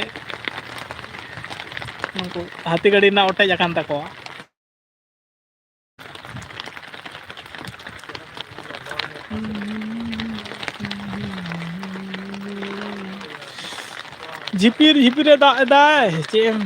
ᱩᱱᱠᱩ ᱦᱟᱹᱛᱤ ᱜᱟᱹᱰᱤ ᱨᱮᱱᱟᱜ ᱚᱴᱮᱡ ᱟᱠᱟᱱ ᱛᱟᱠᱚᱣᱟ᱾ ᱡᱷᱤᱯᱤᱨ ᱡᱷᱤᱯᱤᱨ ᱮ ᱫᱟᱜ ᱮᱫᱟᱭ, ᱪᱮᱫ ᱮᱢ